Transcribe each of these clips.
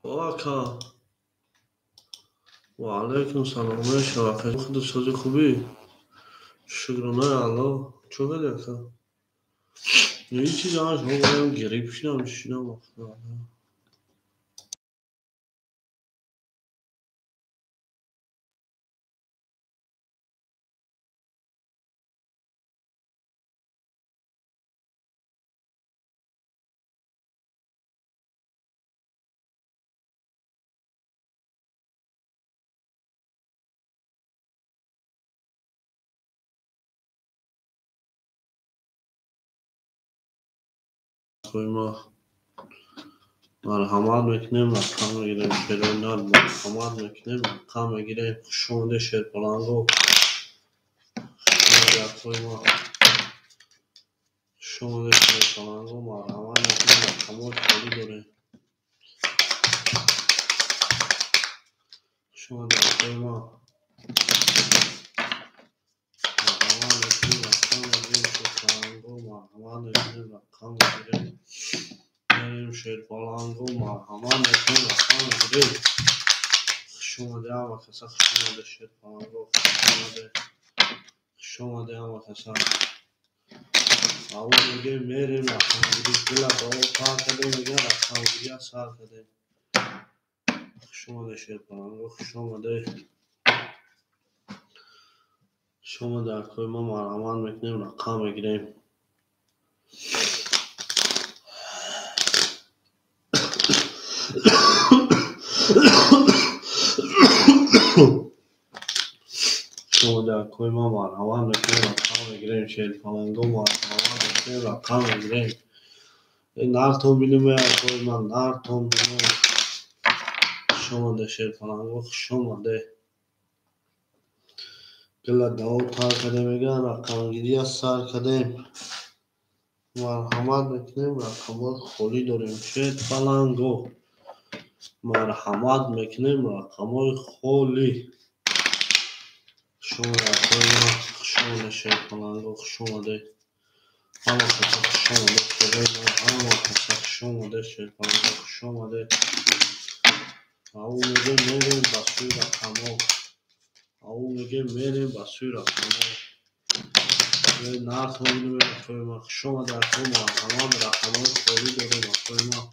Ака, ва алайкум салом. Мешава, худат сози, хубӣ? Шукронаи Аллоҳ. Чӣ кардӣ, ака? Ҳеҷ чиз, ҳамаш грипп шудам, шудам. Марҳамат мекунем, рақам мегирем. Шерои нар, марҳамат мекунем, рақам мегирем. Хуш омадед, шерпаланго. Хуш омадед, акои ма. Хуш омадед, шерпаланго. Марҳамат мекунем, рақамҳои холӣ дорем. Хуш омадед, акои ма. Марҳамат мекунем, рақам мегирем. Шерпаланго, марҳамат мекунем, рақам мегирем. Мерем, шерпаланго, марҳамат мекунем, рақам мегирем. Хуш омадед, ҳама каса. Хуш омадед, шерпаланго. Хуш омадед, хуш омадед, ҳама каса. Аввал мегӯем, мерем рақамгирӣ. Дила ба об пар кардем, мегӯям, рақамгирия сар кардем. Хуш омадед, шерпаланго, хуш омадед. Хуш омадед, акои ма. Марҳамат мекунем, рақам мегирем. Хуш омадед, акои ма. Марҳамат мекунем, рақам мегирем. Шерпаланго, марҳамат мекунем, рақам мегирем. Нартон бинем, акои ман, нартон бинем. Хуш омадед, шерпаланго, хуш омадед. Дила даво тар кардем, мегӯям, рақамгирия сар кардем. Марҳамат мекунем, рақамҳои холӣ дорем. Шерпаланго, марҳамат мекунем, рақамҳои холӣ. Хуш омадед, акои ман. Хуш омадед, шерпаланго, хуш омадед. Ҳама каса хуш омадед, шерои ман. Ҳама каса хуш омадед, шерпаланго, хуш омадед. Ав мегӯем, мерем ба сӯи рақамҳо. Ав мегӯем, мерем ба сӯи рақамҳо. Нарх мебинем, акои ман. Хуш омадед, акои марҳамат, рақамҳои холӣ дорем, акои ман.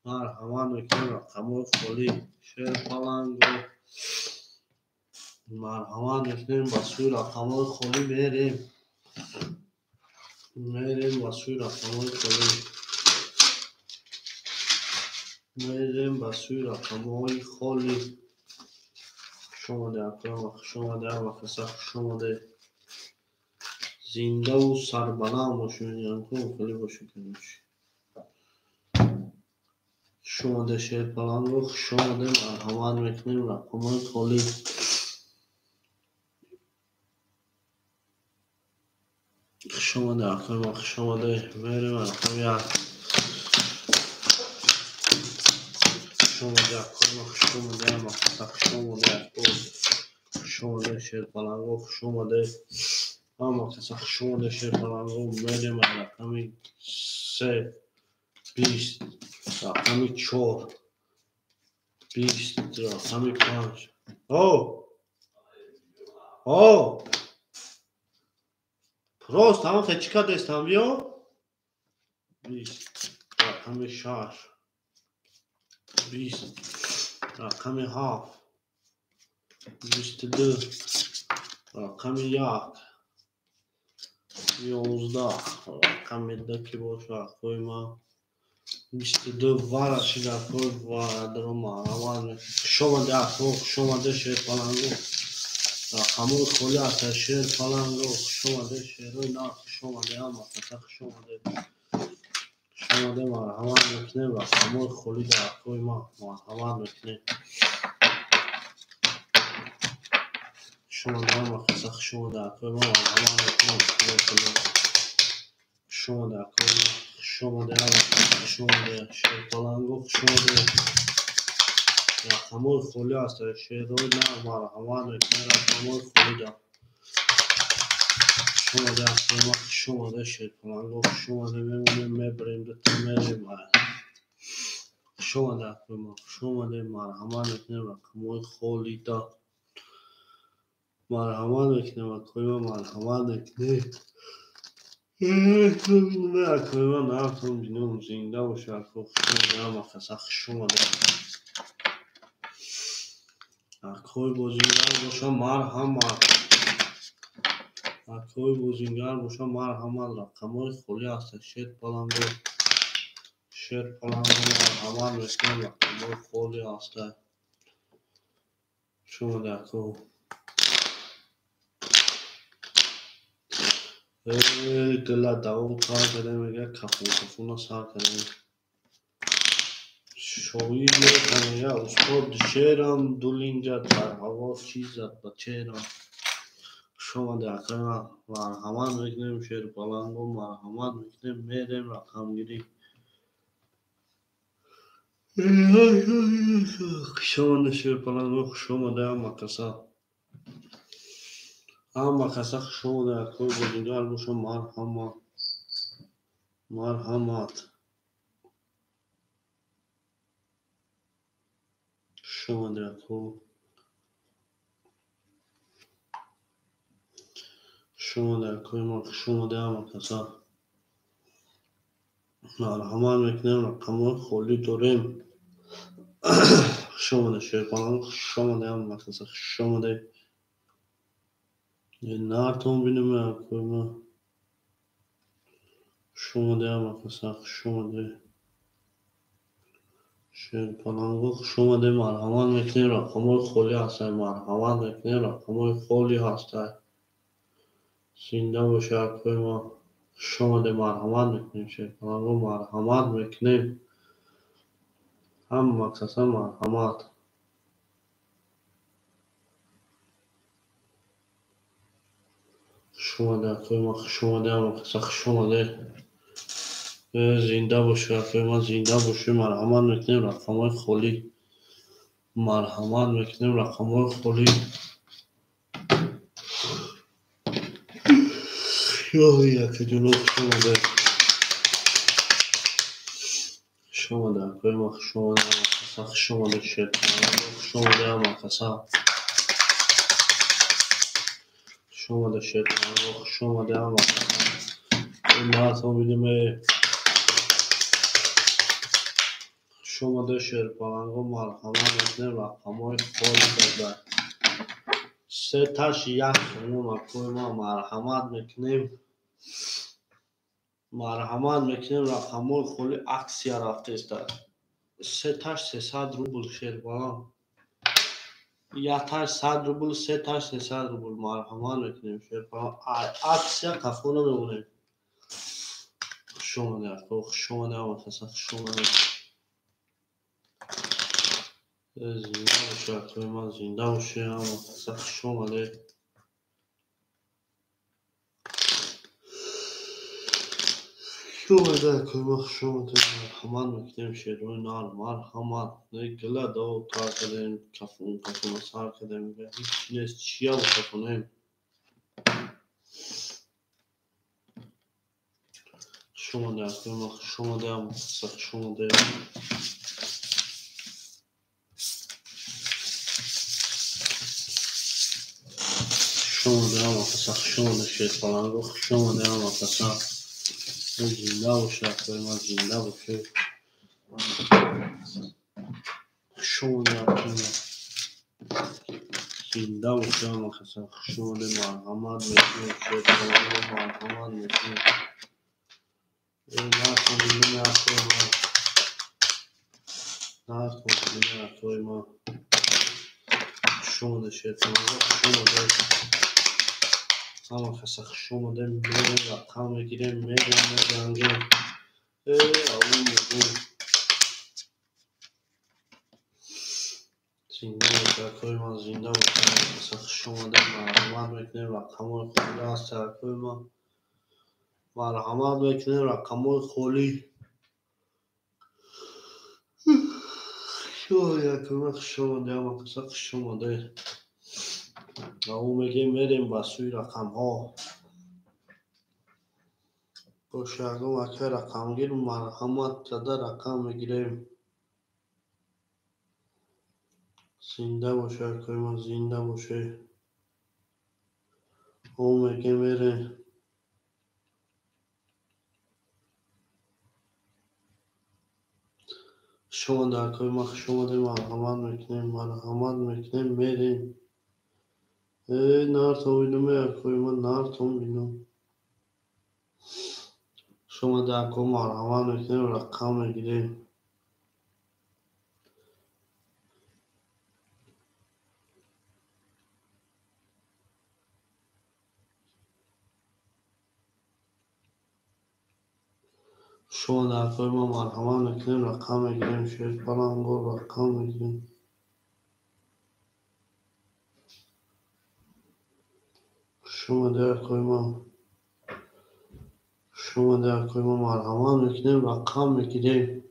Марҳамат мекунем, рақамҳои холӣ. Шерпаланго, марҳамат мекунем, ба сӯи рақамҳои холӣ мерем. Мерем ба сӯи рақамҳои холӣ. Мерем ба сӯи рақамҳои холӣ. Хуш омадед, акои ман. Хуш омадед, ҳама каса хуш омадед. Зиндаву сарбаланд бошед, хеле бошед. Хуш омадед, шерпаланго, хуш омадед. Марҳамат мекунем, рақамҳои холӣ. Хуш омадед, акои ман, хуш омадед. Мерем рақами як. Хуш омадед, акои ман, хуш омадед, ҳама каса хуш омадед, ако. Хуш омадед, шерпаланго, хуш омадед. Ҳама каса хуш омадед, шерпаланго. Мерем рақами се, 20, рақами чор, 20, рақами панҷ. О! О! Просто ҳама хе чӣ кардестам, биё? 20, рақами шаш, 20, рақами ҳафт, 22, рақами як, 11, рақами ду ки боша, акои ман. 22 вара шид, акои варадро марҳамат. Хуш омадед, ако, хуш омадед, шерпаланго. Рақамҳои холӣ ҳастанд, шерпаланго. Хуш омадед, шерои нар, хуш омадед, ҳама каса хуш омадед. Хуш омадед, марҳамат мекунем, рақамҳои холӣ дар, акои ман, марҳамат мекунем. Хуш омадед, ҳама каса хуш омадед, акои ман, марҳамат мекунем. Хуш омадед, акои ман, хуш омадед, ҳама каса хуш омадед, шерпаланго, хуш омадед. Рақамҳои холӣ ҳастанд, шерои нар, марҳамат мекунем, рақамҳои холӣ дар. Хуш омадед, акои ман, хуш омадед, шерпаланго, хуш омадед. Мемонем, мебарем, дута мерем. Хуш Хуш омадед, акои ман, хуш омадед. Марҳамат мекунем рақамҳои холида. Марҳамат мекунем, акои ман, марҳамат мекунем. Акои ман, нарафтам бинам, зинда бошед, ако, хуш омадед, ҳама каса хуш омадед. Акои бозингар боша, марҳамат. Акои бозингар боша, марҳамат. Рақамҳои холӣ ҳастанд. Шер паланго, шер паланго, марҳамат мекунем, рақамҳои холӣ ҳастанд. Хуш омадед, ако. Гила давом кар кардем, мега кафон кафона сар кардем. Шоир мега устод шерам ду линга дар ҳаво чиз зад ба черам. Хуш омадед, акои ман, марҳамат мекунем, шерпаланго, марҳамат мекунем, мерем рақамгирӣ. Хуш омадед, шерпаланго, хуш омадед ҳама каса. Ҳама каса хуш омадед, акои бозингар боша, марҳамат. Марҳамат. Хуш омадед, ако. Хуш омадед, акои ман, хуш омадед ҳама каса. Марҳамат мекунем, рақамҳои холӣ дорем. Хуш омадед, шерпаланго, хуш омадед ҳама каса, хуш омадед. Нартон бинем, акои ман. Хуш омадед ҳама каса, хуш омадед. Шерпаланго, хуш омадед, марҳамат мекунем, рақамҳои холӣ ҳастанд, марҳамат мекунем, рақамҳои холӣ ҳастанд. Зинда бошед, акои ман. Хуш омадед, марҳамат мекунем, шерпаланго, марҳамат мекунем. Ҳама каса марҳамат. Хуш омадед, акои ман, хуш омадед ҳама каса, хуш омадед. Зинда бошед, акои ман, зинда бошед, марҳамат мекунем, рақамҳои холӣ. Марҳамат мекунем, рақамҳои холӣ. Ёй, акаҷоно, хуш омадед. Хуш омадед, акои ман, хуш омадед ҳама каса, хуш омадед, шерпаланго, хуш омадед ҳама каса. Хуш омадед, шерпаланго, хуш омадед ҳама каса. Нартон бинем. Хуш омадед, шерпаланго, марҳамат мекунем, рақамҳои холӣ дода. Сеташ як сомон, акои ман, марҳамат мекунем. Марҳамат мекунем, рақамҳои холӣ аксия рафтеста. Сеташ 300 рубл, шерпаланг. Яташ 100 рубл, сеташ 300 рубл. Марҳамат мекунем, шерпаланг. Аксия қафо намемонем. Хуш омадед, ако, хуш омадед ҳама каса, хуш омадед. Зинда бошед, акои ман, зинда бошед ҳама каса, хуш омадед. Хуш омадед, акои ман, хуш омадед. Марҳамат мекунем, шерҳои нар, марҳамат. Гила давом кар кардем, кафон кафона сар кардем. Ҳеҷ нест, чия бикафонем? Хуш омадед, акои ман, хуш омадед ҳама каса, хуш омадед. Хуш омадед ҳама каса, хуш омадед, шерпаланго, хуш омадед ҳама каса. Зинда бошед, акои ман, зинда бошед. Хуш омадед, акои ман. Зинда бошед ҳама каса, хуш омадед, марҳамат мекунем, шерпаланго, марҳамат мекунем. Нартон бинем, акои ман. Нартон бинем, акои ман. Хуш омадед, шерпаланго, хуш омадед. Ҳама каса хуш омадем, мерем, рақам мегирем, мерем, меҷангем. Аввал мегӯм. Зинда бошед, акои ман, зинда бошед, ҳама каса хуш омадем, марҳамат мекунем, рақамҳои холӣ ҳастанд, акои ман. Марҳамат мекунем, рақамҳои холӣ. Ой, акои ман, хуш омадед, ҳама каса хуш омадед. Аввал мегӯем, мерем ба сӯи рақамҳо. Бошагом, акай рақамгир, марҳамат карда рақам мегирем. Зинда боше, акои ман, зинда боше. О, мегем, мерем. Хуш омада, акои ман, хуш омадем, марҳамат мекунем, марҳамат мекунем, мерем. Э, нартон бинам, э, акои ман, нартон бинам. Хуш омада, ако, марҳамат мекунем, рақам мегирем. Хуш омада, акои ман, марҳамат мекунем, рақам мегирем, шерпаланго рақам мегирем. Хуш омада, акои ман. Хуш омада, акои ман, марҳамат мекунем, рақам мегирем.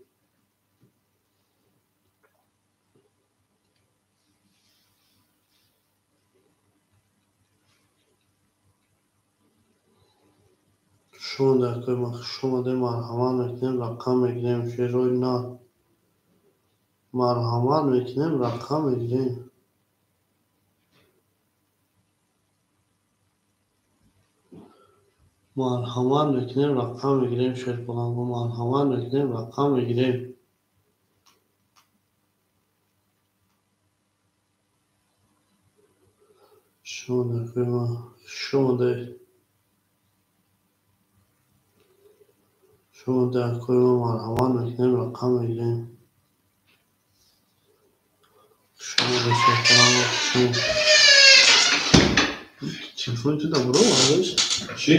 Хуш омада, акои ман, хуш омадем, марҳамат мекунем, рақам мегирем, шерои на. Марҳамат мекунем, рақам мегирем. Марҳамат мекунем, рақам мегирем, шерпаланго, марҳамат мекунем, рақам мегирем. Хуш омада, акои ман, хуш омадед. Хуш омада, акои ман, марҳамат мекунем, рақам мегирем. Хуш омада, шерпаланго, хуш омад. Телефони ту да буро, ҳарӯз? Чӣ?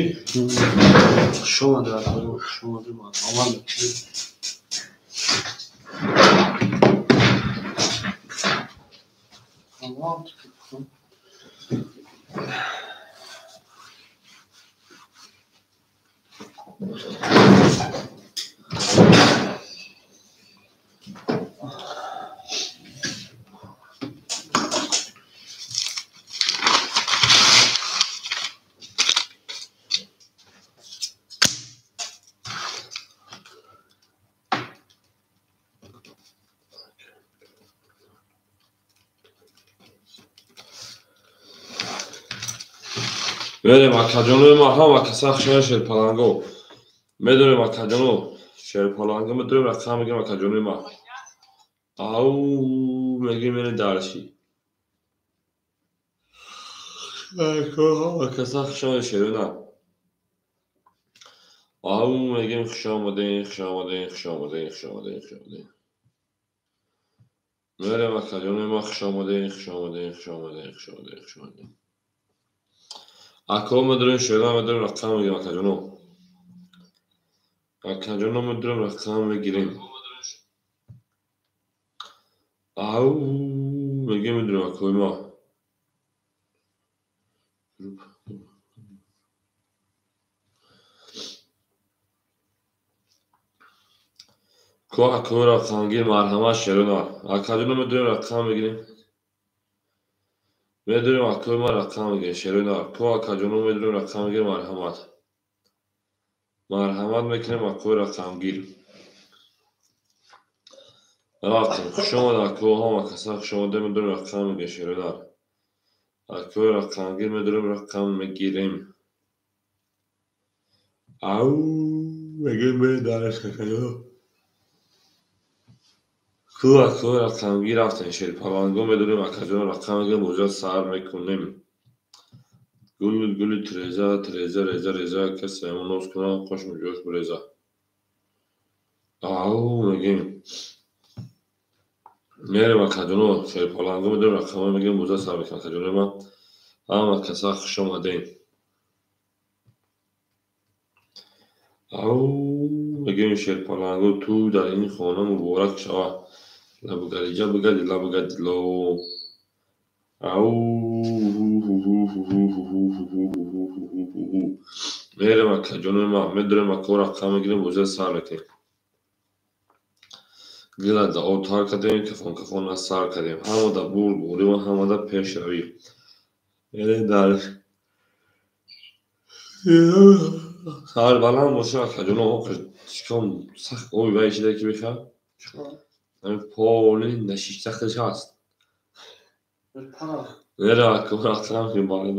Хуш омада, акои ман, хуш омадем, марҳамат мекунем. Марҳамат мекунем. Мерем, акаҷонои ма, ҳама каса хушояд шерпаланго. Медонем, акаҷоно, шерпаланго медонем, рақам мегирем, акаҷонои ма. Ау, мегирем, мерем дарши. Ҳама каса хушояд шерона. Ау, мегирем, хуш омадем, хуш омадем, хуш омадем, хуш омадем, хуш омадем. Мерем, акаҷонои ма, хуш омадем, хуш омадем, хуш омадем, хуш омадем, хуш омадем. Ако медорем, шера медорем, рақам мегирем, акаҷоно. Акаҷоно медорем, рақам мегирем. Ау, мегирем, медорем, акои ма. Ко акои рақамгир, марҳамат, шерона. Акаҷоно медорем, рақам мегирем. Медорем, акои ма, рақам мегирем, шерона. Ко акаҷоно медорем, рақам мегирем, марҳамат. Марҳамат мекунем, акои рақамгир. Рафтем, хуш омад, ако, ҳама каса хуш омадем, медорем, рақам мегирем, шерона. Акои рақамгир медорем, рақам мегирем. Ау, мегирем, мерем дарш, акаҷоно. Ку акои рақамгир рафтем, шерпаланго медорем, акаҷоно, рақам мегирем, бозиро сар мекунем. Гул гули тиреза, тиреза, реза, реза, касе ноз кунад, қошм ҷош буреза. Ау, мегирем. Мерем, акаҷоно, шерпаланго медорем, рақам мегирем, бозиро сар мекунем, акаҷонои ман. Ҳама каса хуш омадем. Ау, мегирем, шерпаланго, ту дар ин хона муборак шава. Лабгариҷа бигади, лабгадило. Ау, мерем, акаҷонои ман, медорем, ако рақам мегирем, бозиро сар мекунем. Гила да об тар кардем, кафон кафон сар кардем. Ҳамада бурд бурӣ ва ҳамада пешравӣ. Мерем дар сар баланд боша, акаҷоно, чиком сахт оби вай шида ки беха? Поли нашишта худш ҳаст. Нера рақам ки бале.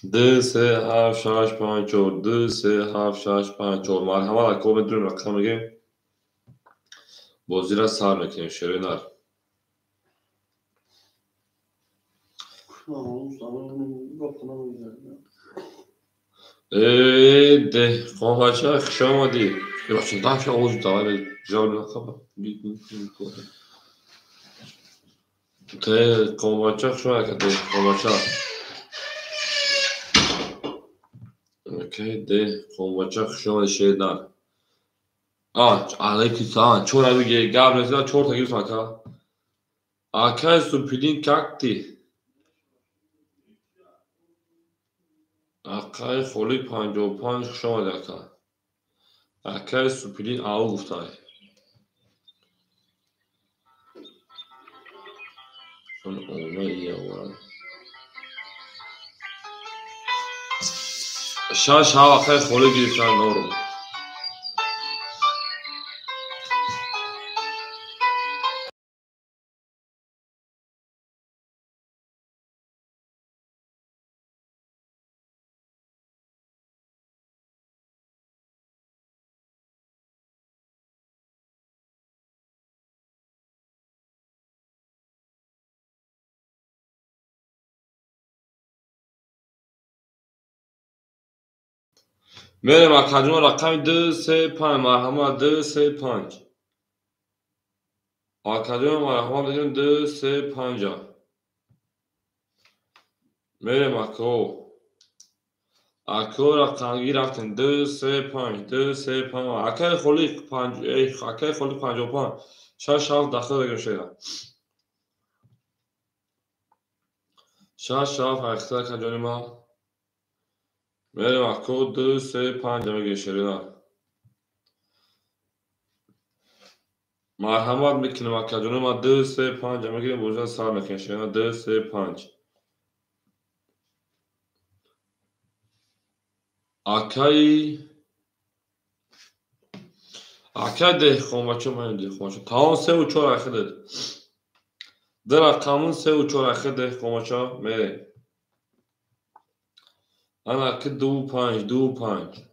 2 3 7 6 5 4 2 3 7 6 5 4. Марҳамат ако медурем рақам мегем. Бозира сар мекунем шеринар. Деҳқонбача хуш омадӣ. Бача овоз давай жавоб хабар. Деҳқонбача хуш омадӣ деҳқонбача. Окей, деҳқонбача хуш омадӣ шеринар. Алейкум салом. Чора биге гап неза чорта гирифтам ака. Акай Супилин как ты? Акай Холиқ 55 хуш омадӣ ака. Акай Супилин ау гуфтай. Шаш ҳафт акай Холиқ гирифтан нору. Мерем акаҷон рақами 2 3 5 марҳамат 2 3 5. Акаҷон марҳамат мегӯем 2 3 5. Мерем ако. Ако рақамгир рафтем 2 3 5 2 3 5. Акаи Холиқ 5 акаи Холиқ 55 6 7 дахил мегӯем шера. 6 7 ҳақиқат акаҷони ман. Мерем ако 2 3 5 мегӯем шерина. Марҳамат мекунем акаҷони ман 2 3 5 мегирем бозиро сар мекунем шерина 2 3 5. Акаи деҳқонбача ман деҳқонбача тамом 3 ва 4 ахидед. Ду рақамун 3 ва 4 ахид деҳқонбача мерем. Ана ки 2 5 2 5.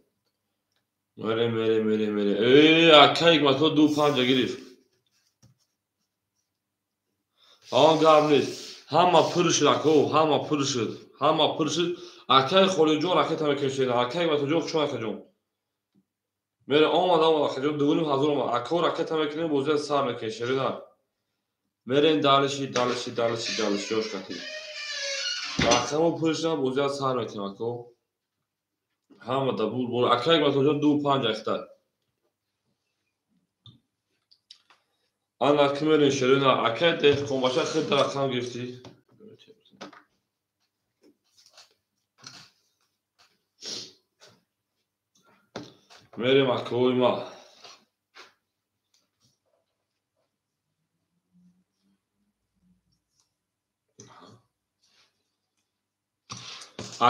Мере мере мере мере. Акаи Ҳикматулло 2 5 гирифт. Он гап нест. Ҳама пур шуд ако, ҳама пур шуд. Ҳама пур шуд. Акаи Холиқҷон ракета мекашед. Акаи Ҳикматуллоҷон хуш омад акаҷон. Мере омад омад акаҷон 2,5 ҳазор омад. Ако ракета мекунем бозиро сар мекунем шерина. Мерем далиши далиши далиши далиши ёш кати. Рақамо пур шуд бозиро сар мекунем ако. Ҳама да бур бур. Акаи Ҳикматуллоҷон 2 5 ахта. Ана ки мерем шерина. Акаи деҳқонбача хеле рақам гирифтӣ. Мерем акои ма.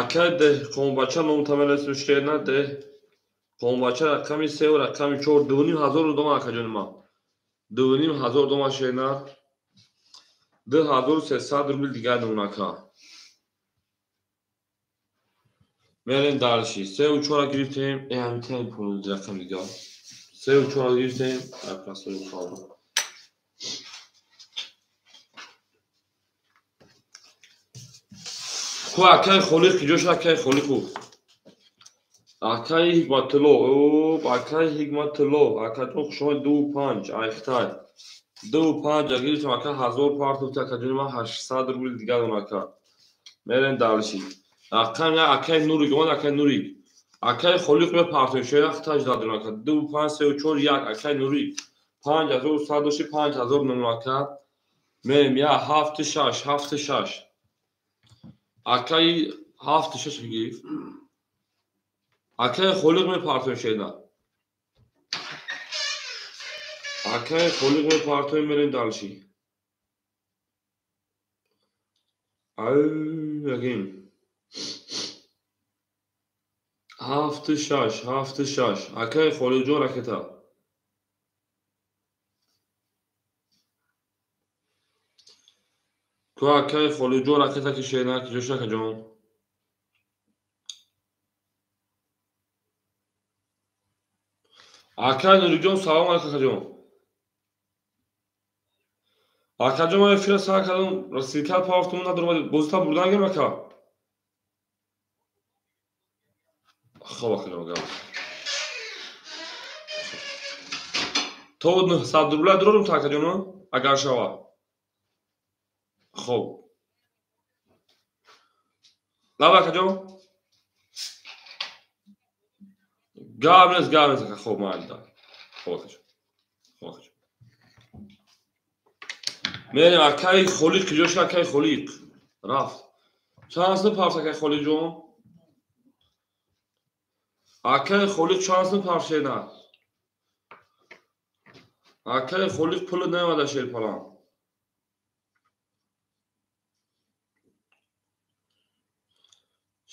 Акаи деҳқонбача номта менависем шерина деҳқонбача рақами 3 ва рақами 4 2,5 ҳазор дома акаҷони ман. 2,5 ҳазор дома шерина. 2300 рубл дигар намунака. Мерем дальше. 3 ва 4 гирифтем. Ҳамин пул рақам дигар. 3 ва 4 гирифтем. Айпасои хабар. Ху акаи Холиқ киҷо шуд акаи Холиқу? Акаи Ҳикматулло, акаи Ҳикматулло, акаҷон хуш омадед 2 5 айхтай. 2 5 гирифтем ака 1000 партофт акаҷони ман 800 рубл дигар дон ака. Мерем дальше. Рақам як акаи Нурик омад акаи Нурик. Акаи Холиқ мепартоем шояд хиташ дадон ака. 2 5 3 4 1 акаи Нурик. 5100 дошти 5000 номун ака. Мерем 1 7 6 7 6. Акаи 7 6 гирифт. Акаи Холиқ мепартоем шояд. Акаи Холиқ мепартоем мерем дальше. Ай агин. 7 6 7 6. Акаи Холиқҷон ракета. Ку акаи Холиқҷон ракета ки шена киҷош акаҷон? Акаи Нуриҷон салом алейкум акаҷон. Акаҷон ман эфира сар кардам, силкат пафтум надорам, бозита бурдан гирам ака. Хоб акаҷон гап. То 900 рубля дорам та акаҷон, агар шава. Хоб. Лаб акаҷон. Гап нест, гап нест ака. Хоб майли да. Хоб акаҷон. Хоб акаҷон. Мерем акаи Холиқ киҷо шуд акаи Холиқ? Рафт. Чанд сум парс акаи Холиқҷон? Акаи Холиқ чанд сум парс шена? Акаи Холиқ пули наомада шерпалан.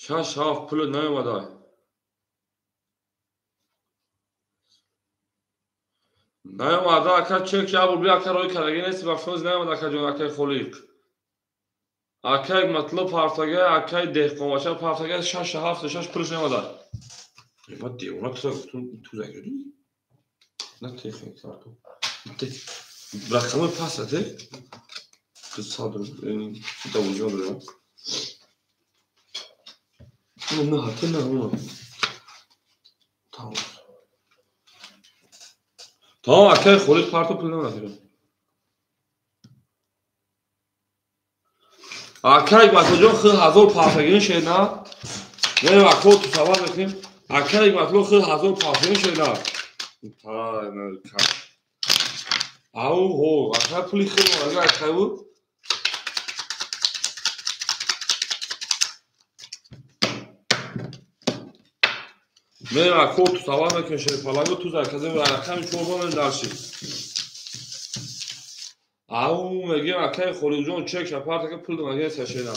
Шаш ҳафт пули наомада. Наомада ака чек як рубли ака рои кардаги нест вақтоз наомада акаҷон акаи Холиқ. Акаи Матлуб партага, акаи Деҳқонбача партага шаш ҳафт шаш пулиш наомада. Ма девона тура гуфтум ту загирӣ? На техник сарту. Рақамои паст ате? Ту сад рубл давоҷон дорем. На ҳатто на на. Тамом. Тамом акаи Холиқ парту пул наомада. Акаи Матлубҷон хел ҳазор партагин шена. Мерем ако ту савар мекунем. Акаи Матлуб хел ҳазор партагин шена. Ау ҳо, ака пули хел омада акай буд. Мерем ако ту савар мекунем шерпаланго ту зарказем рақами чор бо мерем дарши. Ау мегем акаи Холиқҷон чек шапартака пул намагеса шена.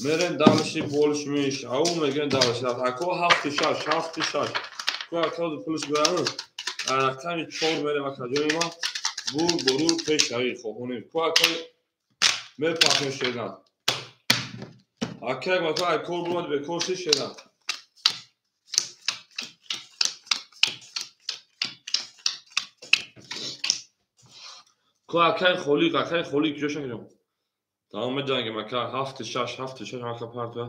Мерем далши больш миш. Ау мегем далши. Ако ҳафти шаш, ҳафти шаш. Ку ака пулш биёрам. Рақами чор мерем акаҷони ма. Бур бурур пешравӣ хоҳонем. Ку акаи мепахем шена. Акаи мака ай кор бумад бекор ши шена. Ку акаи Холиқ, акаи Холиқ куҷо шакаҷон? Тамом меджангем ака ҳафти шаш, ҳафти шаш ака партия.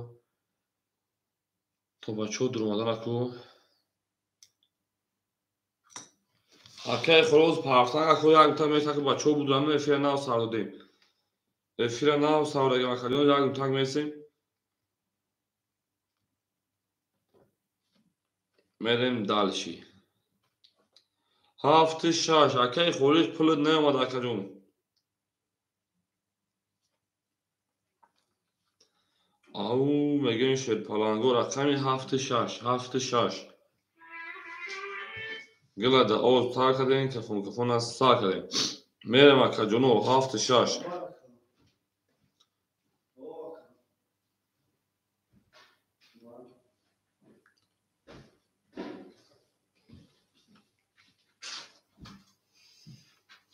То бачаҳо дуромадан аку. Акаи Холиқ партан аку як та меса ки бачаҳо будан эфира нав сар додем. Эфира нав сар додем акаҷон як так месем. Мерем далши. Ҳафти шаш акаи Холиқ пулат наомад акаҷон. Ау мегӯем шерпаланго рақами ҳафти шаш, ҳафти шаш. Гилада оз сар кардем, кафон кафон аст сар кардем. Мерем акаҷоно ҳафти шаш.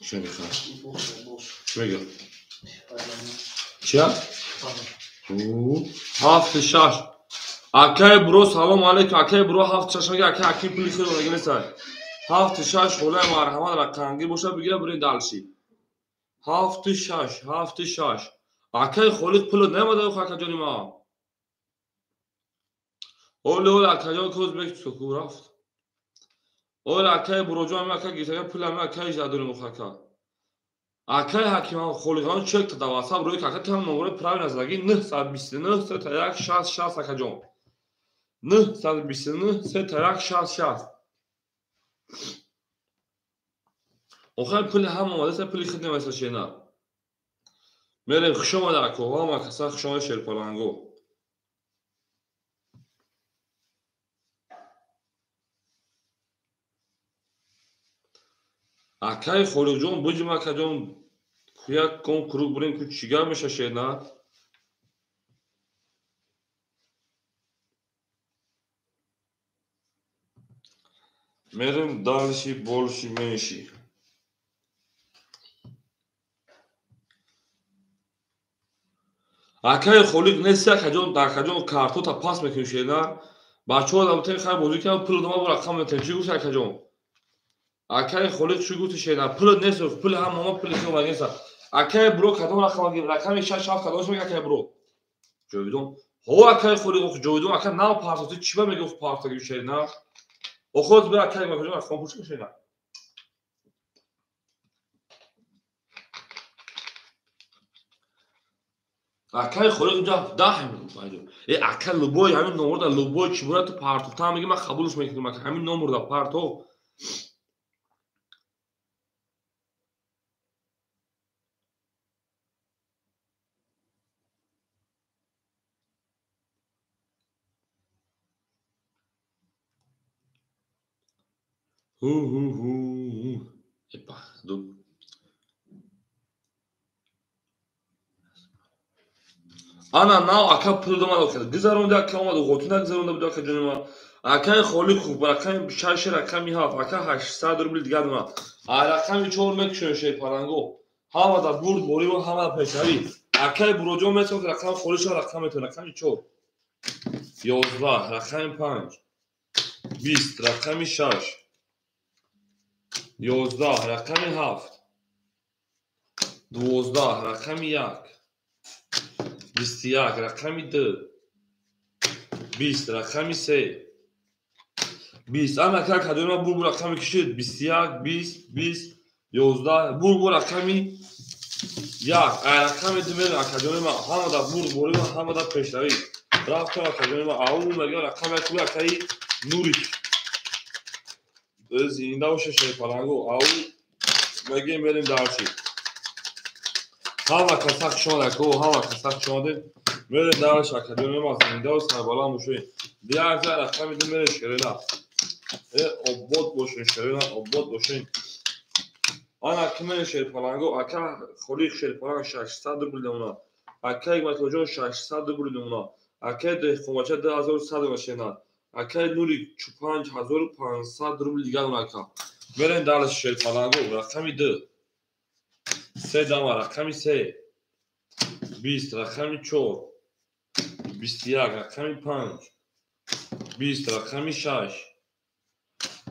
Чӣ мехоҳад? Чӣ мегӯяд? Чия? Ҳафти шаш. Акаи буро салом алейкум. Акаи буро ҳафти шаш мега акаи Аким пули хел омадаги нестай. Ҳафти шаш холаи марҳамат рақамгир бошад бигира бирем далши. Ҳафти шаш, ҳафти шаш. Акаи Холиқ пулат наомада акаҷони ма. Оле оле акаҷон коз бек суку рафт. Оле акаи буроҷон ами ака гиртага пул ами акаи жадорим ака. Акаи Ҳакимам Холиқон чек та да WhatsApp рӯи ака там номери правильно задаги 929 3 1 60 60 акаҷон. 929 3 1 60 60. Охир пули ҳам омадаста пули худ намеса шена. Мерем хуш омада ако, ҳама каса хуш омада шерпаланго. Акаи Холиқҷон буҷим акаҷон як кон круг бурем ку чӣ гап меша шена? Мерем дальше больше меньше. Акаи Холиқ нест, акаҷон, акаҷон картота пас мекунӣ шена. Бачаҳо дамтем хай бозӣ кардам, пул дома бо рақам метем. Чӣ гуфти акаҷон? Акаи Холиқ чӣ гуфти шена? Пул нест, пул ҳам мо пул нест, нест. Акаи Бро кадом рақам гир? Рақами 6 7 кадом шуд акаи Бро? Ҷовидон. Ҳо акаи Холиқ ҷовидон ака нав партоти чӣ ба мегуфт партоги шена? Охоз бе акаи макаҷон рақам пуш шена. Акаи Холиқ ҷа 10 байду. Э ака любой ҳамин номерда любой чӣ бурад ту партофта меги ман қабулш мекунам ака ҳамин номерда партоф. Ҳу ҳу ҳу. Епа, ду. Ана нав ака пул дома гузаронда ака омад ғотина гузаронда буд ака ҷони ман. Акаи Холиқ хуб рақами 6 рақами 7 ака 800 рубл дигар дона. А рақами 4 мекушем шерпаланго. Ҳама да бурд борӣ ва ҳама пешравӣ. Акаи Буроҷон месохт рақами Холиқ рақам метон рақами 4. 11 рақами 5. 20 рақами 6. 11 рақами 7. 12 рақами 1. 21 рақами 2. 20 рақами 3. 20 ана ка кадома бур рақами кишид 21 20 20 11 бур рақами 1 а рақами 2 мер акадома ма ҳама да бур борӣ ва ҳама да пешравӣ рафта акадома ма ау мега рақами 1 акаи Нурик зинда боша шерпаланго ау мегем берем дарчи ҳама каса хуш омад ако ҳама каса хуш омадед мерем дарш акадома ма зинда ва сарбаланд бошед диарза рақами 2 мере шерена обод бошен шерена обод бошен ана ки мере шерпаланго ака Холиқ шерпаланг 600 рубл демона акаи Матоҷон 600 рубл демона акаи Деҳқонбача 2100 рубл шена акаи Нурик 5500 рубл дигар дона ака мерем дарш шерпаланго рақами 2 3 дама рақами 3 20 рақами 4 21 рақами 5 20 рақами 6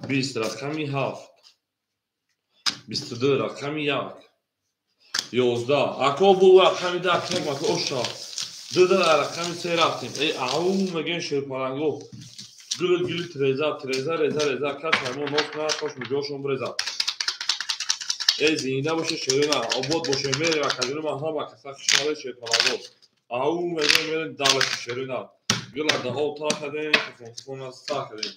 20 рақами 7 22 рақами 1 11 ако бу рақами 2 акак мако оша 2 рақами 3 рафтем э ау мегем шерпаланго гул гул треза треза реза реза ака таймо нос на хош муҷошон бреза э зинда боше шерена обод боше мерем акаҷони ман ҳама каса хуш омадед шерпаланго ау мегем мерем давлати шерена гула даҳо та кардем хонхона сар кардем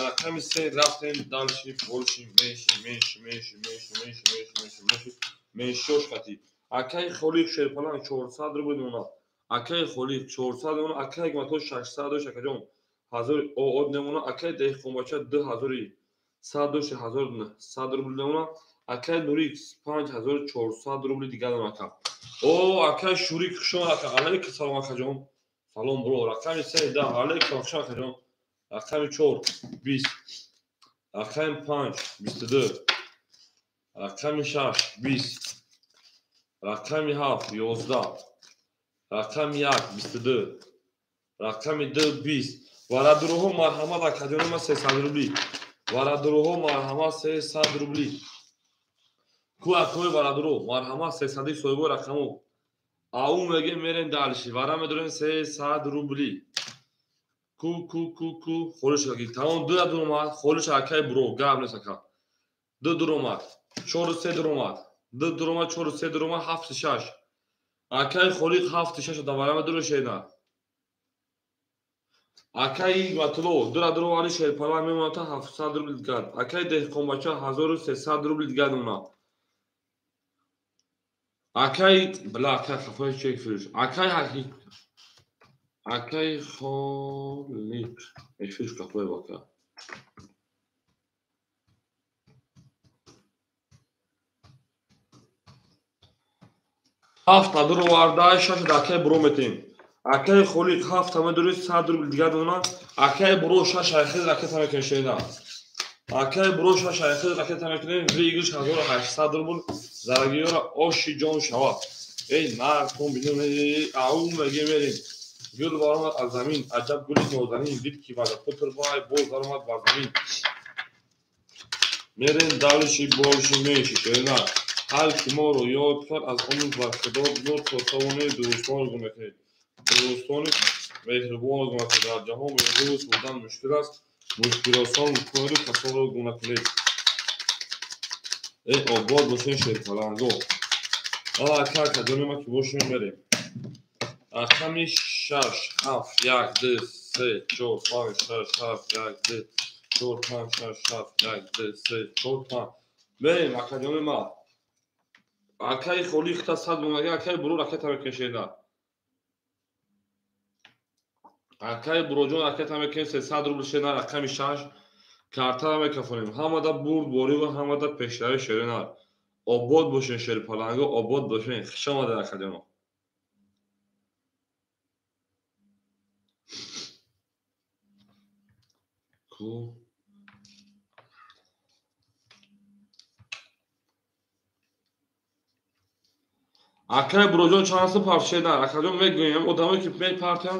рақами 3 рафтем дальше больше меньше меньше меньше меньше меньше меньше меньше меньше меньше хати акаи Холиқ шерпаланг 400 рубл мемонад акаи Холиқ 400 мемонад акаи Гмато 600 дош акаҷон 1000 од мемонад акаи Деҳқонбача 2100 дош 1900 рубл мемонад акаи Нурик 5400 рубл дигар донад ака о акаи Шурик хуш омад ака алайкум салом акаҷон салом бро рақами 3 10 алайкум хуш омад акаҷон рақами 4 20 рақами 5 22 рақами 6 20 рақами 7 11 рақами 1 22 рақами 2 20 варадуруҳо марҳамат акаҷони ма 300 рубли варадуруҳо марҳамат 300 рубли ку акои варадуро марҳамат 300 соҳибо рақамо ау мегем мерем дальше вара медорем 300 рубли ку ку ку ку холиш аки тамом ду дуромад холиш акай бро гап нест ака ду дуромад 4 3 дуромад ду дуромад 4 3 дуромад 7 6 акай Холиқ 7 6 даварама дуро шена акай Матуло дура дуровари шерпаланг мемонад та 700 рубл дигар акай Деҳқонбача 1300 рубл дигар мемонад акай бла акай хафои чек фурӯш акай ҳақиқ акай Холиқ эфир кафои вака ҳафта дуроварда шаш акай Бро метем акай Холиқ ҳафта медори 100 рубл дигар дона акай Бро шаш айхез ракета мекунем шена акай Бро шаш айхез ракета мекунем выигрыш 1800 рубл зарагиёра оши ҷон шавад Эй нарх кун бинем, ау меге мерем. Гул баромад аз замин, аҷаб гули нозанин, дид ки вазифа вай боз баромад бар замин. Мерем давриши бориши меши шерина. Ҳар ки моро ёд кард аз он бар худо бигзор то тавонед дӯстонро гум накунед. Дӯстони меҳрубонро гум накунед. Дар ҷаҳон бедӯст будан мушкил аст. Мушкилосон кунеду касонро гум накунед. Эй обод бошед шерпаланго. Ала ака акаҷони ма ки бошем мерем. Рақами 6 7 1 2 3 4 5 6 7 1 2 4 5 6 7 1 2 3 4 5. Мерем акаҷони ма. Акаи холи хита 100 монага, акаи буро ракета мекунед. Акаи буроҷон ракета мекунед 300 рубл шена рақами 6 картара мекафонем. Ҳамада бурд борӣ ва ҳамада пешравӣ шерина. Обод бошед шерпаланго, обод бошед. Хуш омадед акаҷоно. Ку акаи буроҷон чанд сум парфшена? Акаҷон мегӯем одамое ки мепартиям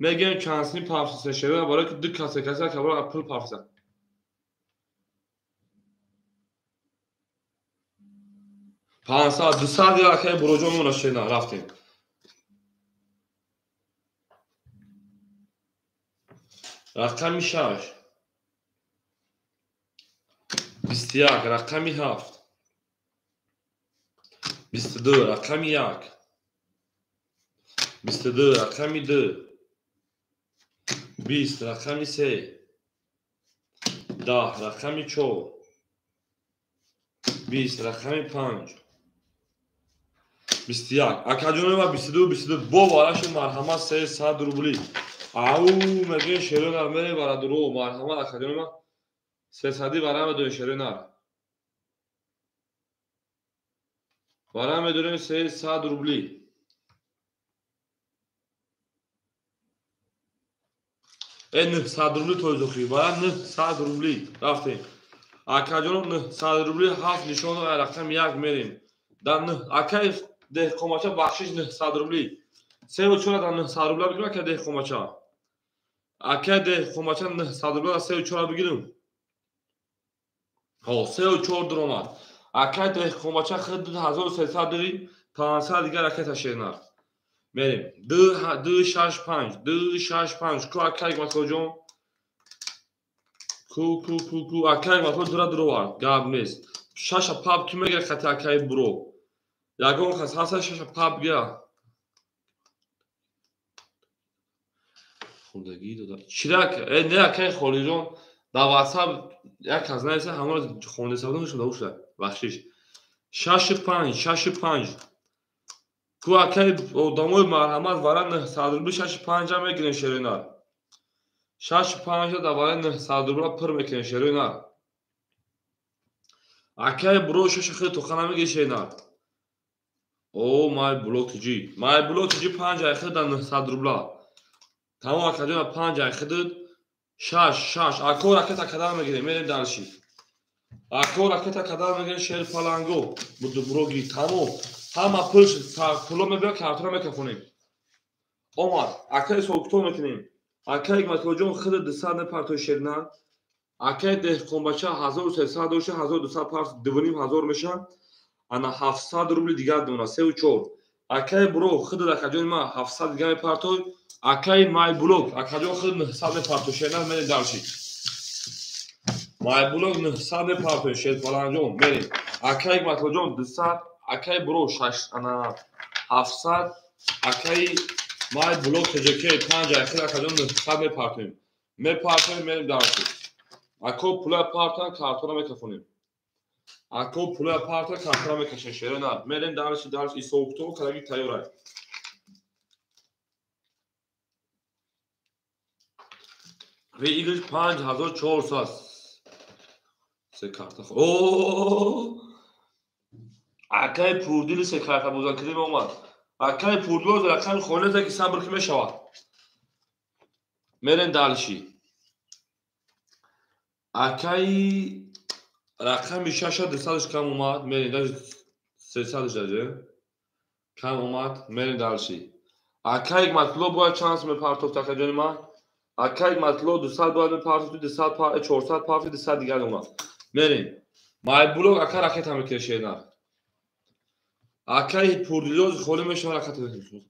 мегӯем чанд сум парфса шера, барое ки ду касе касе акабара пул парфса. 500 200 акаи буроҷон мона шена рафтем. Рақами 6 21 рақами 7 22 рақами 1 22 рақами 2 20 рақами 3 10 рақами 4 20 рақами 5 21 акаҷони ма 22 22 бо вараши марҳамат 300 рубли. Ау мегӯем шеронар мерем варадуро марҳамат акаҷони ма 300 вара медорем шеронар. Вара медорем 300 рубли. 900 рубли тойзохи вара 900 рубли рафтем. Акаҷоно 900 рубли 7 нишон рақам 1 мерем. Дар акаи деҳқонбача бахшиш 900 рубли. 3 4 дар 900 рубла бигирем акаи деҳқонбача. Акаи деҳқонбача 900 рубла 3 4 бигирем. Ҳо 3 4 дуромад. Акаи деҳқонбача худ 2300 дори 500 дигар ракета шернар. Мерем 2 2 6 5 2 6 5 ку акаи Матоҷон ку ку ку ку акаи Матоҷон дура дуровард гап нест. Шаша паб ки мегирад хати акаи буро. Ягон кас ҳаста шаша паб гира. Хурдагӣ дода. Чирак не акаи Холиҷон дар WhatsApp як кас нависа ҳамаро хонда будам шуда ушда. Бахшиш. 6 5 6 5 ку акаи одамои марҳамат вара 900 рубли 6 5 мегирем шеринар. 6 5 дар вара 900 рубла пур мекунем шеринар. Акаи буро 6 хел тоқа намегири шеринар. О май блок ҷи. Май блок ҷи 5 айхел дар 900 рубла. Тамом акаҷон 5 айхел 6 6 ако ракета кадар мегирем мерем дарши. Ако ракета кадар мегирем шер паланго буроги тамом. Ҳама пул пуло мебиёд картона мекафонем. Омад акаи ҳисобкитоб мекунем. Акаи Матоҷон худ 200 мепартои шерина. Акаи деҳқонбача 1300 доша 1200 парт 2500 меша. Ана 700 рубли дигар дона 3 4. Акаи буро худ акаҷони ма 700 дигар мепартой. Акаи майблок акаҷон худ 900 мепартой шерина мерем дарши. Майблок 900 мепартой шерпаланҷон мерем. Акаи Матоҷон 200 акаи буро 6 ана 700 акаи май блок ТЖК 5 айхел акаҷон 900 мепартоем. Мепартоем мерем дарши. Ако пула партан картона мекафонем. Ако пула партан картона мекашем шерона. Мерем дарши дарши ҳисобкитоб кадаги тайёр аст. Выигрыш 5400. Се карта. О! Акаи пурдили се карта бозан кардем омад. Акаи пурдил рақами хона ки сабр ки мешавад. Мерем дальше. Акаи рақами 6 200 кам омад. Мерем даже 300 даже. Кам омад, мерем дальше. Акай Ҳикматулло бояд чанд сум мепартофт, акаҷони ман? Акай Ҳикматулло 200 бояд мепартофти, 200 400 партофти, 200 дигар омад. Мерем. Майбулок ака ракета мекунад шернар. Акай Пурдилоз холӣ мешавад ракета мекунад.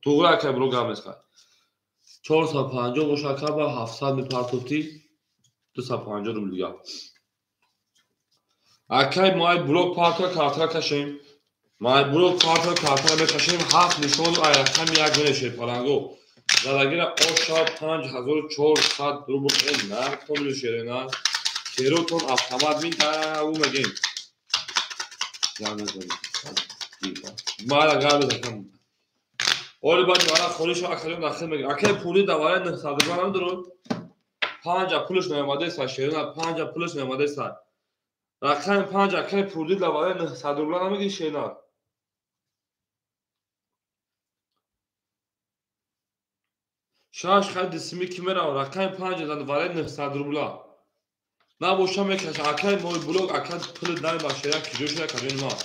Туғри акай блок гап нест. 450 боша ака ба 700 мепартофти, 250 рубл дигар. Акай май блок партоф картара кашем. Май блок партоф картара мекашем. 7 нишон ай рақами як менешед паланго. Задагира оша 5400 рубл нархтон шерена. Шеротон автомат мин та у мегем. Мара гап мезанам. Оли баъд вара холишо акаҷон дахил мегирам. Акай пули давара 900 рубл намедорад. 5 пулш наомадеса шерена, 5 пулш наомадеса. Рақами 5 акай пули давара 900 рубл намегири шерена. Шаш хай дисми ки меравад рақами 5 давара 900 рубла. Набоша мекаша акай мой блок акай пули дай ба шерена киҷо шуда акаҷони ман.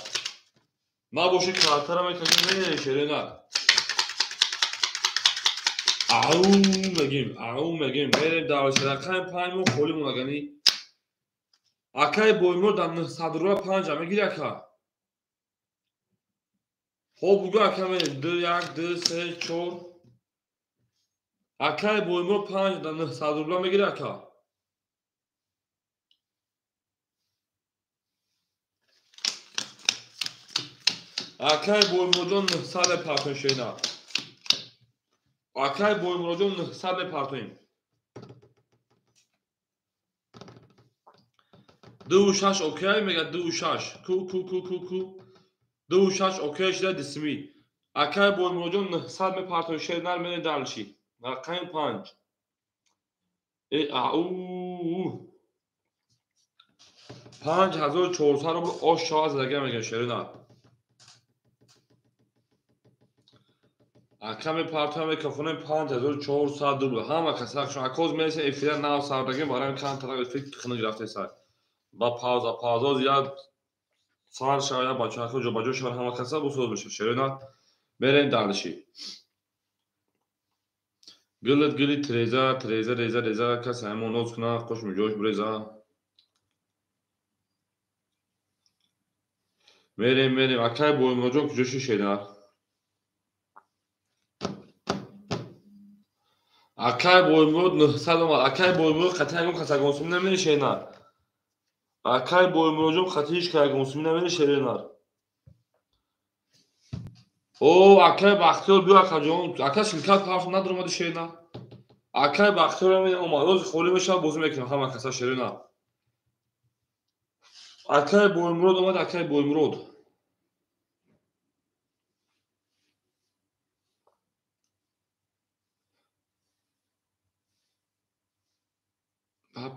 Набоши картара мекаши не шерена. Ау мегим, ау мегим. Мерем дальше. Рақами 5 мо холӣ монагани. Акай боймор дар 900 рубла 5 мегири ака. Хоб бугӯ ака мерем. 2 1 2 3 4. Акай боймор 5 дар 900 рубла мегири ака. Акай бойморҷон 900 мепартоем шена. Акай боймуроҷон 900 мепартоем. 2 6 окей мега 2 6. Ку ку ку ку ку. 2 6 окей шуда дисми. Акай боймуроҷон 900 мепартоем шернар мерем дальше. Рақами 5. Э ау. 5400 рубл ош шава задага мега шернар. Ака мепартоям микрофонем 5400 рубл. Ҳама кас ҳақшон. Акоз мересем эфира нав сардагем барои кам тарак эфир хунук рафтеса. Ба пауза пауза зиёд сар шава бачаҳо ҷобаҷо шаванд ҳама каса бусоз мешавад. Шерена мерем дальше. Гилит гилит треза треза реза реза кас ҳамон ноз куна қош миҷош буреза. Мерем мерем акай боймуроҷон куҷо ши шена? Акай боймурод 900 омад. Акай боймурод қатъи ягон кас ягон сум намери шена. Акай боймуроҷон қатъи ҳеҷ ка ягон сум намери шерена. О, акай Бахтиёр биё акаҷон. Ака ширкат ҳарф надоромади шерена. Акай Бахтиёр омад. Рози холӣ мешавад бозӣ мекунам ҳама каса шерена. Акай боймурод омад, акай боймурод.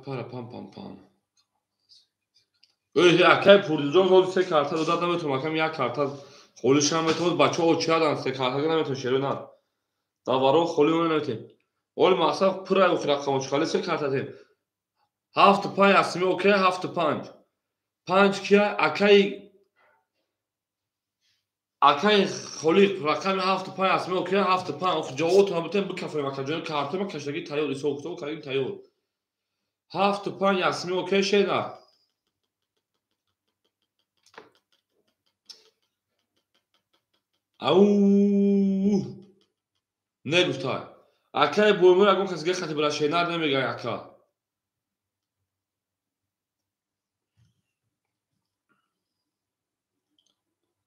Пара пам пам пам. Эй, акай Пурдилҷон ҳозир се карта додад наметавонам. Акам як карта холиш наметавонад. Бачаҳо очияданд, се карта наметавонад шерена. Даваро холӣ наметавонем. Оли мақсад пурра охир рақамо чиқали се карта тем. 7 5 асми окей 7 5. 5 кия акай акай холиқ рақами 7 5 асми окей 7 5. Охир ҷавобтон битем бикафоем акаҷон карта ма каштаги тайёр ҳисоб китоб кардем тайёр. 7 5 асми окей шена. Ау негуфтай. Акай боймур ягон кас дига хати бира шенар намега ака.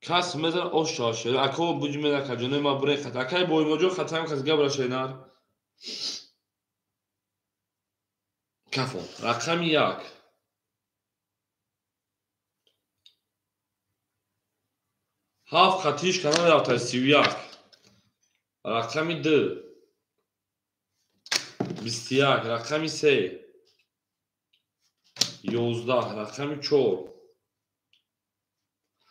Кас мезан ош шава шер. Ако буҷ мезан акаҷонои ма буре хат. Акай боймурҷон хати ягон кас дига бира шенар. Кафон. Рақами 1. 7 хатиш канал рафта 31. Рақами 2. 21. Рақами 3. 11. Рақами 4.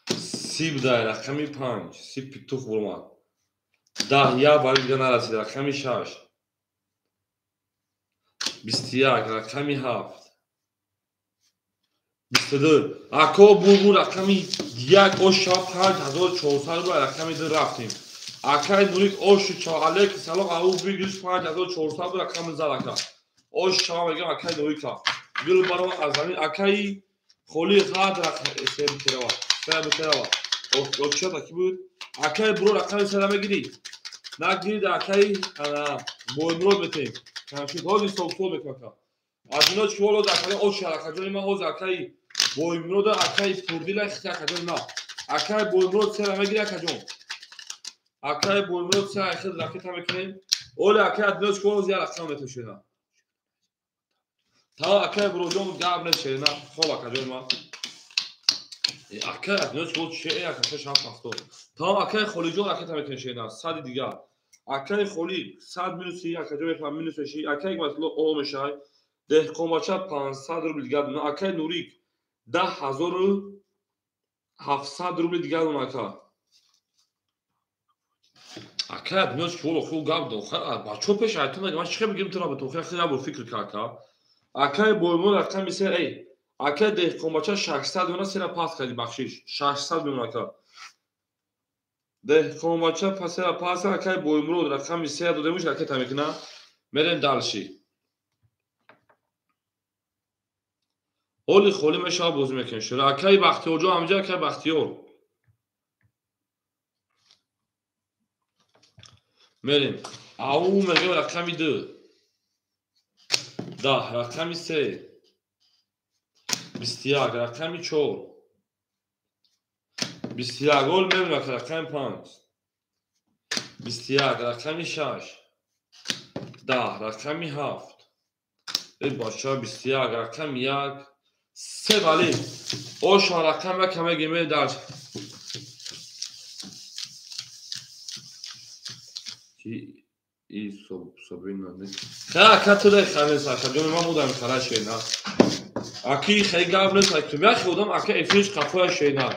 30 рақами 5. 30 питух бурмад. 10 як бари дига нарасид. Рақами 6. 21. Рақами 7. 22. Ако бурбу рақами 1 оша 5400 рубл рақами 2 рафтем. Акай Нурик ошу ча алейкум салом ау бигириш 5400 рубл рақами зад ака. Ош ча мегам акай Нурика. Гул баро аз замин акай холи хад рақами се битирава. Се битирава. Оча таки буд. Акай буро рақами се мегири. Нагирид акай ана боймурод метем. Камшид ҳозир ҳисоб мекунам. Аз ино чӣ ҳоло акай оша акаҷони ман ҳозир акай боймурода акай пурдила хит акаҷони ман. Акай боймурод сера мегири акаҷон. Акай боймурод сера хит ракета мекунем. Оли акай адино чӣ ҳоло зиёд рақам метошена. Та акай буроҷон гап нешена. Хоб акаҷони ман. Акай адино чӣ ҳоло че ака 670. Та акай холиҷон ракета мекунем шена. 100 дигар. Акай холи 100 минус акаҷон мефаҳм минус меши. Акай масалан о мешай. Деҳқонбача 500 рубл дигар. Акай Нурик 10700 рубл дигар ака. Акай адино чӣ ҳоло хуб гап дод. Бачо пеш айтон ман чӣ бигирам туро ба тохир хеле бор фикр ка ака. Акай боймон рақами се эй. Акай деҳқонбача 600 миёна сера пас карди бахшиш. 600 миёна ака. Деҳқонбача сера пас акай боймурод рақами се додемуш ракета мекуна. Мерем дальше. Ҳоли холӣ мешава бозӣ мекунем. Шура акай Бахтиёрҷон ҳамҷа акай Бахтиёр. Мерем. Ау мегем рақами 2. 10 рақами 3. 21 рақами 4. 21 гол мерем рақами 5. 21 рақами 6. 10 рақами 7. Эй бача 21 рақами 1. Се вали. Оша рақам як мегем дар. Ки и собина не. Ха катуре хаме саша ҷон ман будам хара шена. Аки хей гап нест ак ту мях одам ака эфирш қафоя шена.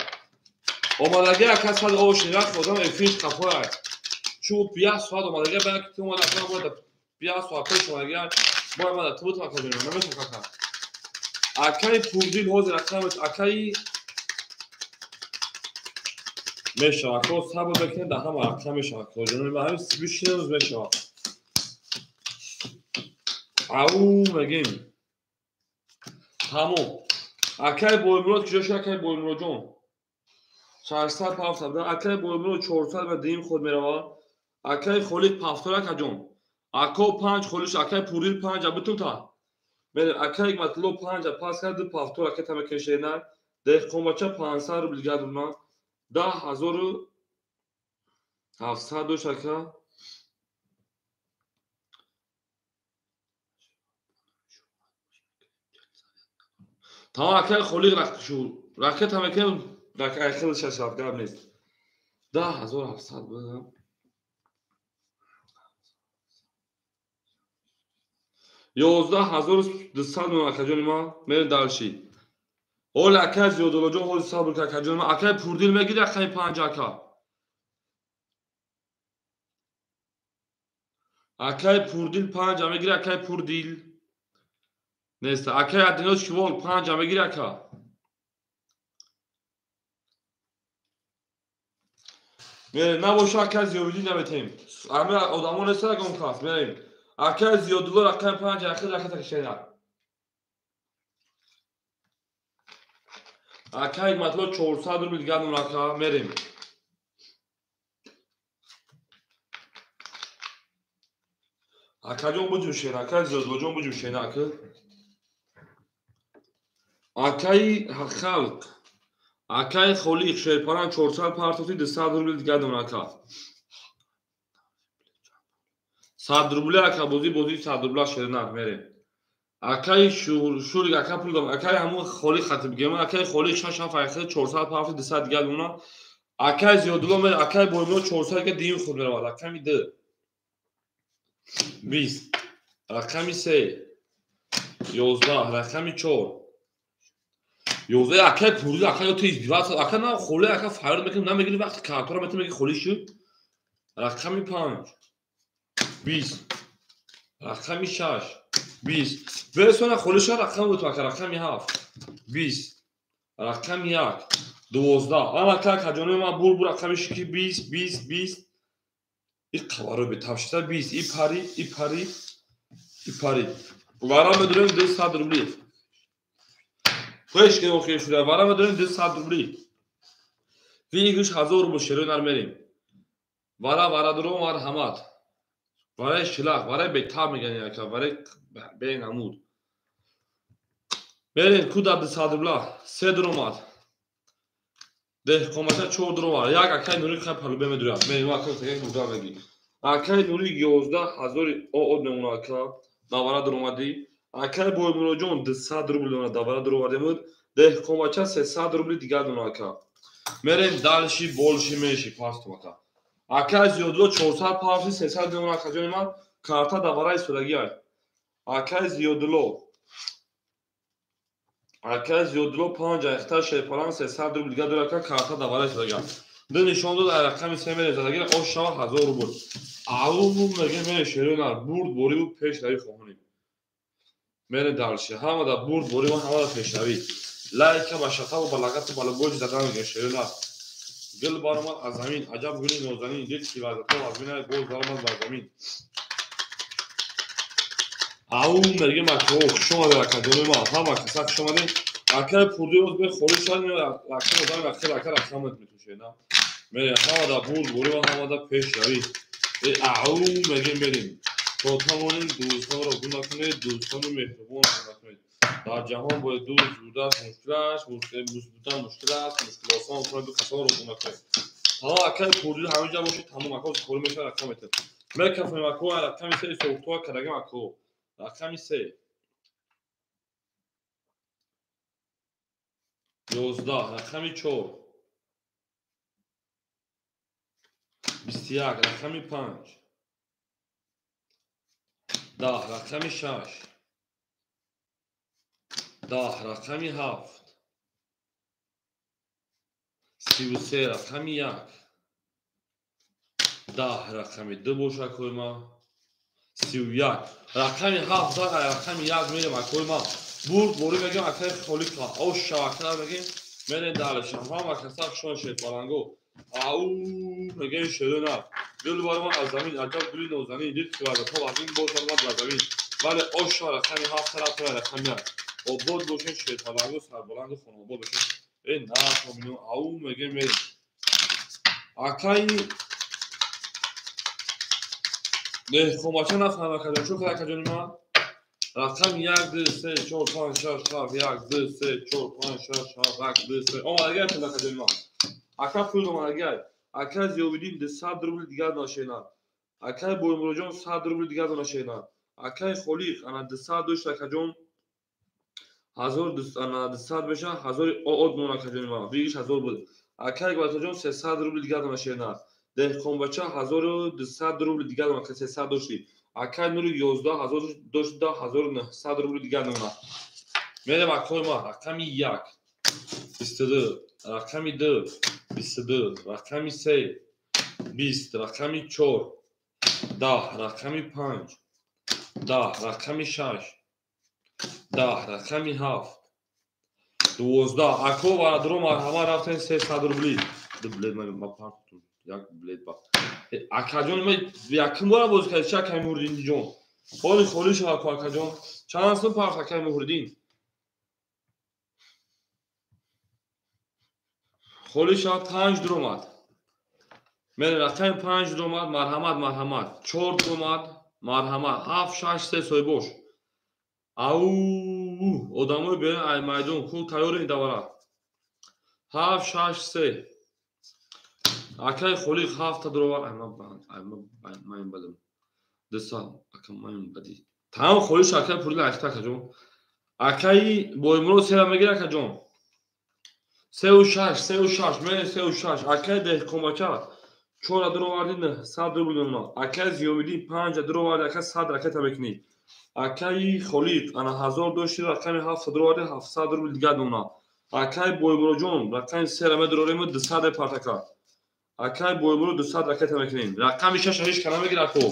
Омадаги ака сад ош нях одам эфирш қафоя. Чу пия соат омадаги ба ки ту омада ака бояд пия соат пеш омадаги бояд мада ту бутам ака ҷон намешам ака. Акай пурдил ҳозир рақамат акай мешава. Ако сабр бекунед дар ҳама рақам мешава. Ҷонои ман ҳамин бишинем рӯз мешава. Ау мегем. Тамом. Акай боймурод куҷо шуд акай боймуродҷон? 670. Акай боймурод 400 ба дим худ мерава. Акай холид 50 акаҷон. Ако 5 холиш акай пурдил 5 битун та. Мерем акай матлуб 5 пас кард 50 ракета мекашена. Деҳқонбача 500 рубл гадуна. 10700 дош ака. Тамом акай холиқ шу ракета мекунем ракай хел шашав гап нест. 10700 будам. 11200 миён акаҷони ман. Мерем дальше. Ҳоли акай Зиёдуллоҷон ҳозир сабр кар акаҷони ман. Акай Пурдил мегири акай 5 ака. Акай Пурдил 5 мегири акай Пурдил. Нест. Акай Адиноч Кивол 5 мегири ака. Мерем набоша акай Зиёвиддин наметем. Ҳама одамо нест ягон кас. Мерем. Акай Зиёдулло рақами 5 ахир ракета кашена. Акай матло 400 рубл дигар ака мерем. Акаҷон буҷӯшен, акай Зиёдуллоҷон буҷӯшен ака. Акай халқ. Акай холиқ шерпаран 400 партофти 200 рубл дигар ака. 100 рубля ака бозӣ 100 рубля шернак мерем. Акай шурик ака пул дам. Акай ҳамун холиқ хати бигем. Акай холиқ 6 7 8 400 партофти 200 дигар мона. Акай Зиёдулло мер акай боймурод 400 дигар дим худ меравад. Рақами 2. 20. Рақами 3. 11. Рақами 4. 11 акай пурдил акай ту издиваться ака на холе ака фарёд мекунем намегири вақти картора метем меги холӣ шуд. Рақами 5. 20. Рақами 6. 20. Бесона холиша рақам буд ака рақами 7. 20. Рақами 1 12. Ана акаҷонои ман бур бур рақами шики 20 20 20. И қабаро бетавшита 20. И пари, и пари, и пари. Вара медурем 200 рубли. Пеш ки охир шуда. Вара медурем 200 рубли. Вигиш 1000 рубл шерои нар мерем. Вара вара дуром марҳамат. Вараи шилақ, вараи бетаб меган яка, вараи бенамуд. Мерем ку дар 200 рубла, 3 дуромад. Деҳқонбача 4 дуромад. Як акаи Нури хай палубе медурад. Мерем акаи як рубла меги. Акаи Нури 11000 оод мемона ака. Давара дуромадӣ. Акаи Боймуроҷон 200 рубл дона давара дуровардемуд. Деҳқонбача 300 рубли дигар дона ака. Мерем дальши больши менши пастум ака. Акаи Зиёдулло 400 павши 300 мемона акаҷони ман. Карта давара истодагиай. Акаи Зиёдулло. Акаи Зиёдулло 5 айхта шерпалан 300 рубл дигар дора ака карта давара истодагиай. Ду нишон дод ай рақами 3 мерем задагира ош шава 1000 рубл. Ау меге мере шерои нар бурд бориву пешравӣ хоҳонем. Мере дальше. Ҳамада бурд бориву ҳамада пешравӣ. Лайка ба шатаву ба лагату ба лубоҷи задан мегем шерои нар. Гул баромад аз замин, аҷаб гули нозанин, дид ки вазато аз бинай боз баромад бар замин. Ау мегем ака, хуш омадед акаҷонои ман, ҳама каса хуш омадед. Акаи Пурдӣ боз бе холӣ шуд, рақам одам рақам ака рақамат метӯшед, на? Мере ҳамада бурд бориву ҳамада пешравӣ. Ау мегем мерем. То тавонем дӯстонро гум накунед, дӯстони меҳрубонро гум накунед. Дар ҷаҳон бояд дӯст будаст мушкил аст, будан мушкил аст, мушкил осон кунед, ду касонро гум накунед. Тамом акаи Пурдӣ ҳамин ҷа бошед, тамом ака холӣ мешавад рақам метавад. Мекафонем ако рақами 3 ҳисобтоа кардагим ако. Рақами 3. 11 рақами 4. 21 рақами 5. 10 рақами 6. 10 рақами 7. 33 рақами 1. 10 рақами 2 боша акои ман. 31 рақами 7 рақами 1 мерем акои ман. Бурд борӣ мегем акаи Холиқа. Ош шава мегем мерем дальше. Ҳама каса хушон шед баланго. Ау мегем шерои нар. Гул баромад аз замин, аҷаб гули нозанин, дид ки вазато аз ин боз баромад бар замин. Бале ош шава рақами 7 тараф рақами 1. Обод бошед шерпаланго, сарбаланду хонобод бошед. Э на мино ау мегем мерем. Акаи деҳқонбача нафаҳмам акаҷон, чӯ кад акаҷони ман? Рақами 1 2 3 4 5 6 7 1 2 3 4 5 6 7 1 2 3. Омадагиай пул акаҷони ман. Ака пул омадагиай. Акаи Зиёвиддин 200 рубл дигар дона. Акаи Боймуроҷон 100 рубл дигар дона. Акаи Холиқ ана 200 дошт акаҷон. 1200 мешавад, 1000 од мон акаҷони ман. Вигиш 1000 буд. Акаи Гватоҷон 300 рубл дигар дона. Деҳқонбача 1200 рубл дигар дона, 300 дошти. Акаи Нури 11000 дошт, 1900 рубл дигар дона. Мерем акои ман, рақами 1 22, рақами 2 22, рақами 3 20, рақами 4 10, рақами 5 10, рақами 6 10, рақами 7 12. Ако варадро марҳама рафтем 300 рубли. Ду билет ма партум, як билет ба. Акаҷон ма якум бора бозӣ кардӣ, чи акаи Муҳриддинҷон? Холи холӣ шава ку акаҷон. Чанд сум парт акаи Муҳриддин? Холӣ шава 5 дуромад. Мере рақами 5 дуромад, марҳамат, марҳамат. 4 дуромад, марҳамат. 7 6 3 соҳибош. Ау одамои берун ай майдон ку тайёрин давара. 7 6 3. Акаи Холиқ 7 дуровар. Ай ман бадам. 200 ака ман бадӣ. Тамом холӣ шава акаи Пурдин айхта акаҷон. Акаи Боймурод 3 мегир акаҷон. 3 6 3 6 мерем 3 6. Акаи Деҳқонбача 4 дуроварди 900 рубл мемонад. Акаи Зиёвиддин 5 дуроварди ака 100 ракета мекунӣ. Акаи Холиқ ана 1000 дошти рақами 7 дуроварди 700 рубл дигар мемонад. Акаи Боймуроҷон рақами 3 медурорем 200 партака. Акаи Боймурод 200 ракета мекунем. Рақами 6 ҳеҷ ка намегир ако.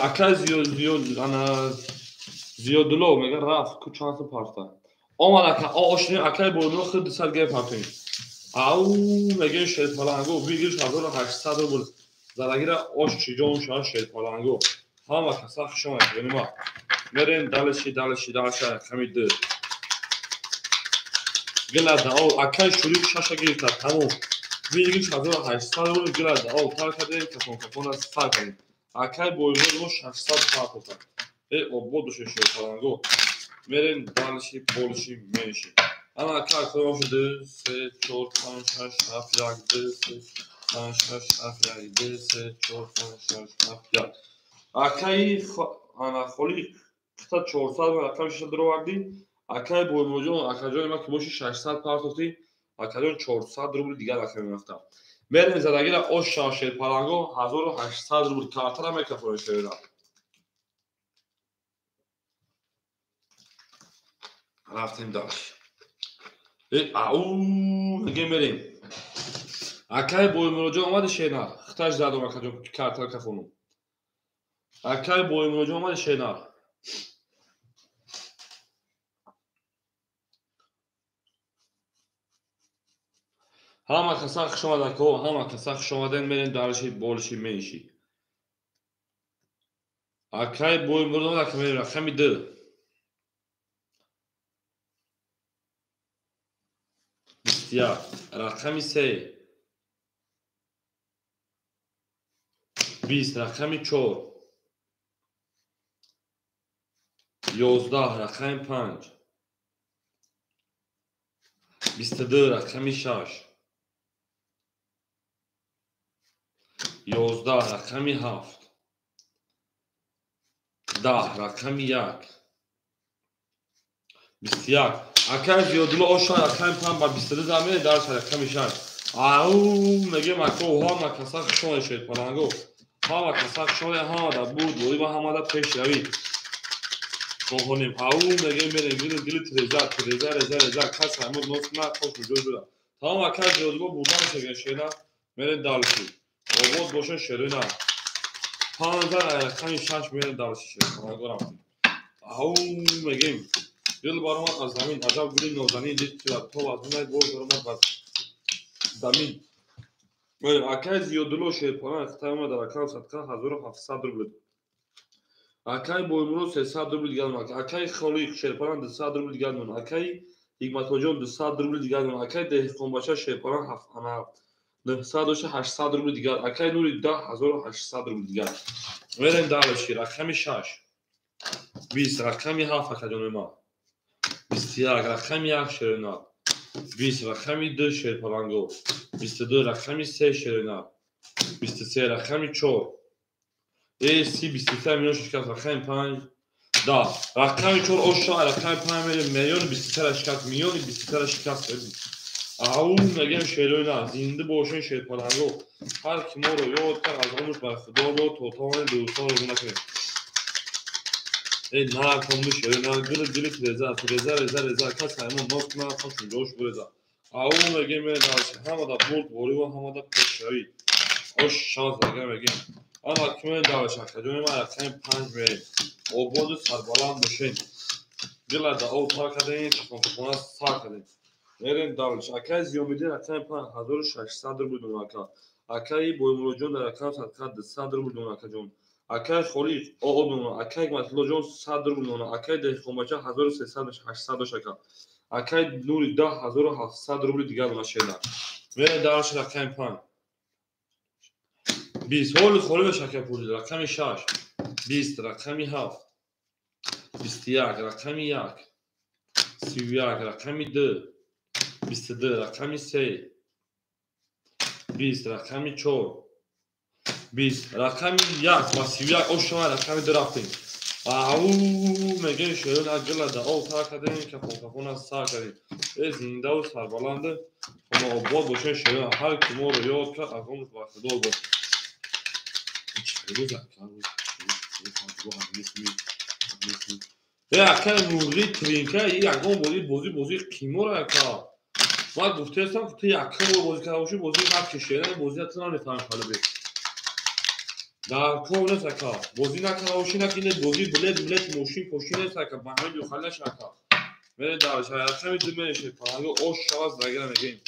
Акаи Зиёд ана Зиёдулло мега рафт ку чанд сум парта. Омад ака, ошни акай боймуро худ 200 гирифт ҳафтем. Ау, мегӯем шерпаланго, бигирш 1800 рубл. Задагира ош чиҷон шава шерпаланго. Ҳама каса хуш омад, ма. Мерем далеши, далеши, далеши, рақами 2. Гилада, о, акай шурик шаша гирифта, тамом. Бигирш 1800 рубл, гилада, о, тар кардем, кафон кафона сар кардем. Акай боймуро мо 600 партофта. Э, обод боше шерпаланго. Мерем далеши, болиши, мениши. Ана акай худам шуд 2 3 4 5 6 7 1 2 3 5 6 7 1 2 3 4 5 6 7 1. Акай ана холи қита 400 рақами 6 даровардӣ. Акай боймуроҷон, акаҷони ман ки боши 600 партофтӣ, акаҷон 400 рубл дигар рақами мерафта. Мерем задагира ош шава шерпаланго 1800 рубл картара мекафоре шерера. Рафтем дальше. Ау, мегем мерем. Акай боймуроҷон омади шернар. Хиташ задум акаҷон картара кафонум. Акай боймуроҷон омади шернар. Ҳама каса хуш омад ако, ҳама каса хуш омаден, мерем дарши, болиши, мениши. Акай боймуроҷон омад, ака мерем рақами 2. 21, рақами 3. 20, рақами 4. 11, рақами 5. 22, рақами 6. 11, рақами 7. 10, рақами 1. 21. Акай зиёдулло оша рақами 5 ба 22 замере дар рақами 6. Ау, мегем ако, ҳама каса хуш омадед шерпаланго. Ҳама каса хуш омадед, ҳама дар бурд, борӣ ва ҳама дар пешравӣ. Хоҳонем. Ау, мегем мерем, гили гили треза, треза, реза, реза, кас ҳамуд нос кунад, хош муҷоз буда. Тамом акай зиёдулло бурда мешавад шерна, мерем далши. Обод бошед шерина. 15 рақами 6 мерем далши шерпаланго рафтем. Ау, мегем. Дил баромад аз замин, аҷаб гули нозанин, дид то аз мунай боз баромад аз замин. Акай зиёдулло шерпаланг хитай омад дар рақами садқа 1700 рубл. Акай боймуро 300 рубл дигар мон. Акай холиқ шерпаланг 200 рубл дигар мон. Акай ҳикматоҷон 200 рубл дигар мон. Акай деҳқонбача шерпаланг 900 800 рубл дигар. Акай нури 10800 рубл дигар. Мерем далеши, рақами 6. 20, рақами 7 акаҷони ман. 21, рақами 1 шерина. 20, рақами 2 шерпаланго. 22, рақами 3 шерина. 23, рақами 4. Си 23 миллион шикаст, рақами 5. Да, рақами 4 оша, рақами 5 миллион 23 шикаст, миллион 23 шикаст. Ау, мегем шерина, зинда бошен шерпаланго. Ҳар ки моро ёд кард, аз омӯш бар худо бод, то тавонем дӯстонро гуна кунем. На, комду шерина, гили гили треза, треза, реза, реза, кас ҳаймон нос кунад, хош муҷош буреза. Ау, мегем мерем далши, ҳама да бурд, борӣ ва ҳама да пешравӣ. Ош шанс мегем, мегем. Ана ки мерем далши, акаҷони ман рақами 5 мерем. Ободу сарбаланд бошен. Гила да об тар кардем, кафонкафона сар кардем. Мерем далши. Акай зиёмиддин рақами 5 1600 рубл дон ака. Акаи боймуроҷон дар рақами садқа 200 рубл дон акаҷон. Акай холиқ ОО дона, акай ҳикматуллоҷон 100 рубл дона, акай деҳқонбача 1300 800 дош ака. Акай нури 10700 рубли дигар дона шерна. Мерем дарши рақами 5. 20, ҳоли холи беш акай пули, рақами 6. 20, рақами 7. 21, рақами 1. 31, рақами 2. 22, рақами 3. 20, рақами 4. 20, рақами 1 ва 31 ошава рақами 2 рафтем. Ау, мегем шерина гила да об тар кардем, кафон кафона сар кардем. Зиндаву сарбаланду хона обод бошен шерина. Ҳар ки моро ёд кард, аз омӯш бар худо бод. Акай мурғи тринка, ягон бозӣ бозӣ бозӣ қимора ака. Ман гуфтаестам, ки ту якум бор бозӣ карда бошӣ, бозӣ накӣ шерина, бозӣ ту намефаҳмӣ қалби. Дар кор нест ака. Бозӣ накарда бошӣ, накӣ не бозӣ билет, билет, мошин, пошин нест ака. Ба ҳамин духали наша ака. Мерем дальше. Рақами ду мерем шерпаланго ош шавад загира мегем.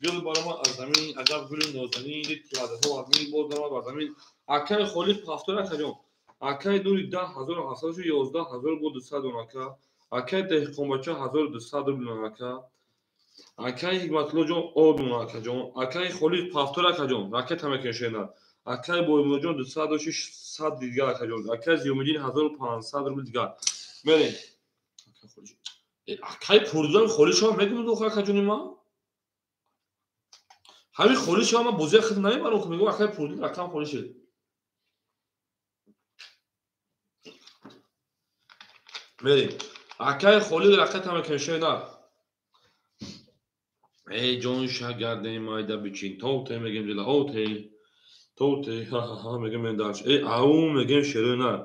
Гул баромад аз замин, аҷаб гули нозанин, дид ки ваъдаҳо аз мин боз даромад бар замин. Акаи Холиқ ҳафтод акаҷон. Акаи Нури 10700 шуд, 11200 дон ака. Акаи Деҳқонбача 1200 рубл дон ака. Акаи Ҳикматуллоҷон об дон акаҷон. Акаи Холиқ ҳафтод акаҷон. Ракета мекунем шернар. Акаи Боймуродҷон 200 дошти 100 дигар акаҷон. Акаи Зиёмиддин 1500 рубл дигар. Мерем. Акаи Пурдон Холиқ шава мегӯм дохо акаҷони ман? Ҳамин Холиқ шава ман бозия хид намебарам, мегӯм акаи Пурдин рақам холӣ шуд. Мерем. Акаи Холиқ ракета мекунем шернар. Эй ҷон шагардем майда бичин, тоте мегем дила оте. Тоте ха-ха-ха мегем мен дарш. Эй ау мегем шерӯ нар.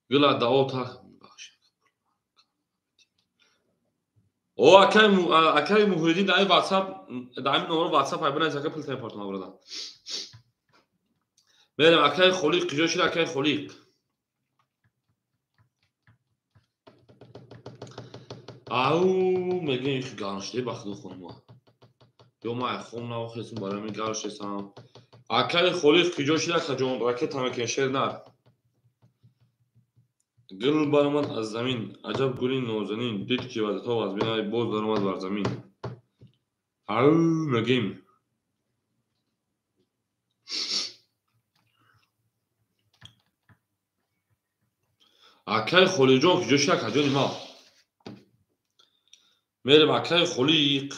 Гула даота. О акаи Муҳриддин дар WhatsApp, дар ҳамин номро WhatsApp айбана ака пул тайпартон абрада. Мерем акаи Холиқ куҷо шуд акаи Холиқ? Ау мегем их гарм шуд ба худо хонума. Ё ман хом навохестам барои ман гарм шудам. Акаи Холиқ куҷо шуд акаҷон? Ракета мекунем шер нар. Гул баромад аз замин, аҷаб гули нозанин, дид ки ваъдатоб аз бинай боз даромад бар замин. Ау мегем. Акаи Холиқҷон куҷо шуд акаҷони ман? Мерем акаи Холиқ.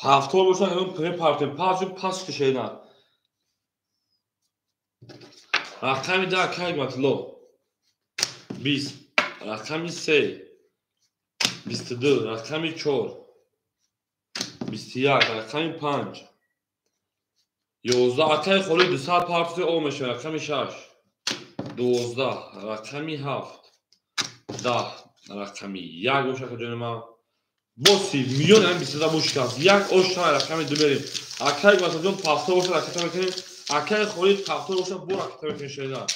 Ҳафтор бошад, мепартем. Пас пас кишена. Рақами 10 акаи Ҳикматулло. 20. Рақами 3. 22. Рақами 4. 21. Рақами 5. 11. Акаи Холиқ 200 партия о мешавад. Рақами 6. 12. Рақами 7. 10. Рақами 1 бошад акаҷони ман. Боси миён ҳамин 22 бошад. Як ош шавад рақами 2 мерем. Акаи Ҳикматуллоҷон 70 бошад ракета мекунем. Акаи Холиқ 70 бошад бо ракета мекунем шернар.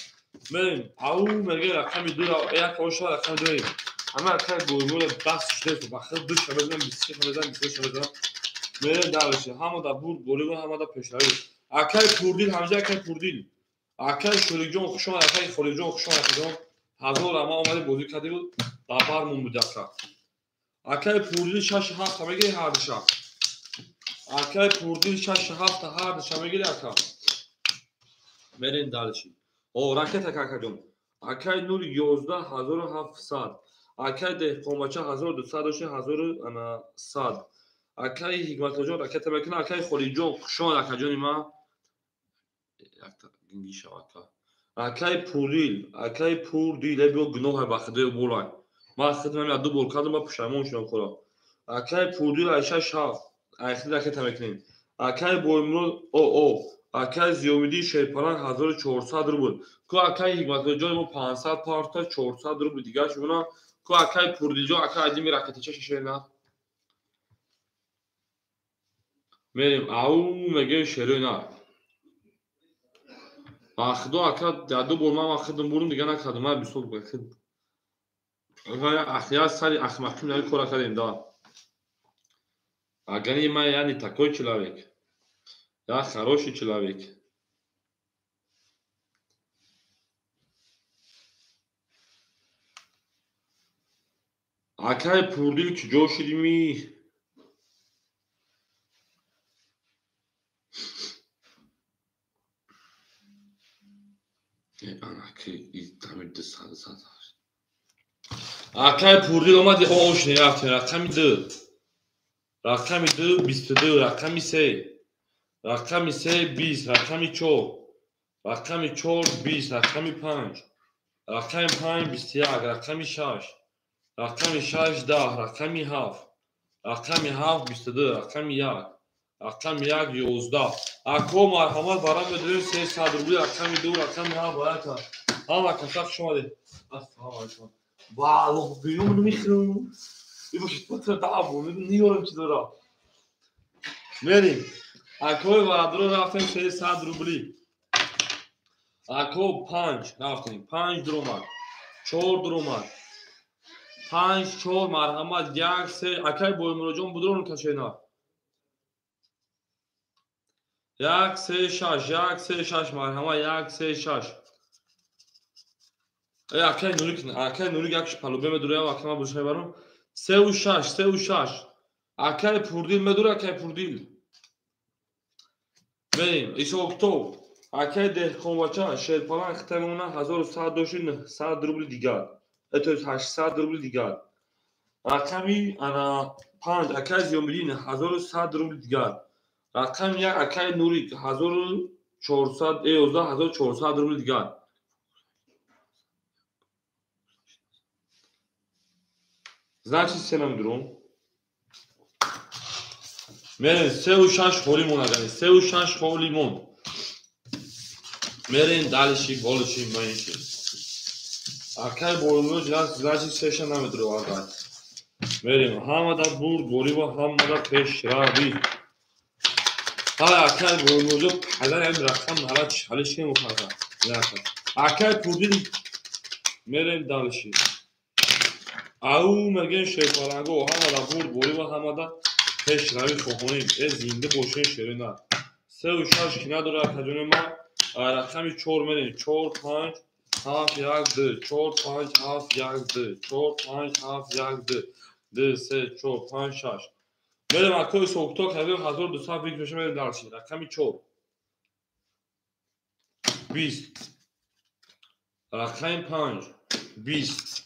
Мерем. Ау меге рақами 2 як ош шавад рақами 2 мерем. Ҳама акаи Боймурод даст шудааст ба худ ду ша мезанам, 23 ша мезанам, 23 ша мезанам. Мерем дальше. Ҳама да бурд болиго, ҳама да пешравӣ. Акаи Пурдил ҳамҷа акаи Пурдил. Акаи Шорикҷон хуш омад, акаи Холиқҷон хуш омад акаҷон. Ҳазор ама омади бозӣ кардӣ буд, дар бармон буд ака. Акаи Пурдил 6 7 мегири ҳар душа. Акаи Пурдил 6 7 ҳар душа мегири ака. Мерем дальше. О ракета акаҷон. Акаи Нур 11700. Акаи Деҳқонбача 1200 дошти 1100. Акаи Ҳикматуллоҷон ракета мекунад. Акаи Холиқҷон хуш омад акаҷони ман. Якта гинги шава ака. Акаи Пурдил, акаи Пурдил, эй биё гуноҳе ба худои болай. Ман хидмат ҳамин ду бор кардам, ба пушаймон шудам худо. Акаи Пурдил ай 6 7 ай хид ракета мекунем. Акаи Боймурод о акаи Зиёмиддин Шерпаланг 1400 рубл. Ку акаи Ҳикматуллоҷон мо 500 парта 400 рубл дигар шуна. Ку акаи Пурдилҷон акаи Адими ракетача шерна. Мерем ау мегем шерӯй нар. Ба худо ака ду бор ман хидм бурдум дигар накардам. Ман бисёр ба хид. Ахия сари ахмақӣ нави кора кардем да. Агар ман я не такой человек. Я хороший человек. Акаи Пурдил куҷо шудимӣ? Акаи Пурдил омади ошне рафтем. Рақами 2. Рақами 2 22, рақами 3. Рақами 3 20, рақами 4. Рақами 4 20, рақами 5. Рақами 5 21, рақами 6. Рақами 6 10, рақами 7. Рақами 7 22, рақами 1. Рақами 1 11. Ако марҳамат барам медорем 300 рубли рақами 2, рақами 7 барака. Ҳама каса хуш омадед. Ассалому алайкум. Валлоҳ бинум намехӯрам. Ибошед патра даъво меёрам чизора. Мерем. Акои ваъдро рафтем 300 рубли. Ако 5 рафтем. 5 дуромад. 4 дуромад. 5 4 марҳамат 1 3 акай Боймуроҷон будрон кашена. 1 3 6 1 3 6 марҳамат 1 3 6. Акай Нурик, акай Нурик як палубе медура, акай ма бушай барам. 3 6 3 6. Акай Пурдил медура, акай Пурдил. Мерим, Исоктов. Акай Деҳқонбача шерпалан хитамона 1100 доши 900 рубли дигар. То есть 800 рубли дигар. Рақами ана 5 акай Зиёмиддин 1100 рубли дигар. Рақами 1 акай Нурик 1400 11400 рубли дигар. Значит, се намедурам. Мерем 3 6 холи мон агани 3 6 холи мон. Мерем дальше, больше, меньше. Акай Боймуроҷ значит сеша намедурам агай. Мерем ҳамада бурд борива ҳамада пешравӣ. Ҳа акай Боймуроҷ падар ҳам рақам ҳала чалиш мехоҳад. Акай Пурдил мерем дальше. Ау мегӯем шерпаланго ҳамада бурд борива ҳамада пешравӣ хоҳонем. Э зинда бошен шерина. 3 6 ки надора акаҷони ма рақами 4 мерем 4 5 7 1 2 4 5 7 1 2 4 5 7 1 2 2 3 4 5 6. Мерем акои Сокто кардем 1200 бикушем мерем дальше. Рақами 4 20 рақами 5 20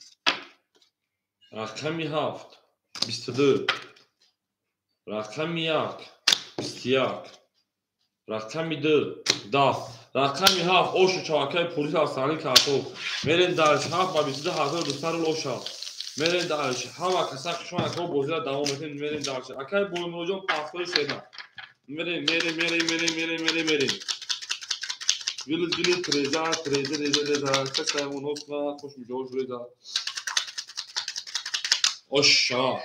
рақами 7 22 рақами 1 21 рақами 2 10 рақами 7 ошу чавакаи пурис афсани картоф. Мерем дальше 7 ба 22 1200 рубл оша. Мерем дальше ҳама каса хушман акао бозира давом метем. Мерем дальше акаи Боймуроҷон пахтои шена. Мерем мерем мерем мерем мерем мерем мерем. Гилиз гилиз треза треза реза реза касаему носна хуш миҷош реза. Оша.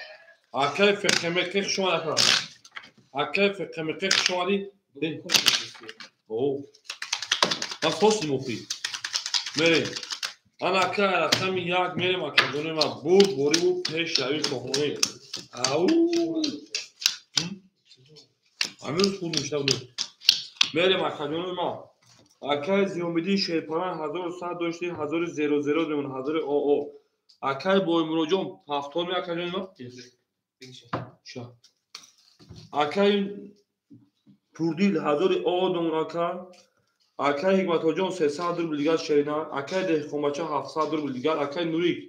Акаи феқемеқе хушман ака. Акаи феқемеқе хушмади. О. Ман хостим охи. Мерем. Ана акай рақами 1 мерем акаҷони ма бурд бориву пешравӣ хоҳонем. Ау. Ҳамин рӯз худ мешта будем. Мерем акаҷони ма. Акай Зиёмиддин шерпалан 1100 дошти 1000 мемон 1000 ОО. Акай Боймуроҷон ҳафтоми акаҷони ма? Ча. Акай Пурдил 1000 ОО мемон ака. Акай Ҳикматоҷон 300 рубл дигар шерина. Акай Деҳқонбача 700 рубл дигар. Акай Нурик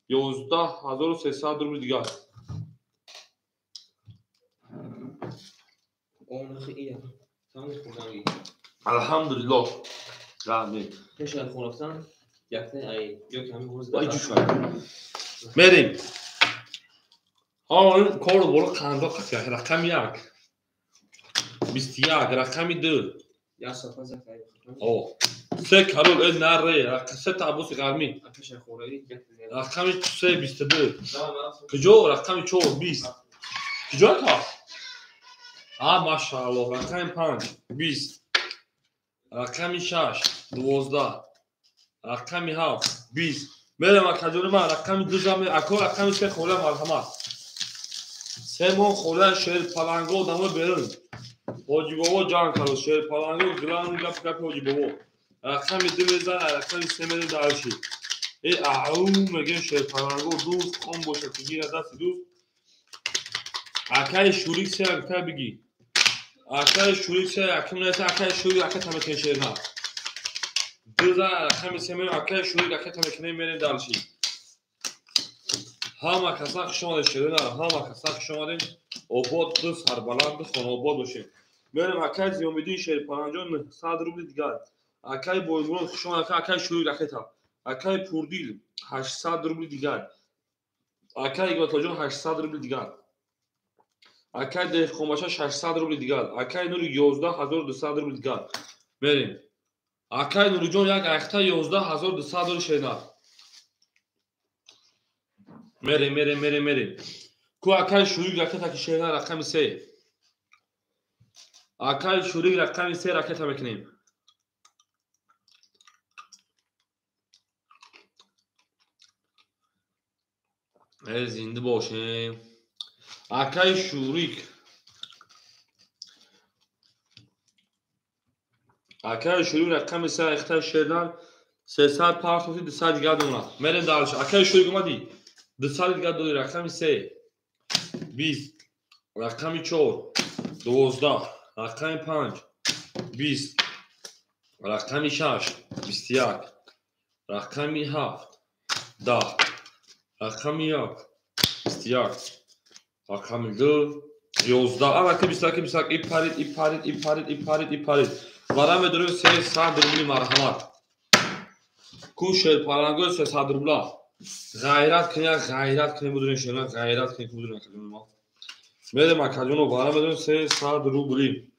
11300 рубл дигар. Алҳамдулиллоҳ. Мерем. Кору боро қандо қасия. Рақами 1 21 рақами 2 О, се карол э наре, се табуси гармӣ. Рақами 3 22. Куҷо? Рақами 4 20. Куҷо ака? А, машааллоҳ. Рақами 5 20. Рақами 6 12. Рақами 7 20. Мерем акаҷони ман рақами 2 заме, ако рақами 3 хола марҳамат. Се мон хола шерпаланго одамо берун. Ҳоҷибобо ҷанг кард шерпаланго главный гап гапи ҳоҷибобо. Рақами 2 мезан, рақами 3 мерем дальше. Э ау мегем шерпаланго дӯст хон бошад ки гира дасти дӯст. Акаи Шурик се акай биги. Акаи Шурик се аким неса акаи Шурик ака тамекен шерна. 2 за рақами 3 мерем акаи Шурик ака тамекенем мерем дальше. Ҳама каса хуш омадед шерина, ҳама каса хуш омадед. Обод ду сарбаланд хонобод бошед. Мерем акай Зиёмиддин шерпаланҷон 900 рубли дигар. Акай Боймурод хуш омадед, акай Шурик ракета. Акай Пурдил 800 рубли дигар. Акай Ҳикматоҷон 800 рубли дигар. Акай Деҳқонбача 600 рубли дигар. Акай Нури 11200 рубли дигар. Мерем. Акай Нуриҷон як айхта 11200 рубли шерина. Мерем, мерем, мерем, мерем. Ку акай Шурик ракета ки шерина рақами 3. Акай Шурик рақами 3 ракета мекунем. Зинда бошем. Акаи Шурик. Акаи Шурик рақами се ихта шердан 300 партофти 200 дигар донад. Мерем дальше. Акаи Шурик омадӣ. 200 дигар додӣ рақами 3. 20. Рақами 4. 12. Рақами 5. 20. Рақами 6. 21. Рақами 7. 10. Рақами 1. 21. Рақами 2. 11. Анаки 21 21 и парид, и парид, и парид, и парид, и парид. Вара медорем 300 рубли марҳамат. Ку шерпалангои 300 рубла. Ғайрат кунед, ғайрат кунед, будурен шерна, ғайрат кунед, будурен акаҷоно. Мерем акаҷоно, вара медорем 300 рубли.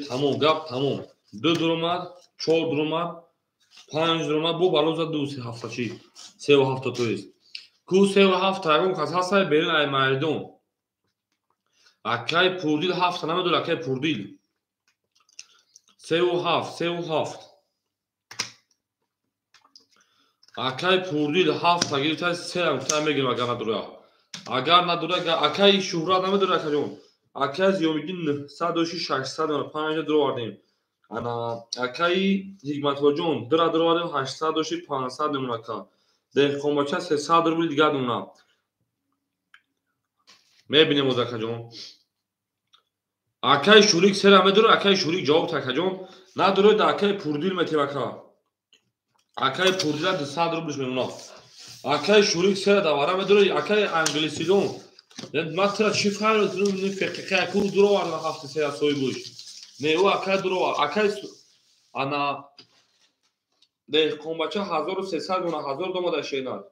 Тамом, гап тамом. 2 дуромад, 4 дуромад, 5 дуромад, бо бало зад 2 ҳафтачи. 3 ҳафта то есть. Ку 3 ҳафта ягон кас ҳастай берин ай майдон. Акай Пурдил ҳафта намедорад, акай Пурдил. 3 7, 3 7. Акай Пурдил ҳафта гирифта, 3 гуфта мегирам агар надора. Агар надора, акай Шуҳрат намедора акаҷон. Акай Зиёмиддин 900 доши 600 5 дуровардем. Ана акай Ҳикматуллоҷон 2 дуровардем 800 доши 500 мемон ака. Деҳқонбача 300 рубли дигар дона. Мебинем оз акаҷон. Акай Шурик сера медора, акай Шурик ҷавоб та акаҷон. Надоред да акай Пурдил метем ака. Акай Пурдила 200 рублиш мемонад. Акай Шурик сера давара медора, акай англисидон. Ман тира чӣ фарқ дорам, фиқҳи аку дуровардам ҳафта сера соҳибуш. Не, ӯ акай дуровард. Акай ана деҳқонбача 1300 дона 1000 домада шенад.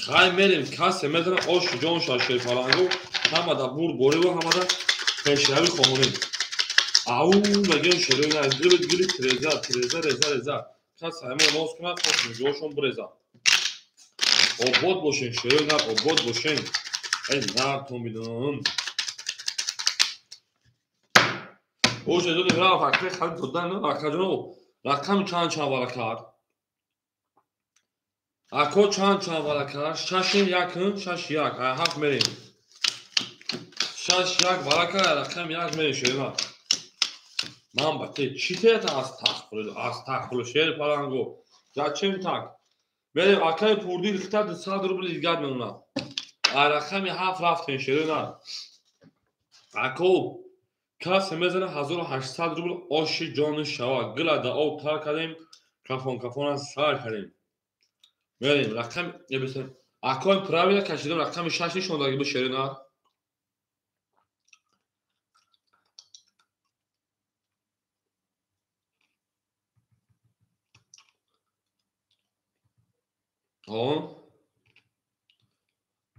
Хай мерем, касе мезанад ош ҷон ша шерпалангу, ҳамада бурд бориву ҳамада пешравӣ хоҳонем. Ау мегӯем шерои на гили гили тиреза, тиреза, реза, реза. Касе ҳамон ноз кунад, хош мегӯшон биреза. Обод бошен, шерои нар, обод бошен. Эй нартон бидон. Оше додем рафт, акаи Халид додан, акаҷоно, рақами чанд чанд вара кард? Ако чанд чанд вара кард? 6 1, 6 1, ай 7 мерем. 6 1 вара кард, рақами 1 мерем шерина. Ман ба те чӣ тета астағфируллоҳ, шер паланго. Зачем так? Мерем акаи Пурдил хита 200 рубли дигар мемонад. Ай рақами 7 рафтем шерина. Ако касе мезана 1800 рубл оши ҷони шава. Гила да об тар кардем, кафон кафона сар кардем. Мерем рақами акои правила кашидем рақами 6 нишондаги бу шерина.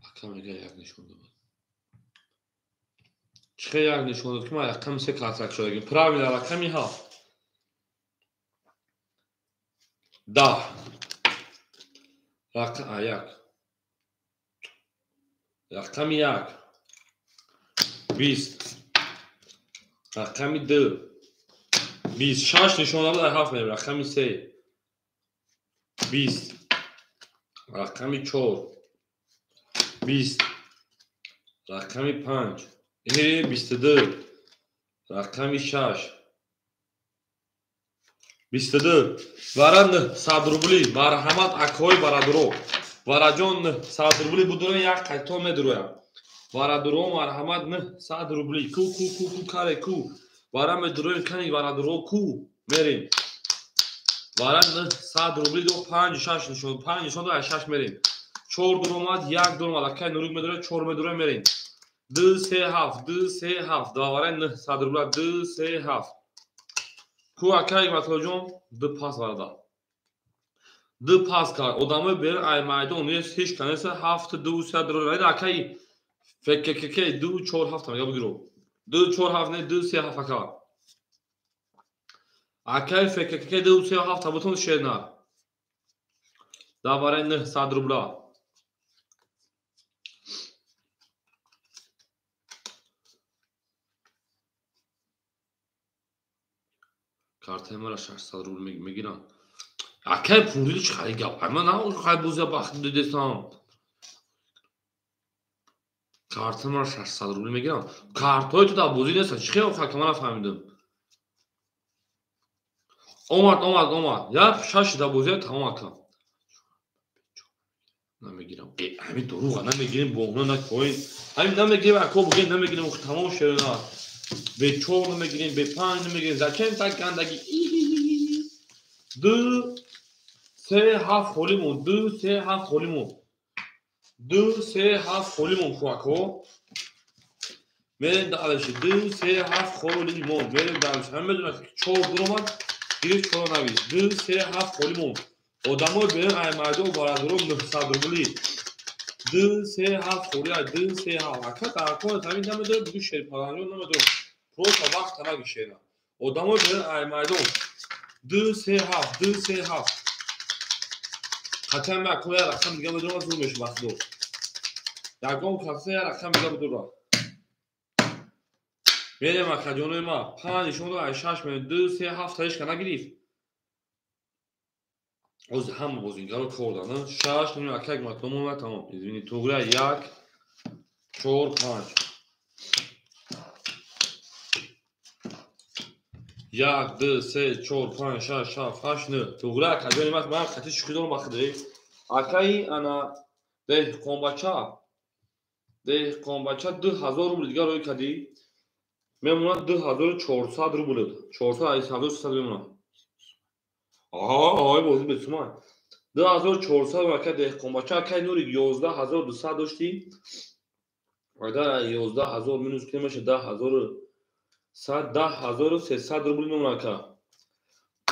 Ака мега як нишон дод. Чӣ як нишон дод ки ман рақами 3 касак шудагим. Правила рақами 7. 10. Рақам 1. Рақами 1. 20. Рақами 2. 26 нишон дод, 7 мерем. Рақами 3. 20. Рақами 4. 20. Рақами 5. 22. Рақами 6. 22. Вара 900 рубли. Марҳамат акои барадуро. Вараҷон 900 рубли будуро як қайтон медуроям. Варадуро марҳамат 900 рубли. Ку ку ку ку каре ку. Вара медуроем кани варадуро ку. Мерем. Вара 900 рубли до 5 6 нишон. 5 нишон до 6 мерем. 4 дуромад, 1 дуромад. Акай Нурук медурояд, 4 медуроем мерем. 2 3 7 2 3 7 давара 900 рубла 2 3 7. Ку акай Ҳикматуллоҷон 2 пас варда. 2 пас кард. Одамои берун ай майдон нест, ҳеч кас нест. 7 2 3 дурояд. Акай ФКК 2 4 7 мега бигиро. 2 4 7 не 2 3 7 ака. Акай ФКК 2 3 7 бутун шерна. Давара 900 рубла. Картаи мара 600 рубл мегиранд. Акай Пурдил чӣ хари гап? Ай ман на хай бозия бахт дидесам. Карта мара 600 рубл мегирам. Картҳои ту дар бозӣ нестанд. Чӣ хел охир ман нафаҳмидам. Омад, омад, омад. Як шаш дар бозӣ тамом ака. Намегирам. Ҳамин дурӯға намегирем, боҳона накоин. Ҳамин намегирем, ако бугем намегирем, охир тамом шерина. Бе чор намегирем, бе панҷ намегирем. Зачем так гандаги? 2 3 7 холӣ монд. 2 3 7 холӣ монд. 2 3 7 холӣ монд кӯако. Мерем дальше. 2 3 7 холӣ монд. Мерем дальше. Ҳама медонад ки 4 дуромад, гирифт 4 навис. 2 3 7 холӣ монд. Одамои берун ай майдон бародаро 900 рубли. 2 3 7 холӣ ай 2 3 7. Ака дар кор ҳамин намедонам, бигӯ шерпаланҷон намедонам. Просто вақт танаги шера. Одамои берун ай майдон 2 3 7 2 3 7. Қатъан ман акоя рақам дига медонам, зур мешавад вақт дор. Ягон каса я рақам дига бидора. Мерем акаҷонои ма 5 нишон дод, ай 6 мерем 2 3 7 таишка нагирифт. Оз ҳама бозингаро кор доданд. 6 ним акак матомона тамом. Извини, туғра 1 4 5. 1 2 3 4 5 6 7 8 9. Туғра акаҷони ман ман қатъи шӯхӣ дорам ба худо. Акаи ана деҳқонбача. Деҳқонбача 2000 рубл дигар рӯй кардӣ. Мемонад 2400 рубл. 400 ай 1300 мемонад. Ай бозӣ бесумай. 2400 ака деҳқонбача. Акаи Нури 11200 доштӣ. Агар 11000 минус кунем мешавад 10100, 10300 рубл мемонад ака.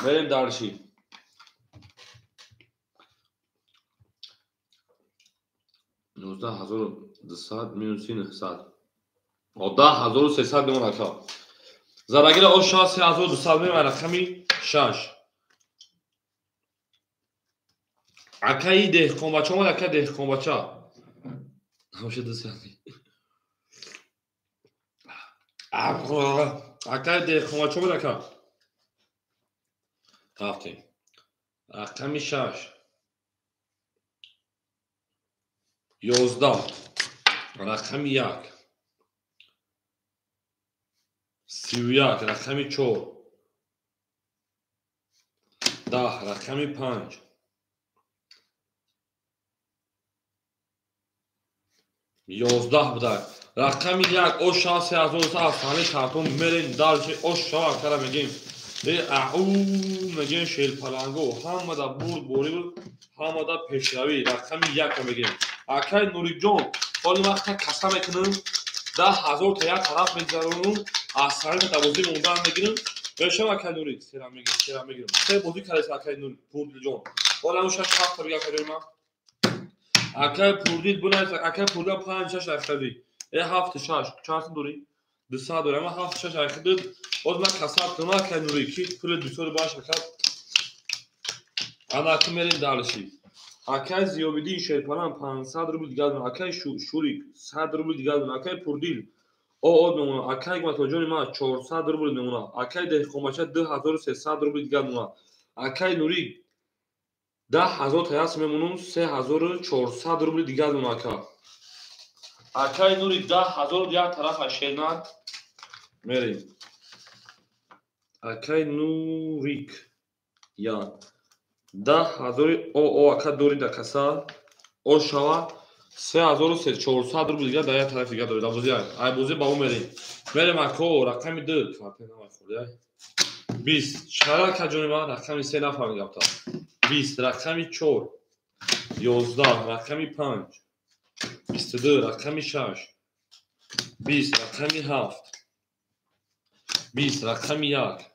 Мерем дарши. 19200 минус 900. 10300 мемонад ака. Зарагира о 6200 мемонад рақами 6. Акаи деҳқонбача омад, ака деҳқонбача. Ҳамеша 200. Акаи деҳқонбача омад ака. Рафтем. Рақами 6. 11. Рақами 1. 31. Рақами 4. 10. Рақами 5. 11 будак. Рақами 1 о 6300 аз саҳнаи картон мерем дальше о шава акара мегем. Ау мегем шелпаланго ҳамада бурд борӣ ҳамада пешравӣ. Рақами 1 мегем. Акаи Нурикҷон ҳоли вақта каса мекунам 10000 та як тараф мегзаронам, аз саҳнаи бозӣ мондан мегирам. Мешава акаи Нурик сера мегирам, сера мегирам. Се бозӣ кардест акаи Нурик Пурдилҷон. Ҳоли ҳамон 6 7 та бига акаи ман. Акаи Пурдил бунайс, акаи Пурдил 5 6 ахиди. 7 6 чанд сум дорӣ? 200 дорӣ. Ама 7 6 ахиди. Боз ман касаб кунам акаи Нурик ки пули 200 баш ака. Ана ака мерем дальше. Акаи Зиёбиддин Шерпалан 500 рубл дигар дорам. Акаи Шурик 100 рубл дигар дорам. Акаи Пурдил ОО мемонад. Акаи Ҳикматуллоҷони ман 400 рубл мемонад. Акаи Деҳқонбача 2300 рубл дигар мемонад. Акаи Нурик 10000 таяс мемонам, 3400 рубл дигар мемонад ака. Акаи Нурик 10000 як тарафа шернат мерем. Акаи Нурик я 10000 ОО ака дори да каса о шава 3400 рубл дигар дар як тараф дигар доред. Бозӣ ай бозӣ ба ӯ мерем. Мерем ако рақами 2 карта намехӯрд ай. 20 чара каҷони ман рақами 3 нафаҳмид гапта. 20 рақами 4 11 рақами 5 22 рақами 6 20 рақами 7 20 рақами 1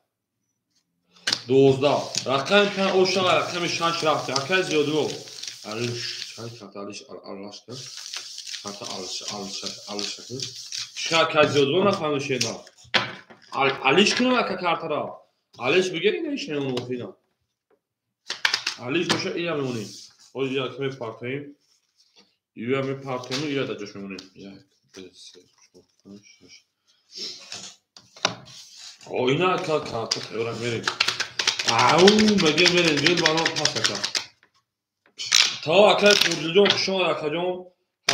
12 рақами 5 оша рақами 6 рафт. Акаи Зиёдулло алиш чанд карта алиш алашка карта алиш алиш алиш чӣ акаи Зиёдулло нафаҳмид шена. Алиш кунам ака картара. Алиш бигирӣ нешинам охина. Алиш боша ия мемонем. Ҳозир як мепартоем. Ия мепартоем, ия дар ҷош мемонем. 1 2 3 4 5 6. О ина ака карта тайёра мерем. Ау мегем мерем гел бало пас ака. То ака Пурдилҷон хуш омад акаҷон.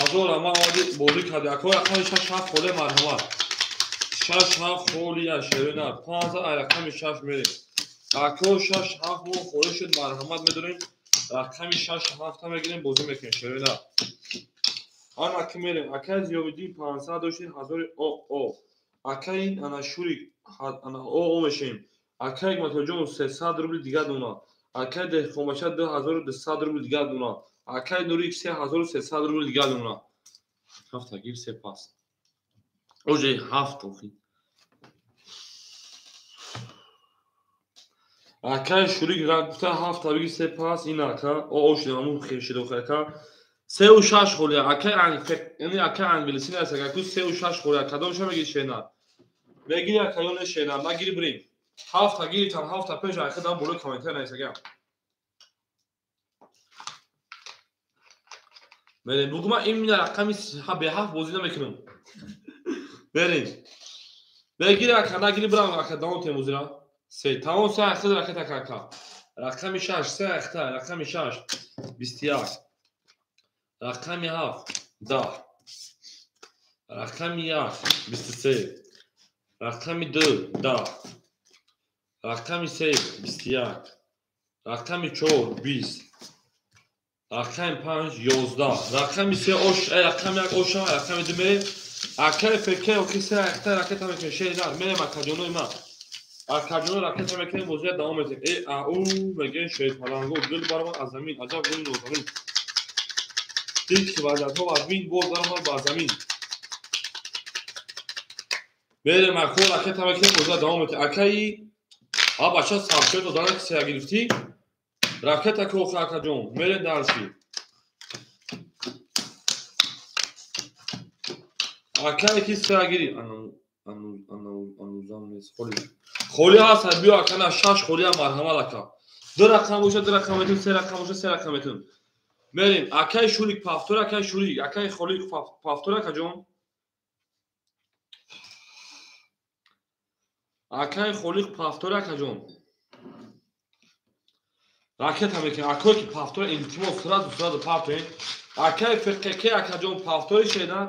Ҳазор ама омади бозӣ карди. Ако рақами 6 7 холе марҳамат. 6 7 холи я шерина. 5 ай рақами 6 мерем. Ако 6 7 мо холӣ шуд марҳамат медорем. Рақами 6 7 мегирем бозӣ мекунем шерина. Ана ки мерем. Акай Зиёвиддин 500 доштин 1000 о. Акай ана Шурик ана о мешем. Акай Ҳикматуллоҷон 300 рубли дигар дона. Акай Деҳқонбача 2200 рубли дигар дона. Акай Нурик 3300 рубли дигар дона. Ҳафта гир се пас. Оже ҳафт охи. Акай Шурик гуфта ҳафта бигир се пас ин ака. О шудем амун хел шуд охи ака. 3 ва 6 холия. Акай яъне акай англисӣ нест ака. Ку 3 ва 6 холия. Кадомша мегири шена? Мегири ака ё не шена? Нагири бирем. Ҳафта гирифтам, ҳафта пеш айхи дам болои комментар нависагам. Мерем. Бугу ман ин рақами бе ҳафт бозӣ намекунам. Мерем. Мегири ака, нагири бирам ака давом тем бозира. Се тамом се айхи ракета ака. Рақами 6 се айхта, рақами 6 21. Рақами 7 10. Рақами 1 23. Рақами 2 10. Рақами 3 21. Рақами 4 20. Рақами 5 11. Рақами 3 ош, рақами 1 оша, рақами 2 мерем. Акаи ФК охи се айхта ракета мекунем шеҳр мерем акаҷонои ман. Акаҷоно ракета мекунем бозия давом метем. Э ау мегӯем шерпаланго гул баромад аз замин, аҷаб гули нозанин. Дид ки вазиятҳо вазмин боз баромад ба замин. Мерем ако ракета мекунем бозия давом метем. Акаи а бача сарчои додана ки сея гирифтӣ ракета ки охи акаҷон мерем дарши. Акае ки сея гири анузам нест холи. Холи ҳаст биё ака на 6 холия марҳамат ака. 2 рақам бошад 2 рақам метун, 3 рақам бошад 3 рақам метун. Мерем. Акаи Шурик пафтор, акаи Шурик, акаи Холик пафтор акаҷон. Акаи Холиқ пафтор акаҷон. Ракета мекунем. Акое ки пафтор илтимос сразу сразу партоем. Акаи ФКК акаҷон пафтори шеда.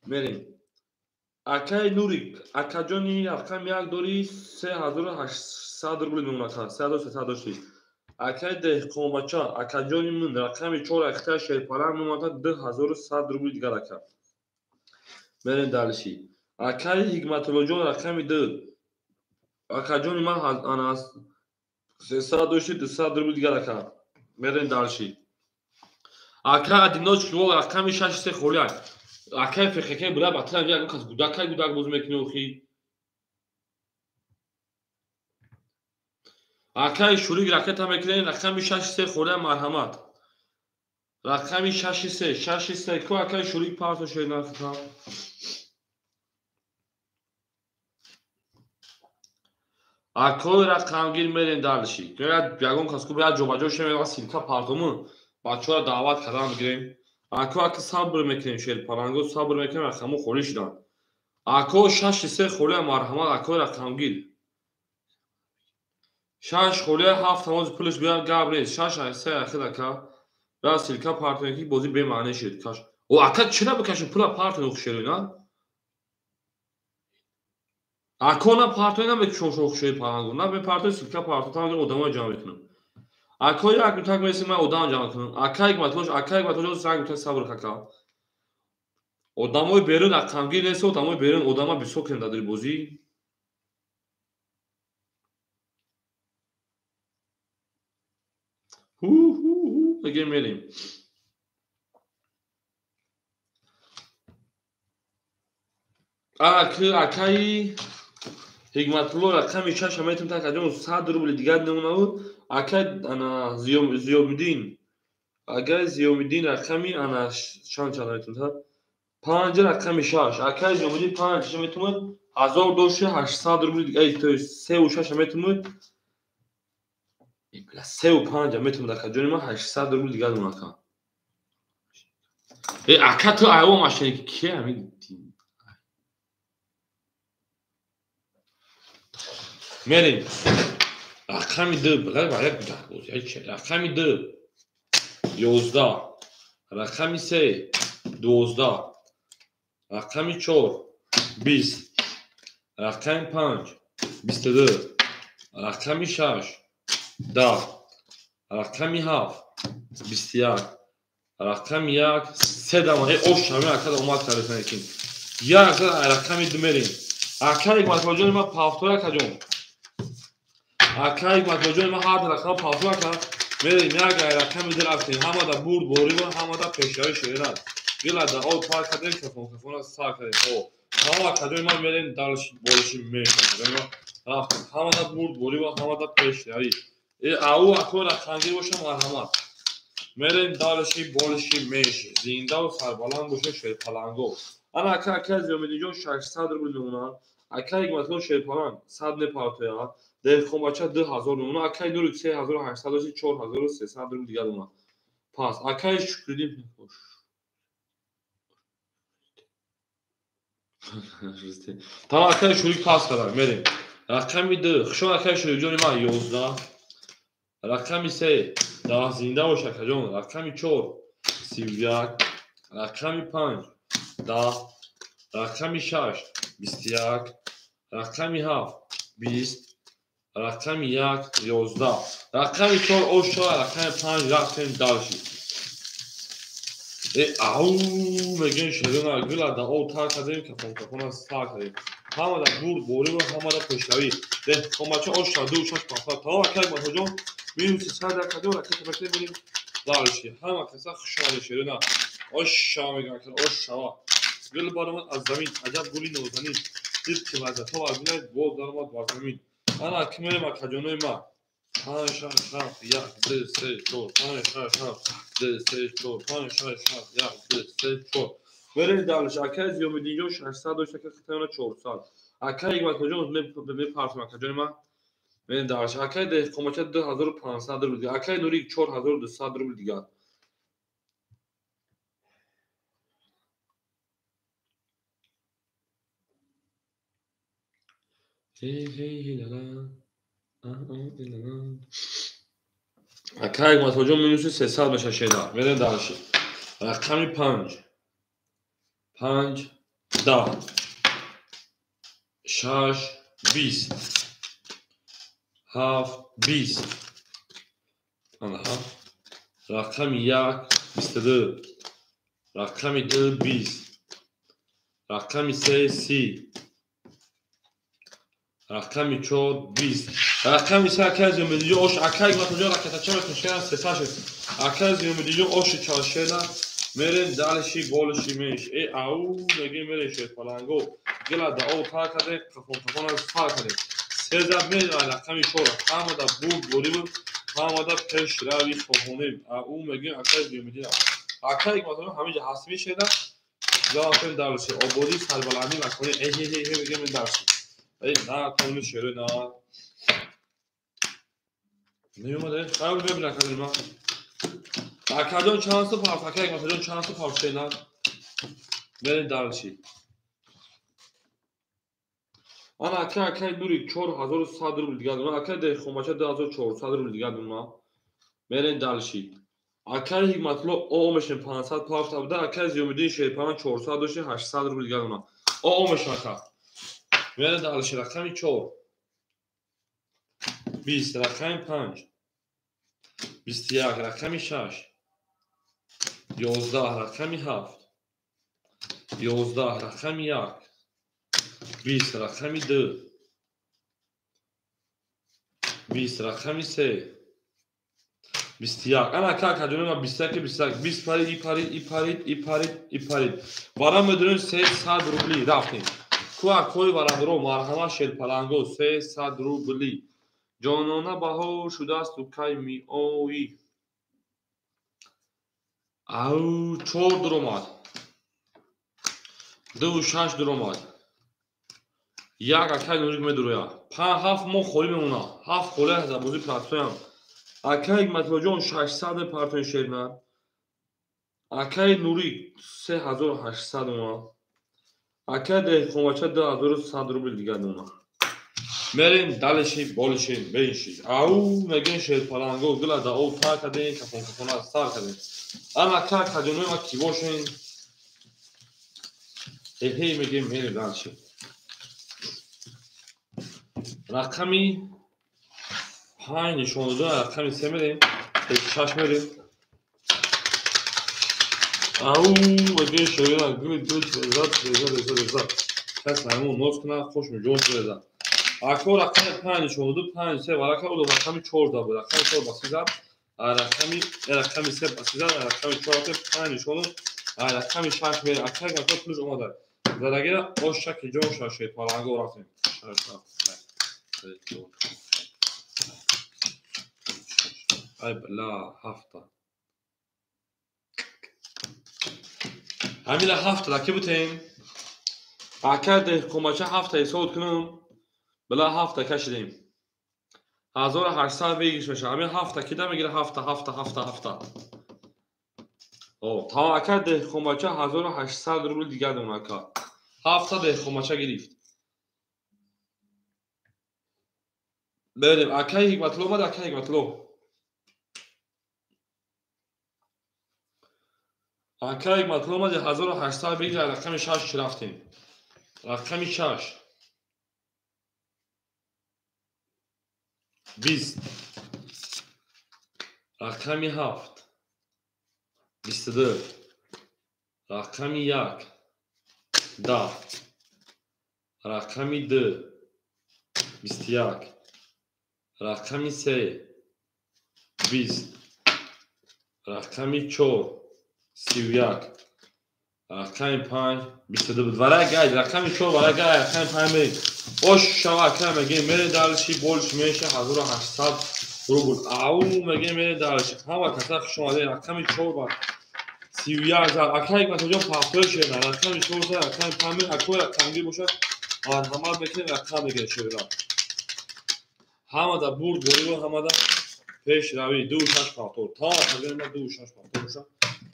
Мерем. Акаи Нурик, акаҷони рақами 1 дори 3800 рубли мемонад. 3300 дошти. Акаи Деҳқонбача, акаҷони ман рақами 4 ахта шерпалан мемонад 2100 рубли дигар ака. Мерем дарши. Акаи Ҳикматуллоҷон рақами 2. Акаҷони ман ана 300 дошти 200 рубли дигар ака. Мерем дарши. Акаи Адиноч Кивол рақами 6 се холия. Акаи ФХК бира батирам як кас гудакай гудак бозӣ мекунӣ охи. Акаи Шурик ракета мекунем рақами 6 се холия марҳамат. Рақами 6 3 6 3 ку акаи Шурик парто шенафта. Акои рақамгир мерем дарши. Ягон кас ку бира ҷобаҷо шемева силка партому бачаҳоро даъват кардан бигирем. Ако аки сабр мекунем шерпаланго сабр мекунем рақамҳо холӣ шуданд. Ако 6 3 холия марҳамат акои рақамгир. 6 холия 7 ҳамози пулаш биёяд гап нест. 6 3 ахир ака. Бира силка партоем ки бозӣ бемаъне шуд. Каш. О ака чира бикашем пула партоем хушерина? Ако на партоем намекушом шо хушери паланго. На бепартоем силка партоем там одаморо ҷамъ мекунам. Ако як мутак меси ман одам ҷамъ кунам. Акай Ҳикматуллош, акай Ҳикматуллош занг мутак сабр кака. Одамои берун рақамгир нест, одамои берун одама бисёр кунем дар бозӣ. Ҳу ҳу ҳу мегем мерем. Акаи Ҳикматулло рақами 6 метум так аҷон 100 рубли дигар намунаву. Акай ана Зиёмиддин, акай Зиёмиддин рақами ана чанд чанд метум та? 5 рақами 6. Акай Зиёмиддин 5 метумад 1000 доши 800 рубли дигар, то есть 3 ва 6 метумад. 3 ва 5 метумад акаҷони ман 800 рубли дигар мон ака. Э ака ту айво машини ки ҳамин мерем. Рақами 2, бале, бале, гудак боз, яй че? Рақами 2 11, Рақами се 12, рақами 4 20, рақами 5 22, рақами 6 10, рақами 7 21, рақами 1 се дама. Ош ҳамин акада омад кардасан лекин. Як рақами 2 мерем. Акай Ҳикматуллоҷони ман пафтор акаҷон. Акай Ҳикматуллоҷони ман ҳар рақам пафтор ака. Мерем як рақами 2 рафтем. Ҳамада бурд бориву ҳамада пешравӣ шеринат. Гила да об пар кардем, кафон кафона сар кардем. Ҳо. Ҳама акаҷони ман мерем далши болиши мешавем. Рафтем. Ҳамада бурд бориву ҳамада пешравӣ. Ау ако рақамгир боша марҳамат. Мерем далши болиши меш. Зиндаву сарбаланд боша шерпаланго. Ана ака ака Зиёмиддинҷон 600 рубл мемонад. Акай Ҳикматулло шерпаланг 100 мепартояд. Деҳқонбача 2000 мемонад. Акай Нурик 3800 дошти 4300 рубл дигар мемонад. Пас акай Шукриддин тамом акай Шурик пас кардам. Мерем. Рақами 2 хушон акай Шурикҷони ман 11, рақами 3 10, зинда бош акаҷон. Рақами 4 31, рақами 5 10, рақами 6 21, рақами 7 20, рақами 1 11, рақами 4 оша, рақами 5 рафтем далши. Ау мегӯем шерона гила да об тар кардем, кафон кафона сар кардем. Ҳамада бурд бориву ҳамада пешравӣ. Деҳқонбача оша 2 6 5 тамом акай Ҳикматуллоҷон минуси 100 акаҷон ракета бакем мерем далши. Ҳама каса хуш омадед шерона. Оша мегӯям акар ошава. Гул баромад аз замин, аҷаб гули нозанин. Дид ки лаззатҳо аз бинад, боз даромад бар замин. Ана ки мерем акаҷонои ман. 5 6 7 1 2 3 4 5 6 7 2 3 4 5 6 7 1 2 3 4. Мерем далш. Акай Зиёмиддинҷон 600 дошт, ака Хитоёна 400. Акай Ҳикматуллоҷон мепартам акаҷони ман. Мерем далш. Акай Деҳқонбача 2500 рубл дигар. Акай Нурик 4200 рубл дигар. Акай Ҳикматуллоҷон минуси 300 меша шеда. Мерем далши. Рақами 5 5 10 6 20 7 20. Ана рақами 1 22, рақами 2 20, рақами 3 30, рақами 4 20, рақами 3 акай Зиёмиддинҷон ош. Акай Ҳикматуллоҷон ракетача мекунад 300 шуд. Акай Зиёмиддинҷон оши чалшена. Мерем далши болиши меш. Ау мегӯем мерем шерпаланго. Гила да об тар кардем, кафон кафона сар кардем. Се зад мерем рақами 4. Ҳамада бурд бориву ҳамада пешравӣ хоҳонем. Ау мегӯем акай Зиёмиддин. Акай Ҳикматуллоҷон ҳаминҷа ҳаст мешеда. Рафтем далши. Ободӣ сарбаландӣ макони э мегӯем далши. На кони шере на. Меомаде. Хайр мебинам акаҷони ман. Акаҷон чанд су парт, акай Ҳикматуллоҷон чанд су парт шена. Мерем далши. Ана акай акай Нурик 4100 рубл дигар дорам. Акай Деҳқонбача 2400 рубл дигар дорам. Мерем далши. Акай Ҳикматулло о мешем 500 парт буда. Акай Зиёмиддин Шерпаланг 400 дошти 800 рубл дигар дорам. О мешем ака. Мерем далши. Рақами 4 20, рақами 5 21, рақами 6 11, рақами 7 11, рақами 1 20, рақами 2 20, рақами 3 21. Ана ака акаҷони ман 21 21 20 парид, и парид, и парид, и парид, и парид. Барам медонем 300 рубли рафтем. Ку акои варандро марҳамат шерпаланго 300 рубли. Ҷонона баҳор шудаасту кай меоӣ. Ау 4 дуромад. 2 6 дуромад. 1 акай Нурик медурояд. 5 7 мо холӣ мемонад. 7 холӣ аз бозӣ партоям. Акай Ҳикматуллоҷон 600 мепартоем шерна. Акай Нурик 3800 омад. Акай Деҳқонбача 2100 рубл дигар мемонад. Мерем далеши болиши бенши. Ау мегӯем шерпаланго гила да об тар кардем, кафон кафона сар кардем. Ана ка каҷонои ма ки бошен. Эҳей мегӯем мерем далеши. Рақами 5 нишон дода, рақами 3 мерем, 6 мерем. Ау мегӯем шерина гули гули реза реза реза реза. Кас ҳамон ноз кунад, хуш миҷон реза. Ако рақами 5 нишон доду, 5 3 варака буд, рақами 4 буд, рақами 4 ба 3 зад, рақами 3 ба 3 зад, рақами 4 ба 5 нишон дод, рақами 6 мерем, акай гако плюс омада. Задагира ош шаки ҷон шашед, паланго рафтем. 6 7 8 9 Ай бла ҳафта. Ҳамина ҳафта даки бутем. Акай деҳқонбача ҳафта ҳисоб кунам. Била ҳафта кашидем. 1800 выигрыш мешавад. Ҳамин ҳафта кида мегира ҳафта ҳафта ҳафта ҳафта. О, тамом акай деҳқонбача 1800 рубл дигар дон ака. Ҳафта деҳқонбача гирифт. Берем акай Ҳикматулло омад, акай Ҳикматулло. Акай Ҳикматулло омад 1800 бигир, рақами 6 рафтем. Рақами 6. 20. Рақами 7. 22. Рақами 1. 10. Рақами 2. 21. Рақами 3. 20. Рақами 4. 31. Рақами 5. 22 буд. Варай гайд, рақами 4 варай гайд, рақами 5 мерем. Ош шава ака мегем мерем далши болш меша 1800 рубл. Ау мегем мерем далши. Ҳама каса хуш омадед. Рақами 4 ба 31 зад. Ака Ҳикматуллоҷон пафтор шена. Рақами 4 зад, рақами 5 мерем. Акои рақамгир бошад, марҳамат мекунем, рақам мегирем шерира. Ҳамада бурд бориво, ҳамада пешравӣ 2 6 пафтор. Тамом акаҷон ма 2 6 пафтор бошад.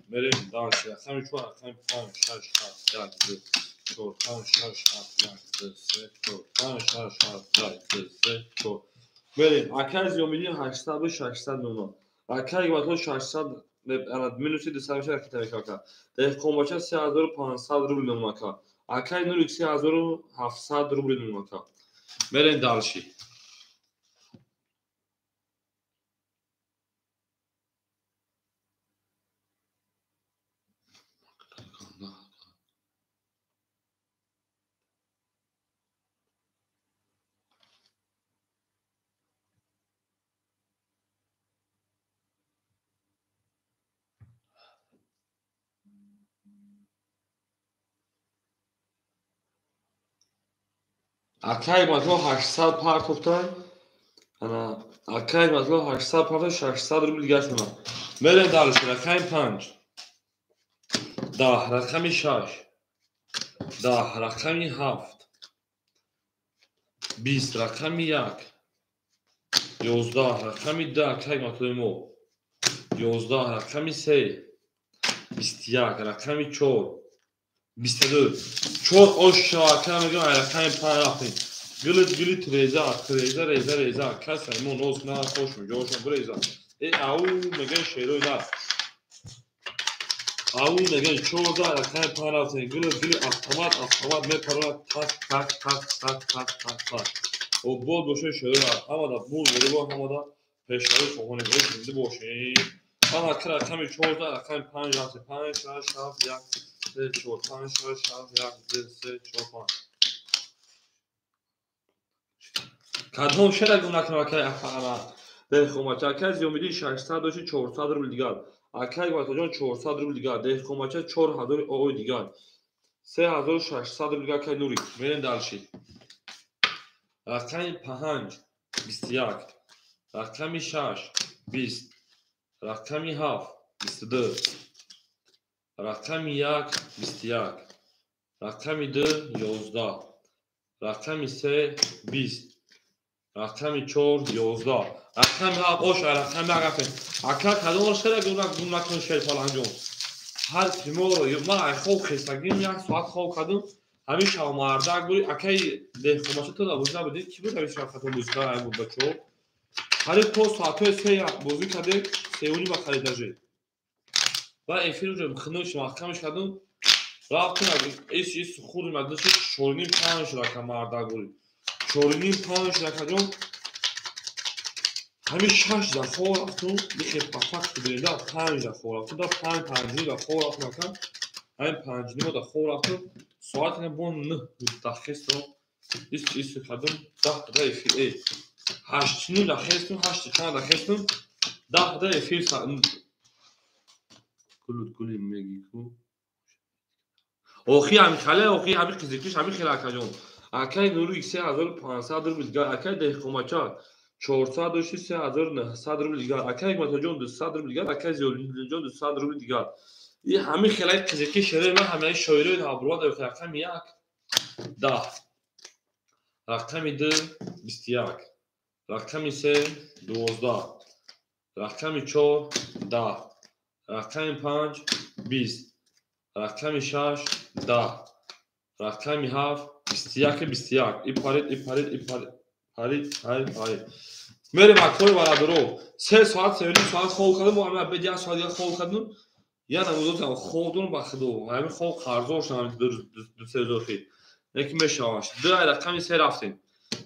Мерем далши. Рақами 4, рақами 5, 6, 7, 1, 2, 4, 5, 6, 7, 1, 2, 3, 4, 5, 6, 7, 1, 2, 3, 4. Мерем. Акай Зиёмиддин 800 буд, 600 мемонад. Акай Ҳикматулло 600 минуси 200 мешавад, ракета мекунад. Деҳқонбача 3500 рубл мемонад. Акай Нурик 3700 рубл мемонад. Мерем далши. Акай Ҳикматулло 800 партофтан. Ана акай Ҳикматулло 800 партофт, 600 рубл дигар мемонад. Мерем далши. Рақами 5. 10, рақами 6. 10, рақами 7. 20, рақами 1. 11, рақами 2, акай Ҳикматуллои мо. 11, рақами 3. 21, рақами 4. 22. 4 ош шава ака мегӯям, рақами 5 рафтем. Гилит гилит реза, реза реза реза. Кас мо ноз на хош миҷошон буреза. Э ау мегӯям шерои нар. Ау мегӯям 14, рақами 5 рафтем. Гилит гилит автомат автомат мепарад так так так так так так так. Обод боше шерои нар. Ҳамада бурд бориво, ҳамада пешравӣ хоҳонем. Э зинда бошем. Ана ака рақами 14, рақами 5 рафтем. 5 6 7 1 3 4 5 6 7 1 2 3 4 5. Кадом шера гум накунам акай ана деҳқонбача. Акай Зиёмиддин 600 дошти, 400 рубл дигар. Акай Ҳикматуллоҷон 400 рубл дигар. Деҳқонбача 4000 оой дигар. 3600 рубл дигар акай Нурик. Мерем далши. Рақами 5 21. Рақами 6 20. Рақами 7 22. Рақами 1 21. Рақами 2 11. Рақами 3 20. Рақами 4 11. Рақами 7 ош, рақами 1 рафтем. Ака кадом шера гум накун шер паланҷон. Ҳар приморо ман ай хоб хестагим, як соат хоб кардам. Ҳамин шавмардак бури акаи деҳқонбача то бозӣ набудӣ? Ки буд ҳамин шав хато бозӣ кард ай буд бачаҳо? Қариб то соатҳои се бозӣ кардем, сеюнима қариб даже. Ва эфир уже хунуш маҳкамш кардум. Рафтем ис ис хӯрдем аз даши 4.5 5 шуд ака мардак бури. 4.5 5 шуд акаҷон. Ҳамин 6 да хоб рафтум, бихе пафак будем да 5 да хоб рафтум, да 5 5 да хоб рафтум ака. Ҳамин 5:30 да хоб рафтум. Соат ина бо 9 буд да хестум. Ис ис кардум 10 да эфир. 8:30 да хестум, 8 чанд да хестум. 10 да эфир гулут гули меги ку. Охи ҳамин хале, охи ҳамин қизиқиш ҳамин хел акаҷон. Акаи Нурик 3500 рубл дигар, акаи Деҳқонбача 400 дошти 3900 рубл дигар, акаи Ҳикматуллоҷон 200 рубл дигар, акаи Зиёддинҷон 200 рубл дигар. И ҳамин хелаи қизиқи шерои ман ҳамаи шоирои навбурвад рақами 1 10, рақами 2 21, рақами 3 12, рақами 4 10, рақами 5 20, рақами 6 10, рақами 7 21 21. И парид, и парид, и парид, парид, парид, парид. Мерем акои бародаро. 3 соат, 3.5 соат хоб кардем, мо ҳамин абед 1 соат дигар хоб кардем. Я намудотам хоб дорам ба худо. Ҳамин хоб қарздор шудам ду се рӯз охир. Неки мешаваш. 2 рақами 3 рафтем.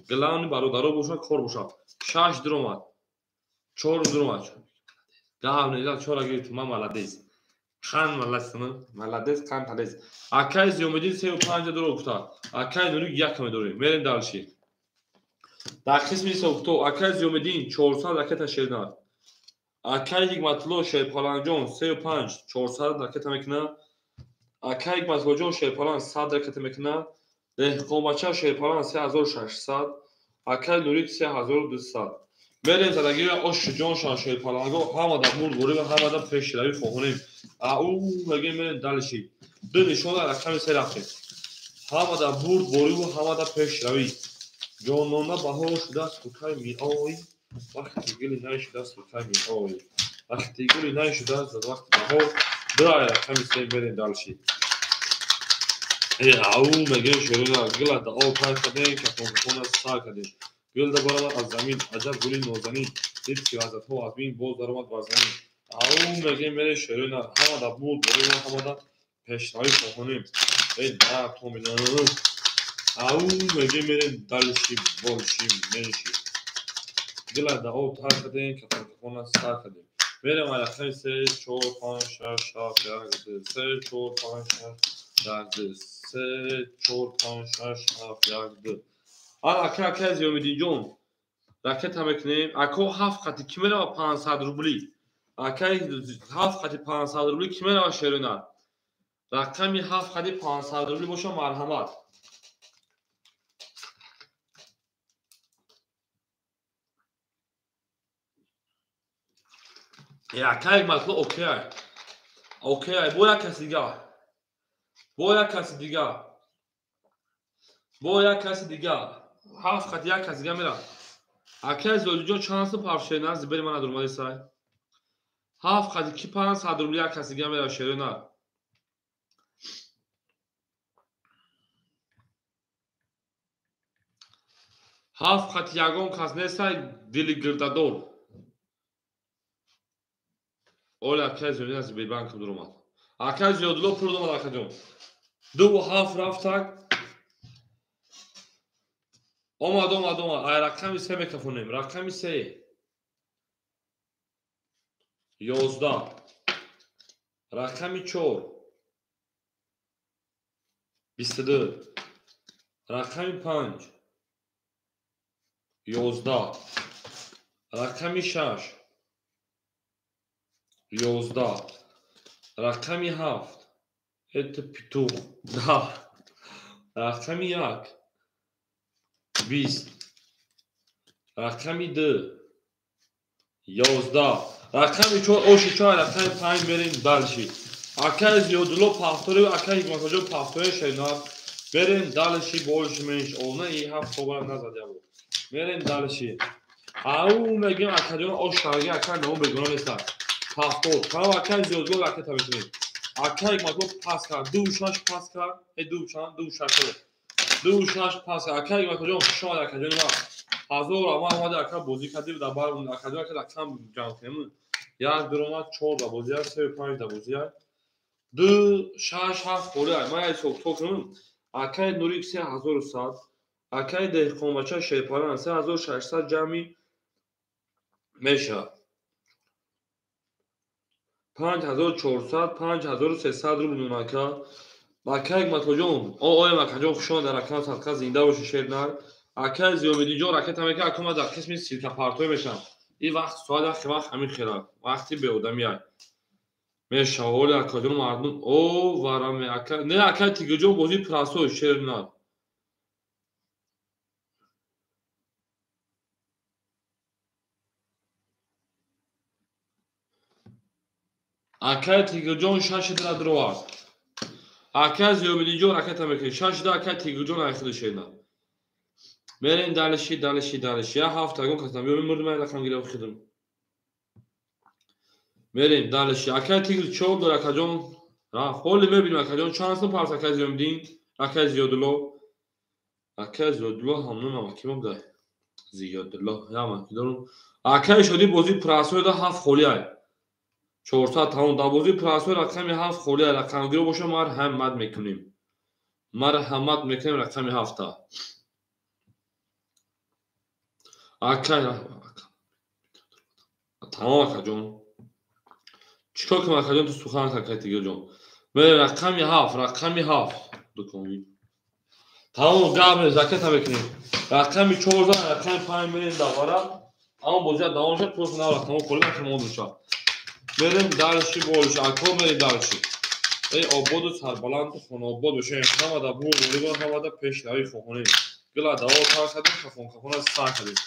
Главни бародаро бошад, кор бошад. 6 дуромад. 4 дуромад. Главни 4 гирифт, ман молодец. Қан молодец, молодец, қан молодец. Акаи Зиёмиддин 3.5 дуро гуфта. Акаи Нурик 1 медорем. Мерем дальше. Дар қисми ҳисобкитоб акаи Зиёмиддин 400 ракета шернад. Акаи Ҳикматулло Шерпаланҷон 3.5 400 ракета мекунад. Акаи Ҳикматуллоҷон Шерпалан 100 ракета мекунад. Деҳқонбача Шерпалан 3600, акаи Нурик 3200. Мерем задагиро ошуҷон шан Шерпаланго ҳама да бурд бурем, ҳама да пешравӣ хоҳонем. Ау мегем мерем дальше. Ду нишона рақами 3 рафтем. Ҳама да бурд бориву ҳама да пешравӣ. Ҷонона баҳор шудааст кӯкаи миой, вақти гули най шудааст кӯкаи миой. Вақти гули най шудааст дар вақти баҳор. Ду рақами 3 мерем дальше. Ау мегем шерона гула да об пай кардем, кафонкафона сар кардем. Гул да баромад аз замин, аҷаб гули нозанин, дид ки лаззатҳо аз бин боз даромад бар замин. Ау мегем мерем шерона ҳама да бурд борем, ҳама да пешравӣ хоҳонем. Эй да томина. Ау мегем мерем дальше, больше, меньше. Гула да об тар кардем, кафонкафона сар кардем. Мерем рақами 3 4 5 6 7 1 2 3 4 5 6 1 2 3 4 5 6 7 1 2. Ана ака акаи Зиёмиддинҷон ракета мекунем. Ако 7 қати ки мерава 500 рубли? Акаи 7 қати 500 рубли ки мерава шерона? Рақами 7 қати 500 рубли боша, марҳамат. Акаи Ҳикматулло окей. Окей, бо як каси дигар. Бо як каси дигар. Бо як каси дигар. 7 қати як каси дигар меравад. Акаи Зиёдиҷон чанд сум паршена? Зибери ман надурмади сай. 7 қати ки 500 рубли як каси дигар меравад шерона. Ҳафт қати ягон кас нестай дили гирдадор. Оля акаи Зиёдиддин аз Бебанк дуромад. Акаи Зиёдулло пул домад акаҷон. 2.7 рафтак. Омад, омад, омад. Ай рақами 3 мекафонем. Рақами 3. 11. Рақами 4. 22. Рақами 5. 11. Рақами 6. 11. Рақами 7. Это петух. 10. Рақами 1. 20. Рақами 2. 11. Рақами 4 оши 4 рақами 5 мерем дальше. Акаи Зиёдулло пафторе, акаи Ҳикматуллоҷон пафторе шернар. Мерем дальше больше меньше. Она и 7 собара назад я буд. Мерем дальше. Ау мегем акаҷон ош шарги ака намо бегуна неста. Пафтор. Канал акаи Зиёдулло ракета мекунем. Акай матлуб пас кард, 2-6 пас кард, 2 чанд, 2-6. 2-6 пас кард. Акай матлуб хуш омад акаҷон ма. 1000 ама омада ака бозӣ кардем дар бар акаҷон ака рақам ҷамъ кунем. 1 дуромад 4 да бозӣ, 3 5 да бозӣ. 2 6 7 холӣ. Ман як ҳисоб кунам. Акай Нурик 3100, акай Деҳқонбача Шерпалан 3600 ҷамъи мешавад. 5400, 5300 рубл мемака. Акай Матоҷон, оем акаҷон хуш омад дар рақам садқа зинда боши шернар. Акай Зиёмиддинҷон ракета мека ака ма дар қисми силкапартоӣ мешавам. Ин вақт соат вақти вақт ҳамин хела вақти беодамӣ ай. Мешава оли акаҷон мардум о вараме ака не акай Тигрҷон бозӣ прасой шернар. Акай Тигрҷон 6 дра дровард. Акай Зиёмиддинҷон ракета мекунед. 6 да акай Тигрҷон айхиди шернар. Мерем далиши, далиши, далиши. Я ҳафт ягон кас намеёбем, мурдим ай рақам гирифт хидм. Мерем далиши. Акай Тигр 4 дор акаҷон. Рафт. Ҳоли мебинем акаҷон чанд сум парс акай Зиёмиддин, акай Зиёдулло. Акай Зиёдулло ҳамнун амаки мо будай. Зиёдулло, я амаки дорум. Акай Шодӣ бозӣ прасой да 7 холӣ ай. 400 тамом. Дар бозии прасой рақами 7 холӣ ай. Рақамгиро боша марҳамат мекунем. Марҳамат мекунем рақами 7-та. Акай тамом акаҷон. Чикор кунам акаҷон ту сухан акай Тигрҷон. Мерем рақами 7, рақами 7. Дуконви. Тамом гап закета мекунем. Рақами 14, рақами 5 мерем давара. Аммо бозия давом шад, просто на рақамҳо холӣ рақамҳо душад. Мерем дарши болиш, ако мерем дарши. Эй ободу сарбаланду хонаобод бошем. Ҳамада бур буригон, ҳамада пешравӣ хоҳонем. Гила даво тар кардем, кафон кафона сар кардем.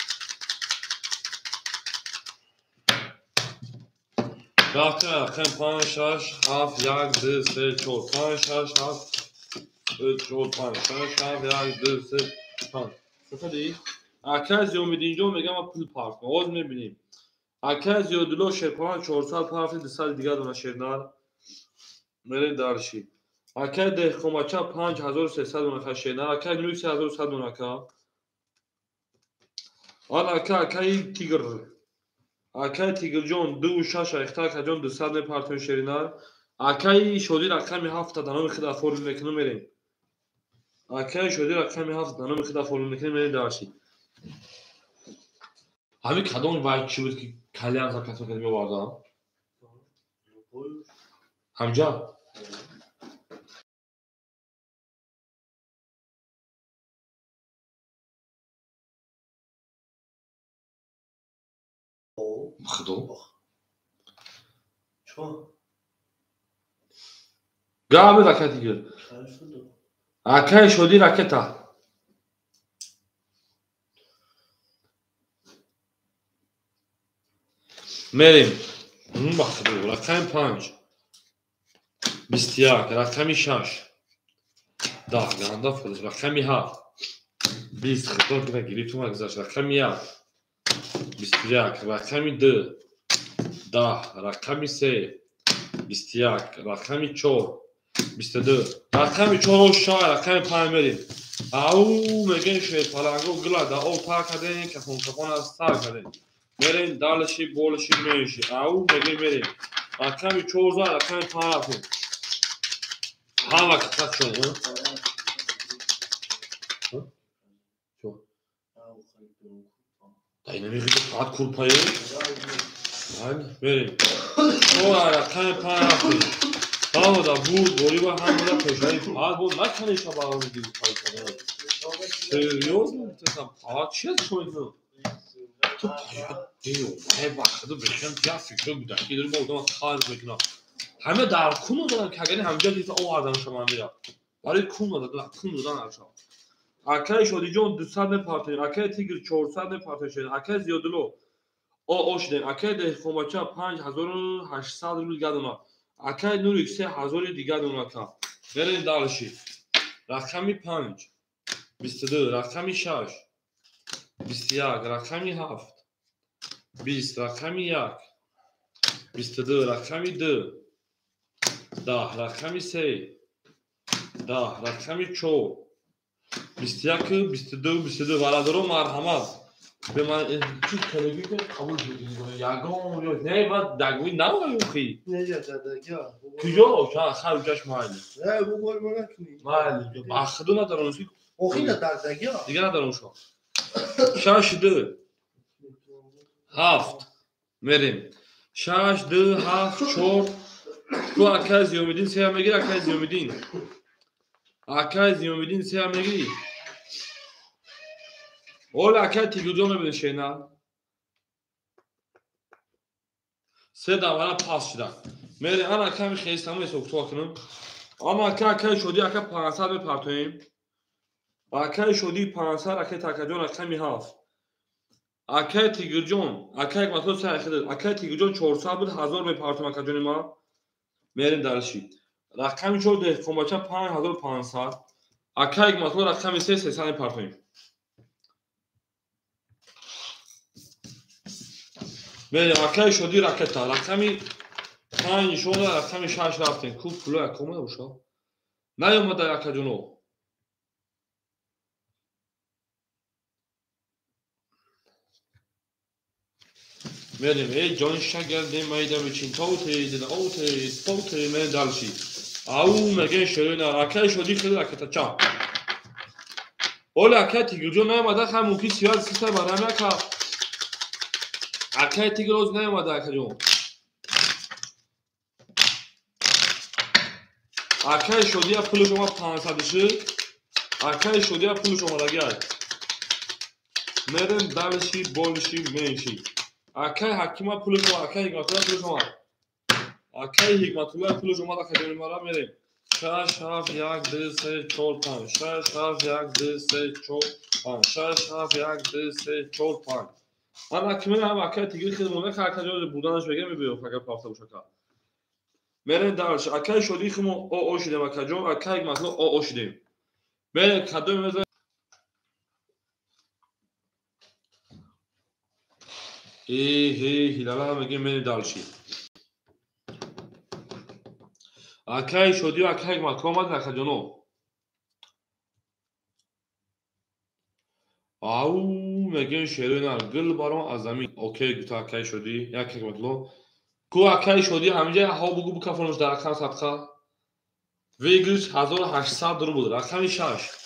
Рафтем рақам 5 6 7 1 2 3 4 5 6 7 4 5 6 7 1 2 3 5. Шуфади? Акай Зиёмиддинҷон мегам ма пул парт кун. Оз мебинем. Акай Зиёдулло Шерпалан 400 парти 200 дигар дона шернар. Мерем дарши. Акай Деҳқонбача 5300 дона шернар. Акай Нури 3100 дона ака. Ан ака акай Тигр. Акай Тигрҷон 2-6 айхта акаҷон 200 мепартои шеринар. Акай Шодӣ рақами 7 да номи худ оформ мекунем мерем. Акай Шодӣ рақами 7 да номи худ оформ мекунем мерем дарши. Ҳамин кадом вай чӣ буд ки кальян заказ мекард меовардам? Ҳамҷа? Худо. Гап акай Тигр. Акай Шодӣ ракета. Мерем. Бахудо, рақами 5. 21, рақами 6. 10 ганда фурӯш, рақами 7. 20 худо гира гирифтум гузашт, рақами 1. 21, рақами 2. 10, рақами 3. 21, рақами 4. 22, рақами 4 6, рақами 5 мерем. Ау мегӯем шерпаланго гила да об тар кардем, кафон кафон аз тар кардем. Мерем далиши болиши менши. Ау мегӯем мерем. Рақами 14, рақами 5 рафтем. Ҳама касат шуд. Да ина мехоҳӣ фақат курпае? Мерем. 4 рақами 5 рафтем. Ҳамада бурд, бориба ҳамада пешравӣ. Фақат бо накунӣ шабаҳои дигар пайкада. Серьёзно? Ты там фақат чи аст шумо ин? Ту паят деё, вай вақту бешам я фикр гудаки дорӣ, мо одама қарз мекунам. Ҳама дар кун додам ки агар ҳамҷа гирифта овардам шумо мира. Барои кун додам, кун додан аршам. Акай Шодиҷон 200 мепартоем, акай Тигр 400 мепартоем, акай Зиёдулло о шудем, акай Деҳқонбача 5800 рубл дигар дона. Акай Нурик 3000 дигар дона ака. Мерем далши. Рақами 5 22, рақами 6 21, рақами 7 20, рақами 1 22, рақами 2 10 рақами 3 10 рақами 4 21 22 22 бародаро марҳамат. Бе ман чӣ калиги қабул шуд ягон ё не бад дагуи намоям хи. Не ҷа. Куҷо? Ша харҷаш майли. Не бугор ма накунӣ. Майли. Ба худу надорам ки. Охи на дардагиа. Дига надорам шо. 6 2 7 мерем. 6 2 7 4 ку акай Зиёмиддин се мегири акай Зиёмиддин. Акай Зиёмиддин се мегири. Оля акай Тигурҷон мебинӣ шена. Се давара пас шуда. Мерем ана акай хестам ҳисоб кунам. Ама ака акай шодӣ ака 500 мепартоем. Акай шодӣ 500 акай Такаҷон рақами 7. Акай Тигурҷон, акай Ҳикматулло се хеле, акай Тигурҷон 400 буд 1000 мепартом акаҷони ма. Мерем дарши. Рақами 4 деҳқонбача 5500. Акай Ҳикматулло рақами 3 300 мепартоем. Мерем акай шодӣ ракета рақами 5 нишона рақами 6 рафтем. Ку пуло як омада боша? Наёмада акаҷоно. Мерем эй ҷон шагарде майда мечин тоте дила оте тоте мерем далши. Ау мегем шерина акай шодӣ хеле ракета ча. Оля акай Тигурҷон наёмада хай мумкин сиёд сита барам яка. Акай Тигр оз наёмада акаҷон. Акай шодия пулш омад 500 шуд. Акай шодия пулш омадагиай. Мерем далши болши менши. Акай Ҳакима пулш омад, акай Ҳикматулла пулш омад. Акай Ҳикматулла пулш омад акаҷони мара мерем. 6 7 1 2 3 4 5 6 7 1 2 3 4 5 6 7 1 2 3 4 5. Ана кимин ҳам акай Тигр хел монда ха акаҷон буданаш мегем мебиё агар пафта боша ка. Мерем дарш акай шодӣ химо о шидем акаҷон, акай Ҳикматулло о шидем. Мерем кадом мезанем. Э ҳе ҳилала мегем мерем дарши. Акай шодӣ акай Ҳикматулло омадин акаҷоно. Ау мегем шерои нар гул баром аз замин. Окей гуфта акай шодӣ як Ҳикматулло. Ку акай шодӣ ҳаминҷа ҳо бугу букафонаш дар рақам садқа. Выигрыш 1800 рубл рақами 6.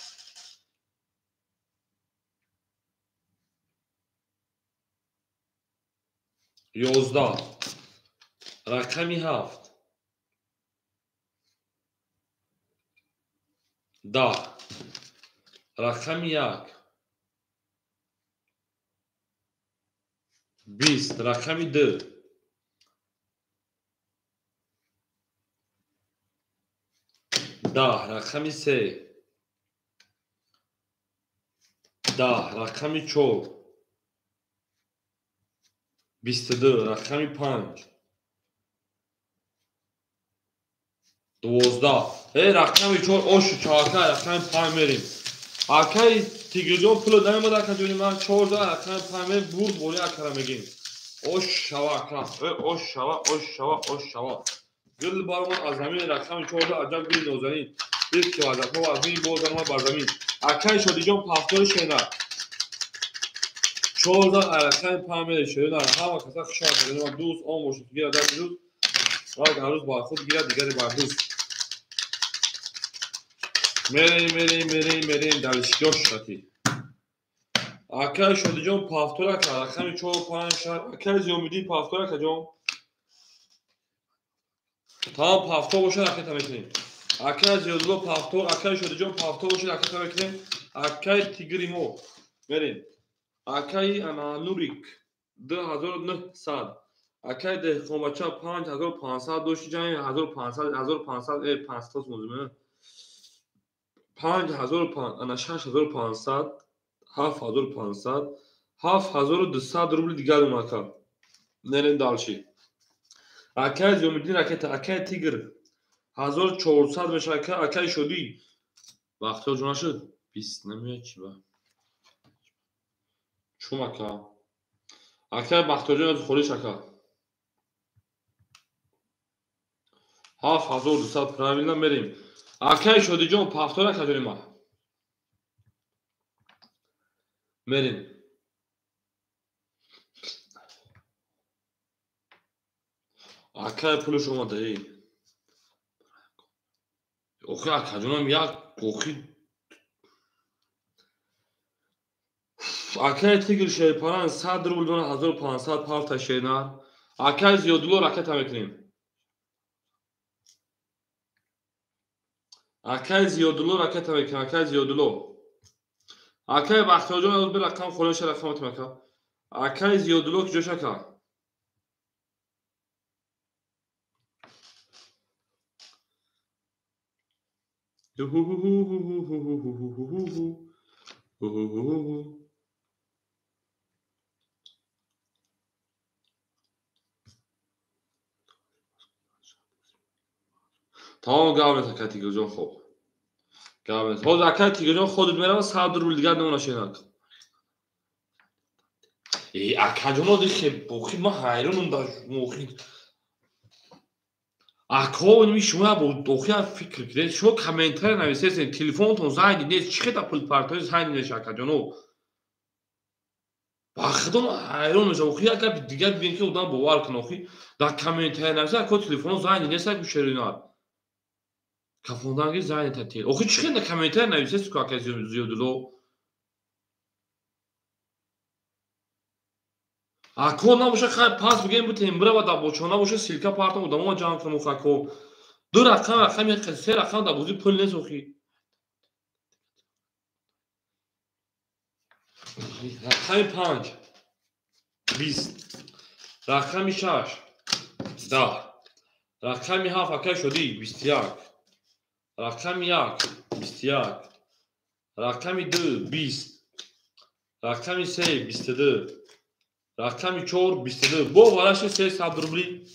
11 рақами 7 10 рақами 1 20 рақами 2 10 рақами 3 10 рақами 4 22 рақами 5 12 рақами 4 ошу чаҳака рақами 5 мерем. Акай Тигрҷон пуло наёмад акаҷони ман 14 рақами 5 мерем бурд бори акара мегем. Ош шава ака, ош шава, ош шава, ош шава. Гул баромад аз замин рақами 14 аҷаб гули нозанин. Дид ки вазатҳо аз мин боз омад бар замин. Акай Шодиҷон пафтори шена. 14 рақами 5 мерем шерина ҳама каса хуш омадед. Ман дӯст он бошед гирад дар рӯз ва ҳар рӯз бар худ гирад дигаре бар дӯст. Мерем мерем мерем мерем дар шиёш шати. Акай Шодиҷон пафтора ака рақами 4 5 6 акай Зиёмиддин пафтора акаҷон. Тамом пафтор бошад ракета мекунем. Акай Зиёдулло пафтор, акай Шодиҷон пафтор бошад ракета мекунем. Акай Тигри мо мерем. Акай Нурик 2900. Акай Деҳқонбача 5500 дошти ҷамъи 1500 1500 500 мозиме. 5000 ана 6500 7500 7200 рубли дигар омад. Мерем далши. Акай Зиёмиддин ракета, акай Тигр 1400 мешава, акай Шодӣ. Бахтиёр ҷон нашуд? 20 намеяд чи ба? Чум ака? Акай Бахтиёр ҷон аз холиш ака. 7200 правильно мерем. Акай Шодиҷон, повтор акаҷони ма. Мерем. Акай пулш омада эй. Охи акаҷонам як охи акай Тигр Шерпаран 100 рубл дона 1500 парта шернар. Акай Зиёдулло ракета мекунем. Акай Зиёдулло ракета мекунем. Акай Зиёдулло. Акай Бахтиёрҷон аз бир рақам холиша рақам метем ака. Акай Зиёдулло куҷош ака? Тамом гавнет акай Тигрҷон хоб. Гавнет. Ҳозир акай Тигрҷон ходит мерава 100 рубл дигар намона шенак. Э акаҷоно дихе бохи ма ҳайронам да охи. Ако ними шумо бо охи фикр кунед, шумо комментария нависед, телефонтон занг нест, чӣ хета пул партои занг нест акаҷоно. Ба худо ман ҳайрон мешавам. Охи як гапи дигар бигем ки одам бовар кунад охи. Дар комментария нависед, ако телефоно занг нест, аку шеринар. Кафонданги занг татил. Охи чӣ хел дар комментария нависед, сука акай Зиёдулло? Ако набоша хай пас бигем бутем бирава дар бочона боша силка партам одамо ҷамъ кунам охи ако. Ду рақам рақам як се рақам дар бозӣ пул нест охи. Рақами 5 20, рақами 6 10, рақами 7 акай Шодӣ 21, рақами 1 21, рақами 2 20, рақами 3 22, рақами 4 22. Бо вараши 300 рубли,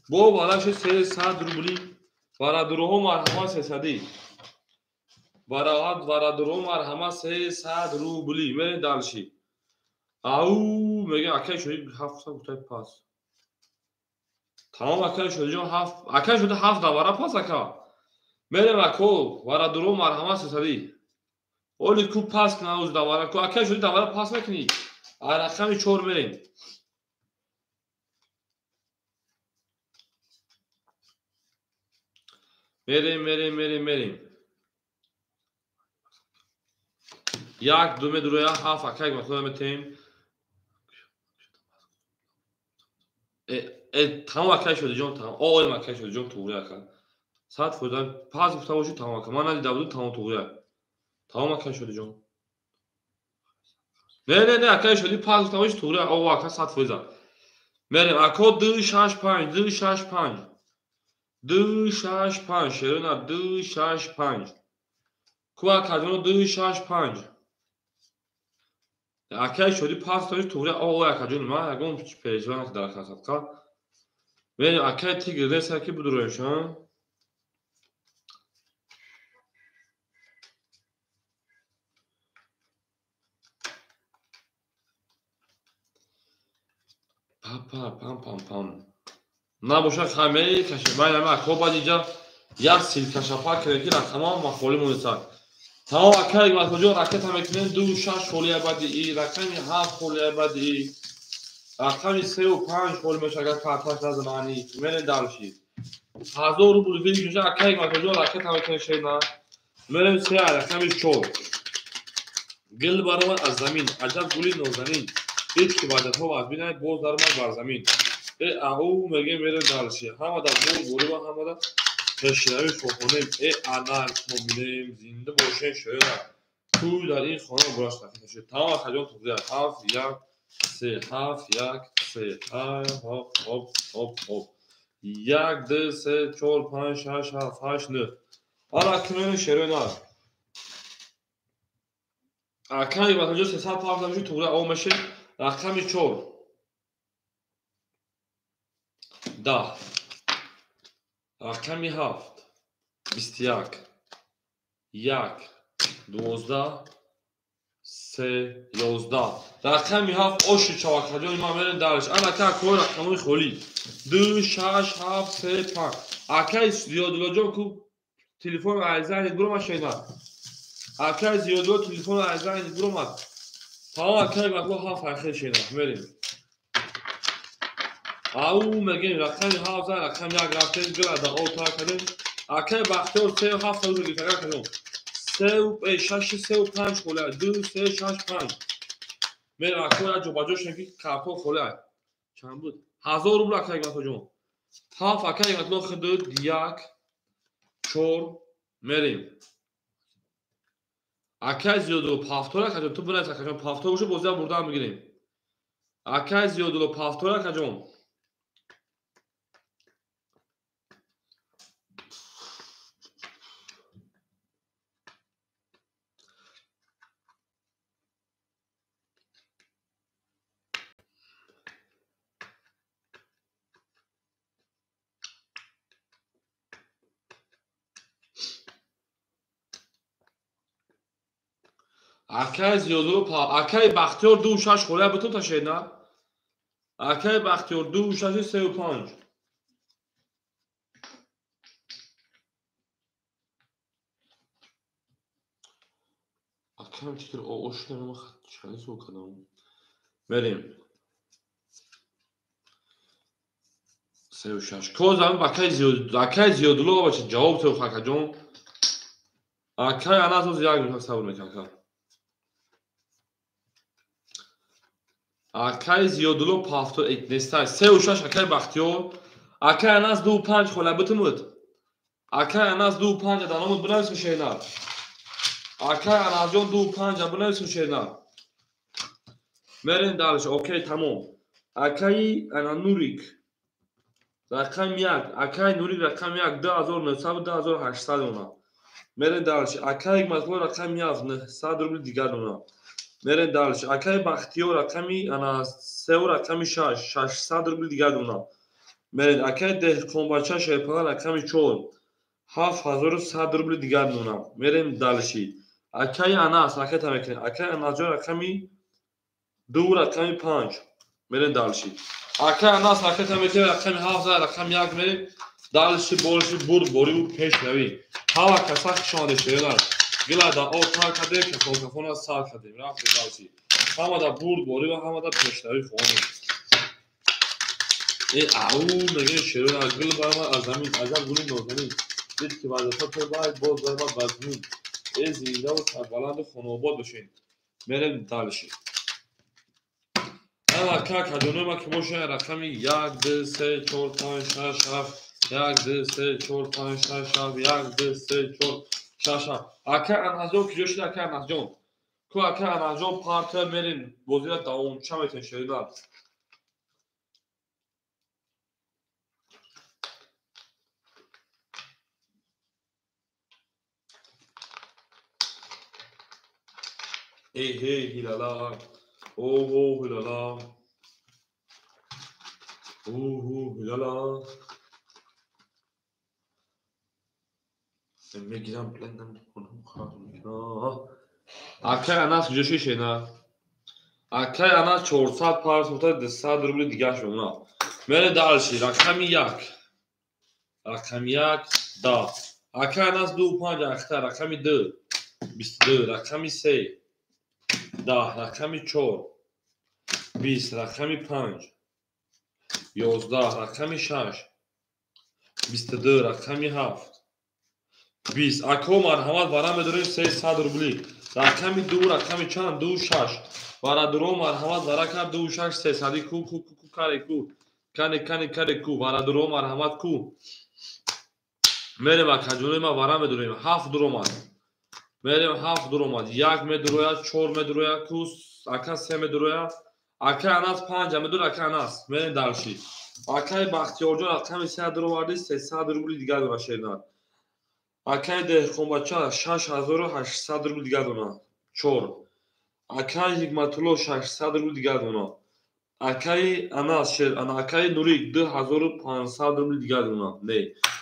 бо вараши 300 рубли. Варадуруҳо марҳама 300. Варадуруҳо марҳама 300 рубли. Мерем дальше. Ау мега акай Шодӣ 700 гуфтай пас. Тамом акай Шодиҷон 7, акай Шодӣ 7 давара пас ака. Мерем ако варадуруҳо марҳама 300. Оли ку пас кунад оз давара ку акай Шодӣ давара пас мекунӣ. Рақами 4 мерем. Мерем, мерем, мерем, мерем. 1 2 медуроя 7 акай махлуда метем. Тамом акай Шодиҷон тамом. О, акай Шодиҷон туғри ака. 100% пас гуфта бошӣ тамом ака. Ман надида будам тамом туғри. Тамом акай Шодиҷон. Не, не, не, акай Шодӣ пас гуфта бошӣ туғри. О, ака 100%. Мерем ако 2 6 5 2 6 5 2 6 5 шерона 2 6 5. Ку акаҷоно 2 6 5. Акай Шодӣ пас гуфта бошӣ туғри. О, акаҷон ман ягон переживай накун дар садқа. Мерем акай Тигр нест ки будуроем шон. Па пам пам пам. Набоша хамери кашем. Ман ама ако баъд инҷа як силкашапа кунем ки рақамам махолӣ монесад. Тамом акай Матоҷон ракета мекунем 2 6 холия баъди и, рақами 7 холия баъди и, рақами 3 ва 5 холи меша агар карташ назанани. Мерем дальше. 1000 рубл вилик меша акай Матоҷон ракета мекунем шена. Мерем 3 рақами 4. Гил баромад аз замин, аҷаб гули нозанин. Дид ки баъдатҳо аз бинай боз даромад бар замин. Э ау мегем мерем дальше. Ҳама дар бор ғориба ҳама дар пешравӣ хоҳонем. Э анар комилем зинда бошем шоира. Тӯй дар ин хона бураш ракета шуд. Тамом акаҷон туғри. 7 1 3 7 1 3 хоп хоп хоп хоп. 1 2 3 4 5 6 7 8 9. Ана кунем шерои нар. Акай Ватанҷон 300 пафт мешуд туғри о мешед. Рақами 4 10, рақами 7 21, 1 12 3 11. Рақами 7 оши чавакаҷони ман мерем дарш. Ана ка кор рақамои холӣ 2 6 7 3 5. Акай Зиёдуллоҷон ку телефон айзанид буромад шена. Акай Зиёдулло телефон айзанид буромад. Тамом акай Ҳикматулло ҳафт айхел шена. Мерем. Ау мегем рақами ҳафт зан рақами як рафтем гила да о тар кардем. Акай Бахтиёр се ҳафт рубл гирифта кардем. Се шаш се панҷ холя ду се шаш панҷ. Мерем акай як ҷобаҷо шем ки картон холя. Чанд буд? 1000 рубл акай Ҳикматуллоҷон. Ҳафт акай Ҳикматулло худуд як чор мерем. Акай Зиёдулло пафтор акаҷон ту бинавис акаҷон пафтор боша бозиам бурдан мегирем. Акай Зиёдулло пафтор акаҷон. Акай Зиёдулло акай Бахтиёр ду шаш холя бутун ташед на? Акай Бахтиёр ду шаши сею панҷ. Акаем тикр оо шудам ма чали суо кардам. Мерем. Сею шаш. Козам акай Зиёд акай Зиёдулло бача ҷавоб тео акаҷон. Акай Анас оз як минут сабр мекунам ака. Акай Зиёдулло пафто нестай. Сею шаш акай Бахтиёр. Акай Анас ду панҷ хола бутумуд. Акай Анас ду панҷ даномуд бинавису шена. Акай Анасҷон ду панҷ бинавису шена. Мерем дальше. Окей, тамом. Акай ана Нурик. Рақам як. Акай Нурик рақам як 2900 2800 она. Мерем дальше. Акай Ҳикматулло рақам як 900 рубл дигар она. Мерем дальше. Акай Бахтиёр рақами ана сеу рақами шаш 600 рубл дигар дона. Мерем акай Деҳқонбача Шерпала рақами чор 7100 рубл дигар дона. Мерем дальше. Акай Анас ракета мекунем. Акай Анасҷон рақами ду рақами панҷ. Мерем дальше. Акай Анас ракета мекунем рақами ҳафт рақами як мерем. Дальше больше бурд бориву пеш равӣ. Ҳава каса хуш омадед шералар. Гила да о тар кардем, кафон кафона сар кардем. Рафтем дальше. Ҳама да бурд борӣ ва ҳама да пешравӣ хоҳем. Э ау мегӯем шералар гул баромад аз замин, аҷаб гули нозанин. Дид ки вазифа то бай боз баромад ба замин. Э зиндаву сарбаланду хонаобод бошед. Мерем дальше. Ама ака каҷонои ма ки бошад рақами як ду се чор панҷ шаш ҳафт як ду се чор панҷ шаш ҳафт як ду се чор шаш ҳафт. Ака Анасҷон куҷо шуд ака Анасҷон? Ку ака Анасҷон партия мерем бозира давомча метавонем шерилар. Эй ҳей ҳилала оҳо ҳилала оҳо ҳилала мегирам плендам мекунам. Акай Анас куҷо шуд шена? Акай Анас 400 пар сохта 200 рубли дигар шуд. Мере дальше. Рақами як. Рақами як да. Акай Анас ду панҷ ахта рақами ду бисту ду рақами се даҳ рақами чор бист рақами панҷ ёздаҳ рақами шаш бисту ду рақами ҳафт бист. Ако марҳамат вара медорем 300 рубли. Рақами ду рақами чанд? Ду шаш. Варадуро марҳамат вара кард ду шаш сесади ку ку ку каре ку кане кане каре ку варадуро марҳамат ку. Мерем акаҷонои ма вара медорем ҳафт дуромад. Мерем ҳафт дуромад. Як медурояд, чор медурояд ку ака се медурояд. Ака Анас панҷа медур ака Анас. Мерем дальше. Акаи Бахтиёрҷон рақами се дуроварди 300 рубли дигар дора шернад. Акаи Деҳқонбача 6800 рубл дигар дона. Чор. Акаи Ҳикматулло 600 рубл дигар дона. Акаи Анас шер, акаи Нурик 2500 рубл дигар дона. Не.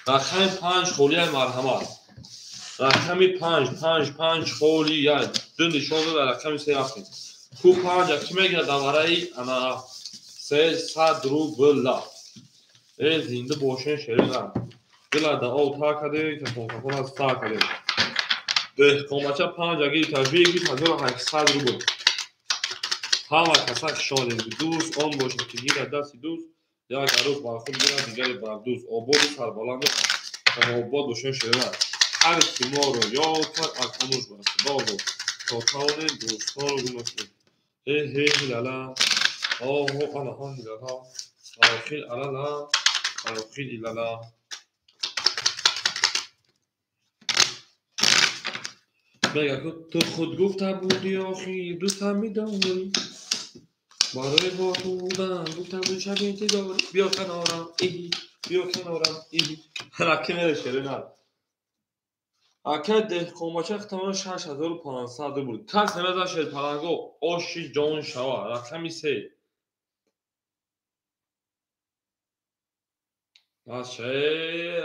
Рақами панҷ холия марҳамат. Рақами панҷ, панҷ, панҷ холия. Ду нишон дод рақами се рафтем. Ку панҷ ки мегирад давараи ана 300 рубла. Э зинда бошен шеринам. Гила да об та кардем, кафон кафон аз та кардем. Деҳқонбача 5 гирифта, бигир 1800 рубл. Ҳама каса хушомадед. Дӯст он бошад ки гирад дасти дӯст, як арӯс бар худ гирад, дигаре бар дӯст. Ободу сарбаланду обод бошед шерина. Ҳар ки моро ёд кард, аз хомӯш бархӯрдор буд. То тавонем дӯстонро гум накунем. Ҳе ҳе ҳилала, оҳо анаҳо ҳилала, охир алала, охир илала. Мега ту худ гуфта будӣ охир дӯстам медорӣ. Барои бо ту будан гуфта будӣ шаби интизорӣ. Биё канорам, иҳи, биё канорам, иҳи. Раки мере шерина. Ака деҳқонбача хитамона 6500 рубл. Кас намезан шерпаланго оши ҷон шава. Рақами 3.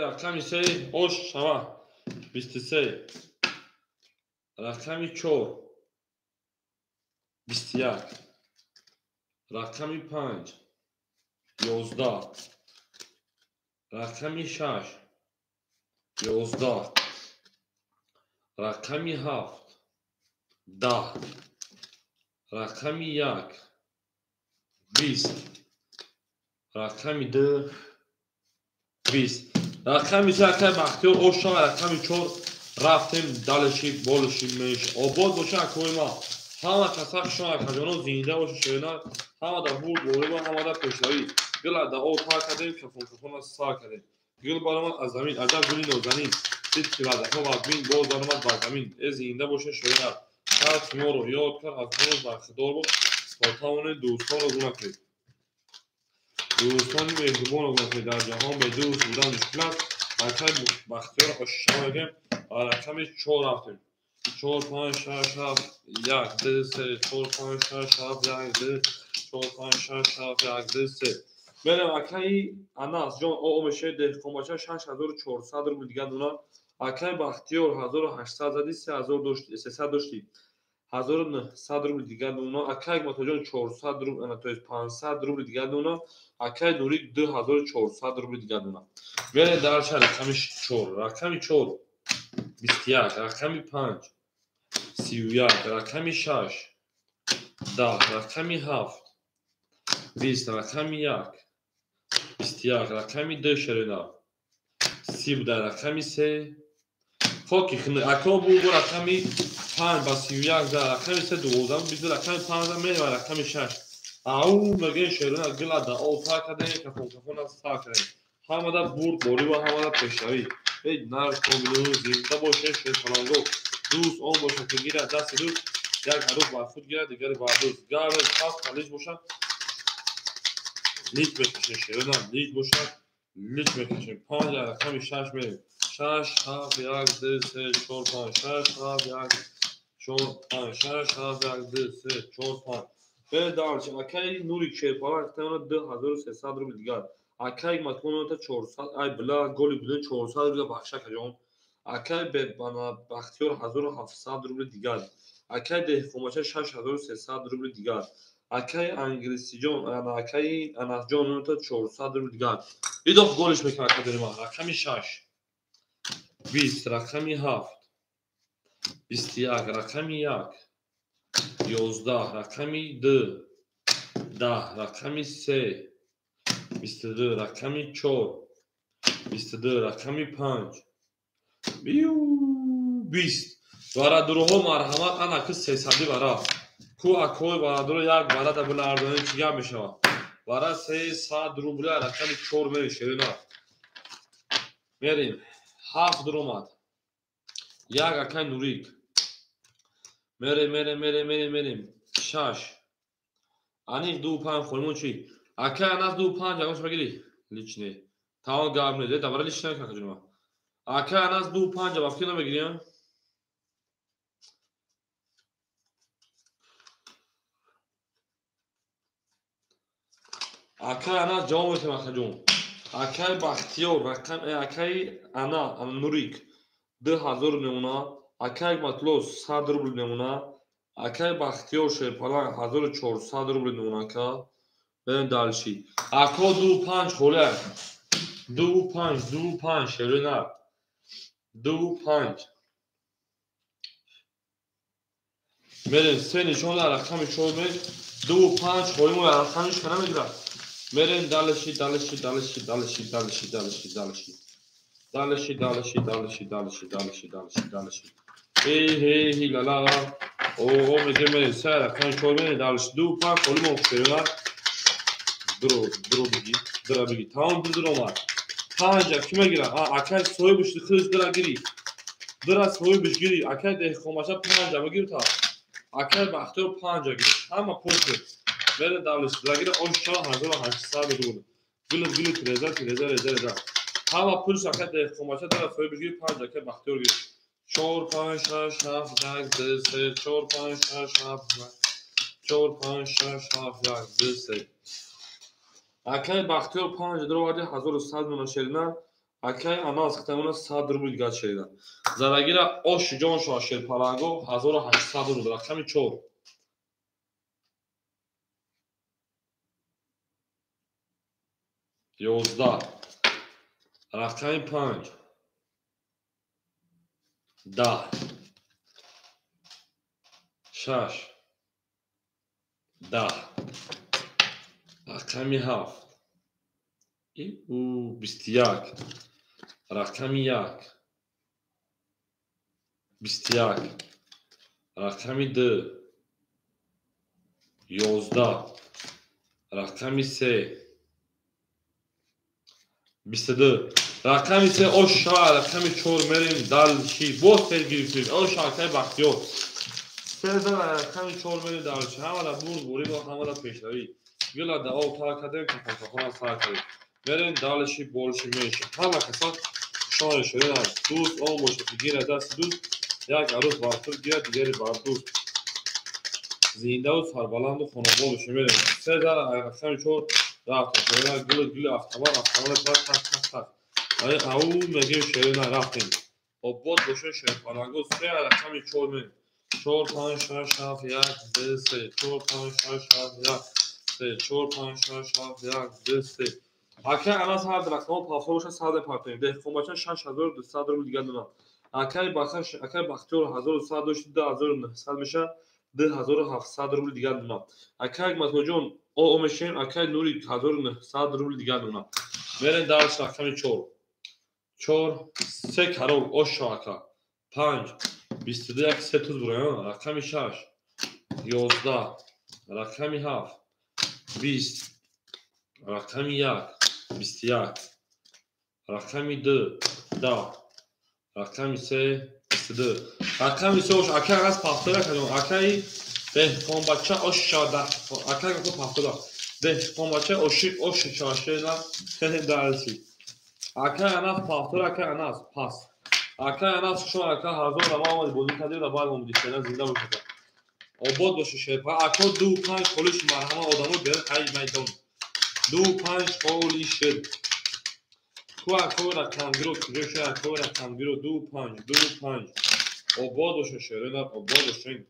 Рақами 3 ош шава. 23. Рақами 4. 21. Рақами 5. 11. Рақами 6. 11. Рақами 7. 10. Рақами 1. 20. Рақами 2. 20. Рақами 3 акай Бахтиёр ош шава. Рақами 4 рафтем далеши болиши меш. Обод боша акои ма. Ҳама каса хушон акаҷоно зинда боша шерина. Ҳама да бурд бориба, ҳама да пешравӣ. Гила да об пар кардем, кафон кафон аз сар кардем. Гил баромад аз замин, аҷаб гули нозанин. Дид ки ваъдаҳо вазмин, боз баромад бар замин. Э зинда боша шерина. Ҳар ки моро ёд кард, аз хомӯш бархӯрдор буд. То тавонед дӯстонро гум накунед. Дӯстони меҳрубонро гум накунед. Дар ҷаҳон бе дӯст будан мушкил аст. Акай Бахтиёр ошшава мегӯем. Ба рақами 4 рафтем. 4 5 6 7 1 2 3 4 5 6 7 1 2 4 5 6 7 1 2 3. Мерем акаи Анас ҷон о мешавед деҳқонбача 6400 рубл дигар дона. Акаи Бахтиёр 1800 задӣ, 3000 дошти, 300 дошти. 1900 рубл дигар дона. Акаи Матоҷон 400 рубл, то есть 500 рубл дигар дона. Акаи Нурик 2400 рубл дигар дона. Мерем дарша рақами 4. Рақами 4 21, рақами 5 31, рақами 6 10, рақами 7 20, рақами 1 21, рақами 2 шерина 30 буда, рақами 3 хоки ако бу рақами 5 ба 31 за, рақами 3 12 20, рақами 5 за мерем рақами 6. Ау мегӯем шерина гила да об тар кардем, кафон кафон аз тар кардем. Ҳамада бурд борива, ҳамада пешравӣ. Эй нарх комилу зинда боше шерпаланго. Дӯст он бошад ки гирад дасти дӯст, як арӯс бар худ гирад, дигаре бар дӯст. Гар ҳафт халиш бошад, лич мекашем шерина, лич бошад, лич мекашем. 5 рақами 6 мерем. 6 7 1 2 3 4 5 6 7 1 4 5 6 7 1 2 3 4 5. Бере дарчи акаи Нурик шерпаланг тамона 2300 рубл дигар. Акаи Матмонота 400, ай била голи буден 400 рубл бахша каҷон. Акаи Бахтиёр 1700 рубл дигар. Акаи Деҳқонбача 6300 рубл дигар. Акаи Англисиҷон, акаи Анасҷон 400 рубл дигар. Идоф голиш мекунад акаи ма. Рақами 6 20, рақами 7 21, рақами 1 11, рақами 2 10, рақами 3 22, рақами 4 22, рақами 5 20. Барадурҳо марҳамат, ана ки 300 бара. Ку акои барадуро як бара да билардонем чӣ гап мешавад? Бара 300 рубля рақами 4 мерем шерина. Мерем. 7 дуромад. Як акай Нурик. Мерем, мерем, мерем, мерем, мерем. 6. Аниқ 2 5 холимон чӣ? Акай Анас 2 5 ягонш багири. Личне. Тамом гап не, дабара личне накун акаҷонма. Акай Анас 2 5 вақти намегирем. Акай Анас ҷавоб метем акаҷон. Акай Бахтиёр рақам акай Ана Нурик 2000 мемона. Акай Матло 100 рубл мемона. Акай Бахтиёр Шерпаланг 1400 рубл мемона ака. Берем дальше. Ако 2 5 холе. 2 5 2 5 шерои нар 2 5 мерем се нишон рақами 4 мерем 2 5 хоҳимо рақамиш ка намегирад мерем далеши далеши далеши далеши далеши далеши далеши далеши далеши далеши далеши далеши далеши далеши эй ҳей ҳи ла ла о мегем мерем се рақами 4 мерем далеши 2 5 хоҳимо шерои нар дуро дуро биги дура биги тамом дур омад панҷа ки мегирад акай соҳибш худаш дура гири дура соҳибш гири акай деҳқонбача панҷа мегирта акай Бахтиёр панҷа гирифт ҳама пул шуд мере давлиш дура гира ош 4800 рубл гулу гулу тиреза тиреза реза реза ҳама пулш акай деҳқонбача дура соҳибш гири панҷа акай Бахтиёр гирифт 4 5 6 7 1 2 3 4 5 6 7 4 5 6 7 1 2 3 акай Бахтиёр 5 дуроварди 1100 мона шерина акай Анас хитамона 100 рубл дигар шерина зарагира оши ҷон шоа шерпаланго 1800 рубл рақами 4 11 рақами 5 10 6 10 рақами 7 21 рақами 1 21 рақами 2 11 рақами 3 22 рақами 3 оша рақами 4 мерем далши боз сер гирифтем оша акай Бахтиёр се рақами 4 мерем далши ҳамала бурд бурибо ҳамала пешравӣ гила да об тар кардем кафанкафона сар кардем мерем далши болши меши ҳама каса шони шудем дӯст он бошад ки гира дасти дӯст як арӯс бар худ гирад дигари бар дӯст зиндаву сарбаланду хонобод бошем мерем се рақами 4 рафтем шерина гулу гулу автомат автомат так так так так ау мегем шерина рафтем обод бошем шерпаланго се рақами 4 мерем 4 5 6 7 1 2 3 4 5 6 7 1 3 4 5 6 7 1 2 3 акай Анас ҳар рақамҳо пафта бошад саде партоем деҳқонбача 6200 рубл дигар додам акай Бахтиёр 1100 дошт 2900 мешавад 2700 рубл дигар додам акай Матоҷон о мешавем акай Нури 1900 рубл дигар додам мерем дарс рақами 4 4 3 карол ошо ака 5 22 1 3 туз буроям рақами 6 11 рақами 7 20 рақами 1 21 рақами 2 10 рақами 3 22 рақами 3 ош акай Анас пафтора кардем акай деҳқонбача оша акай пафтора деҳқонбача оши оши чашена дарси акай Анас пафтора акай Анас пас акай Анас шон ака 1000 рама омад бозӣ кардем ва баъд омадӣ шена зинда бошад обод бошед шерпа ако 2 5 холиш марҳама одамо беран ай майдон 2 5 холи шуд ку ако рақамгиро куҷо шуд ако рақамгиро 2 5 2 5 обод бошед шерина обод бошед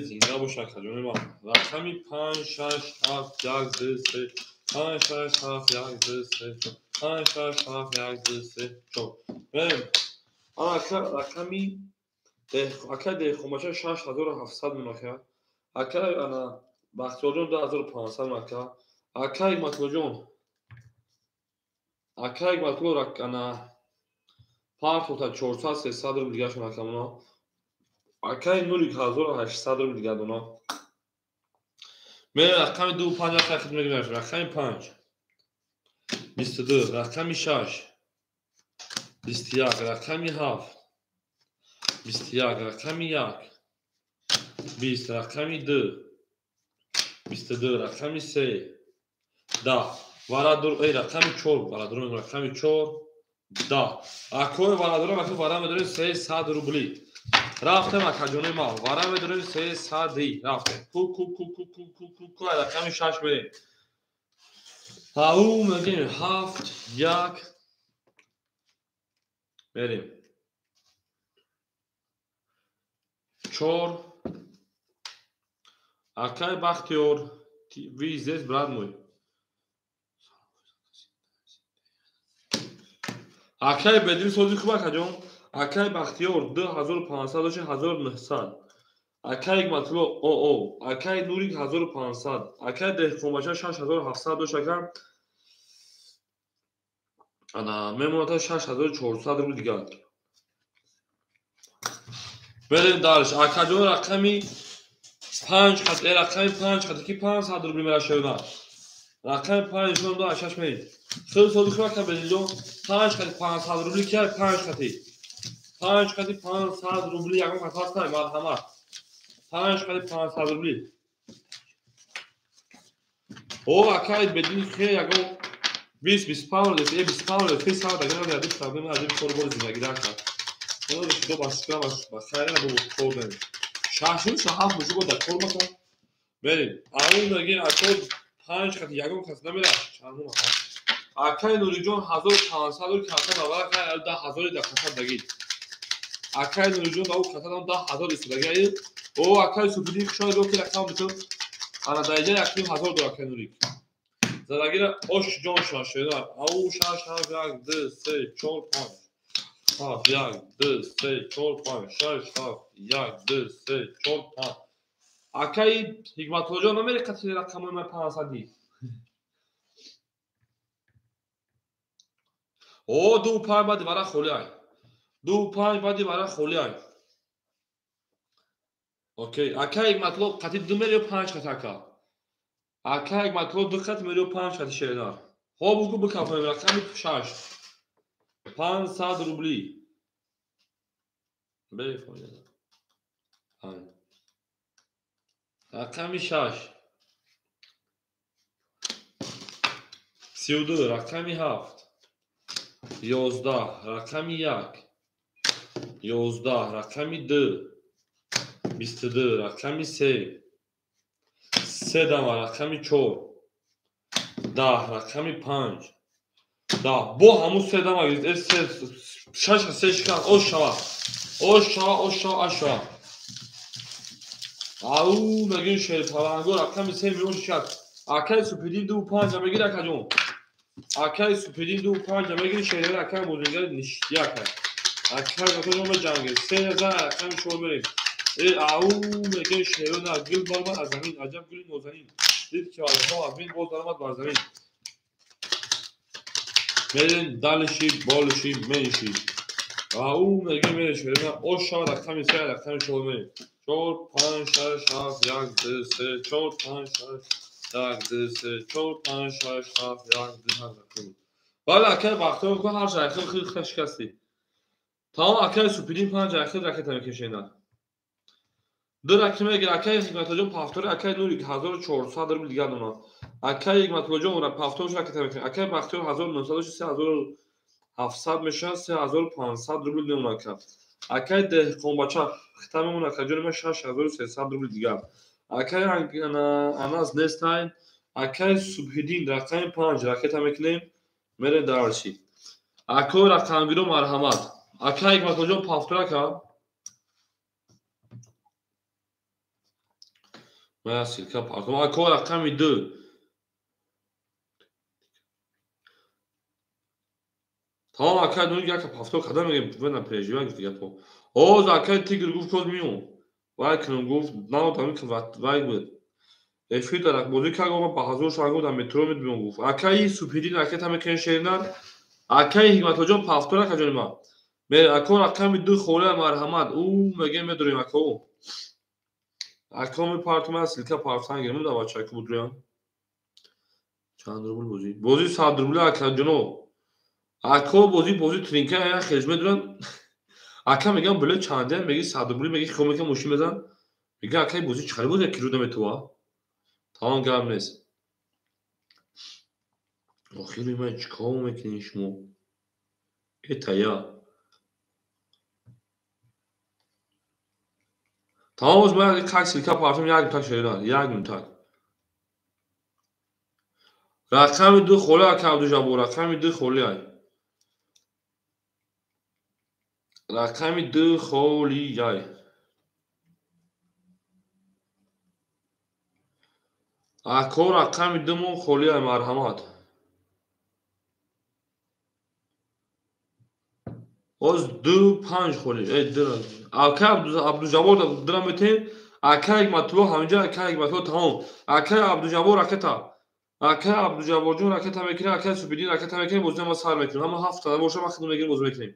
зинда бошад акаҷони ман рақами 5 6 7 1 2 3 5 6 7 1 2 3 5 6 7 1 2 3 4 мерем ака рақами ака деҳқонбача 6700 мунака ака ана Бахтиёрҷон 2500 мака акай Матоҷон акай Матулло ана партота 400 300 рубл дигар шон акамона акай Нурик 1800 рубл дигар дона мерем рақами 2 5 акай хид мегирем рақами 5 22 рақами 6 21 рақами 7 21 рақами 1 20 рақами 2 22 рақами 3 10 варадур эй рақами 4 варадуром рақами 4 10 акои варадуром ака вара медорем 300 рубли рафтем акаҷони ма вара медорем 300 рафтем ку ку ку ку ку ку ку ку рақами 6 мерем ау мегем 7 1 мерем 4 акай Бахтиёр вы здесь брат мой Акай Бедил сози хуб акаҷон. Акай Бахтиёр 2500 доши 1900. Акай Ҳикматулло ОО. Акай Нурик 1500. Акай Деҳқонбача 6700 дошт ака. Ана мемонад 6400 рубл дигар. Берем дарш. Акаҷон рақами 5 хат, рақами 5 хат ки 500 рубл мерашавад. Рақами 5 нишон дод, 6 мерид. Хеле сози хуб ака Бедилҷон. 5 хати 500 рубли ки 5 хати. 5 хати 500 рубли ягон хат ҳаст, марҳамат. 5 хати 500 рубли. О, акай Бедил хе ягон 20 25 рубли, 25 рубли, 300 рубли, дагар адиб саб, адиб кор бор зиндагӣ дака. Оно до баскра бас, ба хайр на бо кор дем. Шашум шаҳаф мужуго да кор мака. Берем. Аун мегин акой 5 хати ягон кас намераш. Чандум ака. Акай Нуриҷон 1500 рубл каса навара кай 10000 да каса дагид. Акай Нуриҷон да каса дам 10000 истадаги. О, акай Суфидин хушои до ки рақам биту. Ана даиҷа 1500 до акай Нурик. Задагира ош ҷон шашена. Ау 6 7 1 2 3 4 5. 7 1 2 3 4 5 6 7 1 2 3 4 5. Акай Ҳикматуллоҷон намери қатили рақамои ман 500. О, 2 5 баъди вара холи ай. 2 5 баъди вара холи ай. Окей, акай Ҳикматулло қати 2 мери ё 5 хат ака? Акай Ҳикматулло 2 хат мери ё 5 хати шернар. Хоб бугу бикафоем рақами 6. 500 рубли. Бефоида. 5. Рақами 6. 32 рақами 7. 11 рақами 1. 11 рақами 2. 22 рақами 3. 3 дама рақами 4. 10 рақами 5. 10 бо ҳамун 3 дама гирифт. 6 3 шикан ош шава. Ош шава, ош шава, ош шава. Ау мегин шерпаланго рақами 3 миён шикаст. Акай Суфидин 2 5 мегир акаҷон. Акай Суфидин 2 5 мегир шерера акай мозингари ништия акай. Акай акаҷон меҷанге. 3 зан рақами 4 мерем. Ау мегин шерона гул баромад аз замин. Аҷаб гули нозанин. Дид ки алҳо аз бин боз даромад бар замин. Мерем далиши болиши мениши. Ау мегин мерем шерона ош шава рақами 3 рақами 4 мерем. 4 5 6 7 1 2 3 4 5 6 1 2 3 4 5 6 7 1 2 3. Бале акай Бахтиёр ку ҳар шай хел хел шикастӣ. Тамом акай Суфидин 5 ахир ракета мекашена. 2 ракета мегир акай Ҳикматуллоҷон пафтори акай Нурик 1400 рубл дигар донад. Акай Ҳикматуллоҷон ра пафтор ракета мекашад. Акай Бахтиёр 1900 3700 мешавад, 3500 рубл мемонад ка. Акай Деҳқонбача хита мемонад ка ҷони ман 6300 рубл дигар. Акай Анас нестай. Акай Субҳиддин рақами 5 ракета мекунем. Мерем дарши. Акой рақамгиро марҳамат. Акай Ҳикматуллоҷон пафтор ака. Ман силка партом. Акой рақами 2. Тамом акай Нурик яка пафтор када мегем, вена переживай гуфт гапо. Оз акай Тигр гуфт коз миём. Вай кунам гуфт, наодам ки вай буд. Эфир дарак бозӣ кард, ба 1000 шанго дар метро мебиём гуфт. Акай Суфидин ракета мекунем шеринар. Акай Ҳикматуллоҷон пафтор ака ҷони ман. Мер ако рақами 2 холия марҳамат. Ӯ мегем медурем ако. Ако мепартум аз силка партан гирем да бачаку будруям. Чанд рубл бозӣ? Бозӣ 100 рубл ака ҷоно. Ако бозӣ тринка я хелж медуран. Ака мегам биле чанде меги 100 рубл меги хо мекам мошин мезан. Мега акай бозӣ чӣ бозӣ ки руда метува. Тамом гап нест. Охири ман чӣ кор мекунед шумо? Это я. Тамом боз ман как силка партом як мутак шерина, як мутак. Рақами 2 холи ака Абдужаббор, рақами 2 холи ай. Рақами 2 холи ай. Ако рақами 2 мон холи ай марҳамат. Оз 2 5 холи. Э 2. Ака Абдуҷаббор дира метем. Ака Ҳикматулло ҳаминҷа ака Ҳикматулло тамом. Ака Абдуҷаббор ракета. Ака Абдуҷабборҷон ракета мекунем, ака Субиддин ракета мекунем, бозӣ ма сар мекунем. Ҳама 7 та боша ма хидм мегирем, бозӣ мекунем.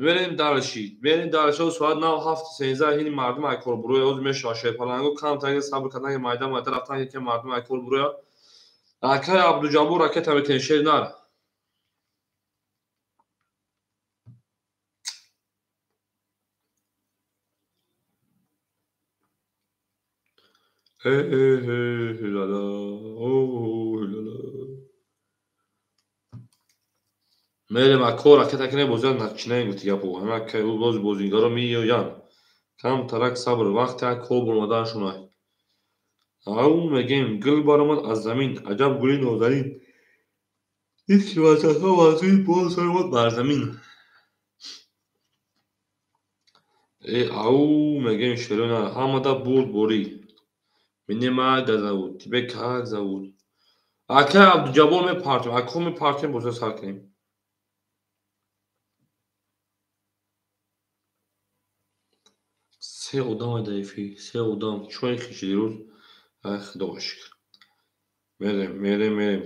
Мерем дарши. Мерем дарши соат 9 7 13 ҳини мардум ай кор буроя оз мешава шерпаланго кам таги сабр кардан ки майда майда рафтан ки мардум ай кор буроя. Ака Абдуҷаббор ракета мекунем, шер нар. Hey hey hey la la oh la la. Мерем ако ракета кунем бозиро начинаем гуфти гапо. Ҳама боз бозингаро меоянд. Кам тарак сабр вақте ако баромаданашон ай. Ау мегем гул баромад аз замин аҷаб гули нозанин. Ҳеҷ васатҳо вазин боз баромад бар замин. Э ау мегем шерона ҳамада бурд борӣ. Меня Мага зовут, тебе как зовут? Ака Абдуҷаббор мепартем, ако мепартем, бозиро сар кунем. Се одам ай дар эфир, се одам. Чой хиши дирӯз? Ай худо шукр. Мерем, мерем, мерем.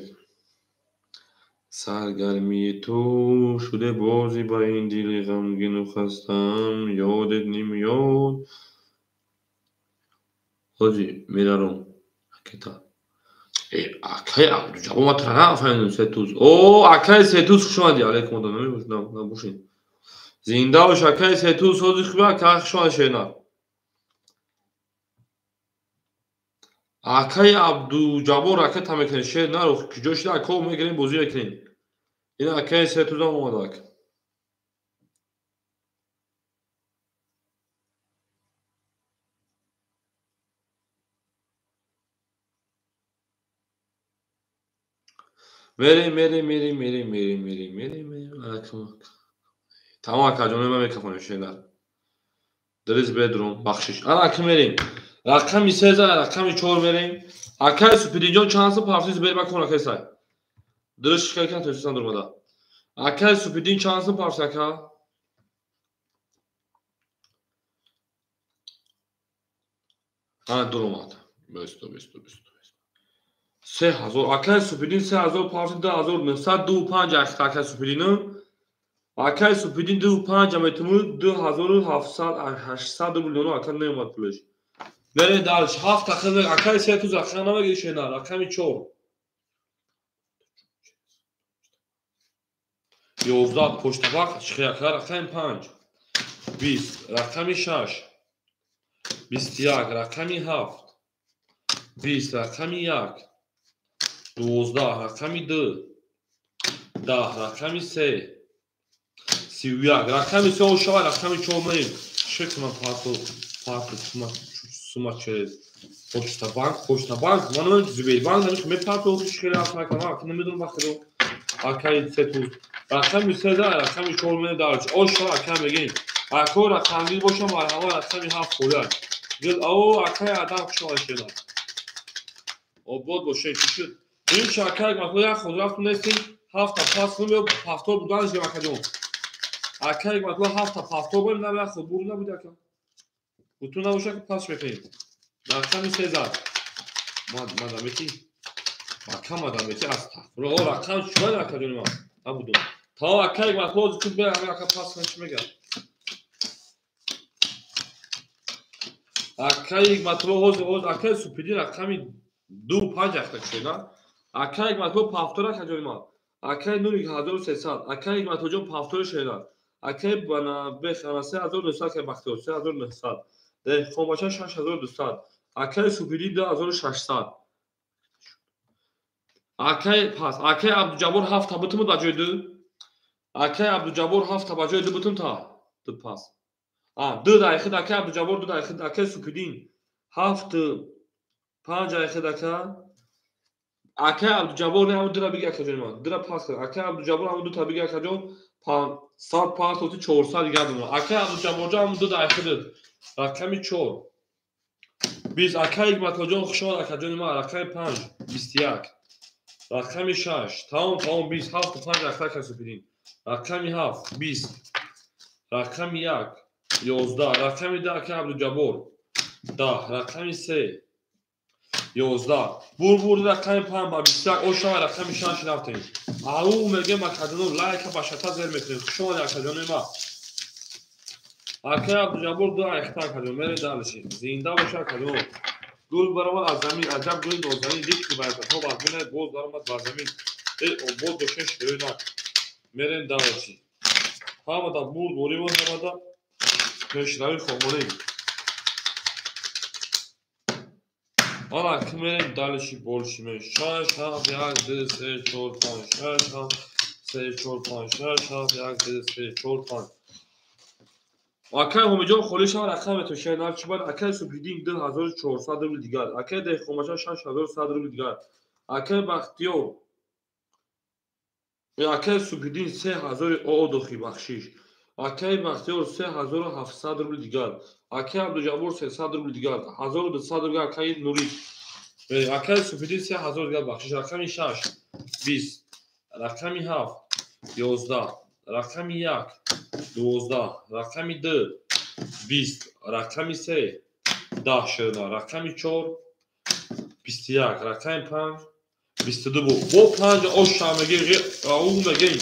Саргармии ту шуде бозӣ ба ин дили ғамгину хастаам, ёдет намеёд. Ҳоҷи мераром ракета. Э, акай Абдуҷаббор ма тра нафаҳмидам сетуз. О, акай сетуз хуш омадӣ. Алейкум одам намебош, набошед. Зинда бош акай сетуз, ҳози хуба ака хуш омадӣ шернар. Акай Абдуҷаббор ракета мекунем, шернар куҷо шуда ако мегирем бозӣ мекунем. Ин акай сетузам омада ака. Мерем, мерем, мерем, мерем, мерем, мерем, мерем, мерем. Тамом акаҷон, ман мекафонем шернар. Дриз бедрум, бахшиш. Ана ака мерем. Рақами 3 рақами 4 мерем. Акай Супидинҷон чанд сум партиз бер макун акай сай. Дриз шикар кан тоҷикистон дурмада. Акай Супидин чанд сум партиз ака? Ана дурмад. 20 20 20. 3000 акай Супидин 3000 партиз 2900 25 акай Супидин. Акай Супидин 25 метуму 2700 800 рубл ака неомад пулаш. Мере дарш 7 тахид акай 3 ака намегири шенар рақами 4. 11 поштабақ чихи ака рақами 5. 20 рақами 6. 21 рақами 7. 20 рақами 1. 12 рақами 2. 10 рақами 3. 31 рақами 3 ошава рақами 4 мерем. Шекунам парту парту сума через Почта банк, Почта банк, ман Зубейбанк, намеш мепарту хеле афракам, ака намедонам вақте акай сетуз. Рақами 3 рақами 4 мене дарч. Ошава ака мегем. Ако рақамгир бошам, марҳама рақами 7 холиад. Гул ау акай адам хушҳол шуда. Обод боше, чӣ шуд? Ин шакар махлуқ як худ рафту нестим, 7 та пас кунем, ҳафто будан жем акаҷон. Акай махлуқ 7 та пафто бурем, на як худ бур набуд ака. Бутун набоша ки пас мекунем. Рақами 3. Мадамети. Ака мадамети астағфирулло. О рақам чӣ бояд акаҷони ман? Набудум. То акай махлуқ куд бе ака пас кунем чӣ мегӯяд? Акай махлуқ ҳозир ҳозир акай Супидин рақами 2 5 ахта шуда. Акай махлуқ пафтор акаҷони ман. Акай Нури 1300. Акай Ҳикматуллоҷон пафтор шуда. Акай бана бех ана 3900 акай Бахтиёр 3900. Деҳқонбача 6200. Акай Супидин 2600. Акай пас акай Абдуҷаббор 7 та бутум ба ҷои 2. Акай Абдуҷаббор 7 та ба ҷои 2 бутум та 2 пас. А 2 дай хид акай Абдуҷаббор 2 дай хид акай Супидин 7 5 ай хид ака. Акай Абдуҷаббор не ҳамун 2 ра биги акаҷони ман. 2 ра пас кар. Акай Абдуҷаббор ҳамун 2 та биги акаҷон 500 пас то 400 дигар бимон. Акай Абдуҷабборҷон ҳамун 2 дай хид рақами 4. 20 акай Ҳикматуллоҷон хуш омад акаҷони ман рақами 5 21 рақами 6 тамом тамом 20 7 5 рақами Супидин рақами 7 20 Рақами 1 11, рақами 2 акай Абдуҷаббор 10, рақами 3 11. Бур рақами 5 ба 21, ошава рақами 6 рафтем. Ау мегем акаҷоно лайка ба шата зер мекунем. Хуш омадед акаҷонои ма. Акай Абдуҷаббор 2 айхта акаҷон, мерем дальше. Зинда боша акаҷоно. Гул баромад аз замин, аҷаб гули нозанин, дид ки баракатҳо бар бинад, боз баромад бар замин. Э обод бошед шерои нар. Мерем дальше. Ҳамада бурд бориву ҳамада пешравӣ хомонем. Ана ки мерем дальше больше мерем. 6 7 1 2 3 4 5 6 7 3 4 5 6 7 1 2 3 4 5. Акай Ҳомиҷон холӣ шава рақам метошад нарчибад. Акай Субҳиддин 2400 рубл дигар. Акай Деҳқонбача 6100 рубл дигар. Акай Бахтиёр, акай Субҳиддин 3000 оодохи бахшиш. Акай Бахтиёр 3700 рубл дигар. Акай Абдуҷаббор 300 рубл дигар. 1200 рубл акай Нурик. Акай Субҳиддин 3000 дигар бахшиш. Рақами 6 20, рақами 7 11, рақами 1 12, рақами 2 20, рақами 3 10 шуда, рақами 4 21, рақами 5 22. Бо 5 оша мегем, ау мегем.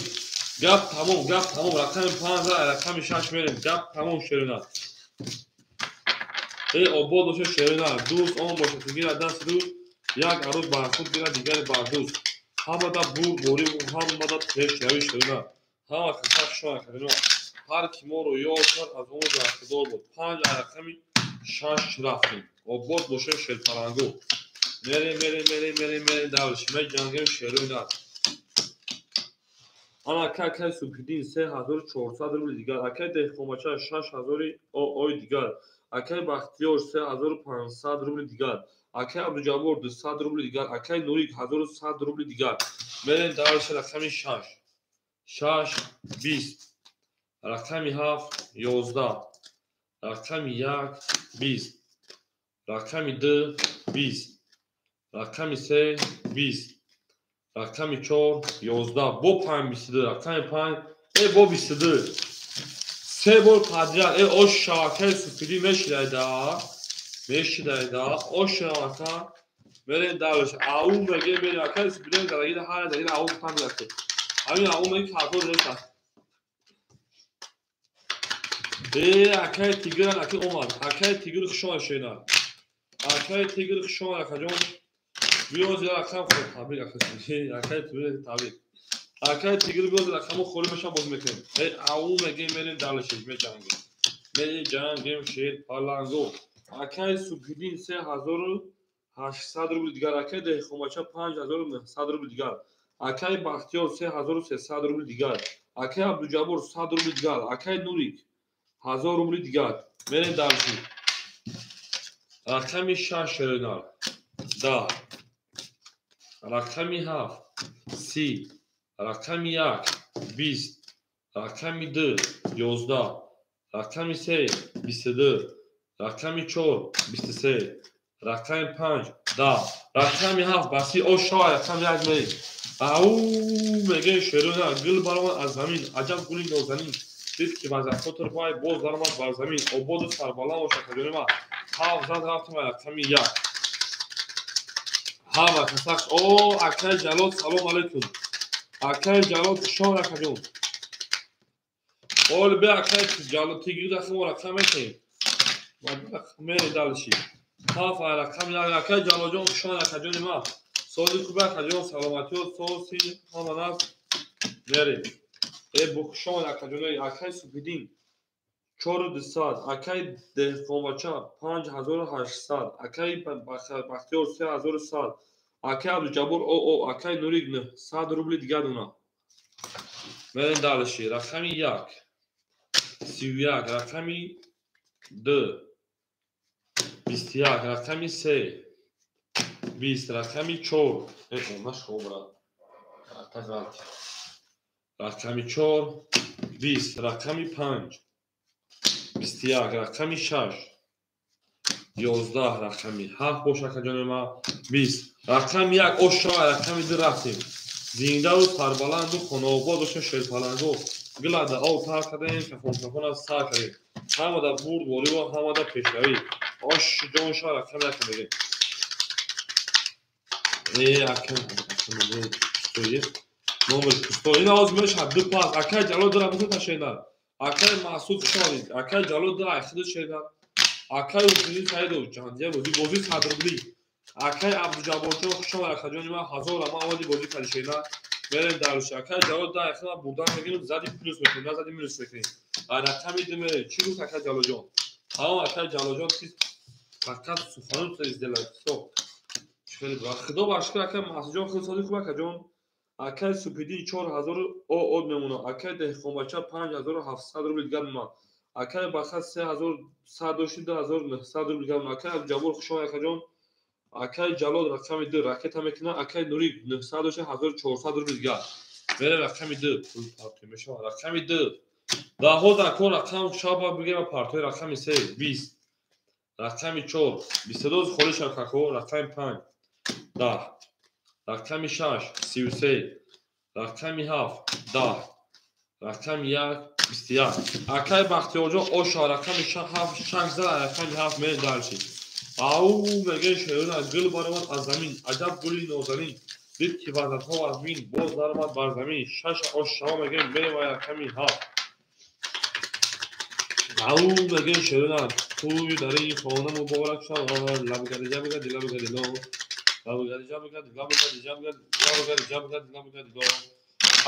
Гап тамом, гап тамом. Рақами 5 рақами 6 мерем. Гап тамом шерина. Э обод боша шерина. Дӯст он боша ки гирад даст рӯз, як арӯз бар худ гирад, дигаре бар дӯст. Ҳамада бур борӣ, ҳамада пешравӣ шерина. Ҳама каса шума кардина. Ҳар ки моро ёд кард, аз он бархӯрдор буд. 5 рақами 6 рафтем. Обод боша шерпалангу. Мерем, мерем, мерем, мерем, мерем дальше. Меҷангем шерои нар. Ана акай Субҳиддин 3400 рубл дигар. Акай Деҳқонбача 6000 ой дигар. Акай Бахтиёр 3500 рубл дигар. Акай Абдуҷаббор 200 рубл дигар. Акай Нурик 1100 рубл дигар. Мерем дальше рақами 6. 6 20, рақами 7 11, рақами 1 20, рақами 2 20, рақами 3 20, рақами 4 11, бо 5 22, рақами 5 э бо 22. Се бор подряд. Э оша акай Субҳиддин мешидайда, мешидайда, оша ака. Мерем дальше. Ау меге мерем акай Субҳиддин залагида ҳар залагида ау там мерафт. Ҳамин ау меге картон нест. Э акай Тигр аки омад. Акай Тигр хуш омад шена. Акай Тигр хуш омад акаҷон. Биё зира рақам хӯр табрик акай. Акай Тигр табрик. Акай Тигр биё зира рақамро холӣ мешавам боз мекунем. Э ау меге мерем дальше меҷангем. Меҷангем шер палангу. Акай Субҳиддин 3800 рубл дигар. Акай Деҳқонбача 5900 рубл дигар. Акай Бахтиёр 3300 рубл дигар. Акай Абдуҷаббор 100 рубл дигар. Акай Нурик 1000 рубл дигар. Мерем дальше. Рақами 6 шеринар 10, рақами 7 30, рақами 1 20, рақами 2 11, рақами 3 22, рақами 4 23, рақами 5 10, рақами 7 баси ошава рақами 1 мерем. Ау меге шерина гул баромад аз замин, аҷаб гули нозанин. Дид ки вазифатор бай боз баромад бар замин. Ободу сарбаланд боша акаҷони ма. 7 зад рафтем рақами 1. Ҳама касаш о акай Ҷалол салом алейкум. Акай Ҷалол хуш омад акаҷон. Ол бе акай Ҷалол Тигр рақам рақам метем. Мерем дальше. 7 рақами 1 акай Ҷалолҷон хуш омад акаҷони ма. Соли хуб акаҷон, саломатиё, соси ҳама нас мерем. Э бо хуш омад акаҷони. Акай Субҳиддин 4200, акай Деҳқонбача 5800, акай Бахтиёр 3100, акай Абдуҷаббор оо акай Нурик 900 рубли дигар дона. Мерем дальше. Рақами 1 31, рақами 2 21, рақами 3 20, рақами 4 э онаш хобра. Рақами 4 20, рақами 5 21, рақами 6 11, рақами 7 бош акаҷони ма 20, рақами 1 ошава рақами 2 рафтем. Зиндаву сарбаланду хонаобод бошед шерпалангу. Гила да об тар кардем, кафон кафон аз сар кардем. Ҳама да бурд ворӣ ва ҳама да пешравӣ. Ош ҷон ша рақами як мегем. Э акам пустои. Номер пустой. Ин овоз мешавад ду пас. Акай Ҷалол дора бихӯ шена. Акай Маҳсуд шорид. Акай Ҷалол дора айхиду шена. Акай Ҳусайни Саидов ҷандия бозӣ бозӣ 100 рубли. Акай Абдуҷабборҷон хуш омад акаҷони ман 1000 ама оводи бозӣ карди шена. Мерем даруши. Акай Ҷалол да айхиду бурдан мегирем, зади плюс мекунем, на зади минус мекунем. Рақами ду мерем. Чӣ гуфт акай Ҷалолҷон? Тамом акай Ҷалолҷон тиз фақат суханут сделать. Всё. Хеле худо ба шукр акай Маҳсудҷон хеле соди хуб акаҷон. Акай Супидин 4000 од мемонад. Акай Деҳқонбача 5700 рубл дигар мемонад. Акай Бахат 3100 дошти 2900 рубл дигар мемонад. Акай Абдуҷаббор хуш омад акаҷон. Акай Ҷалол рақами 2 ракета мекунад. Акай Нурик 900 дошти 1400 рубл дигар. Мерем рақами 2 пул партои мешавад. Рақами 2. Даҳо ако рақам шаба бигем партои рақами 3 20. Рақами 4 22 холӣ шав како рақами 5 10. Рақами 6 33. Рақами 7 10. Рақами 1 21. Акай Бахтиёрҷон оша рақами 7 6 зад рақами 7 мерем дарши. Ау мегӯяд шоирона гул баромад аз замин, аҷаб гули нозанин, дид ки ваҳдатҳо аз мин, боз наромад бар замин. 6 ош шава мегӯем мерем ва рақами 7. Ау мегӯяд шоирона тӯй дар ин хона муборак шавад, лабгади ҷабгади лабгади ло. Лабгади ҷабгади лабгади ҷабгади лабгади ҷабгади лабгади ло.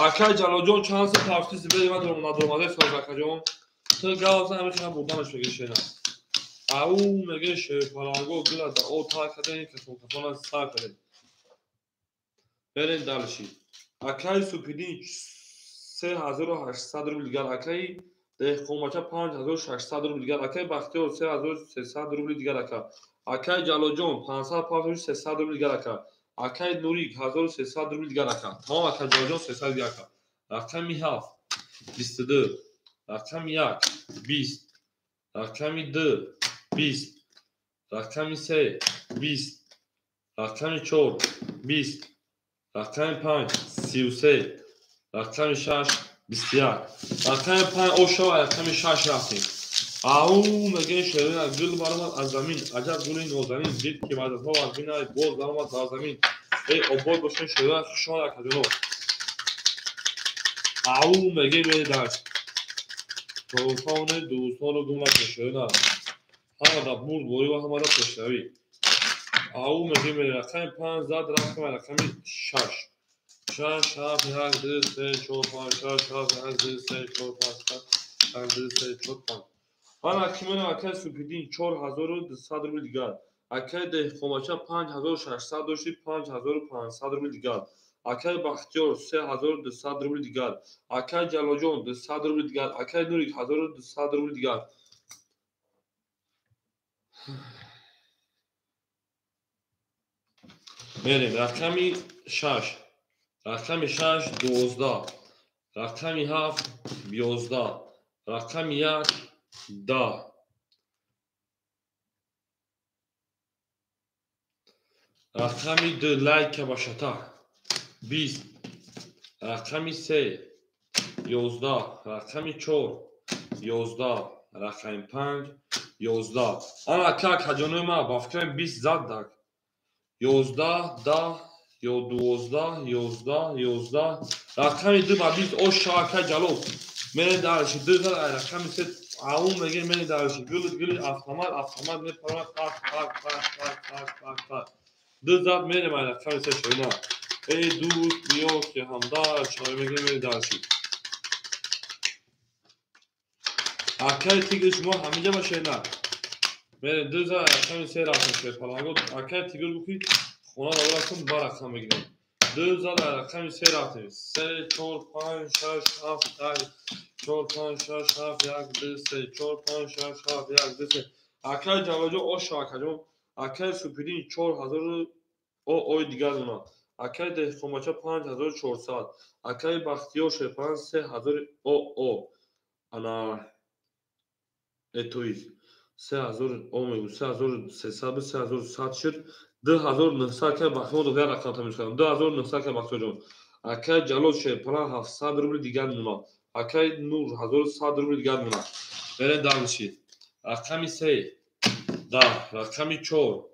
Акай Ҷалолҷон чанд сол тафтиси беди ман надоромадаи соз акаҷон. Ту гавза ҳамин хела бурданаш мегӯяд шена. Ау мегӯяд шерпаланго гила да об тар кардем, кафон кафон аз сар кардем. Берем далши. Акай Супидин 3800 рубл дигар. Акай Деҳқонбача 5600 рубл дигар. Акай Бахтиёр 3300 рубл дигар ака. Акай Ҷалолҷон 500 рубл дигар ака. Акай Нурик 1300 рубл дигар ака. Тамом акай Ҷалолҷон 300 дигар ака. Рақами 7 22. Рақами 1 20. Рақами 2 20. Рақами 3 20. Рақами 4 20. Рақами 5 33. Рақами 6 21. Рақами 5 ошава рақами 6 рафтем. Ау мегӯяд шоирона гул баромад аз замин, аҷаб гули нозанин, дид ки ваҳдатҳо аз мин боз баромад бар замин. Эй обод бошед шоирона хуш омад акаҷоно. Ау мегӯяд мере дарс. Тофони дӯстонро гум накун шоирона. Ҳама да бурд борӣ ва ҳама да пешравӣ. Ау мегӯяд мере рақами 5 зад рафтем рақами 6. 6 7 1 2 3 4 5 6 7 1 2 3 4 5 6 1 2 3 4 5. Ман акимона акай Супидин 4200 рубл дигар. Акай Деҳқонбача 5600 дошти 5500 рубл дигар. Акай Бахтиёр 3200 рубл дигар. Акай Ҷалолҷон 200 рубл дигар. Акай Нурик 1200 рубл дигар. Мерем рақами 6. Рақами 6 12. Рақами 7 11. Рақами 1 10. Рақами 2 лайка башата 20. Рақами 3 11. Рақами 4 11. Рақами 5 11. Ана ака акаҷонои ман ба фикрам 20 зад дак. 11 10 ё 12 11 11. Рақами 2 ба 20 ош шава акай Ҷалол. Мерем дарши 2 зад рақами 3 ау мегӯем мерем дарши гул гул автомат автомат мепарад так так так так так так так. 2 зад мерем рақами 3 шоина. Эй дӯст биё ки ҳамдар шава мегӯем мерем дарши. Акай Тигр шумо ҳаминҷа ба шена. Мерем 2 зад рақами 3 рафтем шерпаланго. Акай Тигр гуфт ки хона рафтем ба рақам мегирем. 2 зад рақами 3 рафтем. 3 4 5 6 7 8 4 5 6 7 1 2 3 4 5 6 7 1 2 3. Акай Ҷалолҷон оша акаҷон. Акай Супидин 4000 ой дигар мона. Акай Деҳқонбача 5400. Акай Бахтиёр Шерпаланг 3000 о. Ана этоиз 3000 о мегӯ 3300 3100 шуд. 2900 акай Бахтиёр дигар рақам тамиз кардам. 2900 акай Бахтиёрҷон. Акай Ҷалол Шерпаланг 700 рубл дигар мона. Акай Нур 1100 рубл дигар мемонад. Берем дальше. Рақами 3 10, рақами 4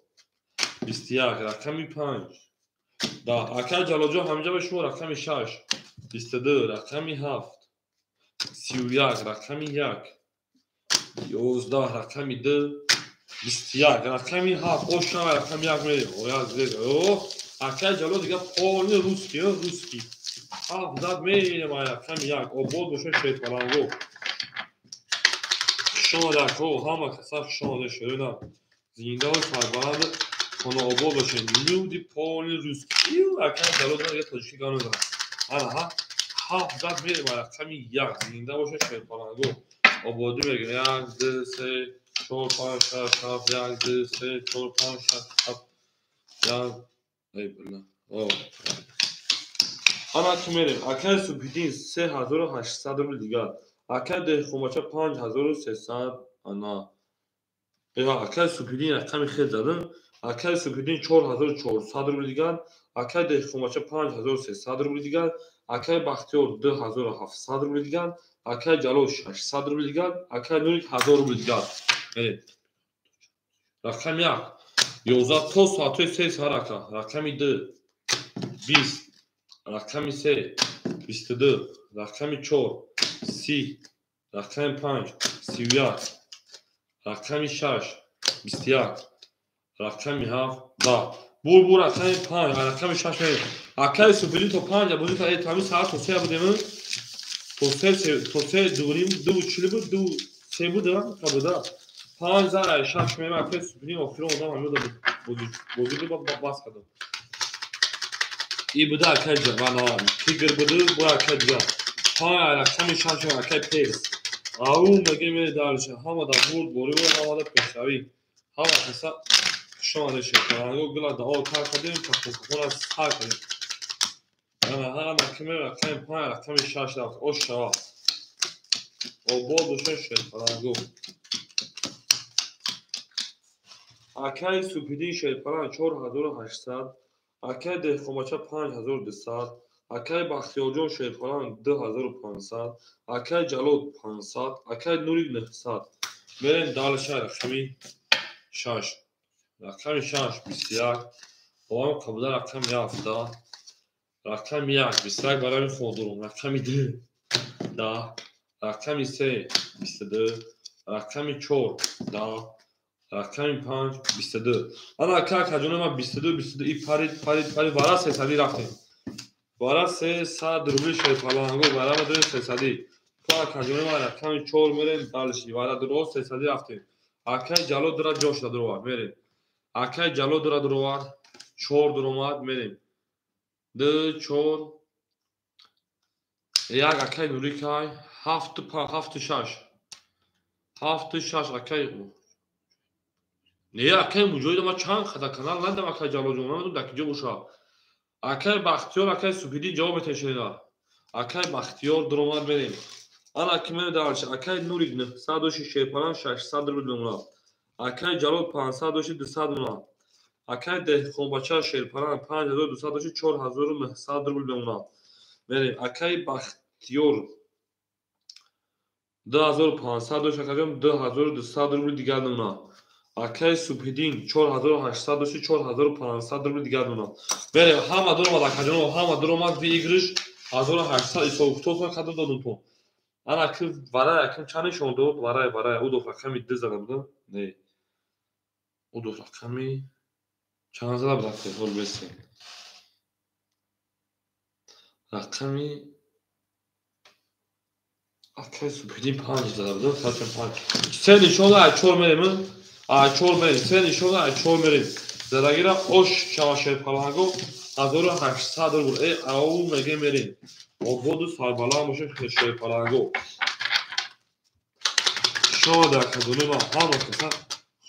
21, рақами 5 10. Акай Ҷалолҷон ҳаминҷа ба шумо рақами 6 22, рақами 7 31, рақами 1 11, рақами 2 21, рақами 7. Ошава рақами 1 мерем. Оя зер. О, акай Ҷалол дигар полный русский, русский. 7 зад мерем рақами 1. Обод боша шерпаланго. Шодако, ҳама каса шода шерина. Зиндаву сарбаланд хонаобод бошед. Люди полный русский. Акай Ҷалол дигар тоҷикӣ гап мезанад. Ана ҳа 7 зад мерем рақами 1. Зинда боша шерпаланго. Ободӣ мегирем. 1 2 3 4 5 6 7 1 2 3 4 5 6 7 1. Эй била. О. Ана ки мерем. Акай Субҳиддин 3800 рубл дигар. Акай Деҳқонбача 5300. Ана. Акай Субҳиддин рақами хел задам. Акай Субҳиддин 4400 рубл дигар. Акай Деҳқонбача 5300 рубл дигар. Акай Бахтиёр 2700 рубл дигар. Акай Ҷалол 600 рубл дигар. Акай Нурик 1000 рубл дигар. Мерем. Рақами 1 11 то соатҳои 3 саҳар ака. Рақами 2 20, рақами 3 22, рақами 4 30, рақами 5 31, рақами 6 21, рақами 7 10. Бур рақами 5, рақами 6 мерем. Акай Субҳиддин то 5 бозӣ кард. Ҳамин саат то 3 будем. То 3 то 3 2:30 2:40 буд, 2:03 буд, кабуда. 5 зад 6 мерем. Акай Субҳиддин охирон одам ҳамин бозӣ буд, бас кардам. И буда акай ҷавана, тигр буду, бу акай дигар. 5 рақами 6 акай Перс. Ау меге мере дальше. Ҳама дар бурд борӣ буд, ҳама дар пешравӣ. Ҳама каса шомаде шерпаланго гула дао тар кардем, пахтунхона сар кардем. Ана ҳама ки мере рақами 5 рақами 6 рафт. Ош шава. Обод боша шерпаланго. Акай Субҳиддин шерпаланг 4800, акай Деҳқонбача 5200, акай Бахтиёрҷон шерпаланг 2500, акай Ҷалол 500, акай Нурик 900. Мерем дальше рақами 6. Рақами 6 21. Бовам қабуда рақами 7 рақами 1 21 барои ходурум, рақами 2 10, рақами 3 22, рақами 4 10, рақами 5 22. Ана ака акаҷони ман 22 22 и парид парид парид вара 300 рафтем. Вара 300 рубли шерпаланго вара ма 300. То акаҷони ман рақами 4 мерем дальше. Вара дуро 300 рафтем. Акай Ҷалол дура ҷо шуда дуровард мерем. Акай Ҷалол дура дуровард 4 дуромад мерем. 2 4 1 акай Нурикай 7 5 7 6 7 6 акай. Не акай Муҷоҳид ма чанд хата канал надам акай Ҷалолҷон, намедонам дар киҷо боша. Акай Бахтиёр, акай Субҳиддин ҷавоб метешена. Акай Бахтиёр дуромад мерем. Ана ки мерем дальше. Акай Нурик 900 доши шерпаланг 600 рубл мемонад. Акай Ҷалол 500 доши 200 мемонад. Акай Деҳқонбача шерпаланг 5200 доши 4900 рубл мемонад. Мерем. Акай Бахтиёр 2500 доши акаҷон 2200 рубл дигар мемонад. Акай Субҳиддин 4800 доши 4500 рубл дигар мемонад. Мерем. Ҳама дуромад акаҷон, ҳама дуромад выигрыш 1800 ҳисоб кутосон кадом додум. Ана ки варай акам чанд нишон дод? Варай варай ӯ доф рақами 2 зада будам. Не. Ӯ доф рақами чанд зада буд? Ҳол бесем. Рақами акай Субҳиддин 5 зада будам, сачам 5. Се нишон дод, 4 мерем. 4 мерем, се нишон дод, 4 мерем. Задагира ош шава шерпаланго 1800 рубл. Ау меге мерем. Ободу сарбаланд боша шерпаланго. Шода акадони ма ҳама каса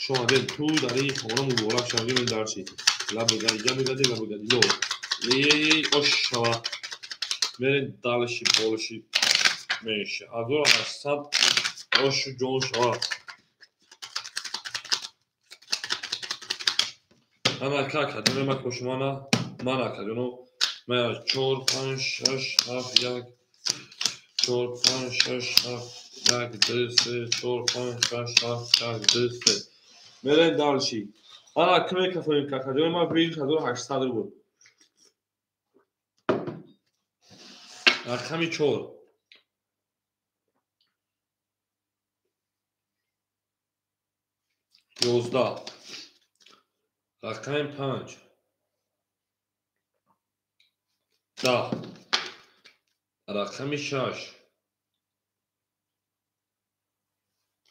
шода ту дар ин хона муборак шавӣ мен дарчи. Лабгади ҷабгади лабгади ло. Эй ош шава. Мерем дальше больше меньше. 1800 ош ҷон шава. Ана ка акадони ма кошмана ман акадоно ман 4 5 6 7 1 4 5 6 7 1 2 3 4 5 6 7 1 2 3. Мерем дальше. Ана кӣ мекафонем какаҷои ман 1800 рубл. Рақами 4. 11. Рақами 5. 10. Рақами 6.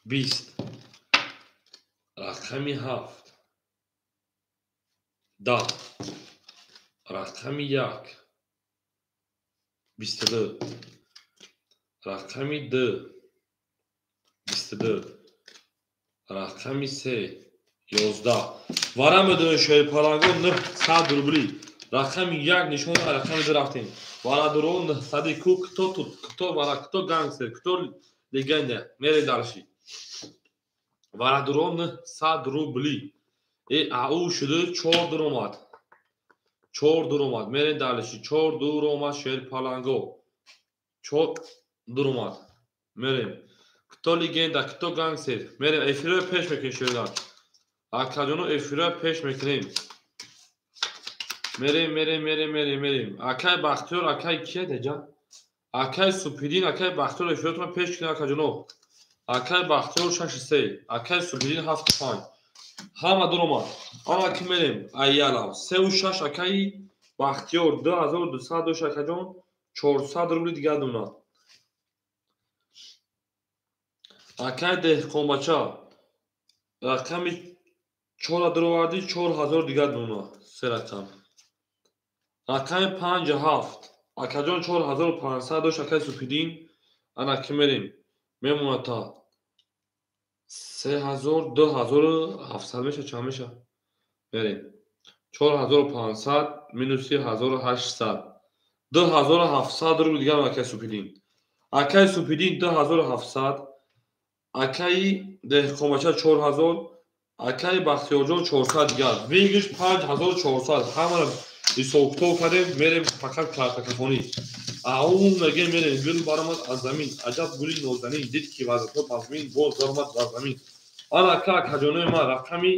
20. Рақами 7. 10. Рақами 1. 22. Рақами 2. 22. Рақами 3. 11. Вара медонем шерпаланго 900 рубли. Рақами 1 нишон рақами 2 рафтем. Варадуро 900 ку кто тут, кто вара, кто гангстер, кто легенда. Мерем дальше. Варадуро 900 рубли. Ау шуд 4 дуромад. 4 дуромад. Мерем дальше. 4 дуромад шерпаланго. 4 дуромад. Мерем. Кто легенда, кто гангстер. Мерем эфиро пеш мекунем шердар. Акаҷоно эфиро пеш мекунем. Мерем, мерем, мерем, мерем, мерем. Акай Бахтиёр, акай кия деҷа? Акай Супидин, акай Бахтиёр эфиротро пеш кунем акаҷоно. Акай Бахтиёр 6-3, акай Супидин 7-5. Ҳама дуромад. Ана ки мерем? Айялав. 3-6 акай Бахтиёр 2200 дошт акаҷон, 400 рубли дигар дуна. Акай Деҳқонбача рақами 4 дуровардӣ, 4000 дигар дуна. Се рақам. Рақами 5-7. Акаҷон 4500 дошт акай Супидин. Ана ки мерем? Мемонад та 3000, 2700 меша, чанд меша? Мерем. 4500 минуси 1800. 2700 рубл дигар акай Супидин. Акай Супидин 2700, акай Деҳқонбача 4000, акай Бахтиёрҷон 400 дигар. Выигрыш 5400. Ҳамаро ҳисоб-китоб кардем, мерем фақат картакафонӣ. Ау мегем мерем, гул баромад аз замин, аҷаб гули нозанин, дид ки вазифа пазмин, боз баромад бар замин. Ана ака акаҷонои ман рақами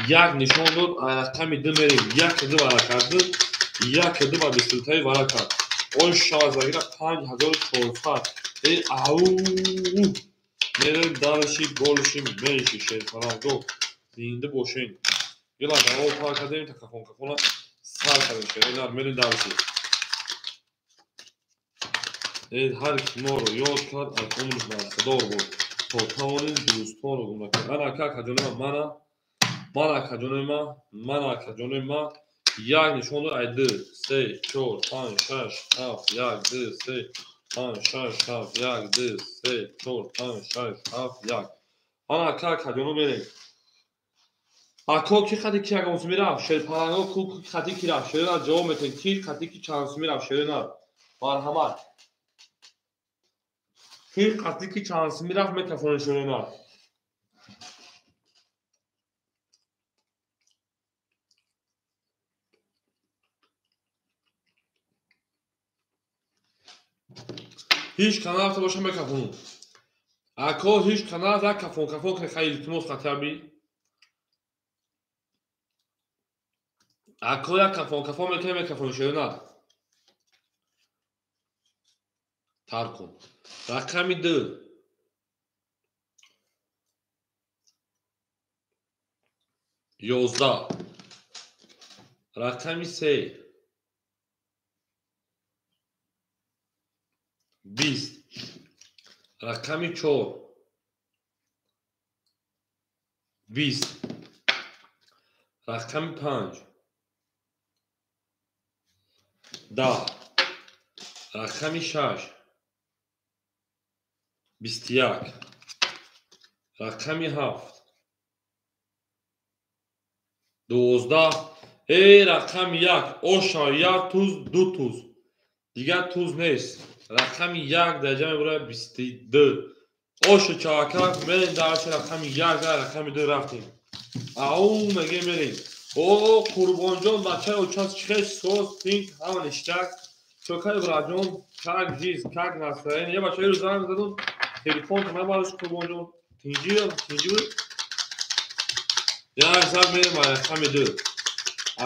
1 нишон дод, рақами 2 мерем, 1 2 вара кард, 1 2 ба 23 вара кард. Ош шавад загира 5400. Ау мерем дальше, больше, меньше, шерпаланго. Зинда бошен. Гила даво пар кардем, такафон кафона сар кардем, шернар мерем дальше. Ҳар ки моро ёд кард, аз умраш бархӯрдор буд. То тавонем дӯстонро гум накунем. Ана ака акаҷонои мана, мана акаҷонои ма, мана акаҷонои ма. 1 нишон дод, ай 2, 3, 4, 5, 6, 7, 1, 2, 3, 5, 6, 7, 1, 2, 3, 4, 5, 6, 7, 1. Ана ака акаҷоно мерем. Ако ки хати ки ягон суми рафт, шерпаланго ку хати ки рафт, шернар ҷавоб метем, ки хати ки чанд суми рафт, шернар. Марҳамат. Ки хати ки чанд суми рафт, мекафони шернар. Ҳеҷ канал рафта боша мекафону. Ако ҳеҷ канал як кафон кафон ки хай илтимос хатаби. Ако як кафон кафон мекунем, мекафони шернар. Таркун. Рақами 2. 11. Рақами 3. 20. Рақами 4. 20. Рақами 5. 10. Рақами 6. 21. Рақами 7. 12. Рақами 1. Оша 1 туз, 2 туз. Дигар туз нест. Рақами 1 дар ҷамъ мебарад 22. Оша чавака мерем дальше, рақами 1 рақами 2 рафтем. Ау мегем мерем. О Қурбонҷон бачаи очас чхеш соз тинк ҳама ништак. Чокай браҷон, как жизнь, как настроение? Я бачаҳои рӯз занг задум, телефон набардошт Қурбонҷон. Тинҷи, тинҷи буд? Як зад мерем ба рақами 2.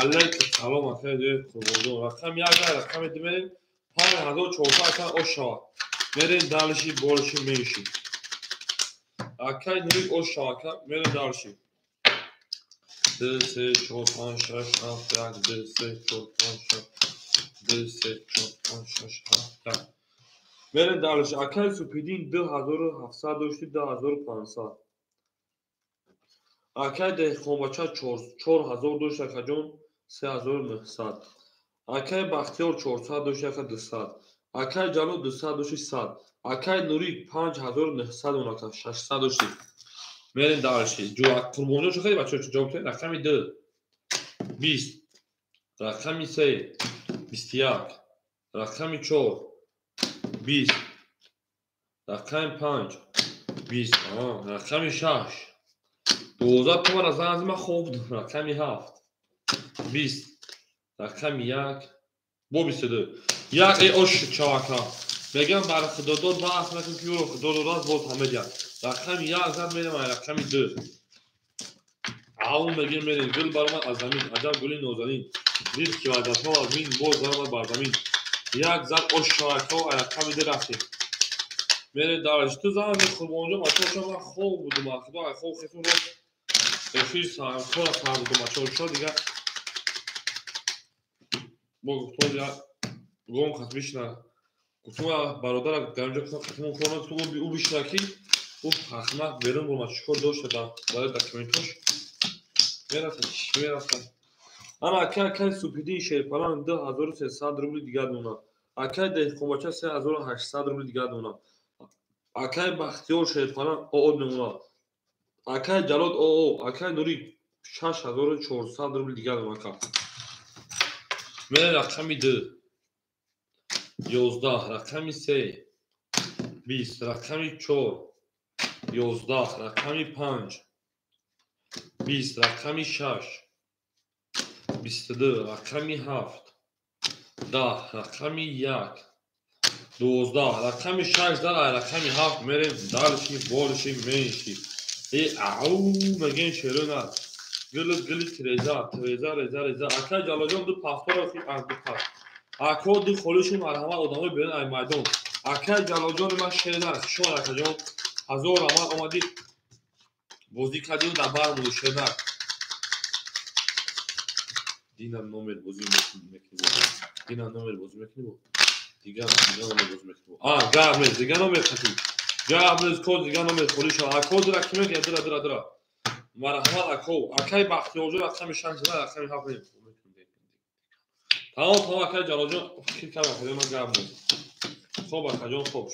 Алейкум салом, акай Қурбонҷон. Рақами 1, рақами 2 мерем. 5400 ака ош шавад. Мерем дальше, больше, меньше. Акай Нурик ош шавад, ака, мерем дальше. 2, 3, 4, 5, 6, 7, 1, 2, 3, 4, 5, 6, 2, 3, 4, 5, 6, 7, 1. Мерем дальше. Акай Супидин 2700 дошти, 2500. Акай Деҳқонбача 4000 дошт, акаҷон, 3900. Акай Бахтиёр 400 дошт, ака, 200. Акай Ҷалол 200 дошти, 100. Акай Нурик 5900 он, ака, 600 дошти. Мерем дальше. Қурбонҷон чӣ хеле бачаҳо ҷавоб кунед? Рақами 2 20, рақами 3 21, рақами 4 20, рақами 5 20, рақами 6 12 томан аз занг ман хоб будам. Рақами 7 20, рақами 1 бо 22. Як э ош чавака. Мегам бар худодод баҳс накун, ки ӯро худо додааст, боз ҳама диҳад. Рақами 1 зад, мерем ай рақами 2. Ав мегем, мерем. Гул баромад аз замин, аҷаб гули нозанин. Дид ки ваъдатҳо аз мин боз баромад бар замин. Як зад ош шавакҳо, ай рақами 2 рафтем. Мерем дальше. Ту занг Қурбонҷон, бачаҳо, ман хоб будум, худо ай хоб хесум, рост эфир кора сар будум, бачаҳо, дига бо гуфтум гом хат бишна. Гуфтум бародара дар инҷо қатмон кор гуфтум ӯ бишна, ки ӯ ҳахмак берун бурмад, чӣ кор дошта барои документош мерафта, чӣ мерафта. Ана акай, акай Супидин Шерпалан 2300 рубли дигар дона. Акай Деҳқонбача 3800 рубли дигар дона. Акай Бахтиёр Шерпалан оо мемонад. Акай Ҷалол оо, акай Нурик 6400 рубли дигар дона, ака. Мерем рақами 2 11, рақами 3 20, рақами 4 11, рақами 5 20, рақами 6 22, рақами 7 10, рақами 1 12, рақами 6 дар ай рақами 7 мерем дальше, больше, меньше. Э ау мегем шерона. Гули гули тиреза, тиреза, реза, реза. Акай Ҷалолҷон ду пахтора аз ду пахт. Ако ду холишун, марҳамат, одамои берун ай майдон. Акай Ҷалолҷони ман шерна, хушомад, акаҷон. Ҳазор раҳмат, омадӣ бозӣ кардиу дар бар муди, шернак. Дина номер бозӣ мекунӣ. Дина номер бозӣ мекунӣ. Дигар дигар номер бозӣ мекунӣ. А, гап нест, дигар номер хати. Гап нест, код дигар номер холӣ шава. Ако дира ки мегӯяд, дира, дира, дира. Марҳамат, ако. Акай Бахтиёрҷон рақами 6 зада, рақами 7. Тамом, тамом, акай Ҷалолҷон, фикр кардам, акаҷон, ман гап нест. Хоб, акаҷон, хоб.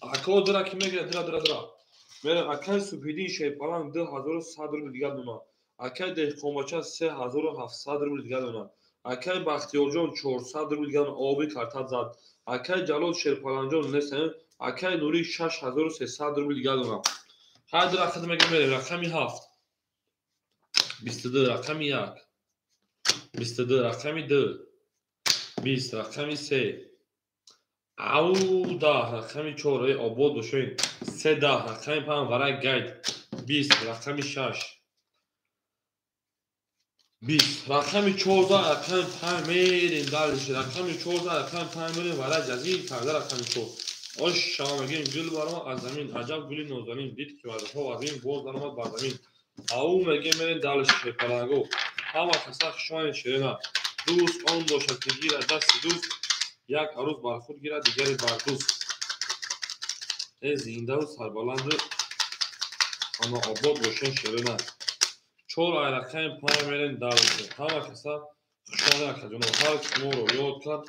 Ако дира ки мегӯяд, дира, дира, дира. Мерем акай Супидин Шерпалан 2100 рубли дигар дона. Акай Деҳқонбача 3700 рубли дигар дона. Акай Бахтиёрҷон 400 рубли дигар дона, оби картат зад. Акай Ҷалол Шерпаланҷон нест. Акай Нурик 6300 рубли дигар дона. Ҳар ду рақам мегӯем, мерем рақами 7 22, рақами 1 22, рақами 2 20, рақами 3 ау 10, рақами 4 э обод бошед, 3 10, рақами 5 варак гайд 20, рақами 6 20, рақами 14, рақами 5 мерем дальше. Рақами 14, рақами 5 мерем варак ҷазир карда, рақами 4 ош шава мегӯем. Гул баромад аз замин, аҷаб гули нозанин. Дид ки ваъдаҳо аз ин боз даромад бар замин. Ау мегӯем, мерем дальше. Шерпаланго, ҳама каса хушомадед, ширина. Дӯст он бошад, ки гирад дасти дӯст. Як арӯз бар худ гирад, дигаре бар дӯст. Э зиндаву сарбаланду хонаобод бошед, ширина. Чор ай рақами 5 мерем дальше. Ҳама каса хушомадед, акаҷоно. Ҳар ки шуморо ёд кард,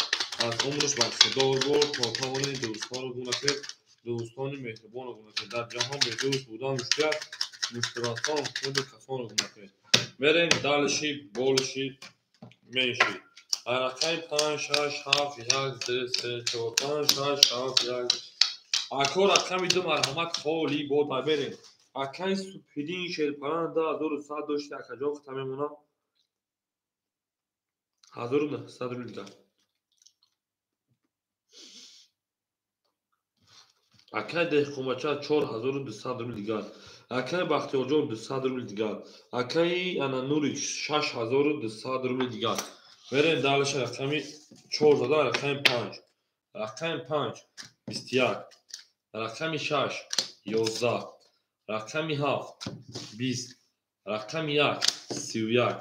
аз умраш бархӯрдор бод. То тавонед, дӯстонро гум накунед, дӯстони меҳрубонро гум накунед. Дар ҷаҳон бедӯст будан мушкил аст, мушкиласон худи касонро гум накунед. Мерем дальше, больше, меньше. Рақами 5, 6, 7, 1, 2, 3, 4, 5, 6, 7, 1. Ако рақами 2 марҳамат, холӣ бод, берем. Акай Субҳиддин Шерпалан 2100 дошти, акаҷон, хата мемонам. 1900 рубли дигар. Акай деҳқонбача 4200 рубл дигар. Акай Бахтиёрҷон 200 рубл дигар. Акай ана Нурик 6200 рубл дигар. Мерем дальше рақами 4 зада рақами 5. Рақами 5 21. Рақами 6 11. Рақами 7 20. Рақами 1 31.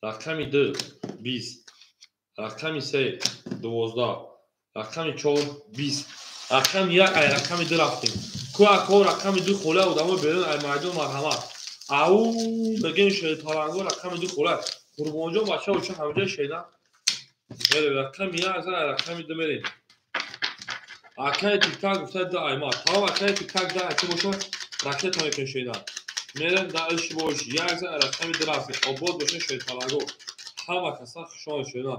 Рақами 2 20. Рақами 3 12. Рақами 4 20. Рақами 1 ай рақами 2 рафтем. Ку ако рақами 2 хола одамо берун ай майдон марҳамат. Ау мегем шерпаланго рақами 2 хола. Қурбонҷон бача уча ҳамҷа шена. Мерем рақами 1 за рақами 2 мерем. Акай тиктак гуфта 2 айма. Тамом акай тиктак 2 ай боша ракета мекунем шена. Мерем дальше бош 1 за рақами 2 рафтем. Обод боша шерпаланго. Ҳама каса хушон шена.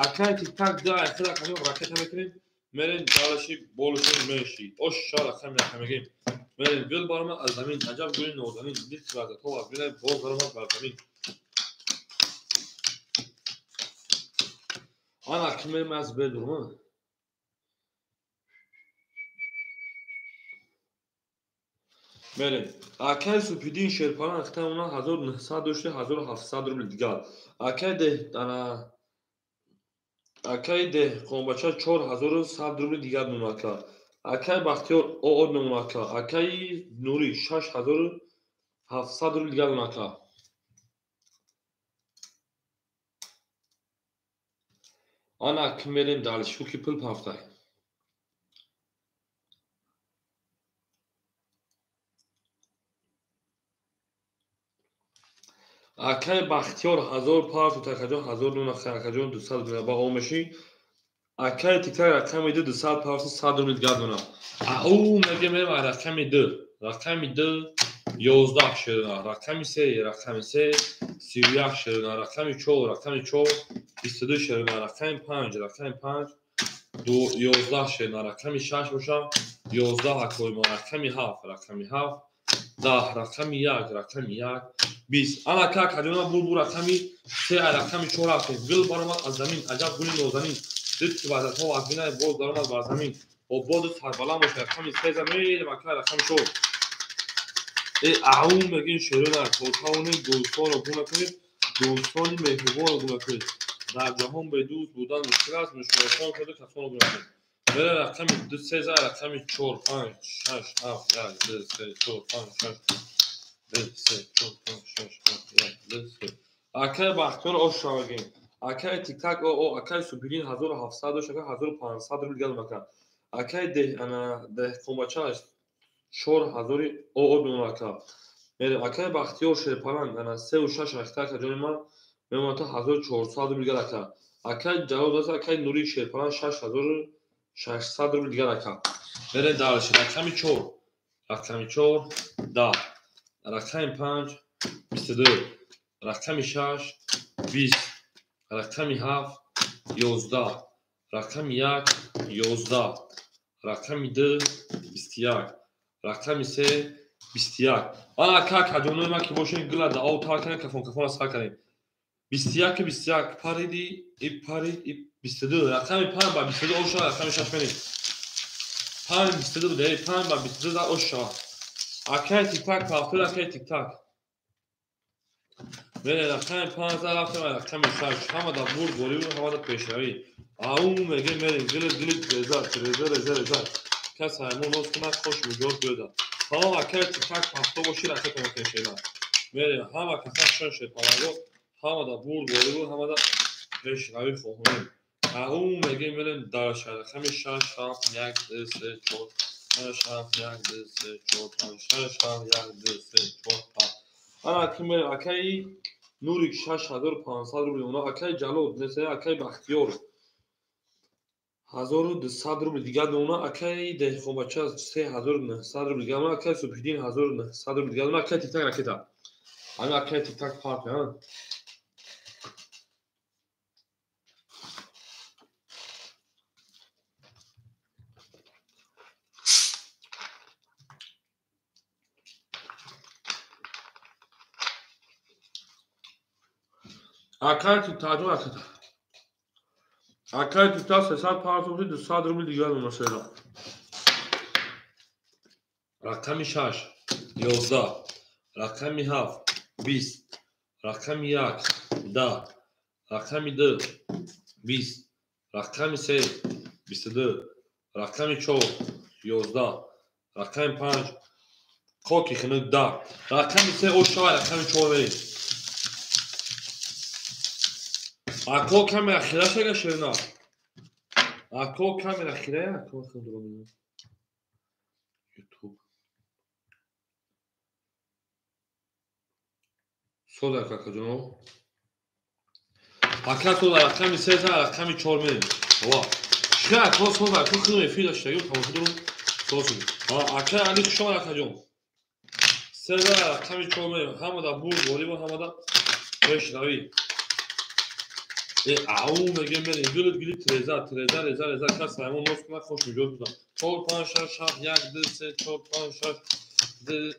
Акай тиктак 2 ай худа кашон ракета мекунем. Мерем дальше болушон меши. Ош ша рақами рақам мегем. Мерем гул барма аз замин аҷаб гули нозанин. Дид вазато аз бинай боз баромад бар замин. Ана ки мерем аз бедурма. Мерем. Акай Супидин шерпалан ахта уна 1900 дошти 1700 рубл дигар. Акай деҳ ана акай деҳқонбача 4100 рубл дигар нунака. Акай Бахтиёр ОО нунака. Акай Нури 6700 рубл дигар нунака. Ана ки мерем дальше ки пул пафтай. Акай Бахтиёр 1000 парту такаҷон 1000 нунака акаҷон 200 рубл ба омеши. Акай тиктак рақами 2 200 парту 100 рубл дигар дона. Ау мегем мерем рақами 2. Рақами 2 11 шерона. Рақами 3 рақами 3 31 шерона. Рақами 4 рақами 4 22 шерона. Рақами 5 рақами 5 11 шерона. Рақами 6 боша 11 акои мо. Рақами 7 рақами 7 10. Рақами 1 рақами 1 20. Ана ка каҷона булбу рақами 3 рақами 4 рафтем. Гул баромад аз замин аҷаб гули нозанин. Дид ки вазатҳо аз бинай боз даромад бар замин. Ободу сарбаланд боша рақами 3 за мерем ака рақами 4. Ау мегин шерона то тавонед дӯстонро гум накунед, дӯстони меҳрубонро гум накунед. Дар ҷаҳон бе дӯст будан мушкил аст, мушкилотон шуда касонро гум накунед. Мере рақами 2 3 за рақами 4 5 6 7 1 2 3 4 5 6 2 3 4 5 6 7 1 2 3. Акай Бахтиёр ош шавагем. Акай тиктак о акай Супидин 1700 дошт, акай 1500 рубл дигар мака. Акай деҳ ана деҳқонбача 4000 ОО нунака. Мерем акай Бахтиёр шерпаланг ана 3 6 рахта ака ҷони ман мемонад 1400 рубл дигар ака. Акай Ҷалол даст акай Нури шерпаланг 6600 рубл дигар ака. Мерем дальше рақами 4. Рақами 4 10. Рақами 5 22. Рақами 6 20. Рақами 7 11. Рақами 1 11. Рақами 2 21. Рақами 3 21. Ана ака каҷонои ман ки бошем гула да об тар кардем, кафон кафона сар кардем. 21 21 париди и парид и 22. Рақами 5 ба 22 ош шава, рақами 6 мерем. 5 22 буде, 5 ба 22 за ош шава. Акай тиктак пафтур, акай тиктак. Мере рақами 5 за рафтем, рақами 6. Ҳама да бурд бориву ҳама да пешравӣ. Ау мегем мерем гили гили реза, реза реза реза. Кас ҳаймон ноз кунад, хош муҷоз биёда. Тамом акай тиктак пафто боши ракета мекунем шена. Мерем ҳама каса шон шерпаланго, ҳама да бурд бориву ҳама да пешравӣ хоҳонем. Ау мегем мерем дальше рақами 6 7 1 2 3 4 5 7 1 2 3 4 5 6 7 1 2 3 4 5. Ана ки мерем акай Нурик 6500 рубл уна акай Ҷалол несе акай Бахтиёр 1200 рубл дигар уна акай деҳқонбача 3900 рубл дигар уна акай Субҳиддин 1900 рубл дигар уна акай тиктак ракета. Ана акай тиктак парк а. Акай тиктаҷон ракета. Акай тиктак 300 партофти 200 рубл дигар уна шера. Рақами 6 11, рақами 7 20, рақами 1 10, рақами 2 20, рақами 3 22, рақами 4 11, рақами 5 хоки хунук 10, рақами 3 ошава, рақами 4 мерем. Ако камера хира шага шерна. Ако камера хира, ако хира. YouTube. Сода какаҷоно. Ака сода рақами 3 рақами 4 мерем. Ва. Шика ако сода ако хира эфир даштагӣ тамошо дорум. Сосу. Ака али хуш омад акаҷон. 3 рақами 4 мерем. Ҳамада бурд ғолиба, ҳамада пешравӣ. Ау мегем мерем. Гулит гулит треза, треза, реза, реза. Кас ҳамон нос кунад, хош меҷоз буда. 4 5 6 7 1 2 3 4 5 6 2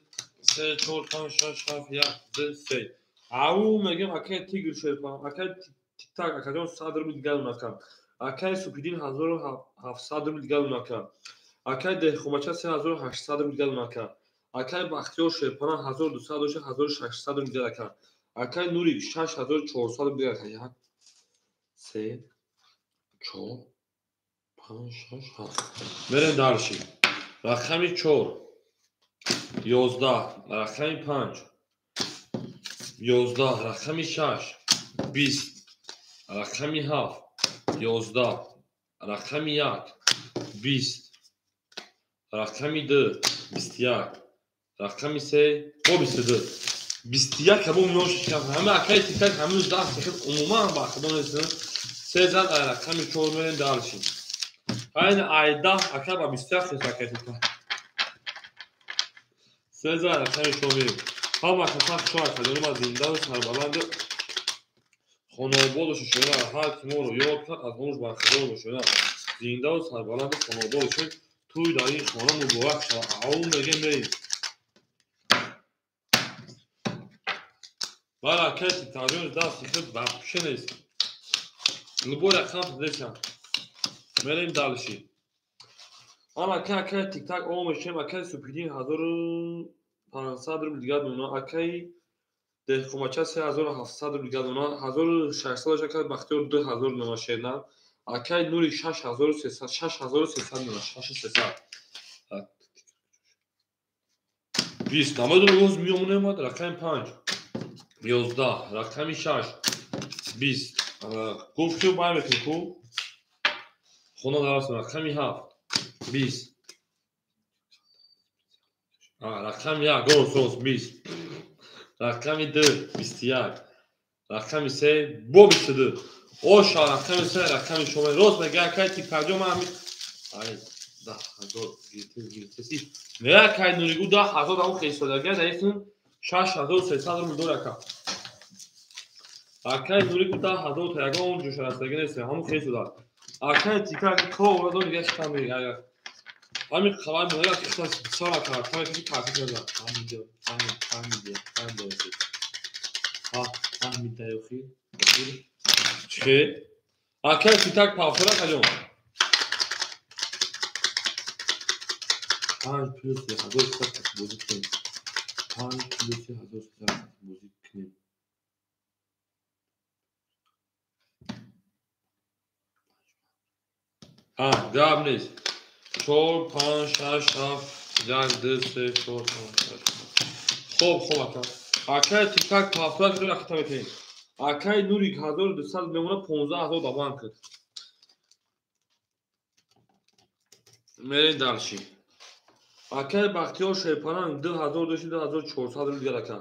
3 4 5 6 7 1 2 3. Ау мегем акай тигр шерпа, акай тиктак, акаҷон 100 рубл дигар унака. Акай Супидин 1700 рубл дигар унака. Акай Деҳқонбача 3800 рубл дигар унака. Акай Бахтиёр Шерпана 1200 дошта 1600 рубл дигар ака. Акай Нурик 6400 рубл дигар ака. 1 3 4 5 6 7. Мерем дальше. Рақами 4 11, рақами 5 11, рақами 6 20, рақами 7 11, рақами 1 20, рақами 2 21, рақами 3 22. 21 кабо миён шикаст. Ҳама акаи тиктак ҳамӯз 10 хел умуман ба худо нестанд. 3 зад ай рақами 4 мерем дальше. Айн ай 10 ака ба 21 хел акаи тиктак. 3 зад рақами 4 мерем. Ҳама каса хуш омад, ма зинда ва сарбаланд хонобод бошед. Ҳар ки моро ёд кард, аз онш бархӯрдор бошед. Зинда ва сарбаланд хонобод бошед. Тӯй дар ин хона муборак шавад. Ау мегем мерем. Бара каси таҷони дасти худ вообще нест. Любой рақам десам. Мерем дальше. Ана ака тиктак о мешем, акай Супидин 1500 рубл дигар мемонад, акай Деҳқонбача 3700 рубл дигар мемонад, 1600 акай Бахтиёр 2000 мемонад шерна, акай Нури 6300, 6300 мемонад, 6300. 20 намедонам боз меомонем, рақами 5 11, рақами 6 20. Гуфт ки бай мекунем ку? Хона дарас рақами 7 20. Рақами 1 рост рост 20. Рақами 2 21. Рақами 3 бо 22. Оша рақами 3 рақами шумо рост мега акай тиктакҷон ман ҳамин ай 10000 гиртез гиртез. Не акай Нуригу 10000 ам хесодага даисун 6300 рубл дор ака. Акай Нуригу 10000 та ягон ҷоша растаги нест, ҳамун хесода. Акай тиктак то овардо дига шикам мега. Ҳамин қалами мега киштас бисёр ака, каме киши таъсир карда. Фаҳмида, фаҳмида, фаҳмида. Ҳа, фаҳмида охир. Чӣ? Акай тиктак павтора каҷон. 5 плюс 1300 бозӣ кунем. 5 плюс 1300 бозӣ кунем. Ҳа, гап нест. 4 5 6 7 1 2 3 4 5 6. Хоб, хоб ака. Акай тиктак павтора каҷон рақата мекунем. Акай Нурик 1200 мемонад, 15000 ба банк. Мерем дальше. Акай Бахтиёр Шерпананг 2000 дошти 2400 рубл дигар ака.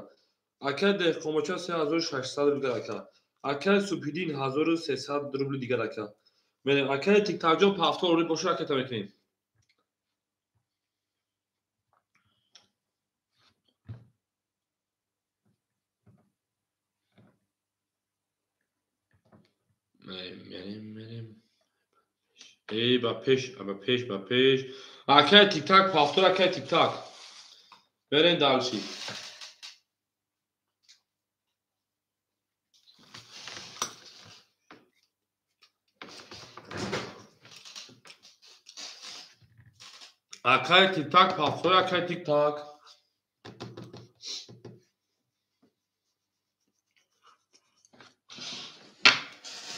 Акай Деҳқонбача 3600 рубл дигар ака. Акай Супидин 1300 рубл дигар ака. Мерем акай тиктакҷон павтор орид боша ракета мекунем. Мерем, мерем. Эй, ба пеш, ба пеш, ба пеш. Акай тиктак павтор, акай тиктак. Мерем дальше. Акай тик-так пафтой, акай тик-так.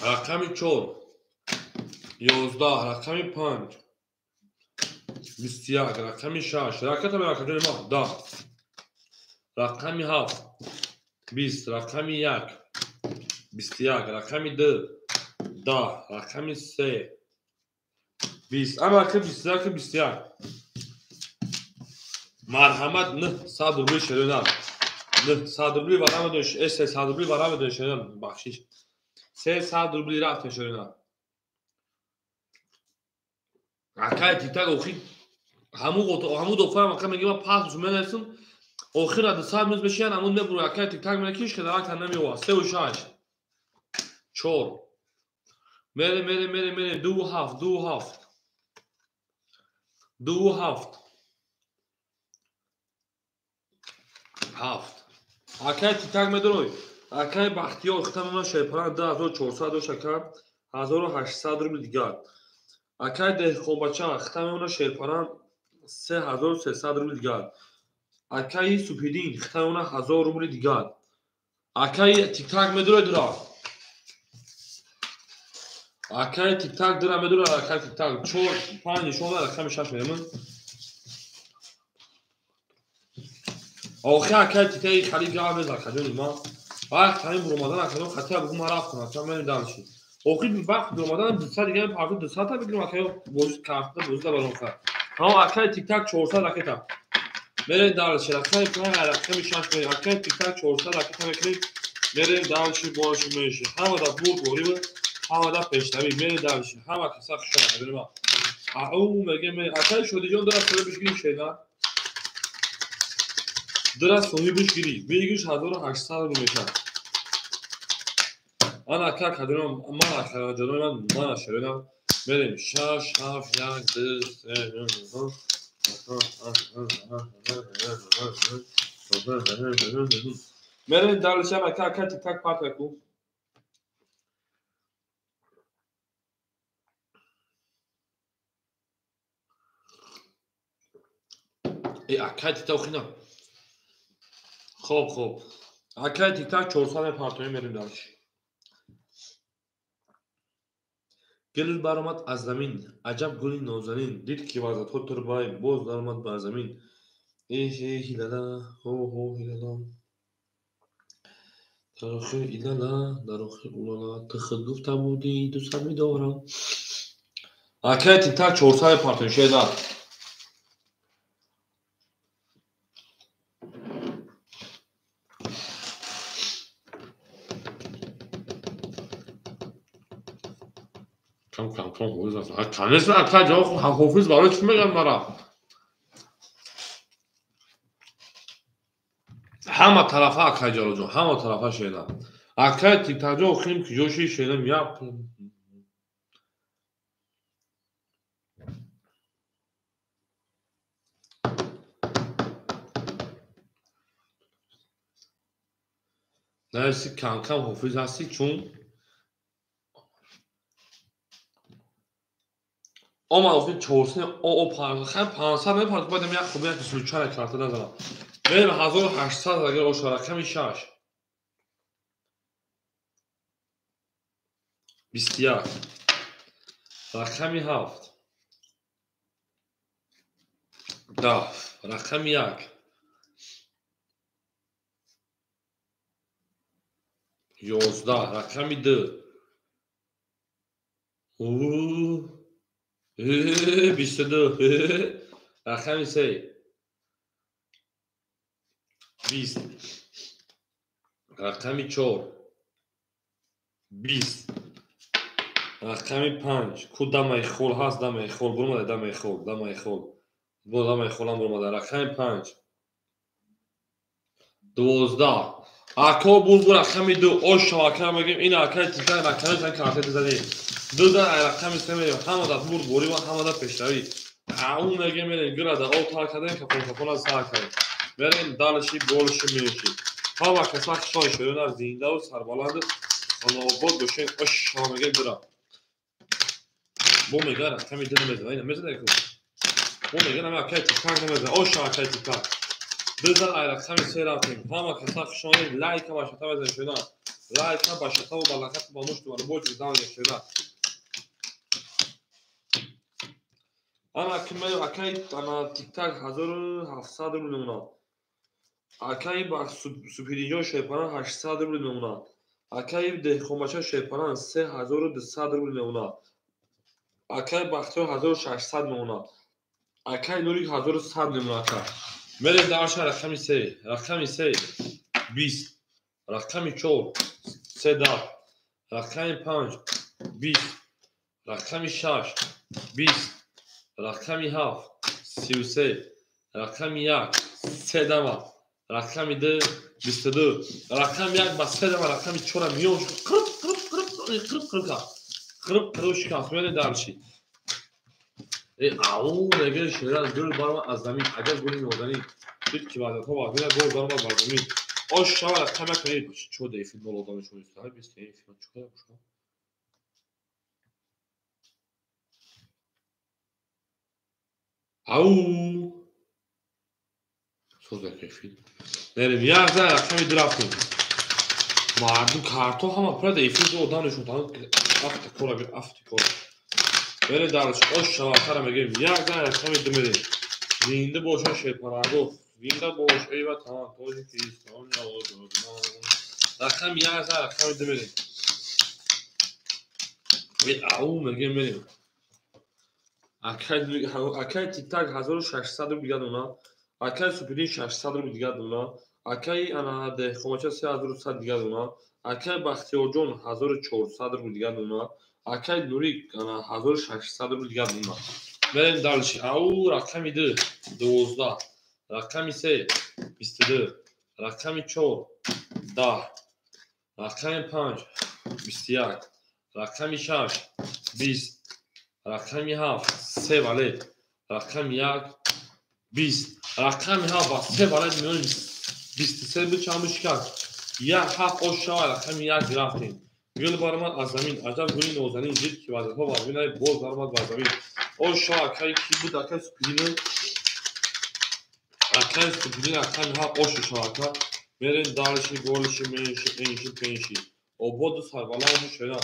Рақами 4 11, рақами 5 21, рақами 6, ракета рақами 10, рақами 7 20, рақами 1 21, рақами 2 10, рақами 3 20. Ама 21 21. Марҳамат 900 рубли шерина. 900 рубли варама дош, 300 рубли варама дош шерина, бахшиш. 300 рубли рафт шерина. Акай тик-так охир ҳаму дофаам ака мегӣ ман пас менависам, охир 200 миз мешиян, ҳамун мебуру акай тик-так мена киш кадарак та намеова. 3 6 4 мере мере мере мере 2 7 2 7 2 7 7. Акай тик-так медорой. Акай Бахтиёр хитам ман шерпаран 2400 дош ака 1800 рубли дигар. Акай Деҳқонбача хитам мемона шерпаран 3300 рубли дигар. Акаи Супидин хитам мемона 1000 рубли дигар. Акаи тик-так медорой дира. Акаи тик-так дира медорой, акаи тик-так 4 5 нишон рақами 6 меремон. Охи акаи тик-так хали гап мезад хаҷони ман. Вақт ҳамин буромадан акаҷон хатия бугу ман рафтам, ака мен дальше. Охи вақт буромадан 200 дига парту 200 та бигирам, акаё бозӣ карта бозӣ да баром хар. Ҳа акаи тик-так 400 ракета. Мерем дальше, рақами 5 рақами 6 мерем. Акаи тик-так 400 ракета мекунем. Мерем дальше, больше меньше. Ҳама да бурд борива, ҳама да пешравӣ. Мерем дальше. Ҳама каса хуш омад бинем. Ау мегем акаи Шодиҷон дора соҳибиш гирифт шена. Дора соҳибиш гирифт. Бигириш 1800 рубл мешавад. Ана ака кадонам ман ака ҷонам ман шеринам. Мерем 6 7 1 2 3 мерем дальше ака ака тик-так парта ку. Акай тик-так охина. Хоб хоб. Акай тик-так 400 партои мерем дальше. Гул баромад аз замин, аҷаб гули нозанин, дид ки вазатҳо турбай, боз даромад бар замин. Эҳ эҳ ҳилала, ҳо ҳо ҳилала. Дар охир илала, дар охир улала, ту худ гуфта будӣ, дусад медорам. Акай тик-так 400 партои шеда. Кам кам кам ҳофиз аст. Конечно, акай ҷавоб ҳофиз барои чӣ мегӯянд мара? Ҳама тарафа акай ҷалолҷон, ҳама тарафа шена. Акай тик-так ҷон охирим ки ҷоши шенам як наиси кам кам ҳофиз ҳастӣ, чун омад охир 400 о 500 мепард, баъдам як хуби як случайно карта назанам. Мерем 1800 агар оша рақами 6 21 рақами 7 10 рақами 1 11 рақами 2 22 рақами 3 20 рақами 4 20 рақами 5 ку дамаи хол ҳаст, дамаи хол буромада, дамаи хол, дамаи хол, бо дамаи холам буромада. Рақами 5 12 ако бурбу рақами 2 ош ака мегем ин акаи тик-так рақами зан карта задем. 2 да рақами 3 мерем, ҳама да бурд борӣ ва ҳама да пешравӣ. Ау мегем мерем гира да об тар кардем, кафон кафон сар кардем. Мерем дальше больше меньше. Ҳама каса хушҳол шуданд, зиндаву сарбаланд хонаобод бошед. Ош мегем гира. Бо мега рақами 2 намезанад, ина мезанад ку. Мо мегӯям акай тиктак намезанад. Оша акай тиктак. Бизан ай рақами се рафтем. Ҳама каса хушонед, лайка ба шата мезанед шуда. Лайка ба шатаву ба лақату ба мушту ба рубоҷу замезанед шуда. Ана ки мею акай ана тиктак 1700 рубл мемонад. Акай ба супиринҷон шерпаран 800 рубл мемонад. Акай деҳқонбача шерпаран 3200 рубл мемонад. Акай Бахтиёр 1600 мемонад. Акай Нурик 1100 мемонад ака. Мерем дарша рақами се. Рақами се 20. Рақами 4 3 10. Рақами 5 20. Рақами 6 20. Рақами 7 33. Рақами 1 3 дама. Рақами 2 22. Рақами 1 ба 3 дама рақами 4 миён қирқ қирқ қирқ қирқ қирқ қирқ қирқ шикаст. Мерем дарши. Э ау мегӯяд шераз гул баромад аз замин. Агар гули нозанин дид ки ваъдатҳо вазмина гул баромад бар замин. Ош шава рақам як кунед. Чо да эфир нол одам шумо ист. Ҳай бист эфир чӣ кор шумо? Ау! Созак эфир. Мерем як зан рақами ду рафтем. Мардум карто ҳама пура да эфир ду одам нишон. Афти кора би афти кора. Мерем дарш ош шавакара мегӯем. Як зан рақами ду мерем. Зинда боша шерпаранго. Зинда бош эй ватан Тоҷикистон. Рақами як зан рақами ду мерем. Ау мегӯем мерем. Акай тиктак 1600 рубл дигар дона. Акай Супирин 600 рубл дигар дона. Акай ана деҳқонбача 3100 дигар дона. Акай Бахтиёрҷон 1400 рубл дигар дона. Акай Нурик ана 1600 рубл дигар дона. Мерем дальше. Ау рақами 2 12. Рақами 3 22. Рақами 4 10. Рақами 5 21. Рақами 6 20. Рақами 7 3 валет. Рақами 1 20. Рақами 7 ба 3 валет миёни 23 буд чанд буд шикаст. 1 7 ош шава рақами 1 рафтем. Гул баромад аз замин. Аҷаб гули нозанин дид ки ваъдатҳо вазмина боз баромад бар замин. Ош шава акай ки буд акай Супирин. Акай Супирин рақами 7 ош шава ака. Мерем дальше голиши менши энши пенши. Ободу сарбаланд шуда.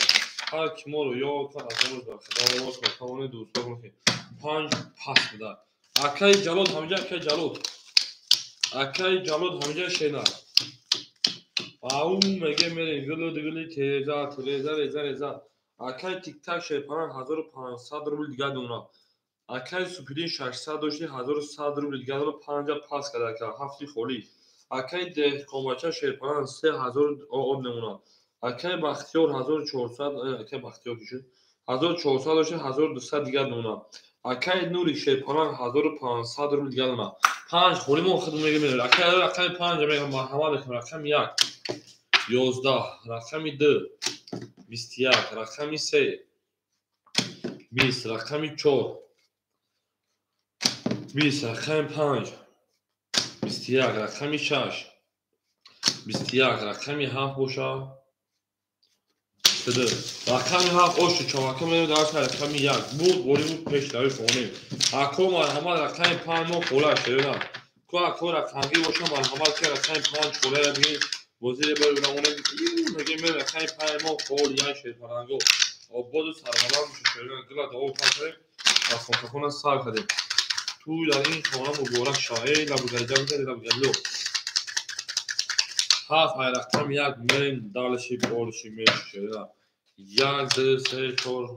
Ҳар ки моро ёд кард аз он рӯз ба хабар овоз метавонед дӯстдор кунед. 5 пас буда. Акай Ҷалол ҳамҷа акай Ҷалол. Акай Ҷалол ҳамҷа шена. Ау меге мерем гулу дугули тереза тереза реза реза. Акай тиктак шерпаран 1500 рубл дигар дона. Акай Супирин 600 дошти 1100 рубл дигар дона. 5 пас карда ака ҳафти холӣ. Акай деҳқонбача шерпаран 3000 об мемонад. Акай Бахтиёр 1400 акай Бахтиёр ки шуд 1400 дошти 1200 дигар дона. Акай Нури шерпаран 1500 рубл дигар дона. 5 холӣ мо худ мегӯем. Акай рақами 5 мегӯям марҳамат мекунам. Рақами 1 11, рақами 2 21, рақами 3 20, рақами 4 20, рақами 5 21, рақами 6 21, рақами 7 боша 22. Рақами 7 ошу чавака мерем дар рақами 1. Бурд борӣ буд пешравӣ хонем. Ако марҳамат рақами 5 мо хола шерам. Ку ако рақамгӣ боша марҳамат ки рақами 5 холая бигир. Бозире баронем. Мегем мерем рақами 5 мо хол як шерпаранго. Ободу сарбаланд шерам. Гила дуо кардем. Пасонхона сар кардем. Туй дар ин хона муборак шава. Эй лабугариҷа бизанед лабугарило. 7 ай рақами 1 мерем дальше болши меши шерам. 1 2 3 4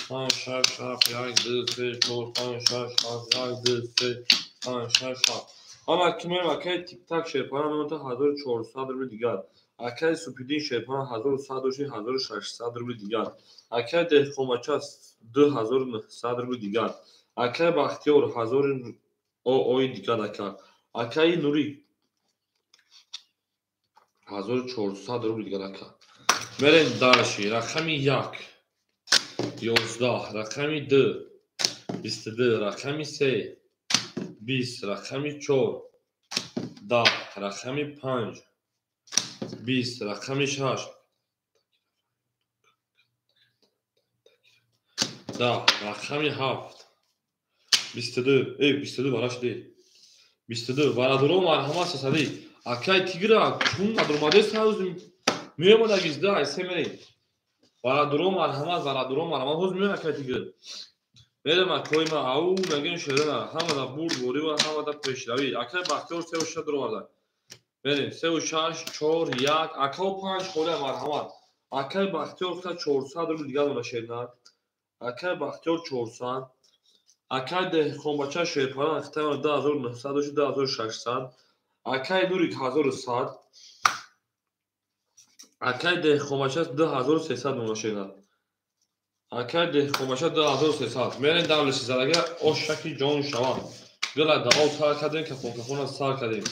5 6 7 1 2 3 4 5 6 7 1 2 3 5 6 7. Ама ки мерем акай тиктак шерпаран мемонад 1400 рубл дигар. Акай Супидин шерпаран 1100 дошти 1600 рубл дигар. Акай деҳқонбача 2900 рубл дигар. Акай Бахтиёр 1000 ои дигар ака. Акай Нурик 1400 рубл дигар ака. Мерем дальше. Рақами 1 11, рақами 2 22, рақами 3 20, рақами 4 10, рақами 5 20, рақами 6 10, рақами 7 22 22 вара шуди 22 варадуро марҳамат сесадӣ акай тигра чун надурмаде сарӯз меомадагиз да айсе мерем варадуро марҳамат варадуро марҳамат ҳоз меояд акай тигр мерем акоима ау мегӯем шерена ҳамада бурд ворӣ ва ҳамада пешравӣ акай Бахтиёр 36 дуроварда мерем 36 4 1 акао 5 холия марҳамат акай Бахтиёр 400 рубл дигар дона шерина акай Бахтиёр 400 акай Деҳқонбача Шерпаран ахтаман 2900 дошт 2600 акай Нурик 1100 акай Деҳқонбача 2300 дона шерина акай Деҳқонбача 2300 мерем давлеси задага ошаки ҷон шавад гила дао сар кардем кафон-кафона сар кардем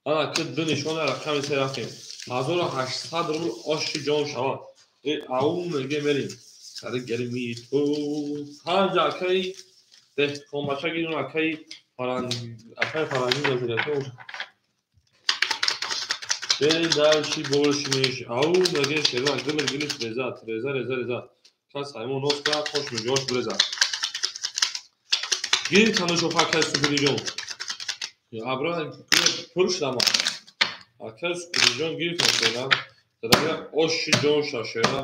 ана ки ду нишона рақами се рафтем 1800 рубл оши ҷон шавад ау меге мерем сари гарми ту панҷ акай Деҳқонбача гирем акай Фарангиз берем дарши болши меш ау меге шерва гил гил реза реза реза реза кас аймон нос кара хош меҷош биреза гир танушоф акай Супидиҷон абра пур шудама акай Супидиҷон гир танушоф задага оши ҷон шашера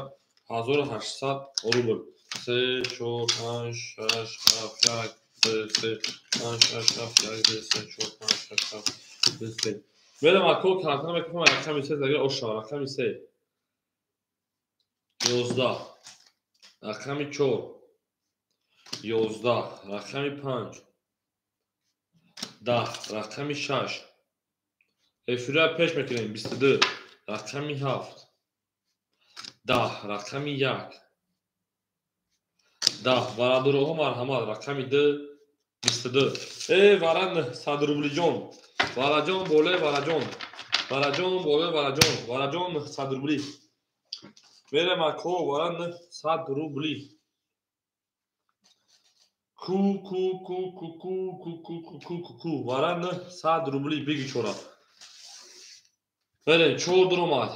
1800 рубл 3 4 5 6 7 1 2 3 5 6 7 1 2 3 4 5 6 7 2 3 мерем ако картана мекунам рақами 3 дага оша рақами 3 11 рақами 4 11 рақами 5 10 рақами 6 эфира пеш мекунем 22 рақами 7 10 рақами 1 10 варадуроҳо марҳамат рақами 2 22 вара 900 рублиҷон вараҷон боле вараҷон вараҷон боле вараҷон вараҷон 900 рубли мерем ако вара 900 рубли ку ку ку ку ку ку ку ку ку ку ку вара 900 рубли биги чора мерем чор дуромад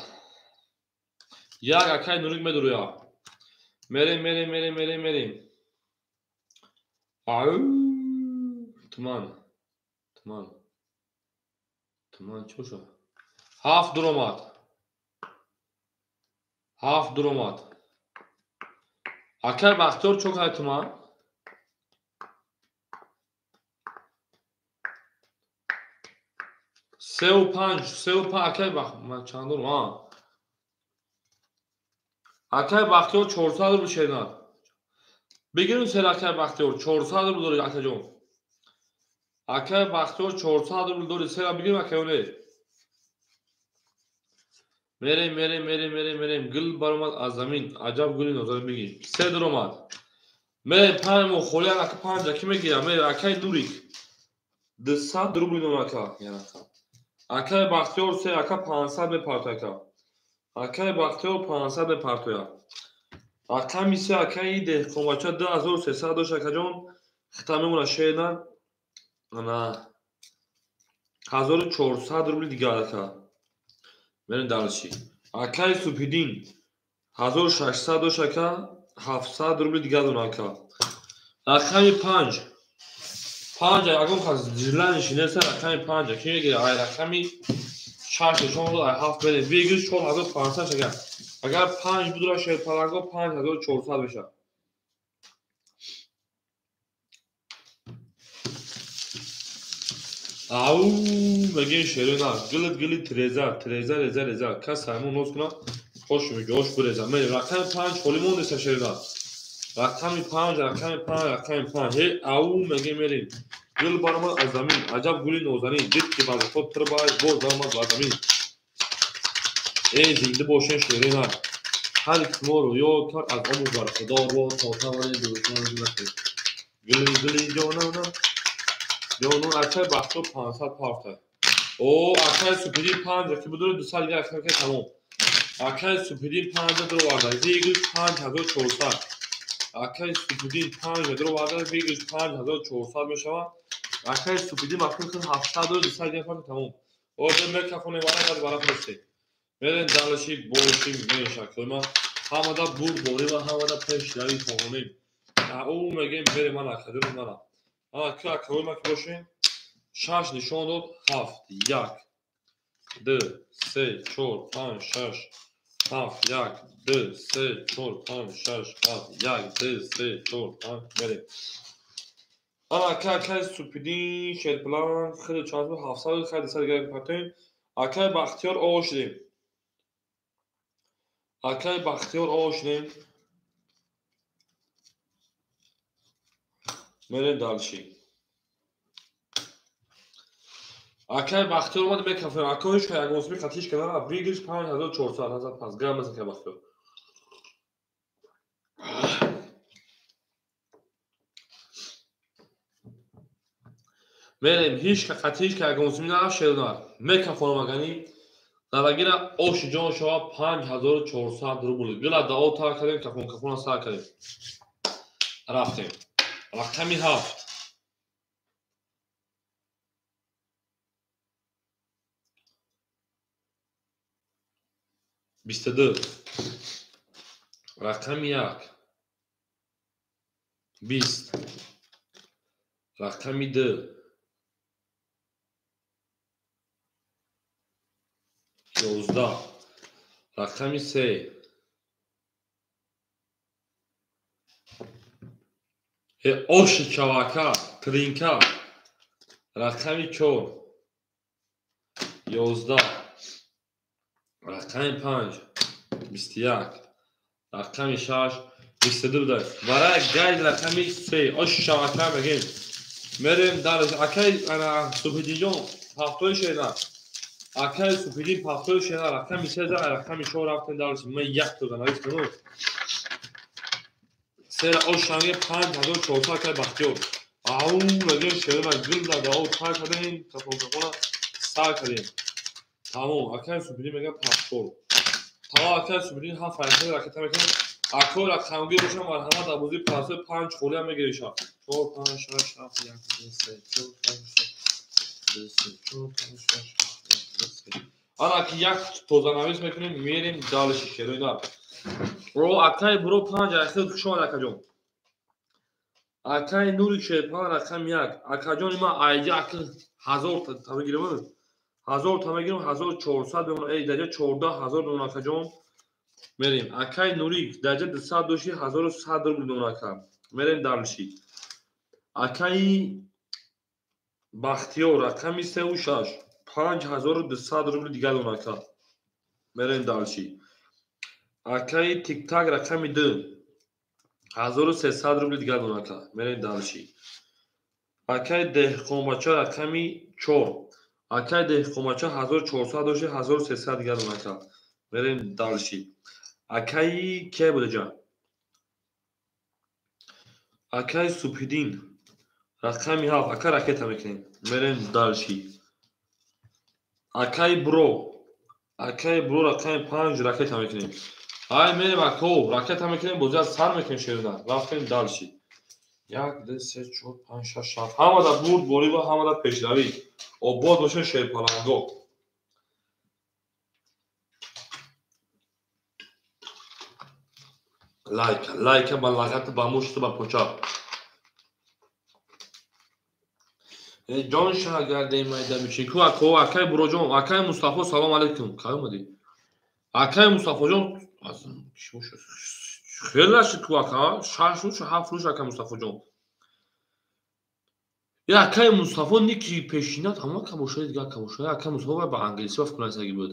як акай Нурик медуруя мерем мерем мерем мерем мерем ау туман туман туман чӣ бошад ҳафт дуромад ҳафт дуромад акай Бахтиёр чо кай туман сеу панҷ акай ман чанд дорум акай Бахтиёр 400 рубл шеринад бигирем сер акай Бахтиёр 400 рубл дорӣ акаҷон акай Бахтиёр 400 рубл дорӣ сера бигирем акаёне мерем мерем мерем мерем мерем гул баромад аз замин аҷаб гули нозанин бигир се дуромад мерем панҷ мо холиян ака панҷа ки мегирам мерем акай Нурик 200 рубл дорам ака акай Бахтиёр се ака 500 мепартоя ака акай Бахтиёр 500 мепартоя рақами се акаи Деҳқонбача 2300 дошт акаҷон хита мемона шерина ана 1400 рубли дигар ака мерем дарши акаи Супидин 1600 дошт ака 700 рубли дигар дона ака рақами 5 5 ягон хас жиланиши неста рақами 5 ки мегирад ай рақами 6 нишон дод ай 7 мерем бигир 4500 шага агар 5 будура Шерпаланго 5400 мешавад ау мегӯем шерина гилит гилит реза реза реза реза кас ҳамон ноз кунад хош меҷош биреза мерем рақами 5 холӣ мондеста шерина рақами 5 рақами 5 рақами 5 ҳе ау мегӯем мерем гул баромад аз замин аҷаб гули нозанин дид ки базато тирбай боз баромад ба замин зинда бошен шерина ҳар ки моро ёд кард аз ому бархудор бод то тавонем дурустон накунем гули гули ҷононам ҷонон акай Бахтиёр 500 парта о акай Супидин 5 ки будура 200 дигар акай тамом акай Супидин 5 дуроварда зигр 5400 акай Супидин 5 дуроварда зигр 5400 мешавад акай Супидин мафкун 700 200 дигар парта тамом ордер мекафонем вара баъд вара фиристем мерем далаши болши мешакоима ҳамада бурд борӣ ва ҳамада пешравӣ хоҳонем ау мегӯем берем мана акаҷон мана Ана акаҳои ман ки бошем, 6 нишон дод, 7, 1, 2, 3, 4, 5, 6, 7, 1, 2, 3, 4, 5, 6, 7, 1, 2, 3, 4, 5, мерем. Ана акаи Супидин, Шерплан, хеле чанд 700 хайр 100 дигар партоем. Акаи Бахтиёр оғоз шудем. Акаи Бахтиёр оғоз шудем. Мерем дальше. Акаи Бахтиёр омад мекафем. Ака ҳеч ка ягонсуми қатиш кардана выигрыш 5400 назад пас. Гам мезан акаи Бахтиёр. Мерем ҳеч ка қатиш ка ягонсуми нарафт шерна. Мекафонам агани. Дарагира оши ҷон шава 5400 рубл. Гила дао тар кардем, кафон кафона сар кардем. Рафтем. Рақами 7. 22. Рақами 1. 20. Рақами 2. 11. Рақами 3. Оши чавака, тринка. Рақами 4. 11. Рақами 5. 21. Рақами 6. 22 буда. Барои гайд рақами 3. Оши чавака мегем. Мерем дар акай ана Супидинҷон ҳафтои шена. Акай Супидин ҳафтои шена рақами 3 за рақами 4 рафтем дарси. Ман як то занавис кунам. Сера ошанге 5400 акай Бахтиёр. Ау мегем шерма гул зада, о тар кардем, кафон кафона сар кардем. Тамом, акай Супидин мегам 54. Тамом, акай Супидин ҳафт файсал ракета мекунем. Ако рақамгир бошам, марҳамат дар бозии пасои 5 холиам мегиришам. 4 5 6 7 1 2 3 4 5 6 2 3 4 5 6 7 1 2 3. Ана ки як тозанавис мекунем, мерем дальше шероина. Ро акай буро 5 ахир хуш омад акаҷон. Акай Нури Шерпан рақам 1. Акаҷони ман айҷа акл 1000 та мегирам. 1000 та мегирам, 1400 бемон. Эй даҷа 14000 бемон акаҷон. Мерем. Акай Нури даҷа 200 доши 1100 рубл бемон ака. Мерем дальше. Акай Бахтиёр рақами 3 ва 6. 5200 рубл дигар дон ака. Мерем дальше. Акай Тиктак рақами 2. 1300 рубл дигар дон ака. Мерем дальше. Акай Деҳқонбача рақами 4. Акай Деҳқонбача 1400 доши 1300 дигар дон ака. Мерем дальше. Акай ке будаҷа? Акай Супидин рақами 7. Ака ракета мекунем. Мерем дальше. Акай Бро. Акай Бро рақами 5 ракета мекунем. Ай мерем ако ракета мекунем, бозиа сар мекунем шерина. Рафтем дальше. 1 2 3 4 5 6 7. Ҳамада бурд борива, ҳамада пешравӣ. Обод боша шерпаланго. Лайка, лайка ба лағат, ба мушт, ба поча. Ҷон шагардаи майда мешин. Ку ако, акай Буроҷон, акай Мустафо, салом алейкум. Кай омадӣ? Акай Мустафоҷон, хеле нашид ку ака, 6 рӯз, 7 рӯз ака Мустафоҷон. Я акай Мустафо ники пешинат, ҳамон ака бошад, дигар ака бошад. Акай Мустафо ба англисӣ вафт кунад буд.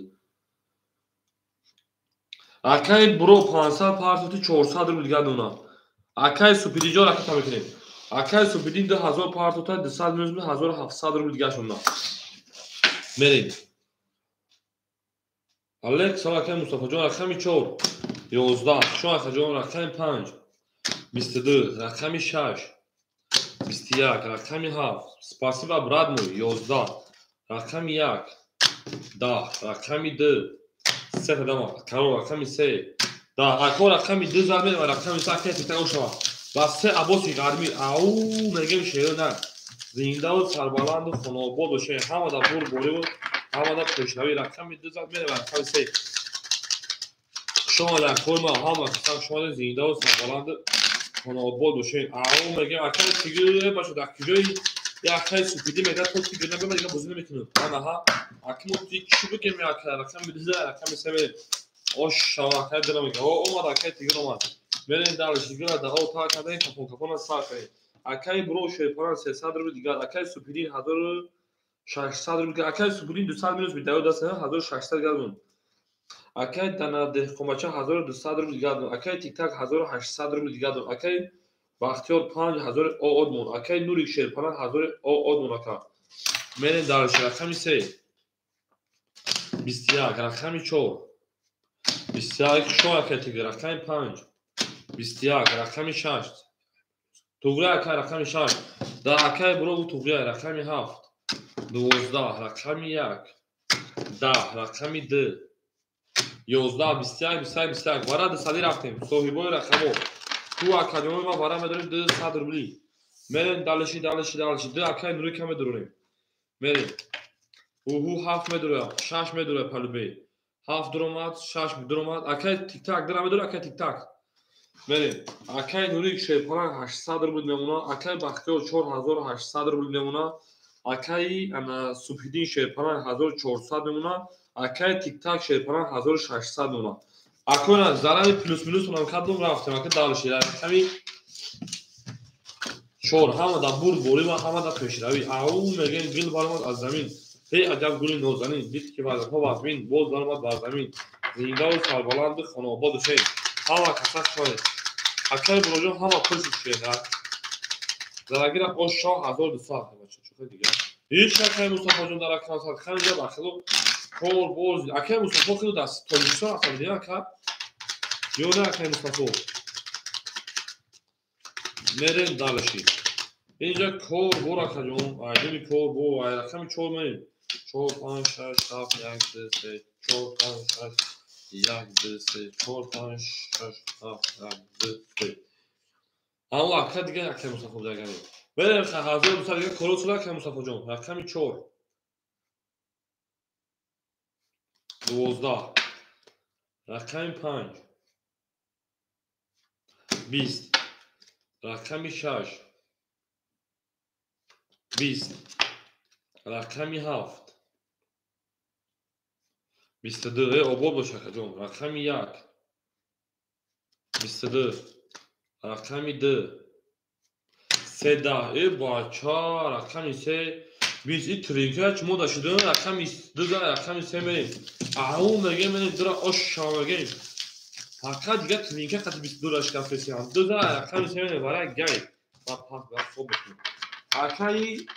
Акай Буро 500 партоти 400 рубл дигар дона. Акай Супидиҷон ракета мекунем. Акай Супидин 2000 партота 200 минус 1700 рубл дигар шуна. Мерем. Алек салом акай Мустафоҷон рақами 4 11 шумо акаҷон рақами 5 22 рақами 6 21 рақами 7. Спасибо брат мой 11 рақами 1 10 рақами 2 се дама каро рақами 3 10 ако рақами 2 зад мерем рақами 3 акай тита ошава. Ба се абоси ғармӣ ау мегем шеро на. Зиндаву сарбаланду хонобод бошед. Ҳамада бурд бориву ҳамада пешравӣ. Рақами 2 зад мерем рақами 3. Хуш омадед акои ма, ҳама хусам шумо зиндаву сарбаланду Хонаобод бошед. Ау мегем акаи тигр бошад, дар куҷои акаи супидӣ мегӯяд, то тигр набиёмад, дига бозӣ намекунем. Анаҳа, акмо чӣ бигем, ака рақами 2, рақами 3 мерем. Ош шава, акаи дира мегӯяд. О, омад, акаи тигр омад. Мерем дальше, тигра дар об тар кардем, кафон кафона сар кардем. Акаи Буро Шерпаланг 300 рубл дигар, акаи Супидин 1600 рубл, акаи Супидин 200 минус бидаё даст 1600 дигар мон. Акаи Дана Деҳқонбача 1200 рубл дигар мон. Акаи Тиктак 1800 рубл дигар мон. Акаи Бахтиёр 5000 оод мон. Акаи Нурик Шерпаланг 1000 оод мон ака. Мерем дальше, рақами 3. 21, рақами 4. 21 шо акаи Тигр, рақами 5. 21, рақами 6. Туғри акай рақами 6. Да акаи Буро Туғри рақами 7. 12, рақами 1. 10, рақами 2. 11, 21, 21, 21. Вара 200 рафтем. Соҳибои рақамҳо. Ту академияи ма вара медорем 200 рубли. Мерем дальше, дальше, дальше. Ду акаи Нурика медорем. Мерем. Уҳу 7 медорем, 6 медорем палубе. 7 дуромад, 6 дуромад. Акаи Тиктак дира медорем, акаи Тиктак. Мерем. Акаи Нурик Шерпаланг 800 рубл мемона, акаи Бахтиёр 4800 рубл мемона, акаи Субҳиддин Шерпаланг 1400 мемона, акаи Тиктак Шерпаланг 1600 мемона. Акои зарари плюс минус онам кардум рафтем, ака дальше. Рақами 4 ҳама дар бурд борӣ ва ҳама дар пешравӣ. Ау мегем гил баромад аз замин. Эй аҷаб гули нозанин, дид ки вазифа вазмин, боз баромад бар замин. Зиндаву сарбаланду хонаободу шед. Ҳама каса шоед. Акаи Буроҷон ҳама пул шуд. Зарагира ош 1200 бача, чӯхе дигар. Ҳеҷ акаи Мустафоҷон дар акаи садханҷа бахило кор боз. Акаи Мустафо хело дар Тоҷикистон ҳастан, дидем ака? Ё не акаи Мустафо? Мерем дальше. Инҷа кор бор акаҷон, айдими кор бор, ай рақами 4 мерем. 4 5 6 7 1 2 3 4 5 6 1 2 3 4 5 6 7 1 2 3. Аммо ака дига акаи Мустафо дигаре. Мерем 1200 дига коро сура акаи Мустафоҷон. Рақами 4. 12. Рақами 5. 20. Рақами 6. 20. Рақами 7. 22. Обод бош акаҷон. Рақами 1. 22. Рақами 2. 13. Бача, рақами 3. 20. И тринка чмо да шуд? Рақами 2, рақами 3 мерем. Ау мегем, мерем дра ош мегем. Фақат дига тринка қати 22 раш кафесиам. 2 рақами 3 мерем вара гай. Ба пас ба хоб бикунем. Акаи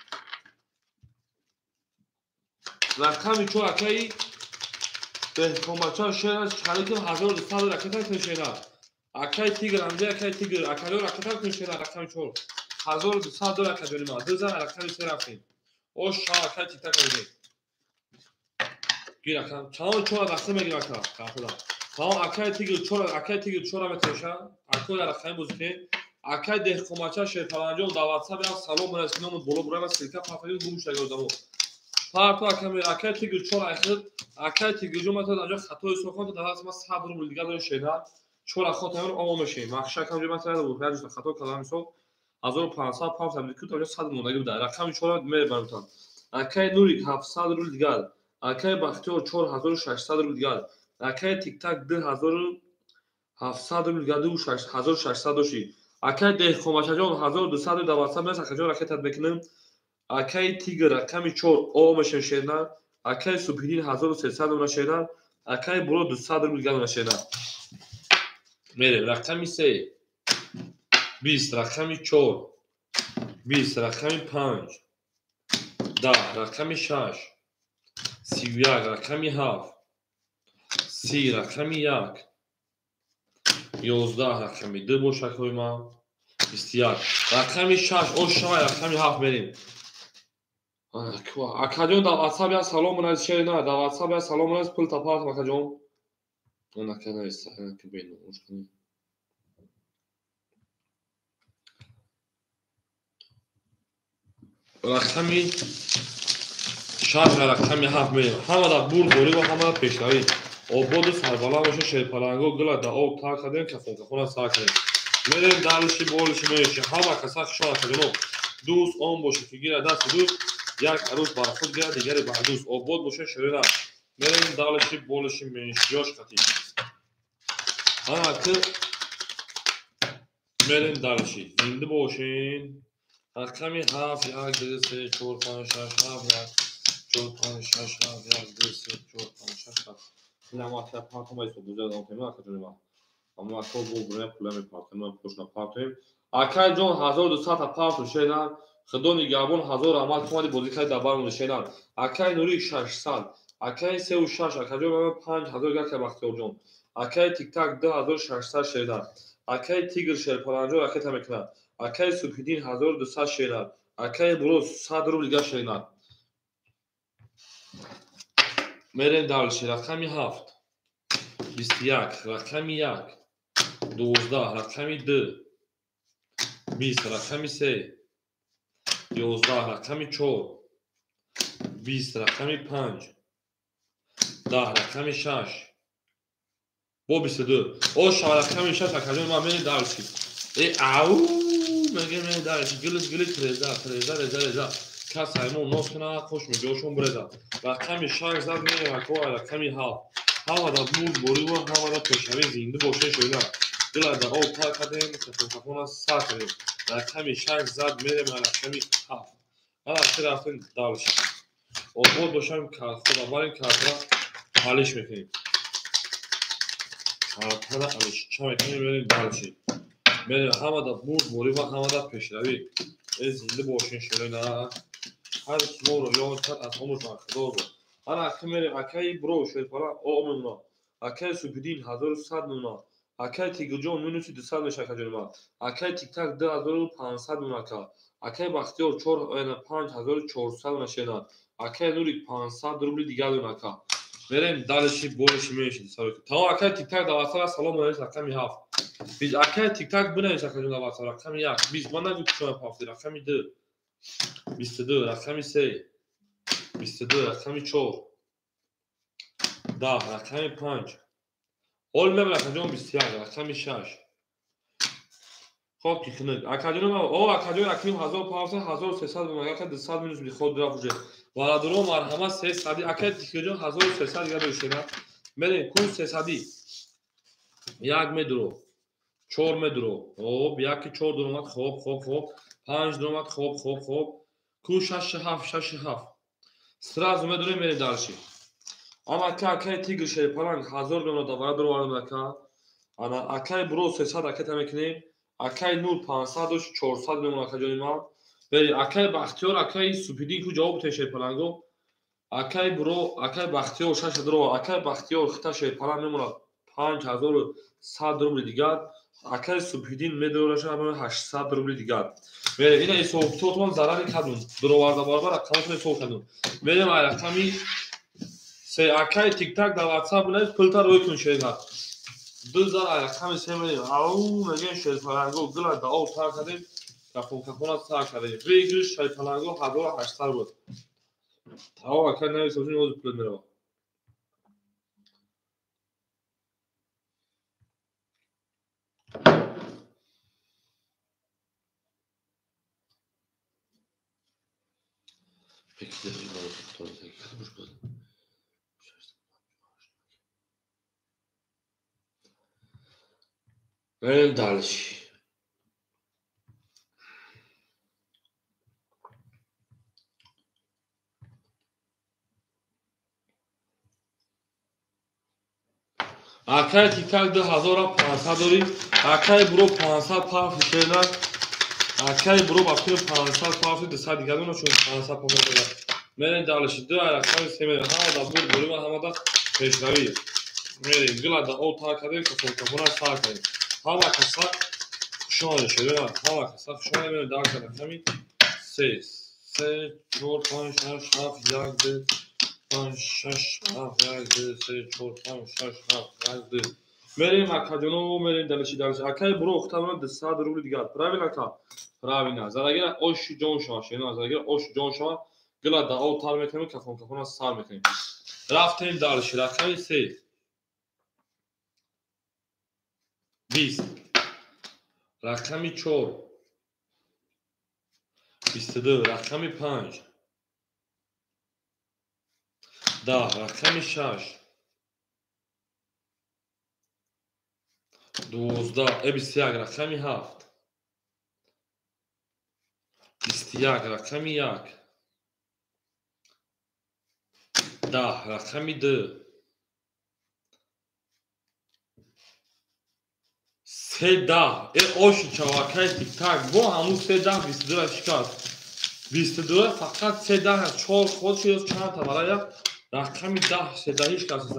рақами 4 акаи Деҳқонбача шераш харидем 1200 ракета кун шера. Акаи Тигр амҷа, акаи Тигр, акаё ракета кун шера рақами 4. 1200 доллар акаҷони ма. 2 рақами 3 рафтем. Ош ша акаи Тиктак мегем. Гир ака, чаон 4 рақам мегим ака, худа. Чаон акаи Тигр 4, акаи Тигр 4 метеша. Акои рақами бозӣ. Акаи Деҳқонбача Шерпаланҷон дар WhatsApp ям салом расиному боло бурама ссылка пафагим гум шуда одамо. Парто аками акаи Тигр 4 айхид, акаи Тигр ҷон мата анҷо хатои сохтан дар даст ма 100 рубл дигар дори шена. 4 хатои омо мешем. Махша кам ҷо мата буд, яҷ хато кардам мисол 1500 500 ку то 100 мондаги буда. Рақами 4 мебарам. Акаи Нурик 700 рубл дигар. Акаи Бахтиёр 4600 рубл дигар. Акаи Тиктак 2700 рубл дигар 2600 доши. Акаи Деҳқонбачаҷон 1200 рубл дар WhatsApp мес акаҷон ракетат мекунем. Акаи Тигр рақами 4 о мешем шена. Акаи Субҳиддин 1300 рубл шена. Акаи Буро 200 рубл дигар шена. Мерем рақами 3. 20 рақами 4. 20 рақами 5. 10 рақами 6. 31 рақами 7. 30 рақами 1. 11 рақами 2 бош акои ман. 21 рақами 6 о 6 рақами 7 мерем. Акаҷон дар WhatsApp я салом навис шерина, дар WhatsApp я салом навис пул тапарт акаҷон. Он ака навис, ака бейно, ошкани. Рақами 6 рақами 7 мерем. Ҳама дар бурд борӣ ва ҳама дар пешравӣ. Ободу сарбаланд боша шерпаланго гула дар об тар кардем, кафон кафона сар кардем. Мерем дальше больше меньше. Ҳама каса хушон акаҷоно. Дӯст он бошад ки гирад дасти дӯст, як арӯз бар худ гирад, дигаре бар дӯст. Обод бошад ширина. Мерем дальше больше меньше. Ёш қатӣ. Ана ки мерем дальше. Зинда бошин. Рақами 7 1 2 3 4 5 6 7 1 4 5 6 7 1 2 3 4 5 6 7. Инам атра партома ҳисоб буза тема акаҷони ман. Аммо ако бо буря пула мепартем, ман пушна партоем. Акай ҷон 1200 та парту шедан. Худо нигаҳбон 1000 раҳмат кумади бозӣ карди дар бармонда шедан. Акай Нури 600, акай 36, акаҷон ман 5000 гака Бахтиёрҷон. Акай Тиктак 2600 шедан. Акай Тигр шерпаланҷо ракета мекунад. Акай Субҳиддин 1200 шедан. Акай Буро 100 рубл дига шедан. Мерем дальше. Рақами 7 21, рақами 1 12, рақами 2 20, рақами 3 11, рақами 4 20, рақами 5 10, рақами 6 бо 22. О шава рақами 6 акаҷон ман мерем дальше. Э ау мегем мерем дальше. Гилис гилис реза реза реза реза. Кас аймон нос кунад, хуш меҷошон бирезад. Рақами 6 зад мерем ако рақами 7. Ҳамада мурд борива, ҳамада пешравӣ зинда бошед шоина. Дила дар об тар кардем, кафонкафона сар кардем. Рақами 6 зад мерем рақами 7. Ана ки рафтем дальше. Обод бошам, худо барем картара ҳалиш мекунем. Картара ҳалиш ча мекунем, мерем дальше. Мерем ҳамада бурд борива, ҳамада пешравӣ. Э зинда бошед шоина. Ҳар ки моро ёд кард аз умр бархудор буд. Ана ки мерем акаи Бро шерпала о мемона. Акаи Субҳиддин 1100 мемона. Акаи Тигрҷон минуси 200 мешавад акаҷони ман. Акаи Тиктак 2500 мемона ака. Акаи Бахтиёр 5400 мемона шена. Акаи Нурик 500 рубли дигар мемона ака. Мерем дальше больше меньше. Тамом акаи Тиктак дар WhatsApp салом бинавис рақами 7. Биз акаи Тиктак бинавис акаҷон дар WhatsApp рақами 1. Биз ман нагӯ ки шумо пафти рақами 2. 22 рақами 3 22 рақами 4 10 рақами 5 ҳол мем рақамҷон 21 рақами 6. Хоб ки хунук акаҷон о акаҷон акним 1500 1300 бимагака 200 минус биход рафт уже. Бародаро марҳамат 300 акай Тикирҷон 1300 дига дошена. Мерем кун 300 1 медро 4 медро. Хоб 1 4 дуромад. Хоб хоб хоб 5 дуромад. Хоб хоб хоб ку 6 7 6 7 сразу медурем мерем дальше. Ама ака акай Тигр шерпаланг 1000 мемона давара дуровардам ака. Ана акай Бро 300 акета мекунем. Акай Нур 500 дош 400 мемона акаҷони ман. Бери акай Бахтиёр акай Субҳиддин ку ҷавоб те шерпаланго. Акай Бро акай Бахтиёр 6 дуро акай Бахтиёр хита шерпаланг мемона 5100 рубли дигар. Акай Субҳиддин медораша 800 рубли дигар. Мерем ина ҳисоб китобатон зарари кардум. Дуроварда баробар рақаматон ҳисоб кардум. Мерем ай рақами 3 акай Тиктак дар WhatsApp бинавис пулта рӯй кун шерга. Ду зар ай рақами 3 мерем. Ау мегем шерпаланго гила да об тар кардем. Кафонкафона сар кардем. Выигрыш шерпаланго 1800 буд. Тао акай навис озин ози пулат мерава. Мерем дальше. Акай Тиктак 2500 дорӣ. Акай Бро 500 пафт шена. Акай Бро ба фикр 500 пафт 200 дигар мемона чун 500 пафт дорад. Мерем дальше. 2 рақами 3 мерем. Ҳамада бурд борива, ҳамада пешравӣ. Мерем гила да об тар кардем, кафонкафона сар кардем. Ҳама каса хушомадед шерина. Ҳама каса хушомадед. Мерем дальше рақами 3 3 4 5 6 7 1 2 5 6 7 1 2 3 4 5 6 7 1 2. Мерем акаҷоно, мерем дальше дальше. Акай Бро хутамона 200 рубли дигар. Правильно ака? Правильно. Зарагира оши ҷон шава шерина, зарагира оши ҷон шава. Гила да об тар мекунем, кафонкафона сар мекунем. Рафтем дальше. Рақами 3 20. Рақами 4 22. Рақами 5 10. Рақами 6 12. 21. Рақами 7 21. Рақами 1 10. Рақами 2 3 10. Оши чавакаи тиктак бо ҳамун 3 10 22 шикаст. 22 фақат 3 10 4 ход шуд чанд та барая рақами 10 3 10 шикаст.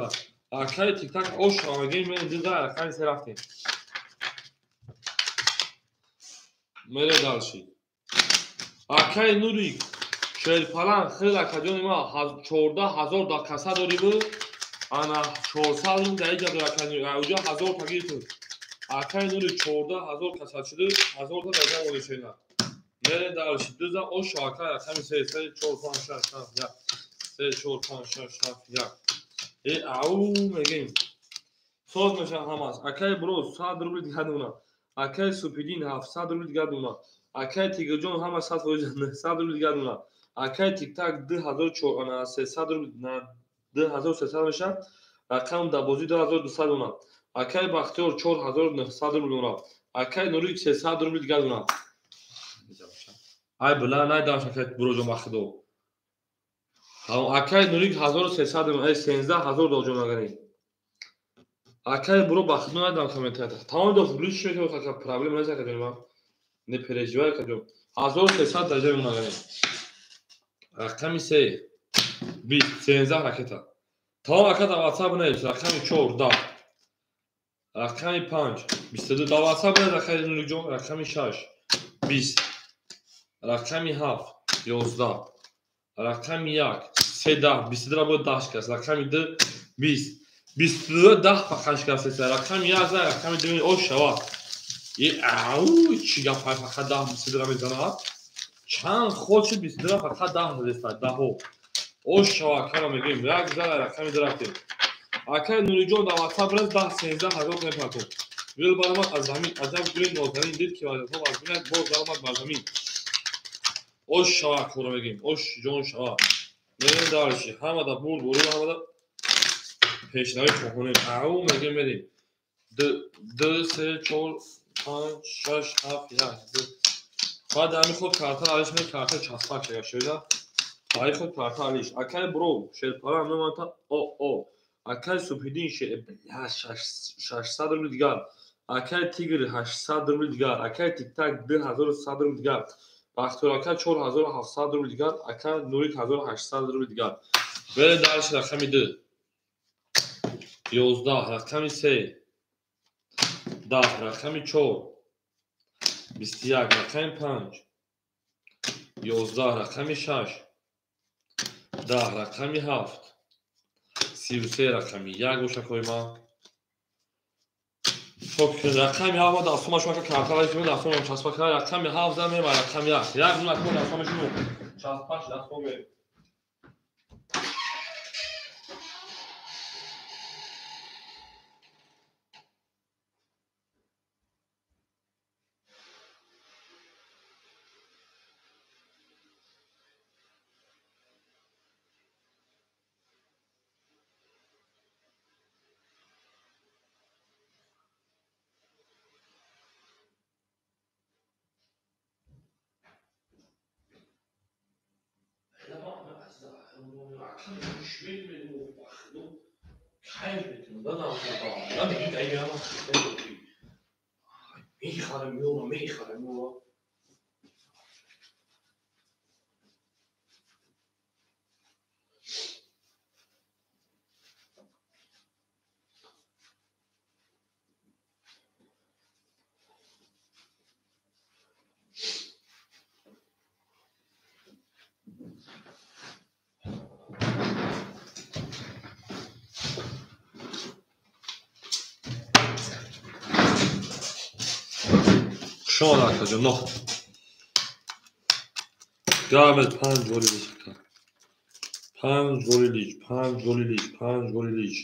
Акаи тиктак ош омадем мен 2 рақами 3 рафтем. Мере дальше. Акаи Нурик Шерпалан хел акаҷони ма 14000 да каса дориб ана 400 рубл дар иҷа дора акаи уҷа 1000 та гирифт. Акаи Нури 14000 каса шуд, 1000 та дар ҷа монешена. Мере дальше. Дуза ош акаи рақами 3 3 4 5 6 7 1 3 4 5 6 7 1. Ау мегем. Соз мешан ҳамаш. Акаи Бро 100 рубл дигар дона. Акаи Супидин 700 рубл дигар дона. Акаи Тигрҷон ҳама 100% 900 рубл дигар дона. Акаи Тиктак 2300 рубл 2300 мешан. Рақам дар бозӣ 2200 дона. Акаи Бахтиёр 4900 рубл дона. Акаи Нурик 300 рубл дигар дона. Ай била найдам акаи Броҷон бахидо. Акаи Нурик 1300 рубл, 13000 доҷон агари. Акаи Бро бахидо найдам комментария. Тамоми дос рублиш шуд, ака проблема нест акаҷон ма. Не переживай акаҷон. 1300 дараҷа мемон агари. Рақами 3 20 13 ракета. Тамом ака дар WhatsApp навис рақами 4 10. Рақами 5 22 дар WhatsApp навис акаи Нурикҷон рақами 6 20. Рақами 7 11. Рақами 1 3 10 22 ра бояд 10 шикаст. Рақами 2 20. 22 10 фақат шикаст. Рақами 1 рақами 2 ош шавад. Ау чӣ гап фақат 10 22 ра мезанад? Чанд ход шуд 22 ра фақат 10 задеста 10-ҳо. Ош шава акара мегӯем. Як зара рақами 2 рафтем. Акаи Нуриҷон дар WhatsApp раз 10 13 ҳазор мепартод. Гул баромад аз замин, аҷаб гули нозанин дид ки вазифа аз бинад боз баромад бар замин. Ош шава акора мегӯем. Ош ҷон шава. Мерем дальше. Ҳамада бурд бурд ҳамада пешравӣ хоҳонем. Ау мегӯем мерем. 2 3 4 5 6 7 1 Баъд ҳамин худ карта алиш ме карта часпак шага шуда. Ай худ карта алиш. Акаи Бро Шерпалан номата о. Акаи Субҳиддин 600 рубл дигар. Акаи Тигр 800 рубл дигар. Акаи Тиктак 2100 рубл дигар. Бахтиёр ака 4700 рубл дигар. Ака Нурик 1800 рубл дигар. Бере дальше рақами 2 11 рақами 3 10 рақами 4 21 рақами 5 11 рақами 6 10 рақами 7 33 рақами 1 бошакои ман. Рақами 7 дастума шумо карта кунед дастума часпак рақами 7 зан меба рақами 1. Як дона кун дастума шумо часпак дастума ме. Шон акаҷон, но. Гамел 5 голи лич. 5 голи лич, 5 голи лич, 5 голи лич.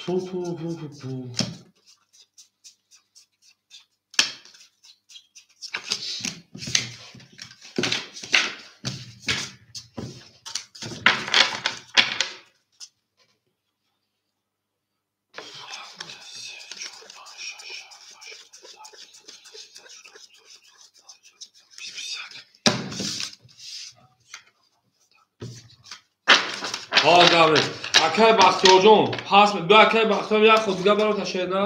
Пу-пу-пу-пу-пу. Акай Бахтиёрҷон, пас ду акай Бахтиёр як ход дига баро ташена.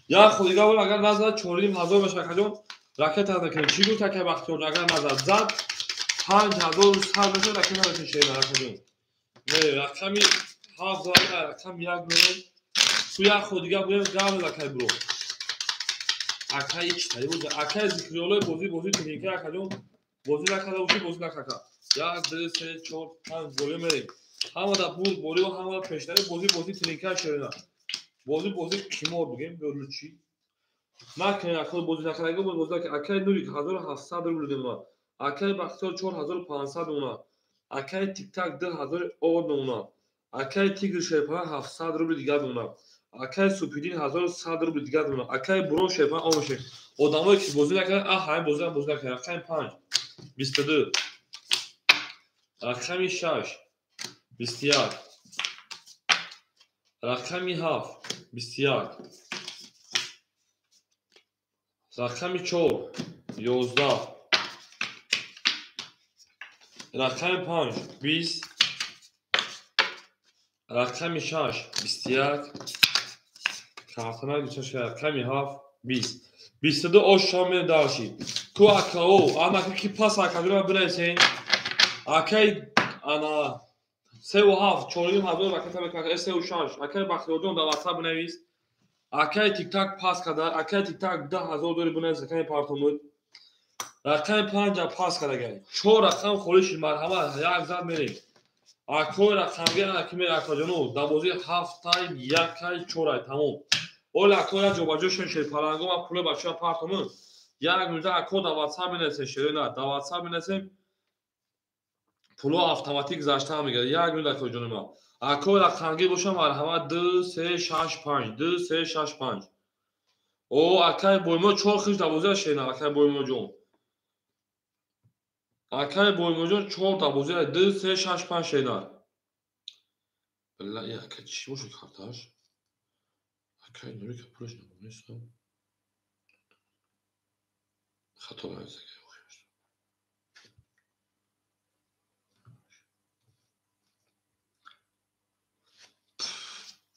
Як ход дига баро агар назад 4500 мешавад акаҷон. Ракета накунем. Чӣ гуфт акай Бахтиёрҷон? Агар назад зад 5100 мешавад ракета накунем акаҷон. Не, рақами 7 зад, рақами 1 мерем. Ту як ход дига буем гавл акай бро. Акай читаи буд. Акай Зикриёлой бозӣ техника акаҷон. Бозӣ накарда бошӣ, бозӣ накарда. 1 2 3 4 5 боле мерем. Ҳама да бур боливу ҳама да пештари бозӣ тринка шерина. Бозӣ қимор бигем ё чӣ? Накунед акой бозӣ накардаги бозӣ накунед. Акай Нурик 1700 рубл мемонад. Акай Бахтиёр 4500 мемонад. Акай Тиктак 2000 од мемонад. Акай Тигр Шерпана 700 рубл дигар мемонад. Акай Супидин 1100 рубл дигар мемонад. Акай Бурон Шерпана он мешавад. Одамое ки бозӣ накарданд, ҳамин бозиам бозӣ накарданд. Рақами 5 22, рақами 6 21, рақами 7 21, рақами 4 11, рақами 5 20, рақами 6 21, картана 26, рақами 7 20, 22 ош шом медарши. Ку акао, анаки ки пас акаҷона бинависен. Акай ана 3 7 4500 ракета мекунад. 3 6 акай Бахтиёрҷон дар WhatsApp бинавис. Акай Тиктак пас карда. Акай Тиктак 10000 дори бинавис рақами партомуд. Рақами 5 пас кардагай. 4 рақам холӣ шуд, марҳамат, як зад мерем. Акои рақамгир анаки мера акаҷоно, дар бозии 7 тай 1 тай 4 ай тамом. Оли акоя ҷобаҷо шуд шерпаланго ма пули бачаҳо партомуд. Як минута ако дар WhatsApp бинависем шерина, дар WhatsApp бинависем. Пуло автоматик гузашта мегардад. Як минут акои ҷони ман. Акои рақамгир боша марҳамат 2 3 6 5 2 3 6 5. О акай Боймо 4 хиш дар бозия шерина, акай Боймоҷон. Акай Боймоҷон 4 дар бозия 2 3 6 5 шерина. Билла, акай чӣ бошад карташ? Акай Нурика пулаш намонист. Хато нависаг.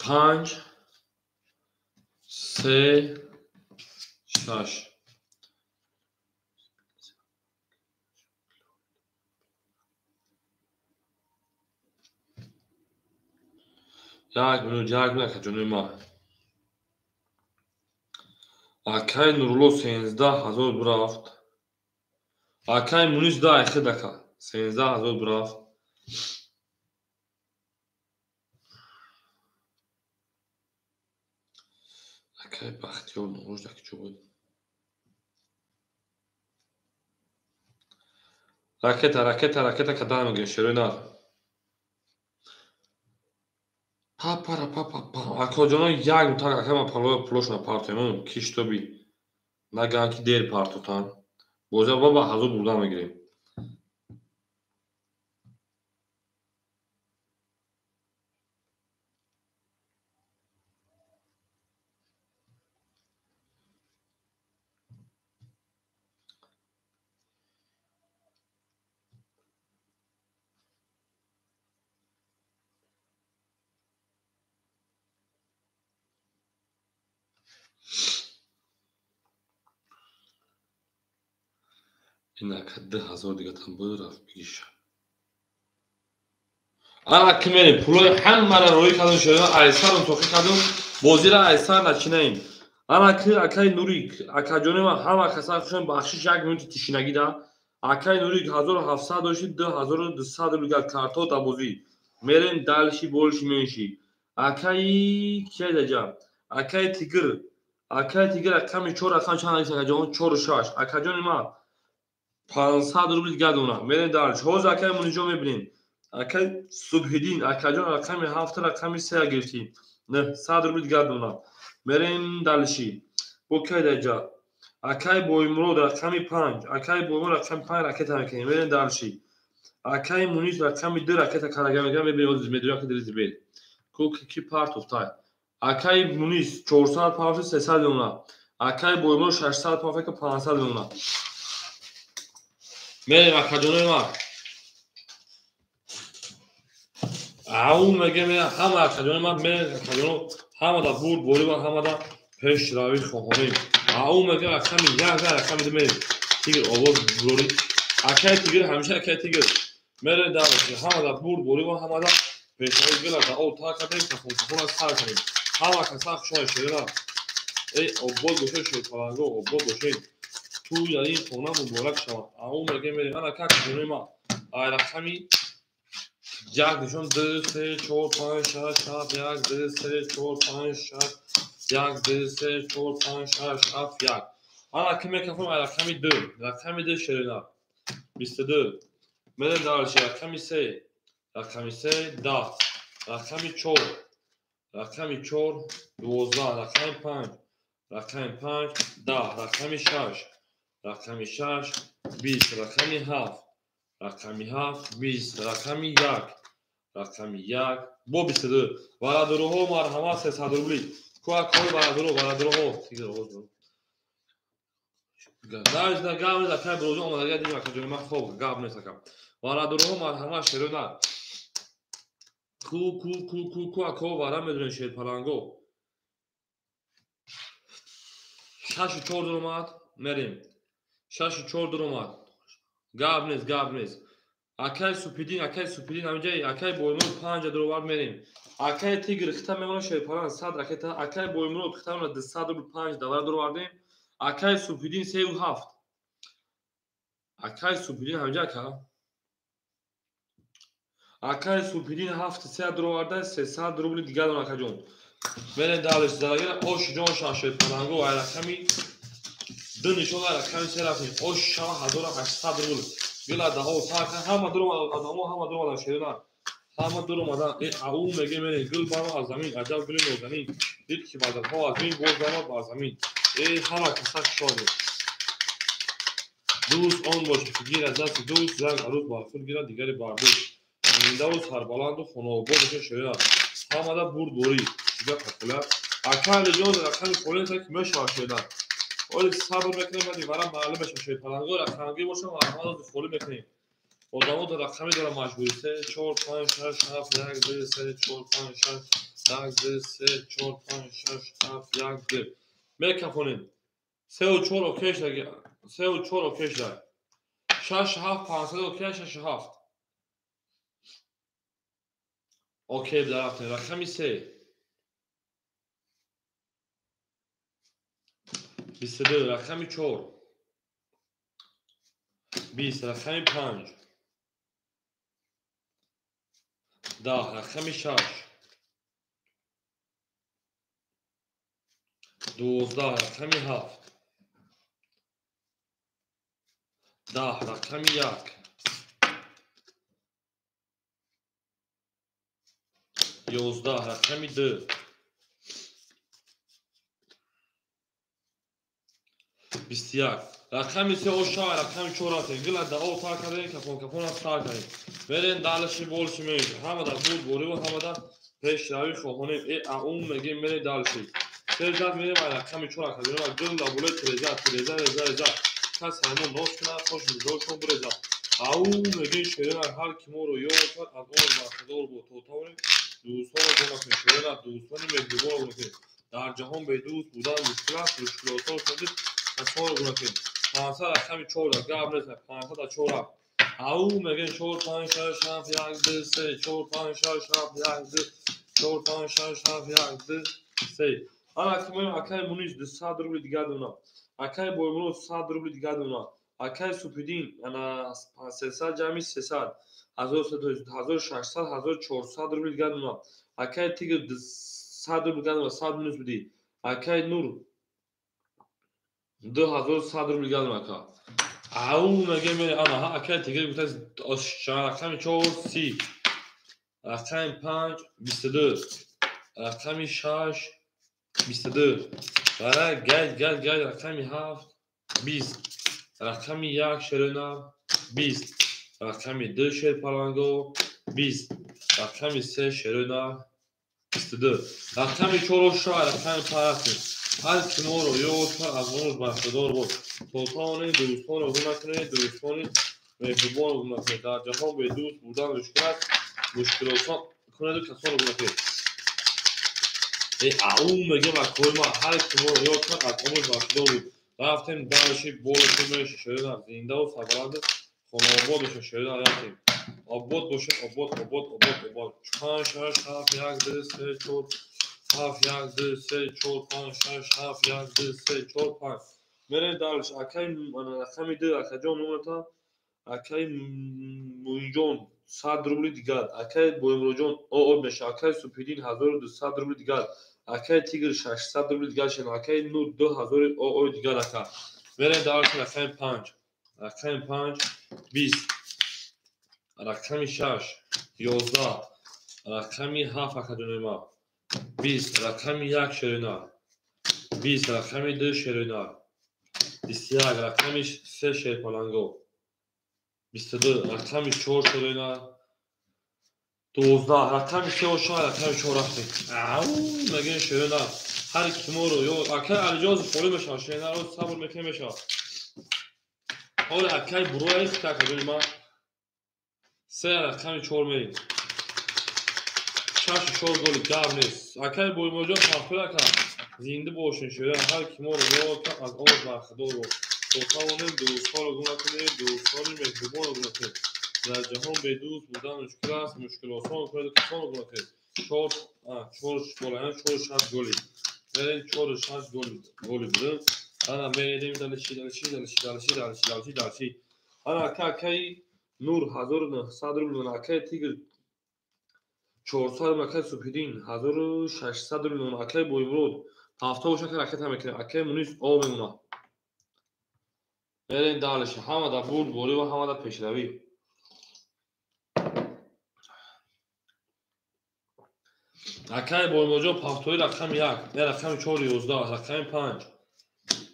5 3 6 як минут, як минут акаҷони ман. Акай Нурулло 13000 бурафт. Акай Мунис да айхид ака 13000 бурафт. Акай Бахтиёр номуш дар куҷо буд? Ракета, ракета, ракета кадан мегирем шерои нар. Папара папа па. Акоҷоно як минут акай ман пулошона партоем, киштоби. Наган ки дер партотан. Бозия баба 1000 бурдан мегирем. Инака 2000 дигатан бурафт бигиша. Ана ки мерем пулои ҳамаро роӣ кардем шерина, айсарон тоқӣ кардем, бозиро айсар начинаем. Ана ки акай Нурик, акаҷони ман ҳама каса хушам бахшиш як минути тишинагӣ да. Акай Нурик 1700 дошти 2200 рубл карто дар бозӣ. Мерем дальше больше меньше. Акай кия даҷа? Акай Тигр. Акай Тигр рақами 4 рақам чанд аст акаҷон? 4 6. Акаҷони ман 500 рубл дигар дона. Мерем дальше. Ҳозир акай Муниҷон мебинем. Акай Субҳиддин, акаҷон рақами 7 рақами 3 гирифтӣ. 900 рубли дигар дона. Мерем дальше. Бо кай даҷа? Акай Боймурод рақами 5. Акай Боймурод рақами 5 ракета мекунем. Мерем дальше. Акай Мунис рақами 2 ракета карага мегам, мебинем медуя ки дили бед. Ку ки партофтай. Акай Мунис 400 пафи 300 дона. Акай Боймурод 600 пафи 500 дона. Мерем акаҷонои ман. Ау мегем ҳама акаҷонои ман, мерем акаҷоно ҳама да бурд борибан, ҳама да пешравӣ хоҳонем. Ау мегем рақами 1 рақами 2 мерем. Тигр овоз бурорид. Акай Тигр ҳамеша акай Тигр. Мерем дальше. Ҳама да бурд борибан, ҳама да пешравӣ гила да об тар кардем, кафон кафон аз сар кардем. Ҳама каса хушои шерина. Эй обод бошед шерпаланго, обод бошед. Ту дар ин хона муборак шавад. Ау мегем мерем. Ана как ҷонои ман. Ай рақами 1 нишон 2 3 4 5 6 7 1 2 3 4 5 6 1 2 3 4 5 6 7 1. Ана ки мекафам ай рақами 2. Рақами 2 шерина. 22. Мерем дальше. Рақами 3. Рақами 3 10. Рақами 4. Рақами 4 12. Рақами 5. Рақами 5 10. Рақами 6. Рақами 6 20. Рақами 7. Рақами 7 20. Рақами 1. Рақами 1 бо 22. Бародарҳо марҳамат 300 рубли. Ку акои бародарҳо, бародарҳо. Тигр овоз. Гап нест, гап нест, акай бирозон омадага дидем акаҷони ман, хоб гап нест ака. Бародарҳо марҳамат шерона. Ку ку ку ку ку ако вара медонед шерпаланго. 6 4 дуромад, мерем. 6 4 дуромад. Гап нест, гап нест. Акай Супидин, акай Супидин ҳаминҷа, акай Боймурод 5 дуровард мерем. Акай Тигр хита мемонад шерпаланг 100 ракета, акай Боймурод хита мемонад 200 рубл 5 давар дуровардем. Акай Супидин 3 7. Акай Супидин ҳаминҷа ака. Акай Супидин 7 3 дуроварда 300 рубли дигар дон акаҷон. Мерем дальше залагира ош ҷон шерпаланго ай рақами 2 нишон ай рақами 3 рафтем. Ош шава 1800 рубл. Гила даҳо сарка ҳама дуромадан одамо, ҳама дуромадан шерина. Ҳама дуромадан. Э ау меге мерем гул баро аз замин, аҷаб гули нозанин. Дид ки баъзанҳо аз мин боз баро ба замин. Э ҳама каса шодем. Дӯст он бошад ки гирад дасти дӯст, як арӯз бар худ гирад, дигаре бар дӯст. Зиндаву сарбаланду хонаобод бошад шерина. Ҳамада бурд борӣ. Дига пакула. Ака Алиҷон рақами холӣ ки мешавад шерина. Оли сабр мекунем, баъди вара маълум мешавад шерпаланго рақамгир бошам, марҳамат холӣ мекунем. Одамо дар рақами дорам маҷбурӣ. 3 4 5 6 7 1 2 3 4 5 6 1 2 3 4 5 6 7 1 2. Мекафонем. 3 4 окей шуд. 3 4 окей шуд. 6 7 500 окей 6 7. Окей дарафтем. Рақами 3. 22 рақами 4. 20 рақами 5. 10 рақами 6. 12 рақами 7. 10 рақами 1. 11 рақами 2. 21 рақами 3 ошава рақами 4 рафтем. Гила дао тар кардем, кафон кафон аз тар кардем. Мерем дальше больше мерем. Ҳама да бурд бориву ҳама да пешравӣ хоҳонем. Э аум мегем мерем дальше. Сержат мерем ай рақами 4 академ. Гил да болои тереза, тереза, реза, реза. Кас ҳамон нос кунад, хош мизоҷшон буреза. Ау мегем шерина ҳар ки моро ёд кард, аз он бархадор бо то тавонем. Дӯстонро гум накунем, шерина дӯстони меҳрубонро гум накунем. Дар ҷаҳон бедӯст будан мушкил аст, мушкилотҳоро шуд касонро гум накунем. 500 рақами 4 гап нест, 500 4. Ау мегем 4 5 6 7 1 2 3 4 5 6 7 1 2 4 5 6 7 1 2 3. Ана ки моем акай Мунис 200 рубли дигар дона. Акай Боймурод 100 рубли дигар дона. Акай Супидин ана 300 ҷамъи 300 1600 1400 рубли дигар дона. Акай Тигр 100 рубли дигар дона, 100 минус бидӣ. Акай Нур 2100 рубли дигар дона ака. Ау мегем ана акай Тигр гуфтааст рақами 4 30 рақами 5 22. Рақами 6 22. Гайд гайд гайд рақами 7 20. Рақами 1 шерона 20. Рақами 2 шерпаланго 20. Рақами 3 шерона 22. Рақами 4 шоҳ рақами 5. Ҳар ки моро ёд кард аз он бархӯрдор бод. То тавонед дӯстонро гум накунед, дӯстони меҳрубонро гум накунед. Дар ҷаҳон бе дӯст будан мушкил аст, мушкилосон кунеду касонро гум накунед. Ау мегӯям акои ман, ҳар ки моро ёд кард аз он бархӯрдор буд. Рафтем дарши болатон меши шояд зиндаву сарбаланду хонаобод бошед, шояд рафтем. Обод бошед, обод, обод, обод, обод. 5 6 7 1 2 3 4 7 1 2 3 4 5 6 7 1 2 3 4 5. Мерем дарш. Акай рақами 2 акаҷон номата акай Муинҷон 100 рубли дигар. Акай Боимроҷон об меша. Акай Супидин 1200 рубли дигар. Акай Тигр 600 рубли дигар шен. Акай Нур 2000 ОО дигар ака. Мерем дарш рақами 5. Рақами 5 20. Рақами 6 11. Рақами 7 акаҷони ма 20. Рақами 1 шерина 20. Рақами 2 шерина 21. Рақами 3 шерпаланго 22. Рақами 4 шерина 12. Рақами 3 шоҳ рақами 4 рафтем. Ау мегӯем шерина ҳар ки моро ёд акай Алиҷон холӣ мешавад, шеринаро сабр мекунем мешавад. Ҳоле акай бурои хита акаҷони ман 3 рақами 4 мерем. 6 4 голи гап нест. Акай Боимоҷон ҳафтор ака зинда бошед шояд ҳар ки моро ёд кард аз он бархӯрдор бод. То тавонем дӯстонро гум накунем, дӯстони меҳрубонро гум накунем. Дар ҷаҳон бе дӯст будан мушкил аст, мушкилосон кунед касонро гум накунед. 4 4 4 6 голи. Мерем 4 6 голи будем. Ана мерем далши далши далши далши далши далши далши. Ана ака акай Нур 1900 рубл, акай Тигр 400 рубл, акай Супидин 1600 рубл, акай Боимурод ҳафта бошад ракета мекунем, акай Мунис об мемонад. Мерем далши, ҳама дар бурдборӣ ва ҳама дар пешравӣ. Акай Боимуродҷон ҳафтои рақами 1, рақами 4 11, рақами 5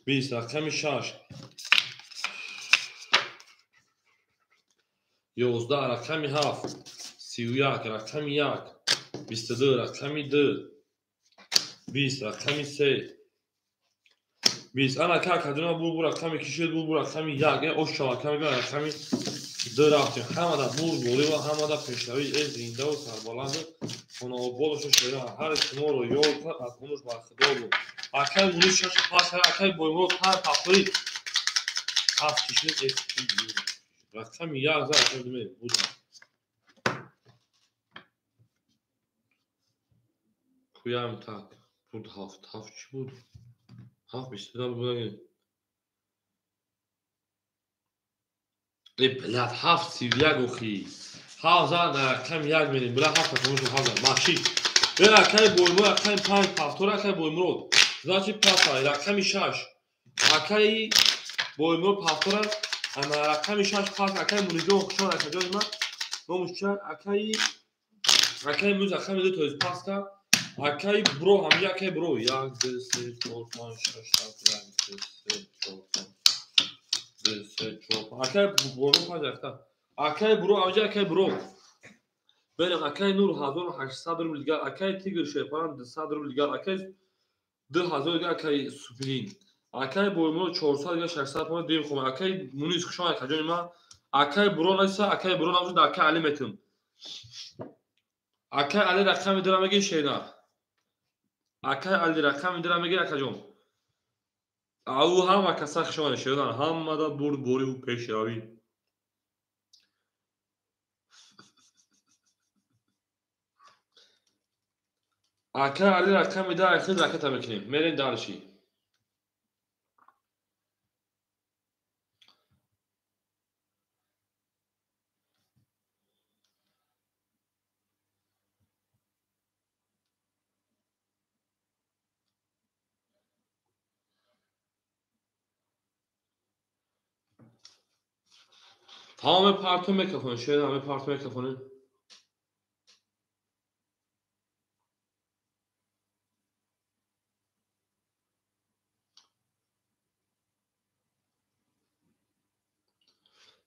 20, рақами 6 11, рақами 7 31, рақами 1 22, рақами 2 20, рақами 3 20. Ана ака акаҷона бурбур рақами кишид, бурбур рақами 1, ошшава ака мегӯям рақами 2 рафтем. Ҳама дар бурдборӣ ва ҳама дар пешравӣ, зиндаву сарбаланду хонаобод бошед шояд ҳар ки моро ёд кард аз онаш бархӯрдор буд. Акай Мунис 6 5, акай Боимурод 5 ҳафтои 7 кишид, рақами 1 за акай будам. Куям так буд 7 7 чӣ буд? 7 22 буд. Блядь, 7 31 охи. 7 за рақами 1 мерем. Бля 7 тамошо 7 за. Бахшид. Акай Боимурод рақами 5 ҳафтор акай Боимурод. Значит паса рақами 6. Акай Боимурод ҳафтор ана рақами 6 пас акай Муниҷон хушон акаҷони ман. Номаш чанд? Акай Муниз рақами 2 тоиз пас кард. Акай Бро ҳамҷа акай Бро 1 2 3 4 5 6 7 1 2 3 4 5 2 3 4 5 акай Бро 5 рафта. Акай Бро ҳамҷа акай Бро. Берем акай Нур 1800 рубл дигар, акай Тигр Шерпалан 200 рубл дигар, акай 2000 дигар, акай Супидин. Акай Боимурод 400 дигар 600 пом дим хом. Акай Мунис хушон акаҷони ман. Акай Бро наиса, акай Бро набошад, акай Али метим. Акай Али рақами 2 мегӣ шерина. Акай Али рақами 2 мегӣ акаҷон. Ау ҳама каса хушон шерина, ҳамада бурдбориву пешравӣ. Акай Али рақами 2 ахир ракета мекунем. Мерем дарши. Тамоми парту микрофон, шояд ҳама парту микрофони.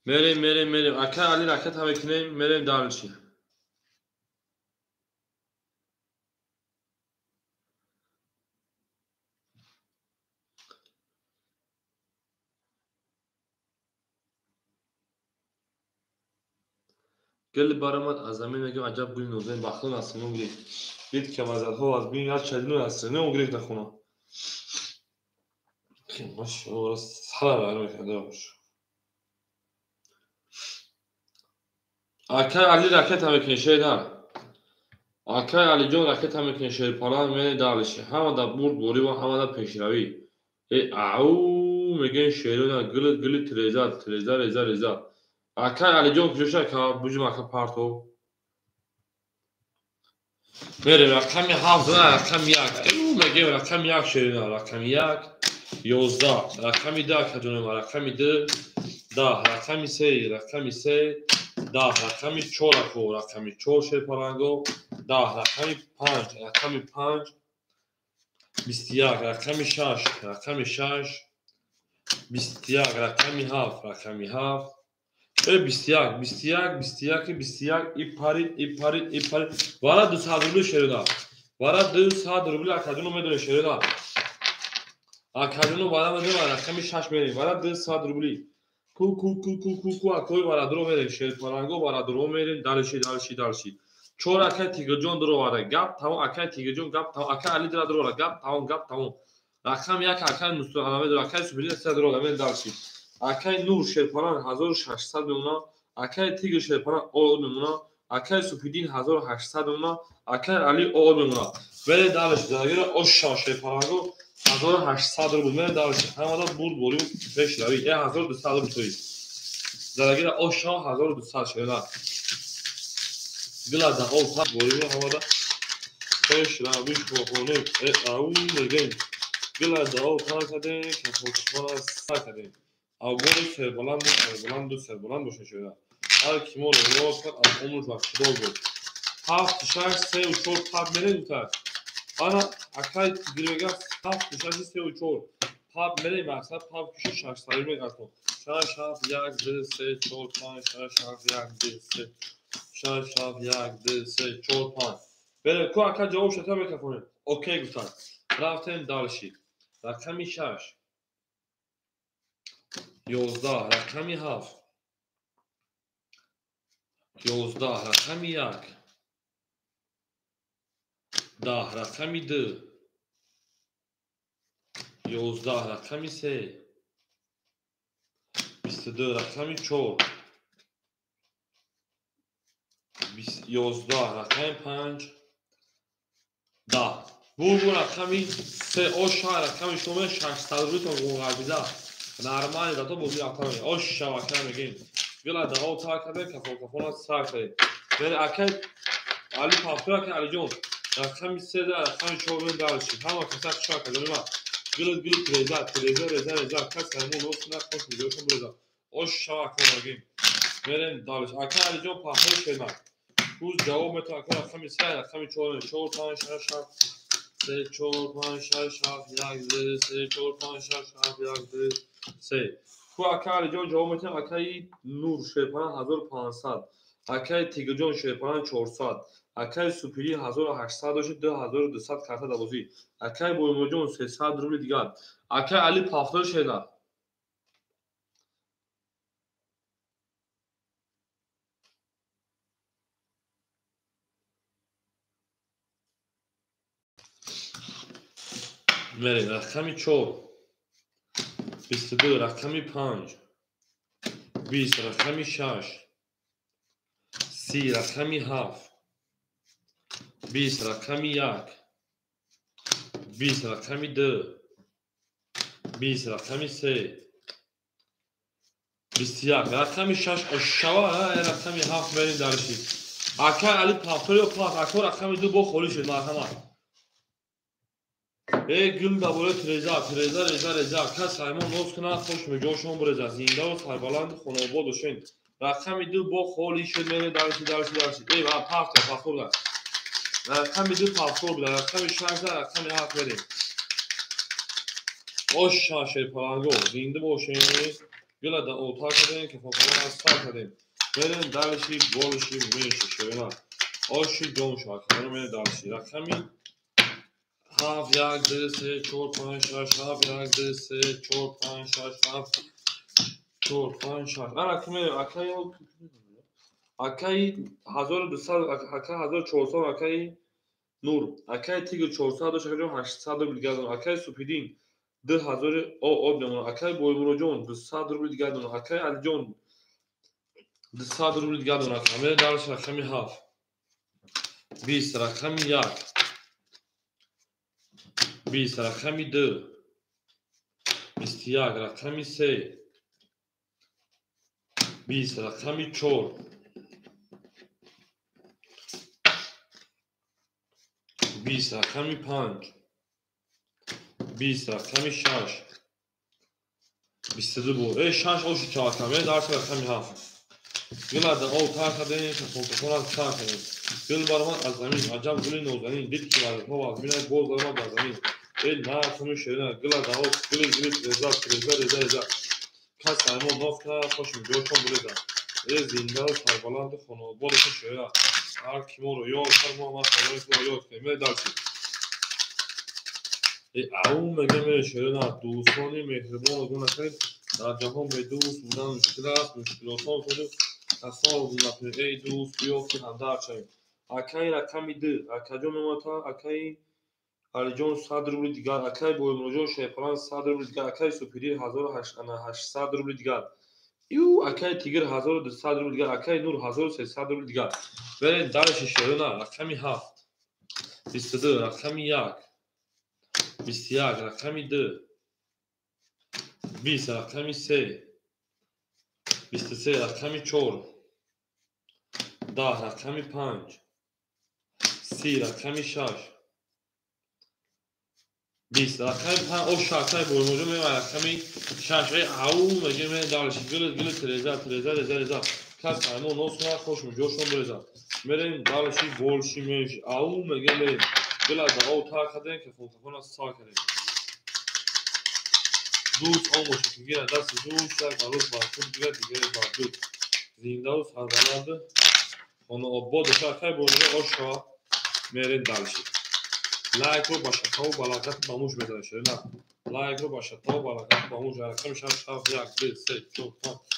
Мерем, мерем, мерем. Ака Али ракета мекунем, мерем дальше. Гул баромад аз замин мегӯям аҷаб гули нозанин бахтон аз сино гирифт. Дид ки вазатҳо аз бин як чалину аз сино гирифт нахона. Акай Али ракета мекунӣ шеър. Акай Алиҷон ракета мекунӣ шеър палан мере дальше. Ҳама да бурд борӣ ва ҳама да пешравӣ. Э ау мегӯем шеърона гул гули тиреза тиреза реза реза. Акай Алиҷон куҷоша ка буҷум ака партов. Мерем рақами 7 рақами 1. Э мегӯем рақами 1 шеърона рақами 1 11 рақами 2 акаҷонем рақами 2 10 рақами 3 рақами 3 10 рақами 4 ако рақами 4 шерпаланго 10 рақами 5 рақами 5 21 рақами 6 рақами 6 21 рақами 7 рақами 7 21 21 21 21 и парид и парид и парид вара 200 рубли шерода вара 200 рубли акаҷоно медонӣ шерода акаҷоно вара медонӣ рақами 6 мерем вара 200 рубли ку ку ку ку ку ку акои варадуро мерем шерпаланго варадуро мерем дальше дальше дальше чор акай тигрҷон дуроварда гап тамом акай тигрҷон гап тамом акай али дира дуроварда гап тамом гап тамом рақами 1 акай нусрат акай субҳиддин се дуроварда мерем дальше акай Нур шерпаланг 1600 мемона акай Тигр шерпаланг ОО мемона акай Субҳиддин 1800 мемона акай Али ОО мемона мерем дальше загира оша шерпаланго 1800 рубл мерем дальше ҳамада бурд борӣ пешравӣ 1200 рубл тои зарагира оша 1200 шера гила да об борӣ ҳамада пешравӣ хонем ау мегӯем гила да об тар кардем кафокафона сар кардем авбори сербаланду сербаланду сербаланд боша шуда ҳар ки моро ёд кард аз умр бахшидор буд 7 6 3 4 пап мерем гуфтааст ана акай Тигр мегӯяд 7 6 3 4 пап мерем мақсад пап киши 600 мегардон 6 7 1 2 3 4 5 6 7 1 2 3 6 7 1 2 3 4 5 берем ку ака ҷавоб шата мекафонем окей гуфтанд рафтем дальше рақами 6 11 рақами 7 11 рақами 1 10 рақами 2 11 рақами 3 22 рақами 4 11 рақами 5 10 бургу рақами 3 оша рақами шумо 600 рублитон ғарбида нормально зато бозӣ рафта мегӯем оша ака мегӯем гила дао тар кардем кафокафона сар кардем яъне акай Али пафтур акай Алиҷон рақами 3 рақами 4 мерем дальше ҳама каса хуша акаҷони ман гил гил тиреза тиреза реза реза кас ҳамон нос кунад хош миҷошон буреза оша ака мегӯем мерем дальше акай Алиҷон пафтур шермак куз ҷавоб метавон ака рақами 3 рақами 4 4 5 6 7 3 4 5 6 7 1 2 3 4 5 6 7 1 2 3 ку ака Алиҷон ҷавоб метавон акаи Нур шерпаланг 1500 акаи Тигрҷон шерпаланг 400 акаи Супирӣ 1800 дошт 2200 карта дар бозӣ акаи Боимоҷон 300 рубли дигар акаи Али пафтор шерна мерем рақами 4 22 рақами 5 20 рақами 6 30 рақами 7 20 рақами 1 20 рақами 2 20 рақами 3 21 рақами 6 ошава рақами 7 мерем дальше акай Али пафтор ё пафт ако рақами 2 бо холӣ шуд марҳамат Э гул да болои тиреза тиреза реза реза кас ҳаймон ноз кунад хош миҷошон буреза зиндаву сарбаланду хонаобод бошед рақами 2 бо холӣ шуд мерем дальше дальше дальше э пафт пафтор да рақами 2 пафтор буда рақами 6 рақами 7 мерем оша шерпаланго зинда бошед Гила да ота кардем, кафонкафона сар кардем. Мерем дальше, больше, меньше, ширина. Оши ҷон шава, мерем дальше. Рақами 7, 1, 2, 3, 4, 5, 6, 7, 1, 2, 3, 4, 5, 6, 7, 4, 5, 6. Ана ки акаи акаи 1200, акаи 1400, акаи Нур, акаи Тигр 400 дошт, акаҷон 800 рубл дигар донад, акаи Супидин 2000 об мемонад, акаи Боймуроҷон 200 рубл дигар донад, акаи Алиҷон 200 рубл дигар донад. Мерем дальше, рақами 7, 20, рақами 1, 20, рақами 2, 21, рақами 3, 20, рақами 4, 20, рақами 5, 20, рақами 6, 22 буд. Э, 6 оши чавакам. Мерем дальше, рақами 7. Гила да об тар кардем, кафонкафона сар кардем. Гул баромад аз замин, аҷаб гули нозанин, дид ки варақҳо вазминад, боз баромад бар замин. Э, на суми ширина, гила да об, гули гули реза, реза, реза, реза. Кас саймон ноф кард, хоши ҷошон бурезад. Э, зиндаву сарбаланду хонаободашон ширина. Ҳар ки моро ёд кард, мо ҳам худои худро ёд кунем. Мерем дальше. Э, ау мегӯем, мерем ширина. Дӯстони меҳрибонро гум накунед. Дар ҷаҳон бедӯст будан мушкил аст, мушкилотҳо касонро гум накунед. Эй дӯст, биё ки ҳамдард шавем. Акаи рақами 2, акаҷон мемонад, акаи Алиҷон 100 рубли дигар, акаи Боймуроҷон Шерпалан 100 рубли дигар, акаи Супидин 1800 рубли дигар, ю акаи Тигр 1200 рубли дигар, акаи Нур 1300 рубли дигар. Берем дальше, шерона, рақами 7, 22, рақами 1, 21, рақами 2, 20, рақами 3, 23, рақами 4, 10, рақами 5, 30, рақами 6, 20, рақами 5, о шартаи Боймуроҷон меояд, рақами 6. Э, ау мегӯем, мерем дальше. Гули гули тереза, тереза, реза, реза. Кас аймон нос кунад, хошм ҷошон бурезад. Мерем дальше, больше, меньше. Ау мегӯем, мерем. Гила да об тар кардем, кафонкафона сар кардем. Дӯст он бошад, ки гирад дасти дӯст, як арӯз бар худ гирад, дигаре бар дӯст. Зиндаву сарбаланду хонаобод бошад. Акаи Боймуроҷон ош шава, мерем дальше. Лайкро ба шатаву балақати ба муш мезанед, ширина. Лайкро ба шатаву балақати ба муш. Рақами 6, 7, 1, 2, 3, 4, 5,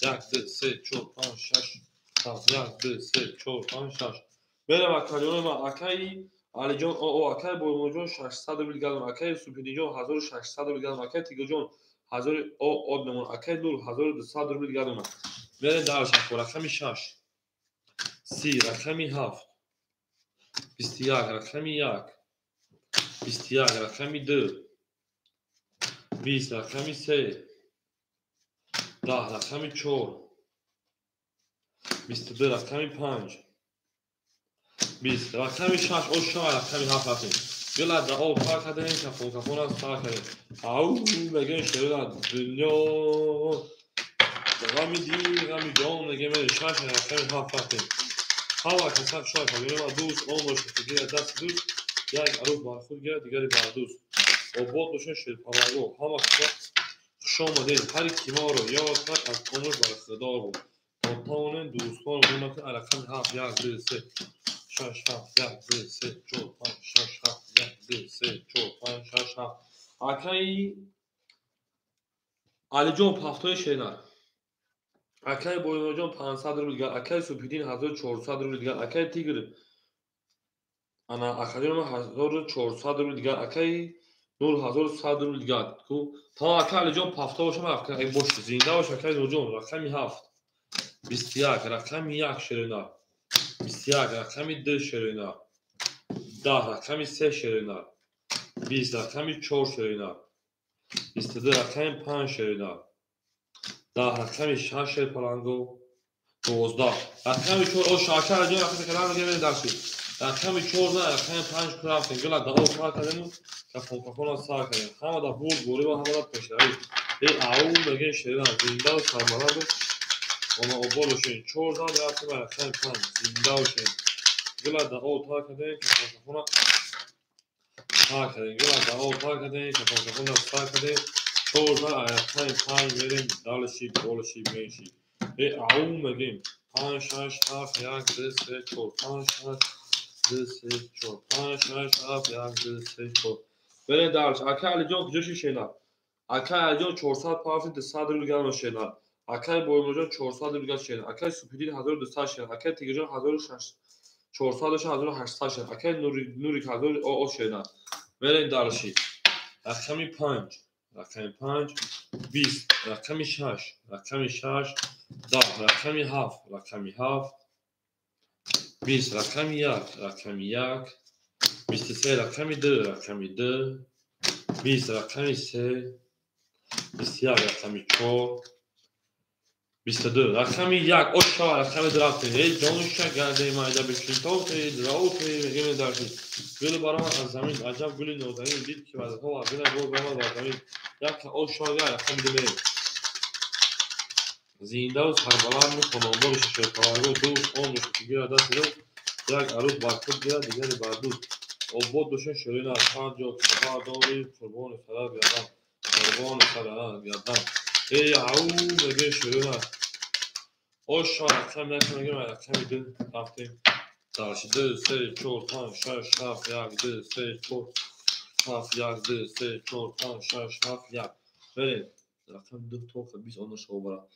1, 2, 3, 4, 5, 6, 7, 1, 2, 3, 4, 5, 6. Мерем акаҷонои ман, акаи Алиҷон о, акаи Боймуроҷон 600 рубл дигар донад, акаи Супидинҷон 1600 рубл дигар донад, акаи Тигрҷон 1000 о од мемонад, акаи Нур 1200 рубл дигар донад. Мерем дальше, рақами 6, 30, рақами 7, 21, рақами 1, 21, рақами 2, 20, рақами 3, 10, рақами 4, 22, рақами 5, 20, рақами 6, о шава, рақами 7 рафтем. Гила да об тар кардем, кафонкафона сар кардем. Ау мегӯем, ширина, дунё ғами дил, ғами ҷон мегӯем, мерем 6, рақами 7 рафтем. Ҳама каса шоя кардем, дӯст он бошад, ки гирад дасти дӯст, як арӯз бар худ гирад, дигаре бар дӯст. Обод бошад шерпаланго. Ҳама каса хуш омадед. Ҳар ки моро ёд кард, аз умр бархӯрдор буд. То тавонем дӯстонро гум накунем. Рақами 7, 1, 2, 3, 6, 7, 1, 2, 3, 4, 5, 6, 7, 1, 2, 3, 4, 5, 6, 7. Акаи Алиҷон пафтои шеринар. Акаи Боймуроҷон 500 рубл дигар, акаи Супидин 1400 рубл дигар, акаи Тигр ана акаҷон 1400 рубл дигар, акаи Нур 1100 рубл дигар. То акаи Алиҷон пафто бошам, бош, зинда бош, акаи Нурҷон. Рақами 7, 21, рақами 1 шеринар, 21, рақами 2 шеринар, 10, рақами 3 шеринар, 20, рақами 4 шеринар, 22, рақами 5 шеринар, 10, рақами 6 шерпаланго, 12, рақами 4. О шака Алиҷон рақами калам мегӯем, дальше. Рақами 4 на, рақами 5 рафтем. Гила да об тар кардему, кафонкафона сар кардем. Ҳама да бурд борӣ ва ҳама да пешравӣ. Э, ау мегӯем, ширина, зиндаву сарбаланду хонаобод бошед. 4 зан рафтем, рақами 5. Зинда бошед. Гила да об тар кардем, кафонкафона сар кардем. Гила да об тар кардем, кафонкафона сар кардем. 4 за рақами 5 мерем дальше больше меньше. Ау мегем 5 6 7 1 2 3 4 5 6 2 3 4 5 6 7 1 2 3 4. Берем дальше. Акай Алиҷон куҷо шишена? Акай Алиҷон 400 пафти 200 рубл гамро шена. Акай Боймурҷон 400 рубл гам шена. Акай Супидин 1200 шена. Акай Тигирҷон 1400 1800 шена. Акай Нурик 1000 о шена. Берем дальше. Рақами 5, рақами 5 20, рақами 6, рақами 6 10, рақами 7, рақами 7 20, рақами 1, рақами 1 23, рақами 2, рақами 2 20, рақами 3 21, рақами 4 22, рақами 1. Ошава рақами 2 рафтем. Эй ҷонша гарде майда бишин тоте раоте мегем дарши. Гул баромад аз замин, аҷаб гули нозанин, дид ки вазифа аз дила гул баромад аз замин. Як ошава рақами 2 мерем. Зиндаву сарбаланду хонобори шишои дӯст он бошад ки гирад дасти дӯст, як арӯс бар худ гирад, дигаре бар дӯст. Обод бошад ширин аз ҳар ҷо сафар дори, қурбони сарат гардам, қурбони сарат гардам. Эй ау мегӯи ширин аст. Оша рақами 1 мегӯем, рақами 2 рафтем. Дальше 2 3 4 5 6 7 1 2 3 4 7 1 2 3 4 5 6 7 1. Берем. Рақами 2 то 20 он шо бара.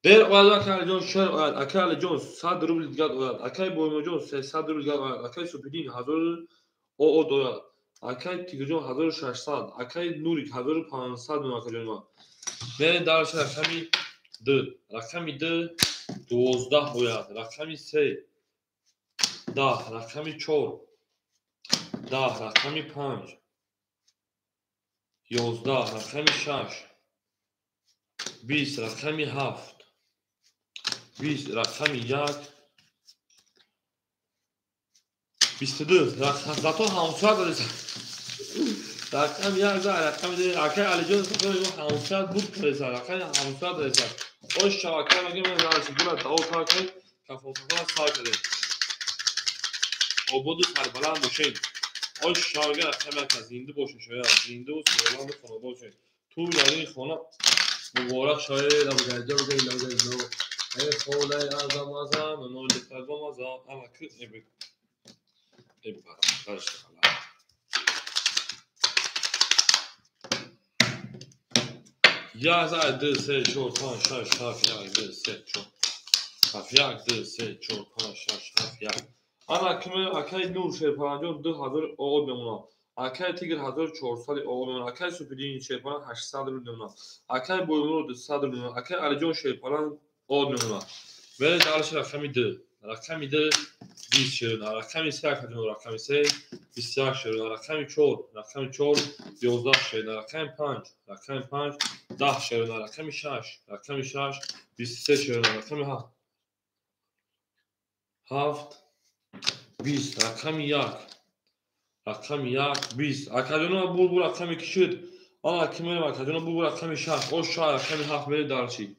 Дер ояд акай Алиҷон шер ояд, акай Алиҷон 100 рубл дигар ояд, акай Боймурҷон 300 рубл дигар ояд, акай Супидин 1000 ОО ояд, акай Тигирҷон 1600, акай Нурик 1500 мемонад акаҷони ман. Берем дальше рақами 2, рақами 2 12 ояд, рақами 3 10, рақами 4 10, рақами 5 11, рақами 6 20, рақами 7 20, рақами 1 22. Зато ҳамсоя доред. Рақами 1 за рақами 2. Акай Алиҷон ҳамсоя буд кардеса, рақами ҳамсоя дореса. Ош шава акай мегем дальше гула тао кардем, кафофафа сар кардем. Ободу сарбаланд бошед. Ош шава рақами 1 зинда бошед, шояд зинда ва сарбаланд хонадор бошед. Ту дар ин хона муборак шояд, абгаҷа бигӯед, эй холаи азам азам, ноли тазам азам, ана ки эб бара, як за 2 3 4 5 6 7 1 2 3 4 7 1 2 3 4 5 6 7 1. Ана киме акай Нур Шерпаланҷон 2000 ОО мемонад. Акай Тигр 1400 ОО мемонад. Акай Супидин Шерпалан 800 рубл мемонад. Акай Боймурод 200 рубл мемонад. Акай Алиҷон Шерпалан ОО мемонад. Берем дальше рақами 2. Рақами 2 20 шерона, рақами 3 акаҷон, рақами 3 21 шерона, рақами 4, рақами 4 11 шерона, рақами 5, рақами 5 10 шерона, рақами 6, рақами 6 23 шерона, рақами 7 20, рақами 1, рақами 1 20. Акаҷон булбул рақами ки шуд? Ана ки мерем акаҷон булбул рақами 6, ош 6 рақами 7 мерем дальше.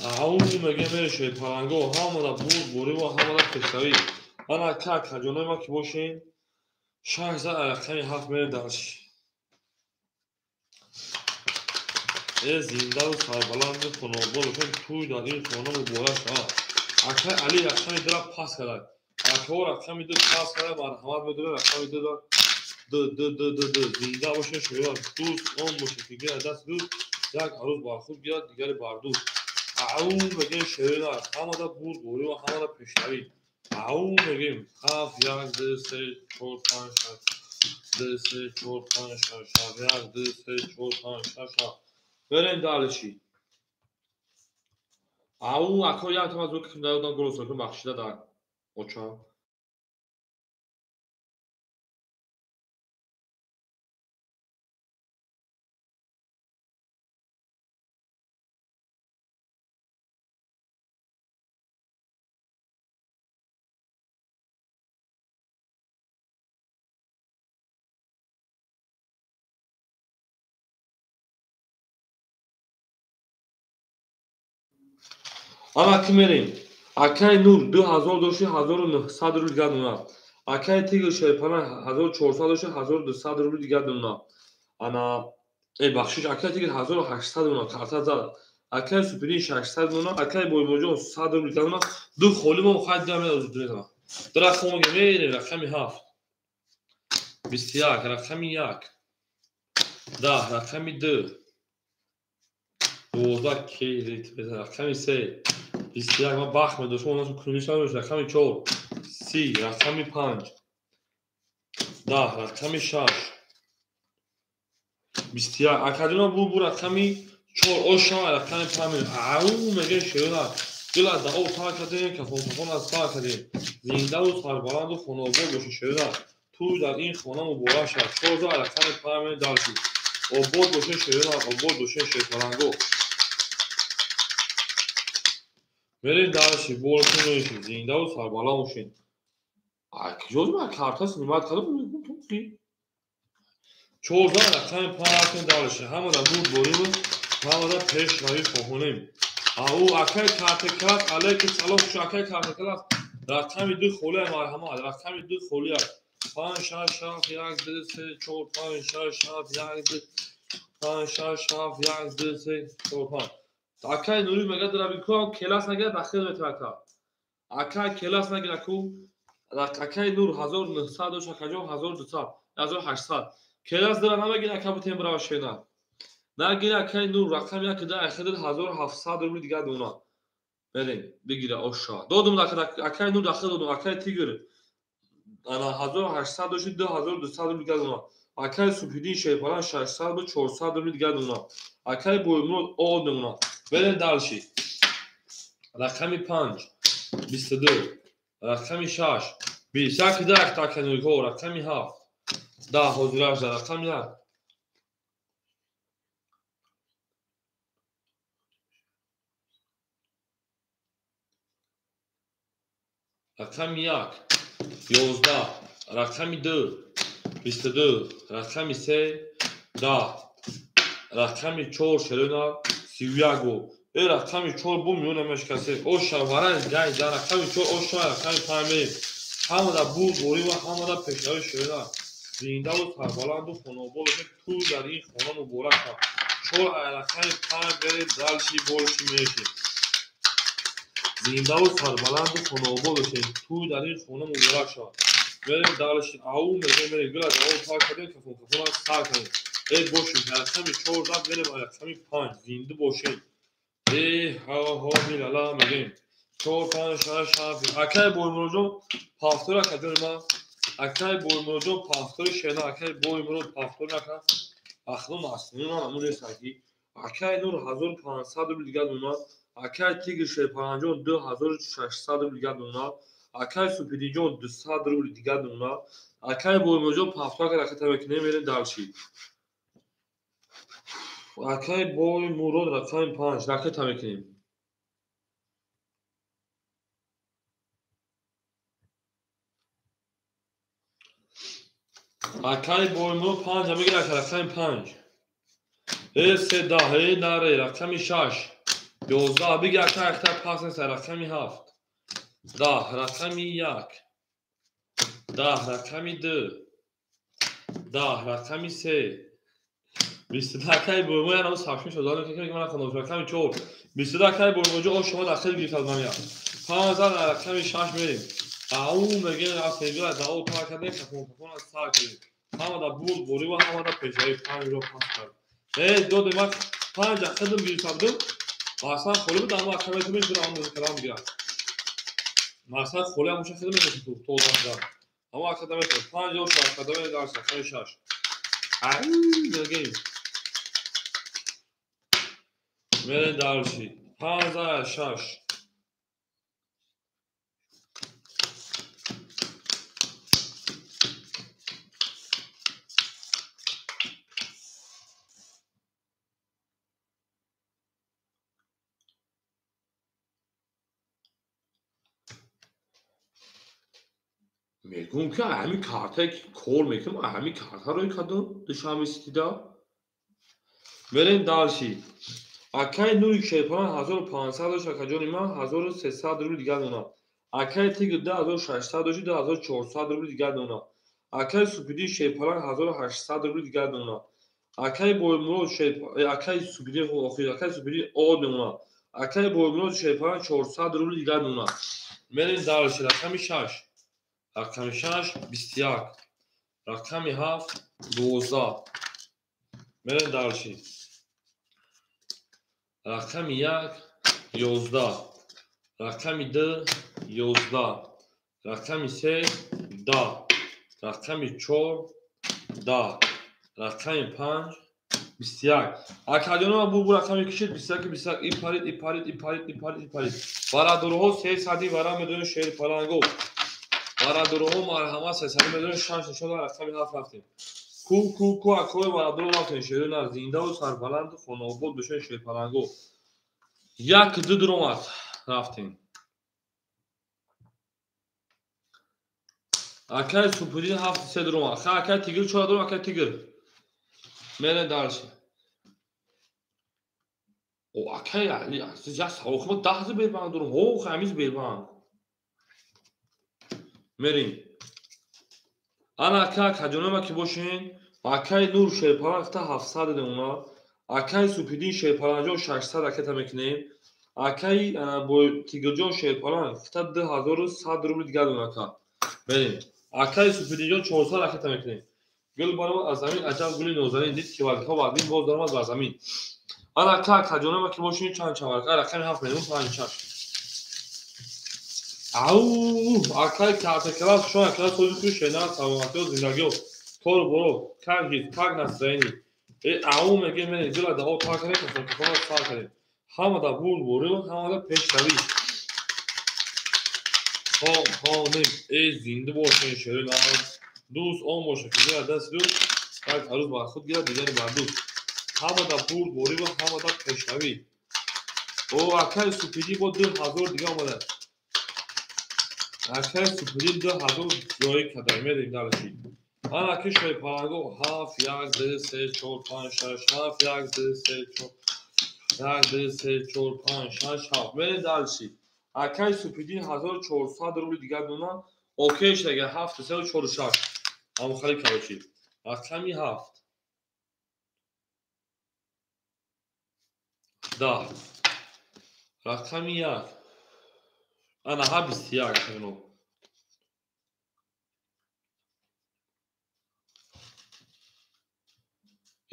Ау мегем мерешед паланго, ҳамада бурд борӣ ва ҳамада пешравӣ. Ана ка акаҷонои ма ки бошен, 6 за рақами 7 мерем дальше. Э зиндаву сарбаланду хонобод бошед, тӯй дар ин хона муборак шавад. Акай Али рақами 2-ра пас кард. Акаҳо рақами 2 пас кард, марҳамат медорем рақами 2-ра 2 2 2 2 2. Зинда бошед, шояд дӯст он бошед ки гирад дасти дӯст, як арӯс бар худ гирад, дигаре бар дӯст. Ау мегем ширин аст, ҳамада бурд борӣ ва ҳамада пешравӣ. Ау мегем 7 1 2 3 4 5 6 2 3 4 5 6 7 1 2 3 4 5 6 7. Берем дальше. Ау ако як тома звук ки наёдам голос кун бахшида дар оча. Ана ки мерем. Акай Нур 2000 дошти 1900 рубл дигар дона. Акай Тигр Шерпана 1400 дошти 1200 рубл дигар дона. Ана бахшиш, акай Тигр 1800 дона карта зад. Акай Суперин 600 дона, акай Боймоҷон 100 рубл дигар дона. Ду холи мо хайд дигар медозем. Ду рақам мерем, рақами 7. 21, рақами 1. 10, рақами 2. 12 ки рақами 3. 21 ман бахт медоштам, онаш куниш надошт. Рақами 4, 30, рақами 5. 10, рақами 6. 21. Акаҷона бу рақами 4, оша рақами 5. Ау меге шерона. Дила да об тар кардем, кафон аз сар кардем. Зиндаву сарбаланду хонобод боши шерона. Ту дар ин хона муборак шавад. 4 рақами 5 дар шуд. Обод боше шерона, обод боше шерпаланго. Мерем дарши, болшин мешин, зиндаву сарбаланд бошин. Куҷо ман карта снимат кардам? 4 рақами 5 дарши. Ҳамада бурд бориму, ҳамада пешравӣ хоҳонем. Ау акай карта класс, алейкум салом, хуш акай карта класс. Рақами 2 холӣ марҳамат, рақами 2 холӣ аст. 5 6 7 1 2 3 4 5 6 7 1 2 5 6 7 1 2 3 4 5. Акай Нури мега драби ку келас нагира дахил метавад ака. Акай келас нагира ку. Акай Нур 1900 дошт, акаҷон 1200, 1800. Келас дара намегира ака бутем брава шена. Нагира акай Нур рақами 1 да ахир 1700 рубл дигар дона. Берем, бигира оша. Додум акай Нур дахил додум, акай Тигр. Ана 1800 дошт, 2200 рубл дигар дона. Акай Супидин Шерпалан 600 буд, 400 рубл дигар дона. Акай Боймурод од мемонад. Берем дальше. Рақами 5, 22, рақами 6, 21 да акай Нурҳо, рақами 7, 10 ҳозираш да, рақами 1. Рақами 1, 11, рақами 2, 22, рақами 3, 10, рақами 4 шерона 31 бу. Рақами 4 бу миёна мешкасе. Оша варан гай да рақами 4 оша рақами 5 мерем. Ҳамада бурд борӣ ва ҳамада пешравӣ шерона. Зиндаву сарбаланду хонобод бошед. Ту дар ин хона муборак шавад. 4 рақами 5 мерем, дальше больше мешем. Зиндаву сарбаланду хонобод бошед. Ту дар ин хона муборак шавад. Мерем дальше. Ау мегем мерем. Гула ау тар кардем, кафон кафон аз сар кардем. Бошем, рақами 4 зад мерем, рақами 5. Зинда бошем. Ҳа ҳо милала мегем. 4 5 6 7. Акай Боймуроджон пафтор акаҷони ман. Акай Боймуроджон пафтори шена, акай Боймурод пафтор нака. Ахло маснун ман амун нест аки. Акай Нур 1500 рубл дигар дона. Акай Тигр Шерпаланҷон 2600 рубл дигар дона. Акай Супидинҷон 200 рубл дигар дона. Акай Боймуроджон пафтор раката мекунем, мерем дальше. Акай Боймурод рақами 5 ракета мекунем. Акай Боймурод 5 мегирад, рақами 5. 3 10 наре, рақами 6. 11 бигир акай акта пас нест, рақами 7. 10 рақами 1. 10 рақами 2. 10 рақами 3. 22 акай Боймурод янам сабшин шуд. Додам ки ман хонам рақами 4. 22 акай Боймурод о шумо дахил гирифт аз ман. 5 рақами 6 мерем. Ау мегем рафтем, да о тар кардем, кафон кафон аз сар кардем. Ҳамада бурд борӣ ва ҳамада пешравӣ 5 ро пас кард. Додем ман 5 хидм гирифта будам. Масалан холӣ буд, аммо акай метавонем буд, аммо калам гирад. Масалан холӣ ҳам уша хидм мекунем то даҳ. Аммо ака наметавонем. 5 ё 6 кадаме дарс рақами 6. Ай мегем. Мерем дальше. 5 6. Мегӯм ки ҳамин картае ки кор мекунам, ҳамин картаро кадом Душанбе Ситида. Мерем дальше. Акаи Нури Шерпаланг 1500 дошт, акаҷони ман 1300 рубли дигар дона. Акаи Тигр 2600 дошт, 2400 рубли дигар дона. Акаи Супидин Шерпаланг 1800 рубли дигар дона. Акаи Боймурод акаи Супидин охир акаи Супидин о дона. Акаи Боймурод Шерпаланг 400 рубли дигар дона. Мерем дальше. Рақами 6. Рақами 6 21. Рақами 7 12. Мерем дальше. Рақами 1 11. Рақами 2 11. Рақами 3 10. Рақами 4 10. Рақами 5 21. Акаҷонова бу рақами кишид 21 21. И парид, и парид, и парид, и парид, и парид. Барадурҳо 300 вара медонем Шерпаланго. Барадурҳо марҳамат 300 медонем 6 нишон рақами 7 рафтем. Ку ку ку акои барадурҳо рафтем. Шерина зиндаву сарбаланду хонаобод бошед Шерпаланго. 1 2 дуромад рафтем. Акаи Супудин 7 3 дуромад. Ха акаи Тигр 4 дуромад, акаи Тигр. Мерем дальше. О, акаи я савохма 10 бербан дурум. О, хамиз бербан. Мерем. Ана ака акаҷонама ки бошен, акаи Нур Шерпаланг 700 дона, акаи Супидин Шерпалангҷон 600 ракета мекунем. Акаи Тигрҷон Шерпаланг 2100 рубли дигар дона ака. Мерем. Акаи Супидинҷон 400 ракета мекунем. Гул баромад аз замин, аҷаб гули нозанин, дид ки варгҳо вардин, боз даромад бар замин. Ана ака акаҷонама ки бошен чанд чанд варга, рақами 7 мерем, 5 6. Ау, акаи картакалас, шумо акаи сози хуш шена, саломатиё, зиндагиё, кору боро, как жизнь, как настроение. Ау мегем, мерем, гула да об пар кардем, кафон сар кардем. Ҳамада бурд борӣ, ҳамада пешравӣ. Хо, хо, нем, зинда бошен, шерина. Дӯст он бошад, ки гирад дасти дӯст, як арӯз бар худ гирад, дигаре бар дӯст. Ҳамада бурд борӣ ва ҳамада пешравӣ. О, акаи Супидӣ бо 2000 дига омада. Акаи Супидӣ 2000 ҷоӣ карда, мерем дальше. Ана аки Шерпаланго 7 1 2 3 4 5 6 7 1 2 3 4 1 2 3 4 5 6 7. Мерем дальше. Акаи Супидин 1400 рубли дигар дона. Окей шудага 7 3 4 6. Амхали короче. Рақами 7. 10. Рақами 1. Ана ҳа 21 акаҷоно.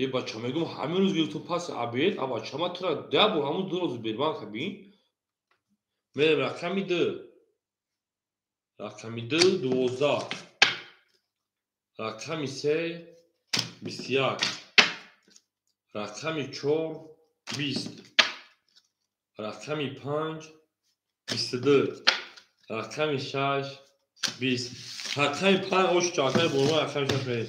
Э бача мегум ҳамин рӯз гирифтум пас обед, а бача ма тура да бор ҳамун ду рӯз бербан кабин. Мерем рақами 2. Рақами 2 12. Рақами 3 21. Рақами 4 20. Рақами 5 22. Рақами 6 20. Рақами 5 ош чакаи борма рақами 6 мерем.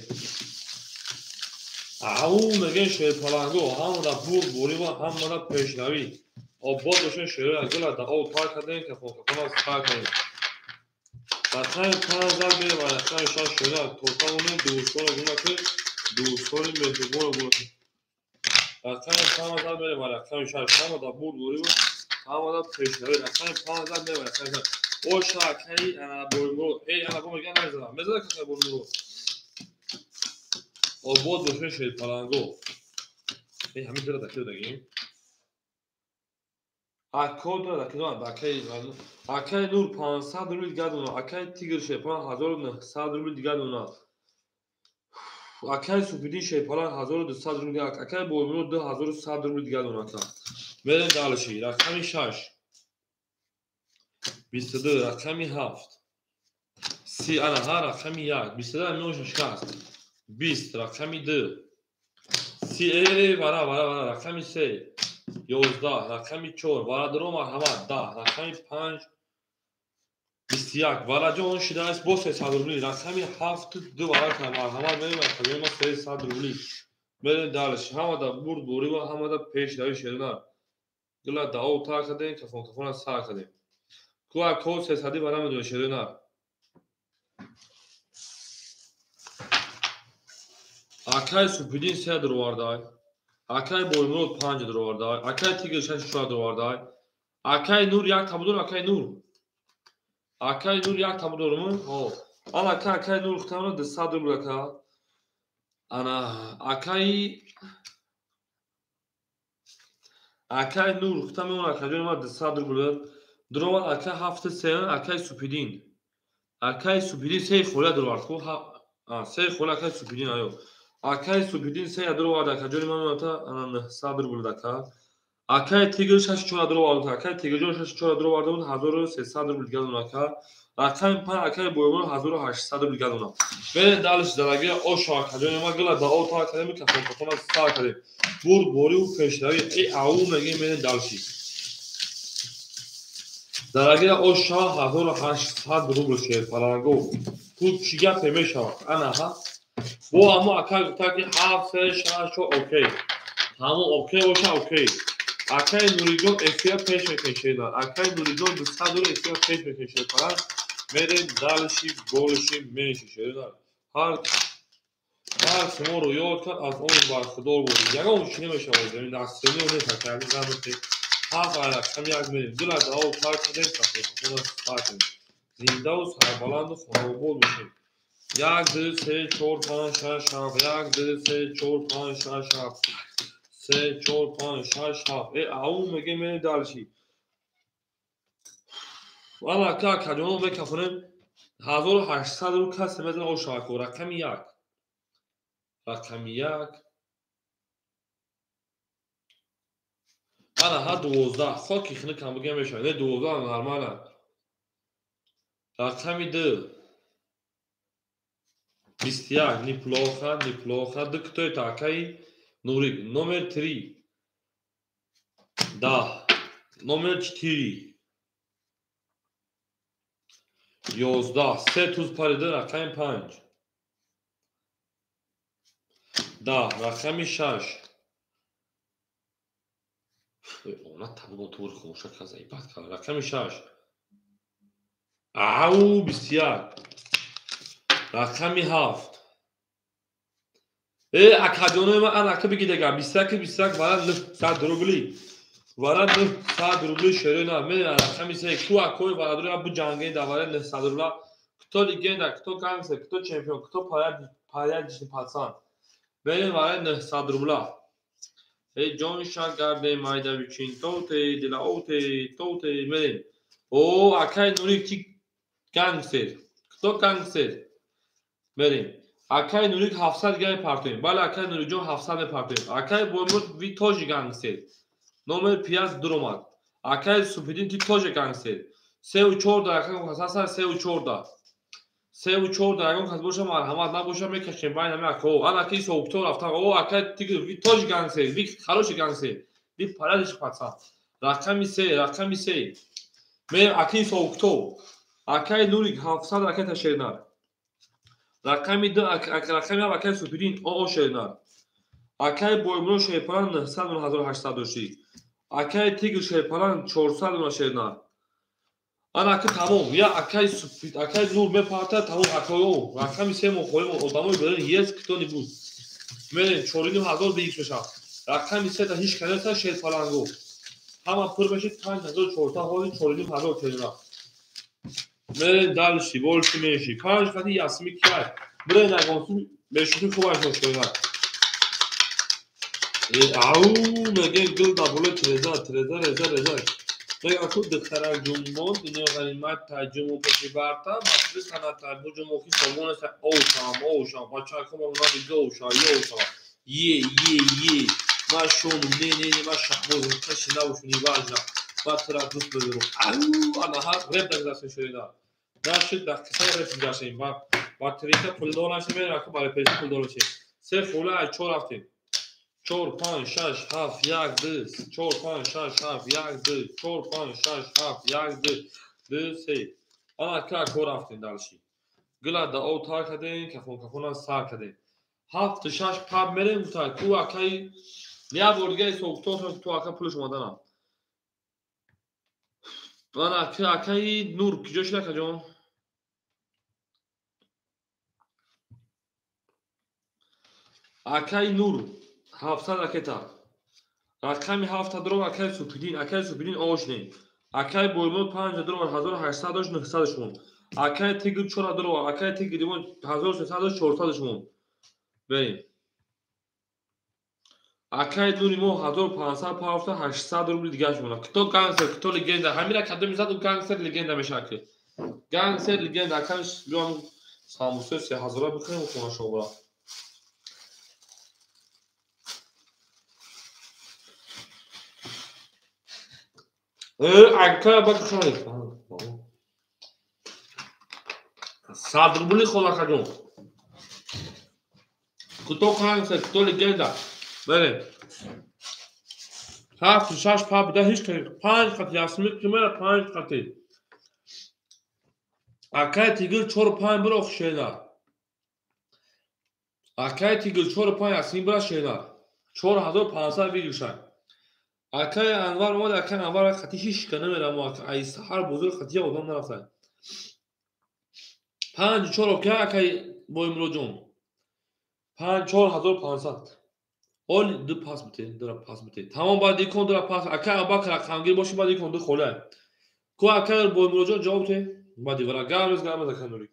Ау мегем Шерпаланго, ҳамада бурд борӣ ва ҳамада пешравӣ. Обод бошен шерои гула да об пар кардем, кафон кафон сар кардем. Рақами 5 зад мерем ва рақами 6 шерои тота монем, дӯстонро гум накунед, дӯстони меҳрубонро гум накунед. Рақами 5 зад мерем ва рақами 6 ҳамада бурд борӣ ва ҳамада пешравӣ. Рақами 5 зад мерем ва рақами 6. Оша акаи Боймурод, эй ана бо меган намезанам, мезанам касаи Боймурод. Обод бошен Шерпаланго. Эй ҳамин дора дакиро дагим. Ако дора дакиро акаи Нур 500 рубли дигар дона, акаи Тигр Шерпаланг 1900 рубли дигар дона. Акаи Супидин Шерпаланг 1200 рубли дигар, акаи Боймурод 2100 рубли дигар дона ака. Мерем дальше. Рақами 6 22, рақами 7 30, ана ҳа рақами 1 22 ҳамин 60 20, рақами 2 30, вара вара вара рақами 3 11, рақами 4 варадро марҳамат 10, рақами 5 21. Вараҷон шидааст бо 300 рубли. Рақами 7 2 вара кардам марҳамат мерем рақами ма 300 рубли. Мерем дальше. Ҳамада бурд борӣ ва ҳамада пешравӣ шерина. Гула да об тар кардем, кафон кафона сар кардем. Ку ако 300 вара медонем шерина. Акаи Супидин 3 дурвардай. Акай Боймурод 5 дуровардай. Акай Тигр 6 дуровардай. Акай Нур як табудор, Акай Нур. Акай Нур як табудорму? Ҳо. Ана акай Нур хутамра 200 рубл ака. Ана акай Нур хутам акаҷон ма 200 рубл. Дуровар ака 7 3 акай Супидин. Акай Супидин се холя дуровард ху. Се холя акай Супидин аё. Акай Супидин се дуровард акаҷони ман ата ана 900 рубл ака. Акай Тигр 6 4 дуровард. Акай Тигрҷон 6 4 дуроварда буд 1300 рубл дигар ака. Рақами 5 акай Боймурод 1800 рубл дигар. Берен дальше залаги ошо акаҷони ма гила да ота академи кафон кафона сар кардем. Бурдбориву пешравӣ э ау мегем берен дальше. Дарагира ош шава 1800 рубл шерпаланго. Пул чӣ гапе мешавад? Ана ҳа. Бо амо акай гуфта ки 7 3 6 4 окей. Ҳамон окей боша окей. Акай Нуриҷон эфира пеш мекашед. Акай Нуриҷон 200 рубл эфира пеш мекашед. Фақат мерем дальше больше меньше шерина. Ҳар шуморо ёд кард аз он бархудор будед. Ягон чӣ намешавад. Замин дастсени нест акай замин ҳафт рақам як мерем. Дила дао тар кардем, кафона сар кардем. Зиндаву сарбаланду хонаобод бошем. 1 2 3 4 5 6 7 1 2 3 4 5 6 7 3 4 5 6 7 э ау мегем мерем дальше. Ана ака акаҷоно мекафонем 1800 рубл касе мезана ошако. Рақами 1. Рақами 1. Ана ҳа 12 хоки хинукам бигем мешавад. Не 12 нормально. Рақами 2. 21 неплохо, неплохо. Ду кто это акай Нурик. Номер 3. Да. Номер 4. 11. Се туз парида рақами 5. Да, рақами 6. Она табо тур хомӯша каза ибад кард. Рақами 6. Ау 21. Рақами 7. Э акаҷонои ман ана ака бигидага 21 21 вара 900 рубли. Вара 900 рубли шерина. Мен рақами 3 ку акои варадура буҷанген да вара 900 рубла. Кто легенда, кто гангстер, кто чемпион, кто порядочный пацан. Берем вара 900 рубла. Эй ҷон шагарде майда бичин тоте дила оте тоте мерем. О акай Нурик чи гангстер. Кто гангстер? Мерем. Акай Нурик 700 дига мепартоем. Бале акай Нурикҷон 700 мепартоем. Акай Боймурод ви тоже гангстер. Номер 5 дуромад. Акай Супидин ти тоже гангстер. 3 4 да акай хасаса 3 4 да. 3 4 да ягон кас боша марҳамат набоша мекашем байна меако. Ана ки соуктор рафтан. О акай Тигр ви тоже гангстер. Ви хороший гангстер. Ви порядочный пацан. Рақами 3, рақами 3. Мерем акай соуктор. Акай Нурик 700 ракета шернар. Рақами 2 рақами 7 акай Супидин о шернар. Акай Боймурод шерпалан 900 1800 дошти. Акай Тигр шерпалан 400 шернар. Ана ака тамом. Я акай Супид, акай Нур мепарта тамом акаё. Рақами 3 мо холим одамои берин есть кто-нибудь. Мерем 4500 ба икс мешавад. Рақами 3 та ҳеч кас нест шерпаланго. Ҳама пур мешид 5400 ҳоли 4500 терина. Мерем дальше, больше меньше. Панҷ хати ясми кай. Бирен ягон мешухи хубаш шояд. Ау мегем гул да боло треза, треза, реза, реза. Мега ку духтарак ҷумбон дунё ғанимат таҷуму пеши барта масри саната буҷумохи сомонеса оушам оушам бачаком онади гоуша ёуша е е е ма шону не не не ма шаҳбоз каши набошуни важна ма тура дӯст медорам. Ау ана ҳа реп дагзашта шоида. Нашид дар қиссаи реп гузаштем. Ба трита пулдор нашем мерем аку барои пеши пулдор бошем. Се хула аз чор рафтем. 4 5 6 7 1 2 4 5 6 7 1 2 4 5 6 7 1 2 2 3. Ана ка ко рафтем дальше. Гила да о тар кардем, кафон кафона сар кардем. 7 6 паб мерем гуфта ку акай я бор дига соктор ту ака пулш омаданам. Ана акай Нур куҷо шуда акаҷон? Акай Нур 700 ракета. Рақами 7 дуром акай Супидин, акай Супидин ошнем. Акай Боймон 5 дуром 1800 дошт 900 шумон. Акай Тигр 4 дуром, акай Тигр 1300 дошт 400 шумон. Берем. Акай Нури мо 1500 пафта 800 рубли дигар шумона. Кто гангстер, кто легенда. Ҳамира кадом мизад у гангстер легенда мешавад ки. Гангстер легенда акай биём самбуса 3000 бихӯрем хона шобра. Акай бак шони. 100 рубли холакаҷон. Кто гангстер, кто легенда. Берем. 7 6 пап да ҳеч 5 қати ясмик кимера 5 қати. Акай Тигр 4 5 биро шена. Акай Тигр 4 5 ясмик бира шена. 4500 вигирша. Акай Анвар омад, акай Анвар қати ҳеч ка намерам, ай саҳар бозор қати я одам нарафта. 5 4 окей акай Боймуроҷон. 5 4500. Оли ду пас бите, дура пас бите. Тамом баъд икон дура пас. Акай Абубакр рақамгир боши баъд икон ду хола. Ку акай Боймуроҷон ҷавоб те. Баъди вара гамез гамез акай Нурик.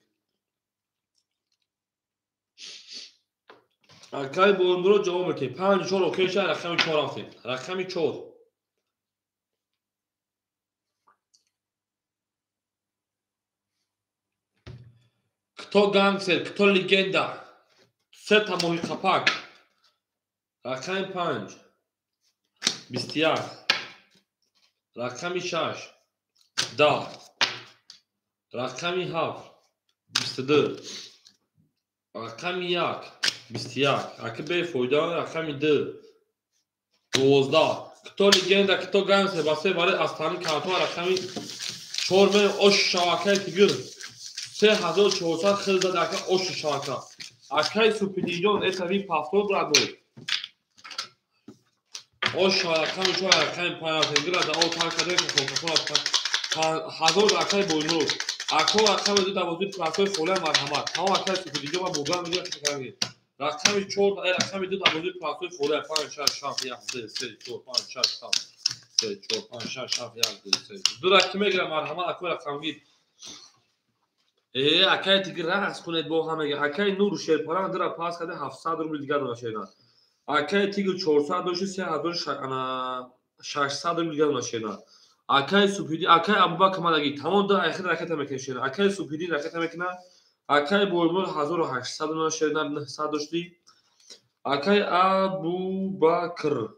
Акай Боймурод ҷавоб мете. 5 4 окей ша рақами 4 рафтем. Рақами 4. Кто гангстер, кто легенда? Сета моҳи қапак. Рақами 5 21. Рақами 6 10. Рақами 7 22. Рақами 1 21. Аки бефоида. Рақами 2 12. Кто легенда, кто гангстер? Басе барои аз таъмин картон рақами 4 ме ош шавакаи Тигр 3400 хел зад ака ош шавака. Акай Супидинҷон это ви повтор брат мой. Ош рақами 4 рақами 5 тингра да о тар каде ко ҳазор акай Боймурод. Ако рақами 2 дарвозаи пласои хола марҳамат. Тамом акай Супидинҷон ва бурдан мегирад ки кардем. Рақами 4 рақами 2 дарвозаи пласои хола 5 6 7 1 2 3 4 5 6 7 3 4 5 6 7 1 2 3. Ду рақами мегирам марҳамат акай рақамгир. Акай Тигр рақс кунед бо ҳамега. Акай Нур Шерпаран дура пас карда 700 рубли дигар дона шердан. Акай Тигр 400 дошти 3600 рубли дигар дона шердан. Акай Супидин, акай Абубакр мадаги тамом да айхир ракета мекунад шердан. Акай Супидин ракета мекунад. Акай Боймур 1800 дона шердан 900 дошти. Акай Абубакр.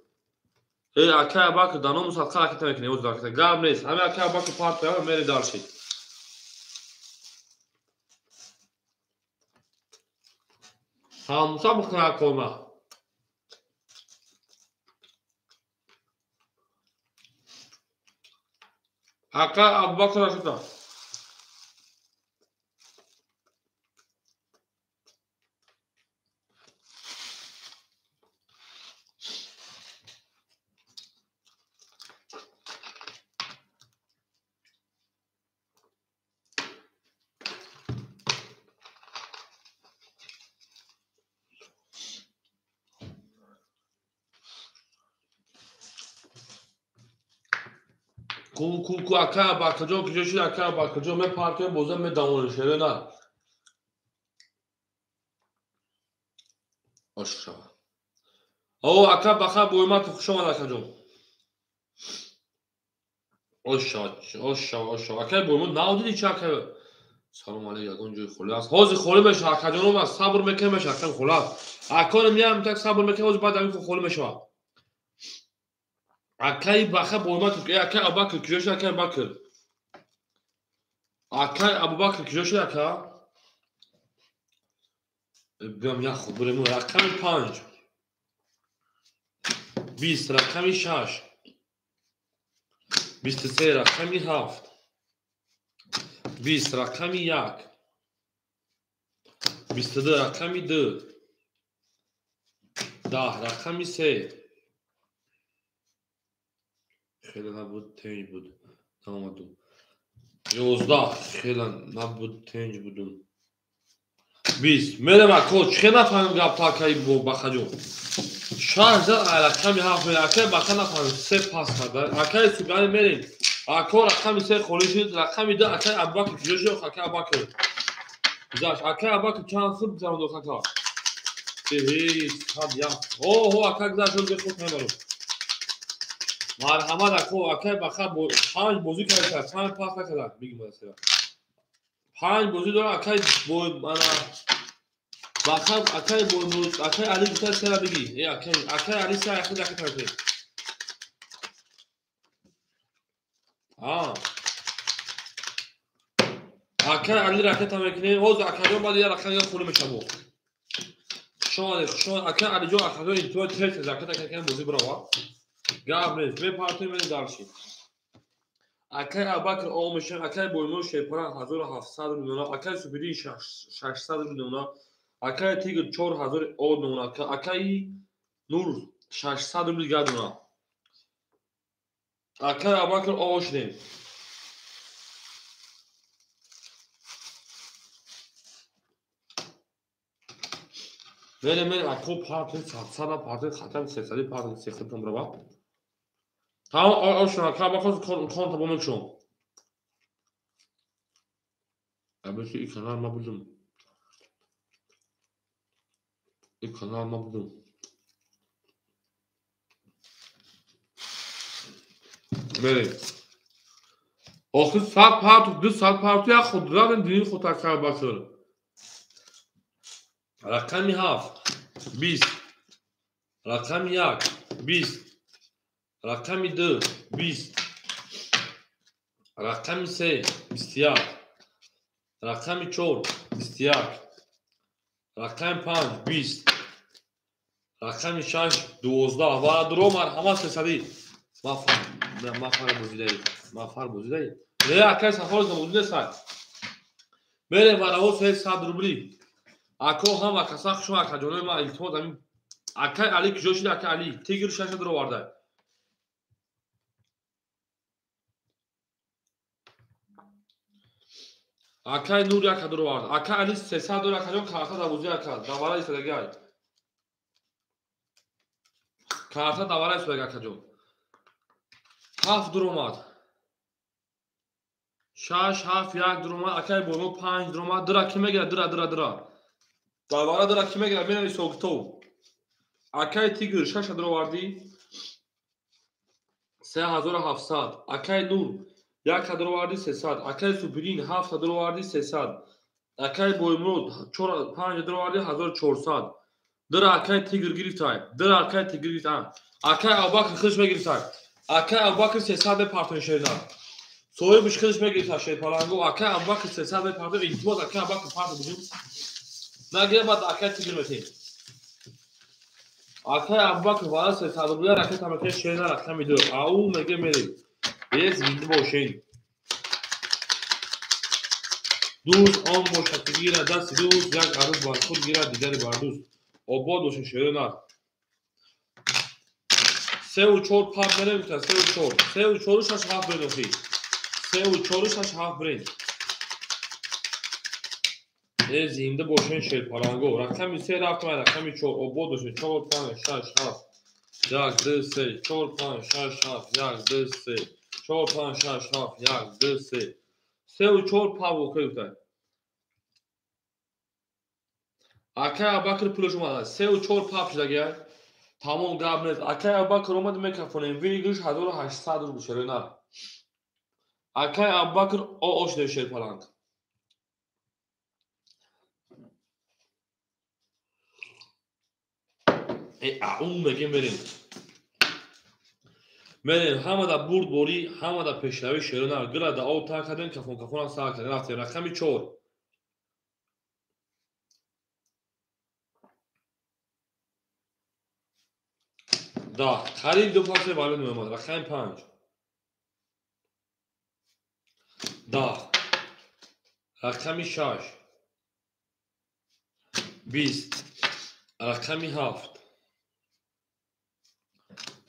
Акай Абубакр дано мусадқа ракета мекунад. Оз ракета. Гап нест. Ҳами акай Абубакр партия мере даршид. Самбуса бихӯрад корма. Акай Абубакр ракета. Ку ку ку акай Абубакрҷон куҷо шуд? Акай Абубакрҷон ме партия боза ме давони шере на. Ош шава. О акай Баха Бойматов хуш омад акаҷон. Ош шава, ош шава, ош шава. Акай Боймат навдиди чи акай? Салом алейк, ягон ҷои холӣ аст. Ҳозир холӣ мешавад акаҷоном аст. Сабр мекунем мешавад акай холӣ аст. Аконам ям так сабр мекунем ҳозир баъд ҳамин холӣ мешавад. Акай Баха Бойматов, акай Абубакр куҷо шуд? Акай Абубакр. Акай Абубакр куҷо шуд ака? Биём як ход бурем. Рақами 5 20, рақами 6 23, рақами 7 20, рақами 1 22, рақами 2 10, рақами 3. Хеле набуд, тенҷ буд. Наомадум. 11 хеле набуд, тенҷ будум. 20. Мерем ако, чӣ нафаҳмем гапто акаи Бахаҷон. 6 зад рақами 7 мерем. Акаи Баха нафаҳмем, 3 пас карда. Акаи Субҳани мерем. Ако рақами 3 холӣ шуд, рақами 2 акаи Абубакр куҷо шуд? Акаи Абубакр. Гузашт. Акаи Абубакр чанд сум гузаронд ака? 101. Оҳо, ака гузашт, бехуд мебару. Марҳамат ако, акаи Баха 5 бозӣ карда, 5 пас накарда. Бигим сера. 5 бозӣ дора акаи ана Баха акаи Боймурод, акаи Али гуфта сера бигӣ. Э акаи Али се ахи даки карда. Акаи Али ракета мекунем. Ҳозир акаҷон баъд як рақам холӣ мешавад. Шумо шумо акаи Алиҷон акаҷон интиҳои тез ракета кунем бозӣ бирава. Гап нест, мепартоем мерем дарши. Акаи Абубакр о мешавем, акаи Боймурод Шерпаланг 1700 рубл, акаи Субҳиддин 600 рубл, акаи Тигр 4000 рубл, акаи Нур 600 рубл гардона. Акаи Абубакр о шудем. Мерем, мерем, ако партия 700 партия хатам 300 партия 300 брава. Тамом о шудем, акаи Абубакр конта бо мекушом. Абеки и канал ма будум. И канал ма будум. Мерем. Охир 100 парту, 200 парту як худ равем дини худ акаи Абубакр. Рақами 7 20. Рақами 1 20. Рақами 2 20. Рақами 3 21. Рақами 4 21. Рақами 5 20. Рақами 6 12. Ва дуро марҳамат 300. Мафар бозидаи. Мафар бозидаи. Не, акаи Сафаров бозида нест. Мерем вараво 300 рубли. Ако ҳам акаса хушум акаҷонои ман илтимос ҳамин акаи Али куҷо шуд? Акаи Али Тигр 6 дуроварда. Акаи Нур 1 дуровард. Акаи Али 300 дора акаҷон карта дар бозӣ ака. Давара истодагай. Карта давара истодагай акаҷон. 7 дуромад. 6 7 1 дуромад. Акаи Боймо 5 дуромад. Дура ки мегирад? Дура дура дура. Давара дура ки мегирад? Мерам ҳисобкитоб. Акаи Тигр 6 дуровардӣ. 3700. Акаи Нур 1 дуровардӣ 300. Акаи Субҳиддин 7 дуровардӣ 300. Акаи Боймурод 5 дуровардӣ 1400. Дура акаи Тигр гирифтай. Дура акаи Тигр гирифтай. Акаи Абубакр худаш мегирифтай. Акаи Абубакр 300 мепартони шерина. Соҳибаш худаш мегирифта Шерпалангу. Акаи Абубакр 300 мепартони. Илтимос акаи Абубакр парто бузун. Нагира баъд акаи Тигр метем. Акаи Абубакр вара 300 рубля ракета мекунем шерина рақами 2. Ау меге мерем. Без зинда бошен. Дӯст он бошад ки гирад дасти дӯст, як арӯс бар худ гирад дигари бар дӯст. Обод бошед шерина. 3 و 4 пап мерем, 3 و 4. 3 و 4 6 7 برین охи. 3 و 4 6 7 برین. Э зинда бошен Шерпаланго. Рақами 3 рафтем, рақами 4. Обод бошед. 4 5 6 7. 1 2 3 4 5 6 7 1 2 3 4 5 6 7 1 2 3. 3 و 4 пап окей. Акаи Абубакр пулаш омад. 3 و 4 пап шудагай. Тамом гап нест. Акаи Абубакр омад микрофонем. Выигрыш 1800 рубл шерина. Акаи Абубакр о шуда Шерпаланг. Э ау меге мерем. Мерем ҳамада бурдборӣ, ҳамада пешравӣ шерина. Гира да об тар кардем, кафон кафонам сар кардем. Рафтем рақами 4. Да, қариб ду пасе барои меомад. Рақами 5. Да. Рақами 6. 20. Рақами 7.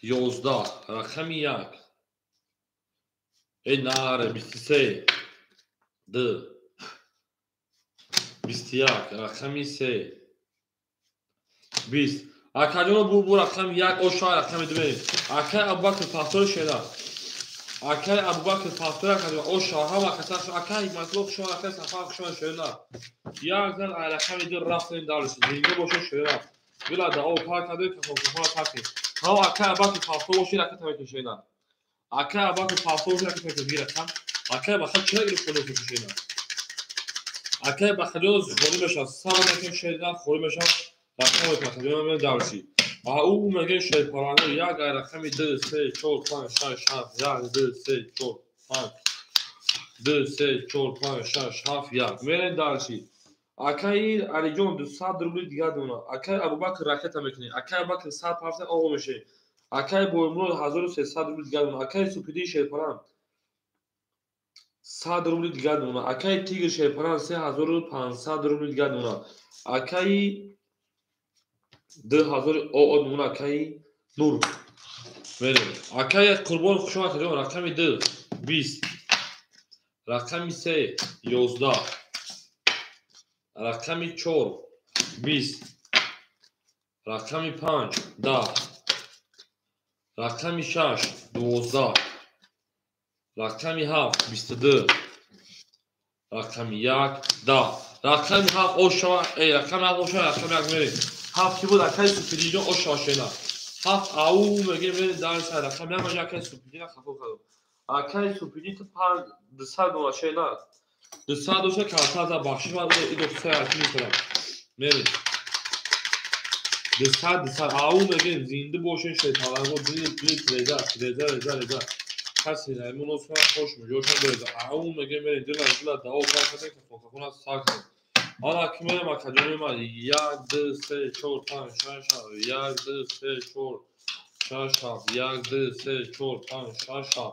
11. Рақами 1. Э наре 23. 2. 21, рақами 3, 20. Акаҷоно бу рақами 1 ошо рақами 2. Акай Абубакр пафтори шера. Акай Абубакр пафтори акаҷон ошо ҳама каса акай Ҳикматулло хушо акай Сафар хушо шера. Як зан рақами 2 рафтем дарш. Зинда бошо шера. Била дао пар каде кафо таки. Ҳа акай Абубакр пафтор боши ракета мекашена. Акай Абубакр пафтор боши ракета мекашена. Акай бахал чира гирифт худо кашена. Акай бахалиён холӣ мешавад, сабр мекунем шеридан холӣ мешавад, рақам мекунем меоям дарши. А ӯ мегӯяд шерпаланго як ай рақами 2 3 4 5 6 7 1 2 3 4 5 2 3 4 5 6 7 1 мерем дарши. Акаи Алиҷон 200 рубли дигар дона. Акаи Абубакр ракета мекунӣ. Акаи Абубакр 100 парса оғо мешавӣ. Акаи Боимурод 1300 рубли дигар дона. Акаи Супидии шерпаланг 100 рубли дигар дона. Акаи Тигр шерпаланг 3500 рубли дигар дона. Акаи 2000 ОО дона. Акаи Нур. Мерем. Акаи Қурбон хушомад акаҷон. Рақами 2 20. Рақами 3 11. Рақами 4 20. Рақами 5 10. Рақами 6 12. Рақами 7 22. Рақами 1 10. Рақами 7 ошава, рақами 7 ошава, рақами 1 мерем. 7 ки буд акаи Супидиҷон ошава шена. 7 ау мегем мерем дарса рақами 1 маҷа акаи Супидина хафо кардам. Акаи Супиди ту 200 дона шена. 200 доша картар за бахшиш ман идо се акӣ мекунам. Мерем. 200 200 ау мегем зинда бошен шайтонанго дил дил реза реза реза реза. Каси аймон осман хош меҷошан доред. Ау мегем мерем дила дила дао кар кардем кафон сар кардем. Ана ки мерем акаҷони ман 1 2 3 4 5 6 7 1 2 3 4 6 7 1 2 3 4 5 6 7.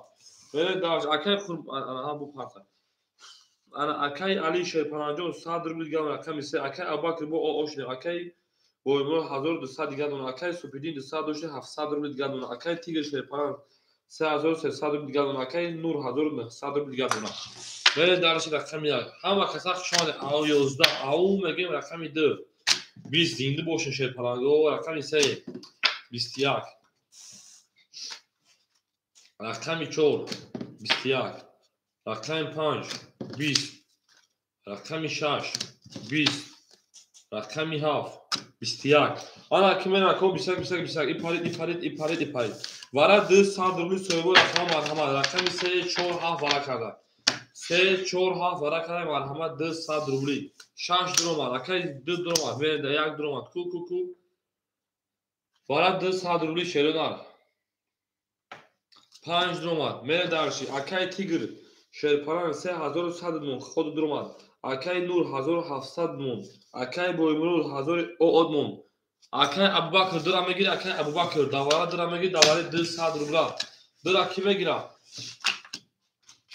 Мерем дарш акай хурм ана бу парта. Ана акай Али Шерпаланҷон 100 рубли дигар рақами 3. Акай Абубакр бо ошне. Акай Боимурод 1200 дигар дона. Акай Супидин 200 доште 700 рубли дигар дона. Акай Тигр Шерпаланг 3300 рубли дигар дона. Акай Нур 1900 рубли дигар дона. Мерем дарши рақами 1. Ҳама каса хушомадед. Ау 11. Ау мегӯем рақами 2. 20 зинда бошен Шерпаланго. Рақами 3 21. Рақами 4 21. Рақами 5 20. Рақами 6 20. Рақами 7 21. Ана ки мерам ко 21 21 21. Ипарид ипарид ипарид ипарид. Вара 200 рубли соҳибо рақам марҳамат. Рақами 3 4 7 вара карда. 3 4 7 вара карда марҳамат 200 рубли. 6 дуромад. Акай 2 дуромад. Мерда 1 дуромад. Ку ку ку. Вара 200 рубли шеронар. 5 дуромад. Мердарши. Акай Тигр Шерпаланг 3100 мон худ дуромад. Акай Нур 1700 мон. Акай Боимурод 1000 ОО мон. Акай Абубакр дура мегирад. Акай Абубакр давара дура мегирад. Давари 200 рубла. Дура ки мегирад?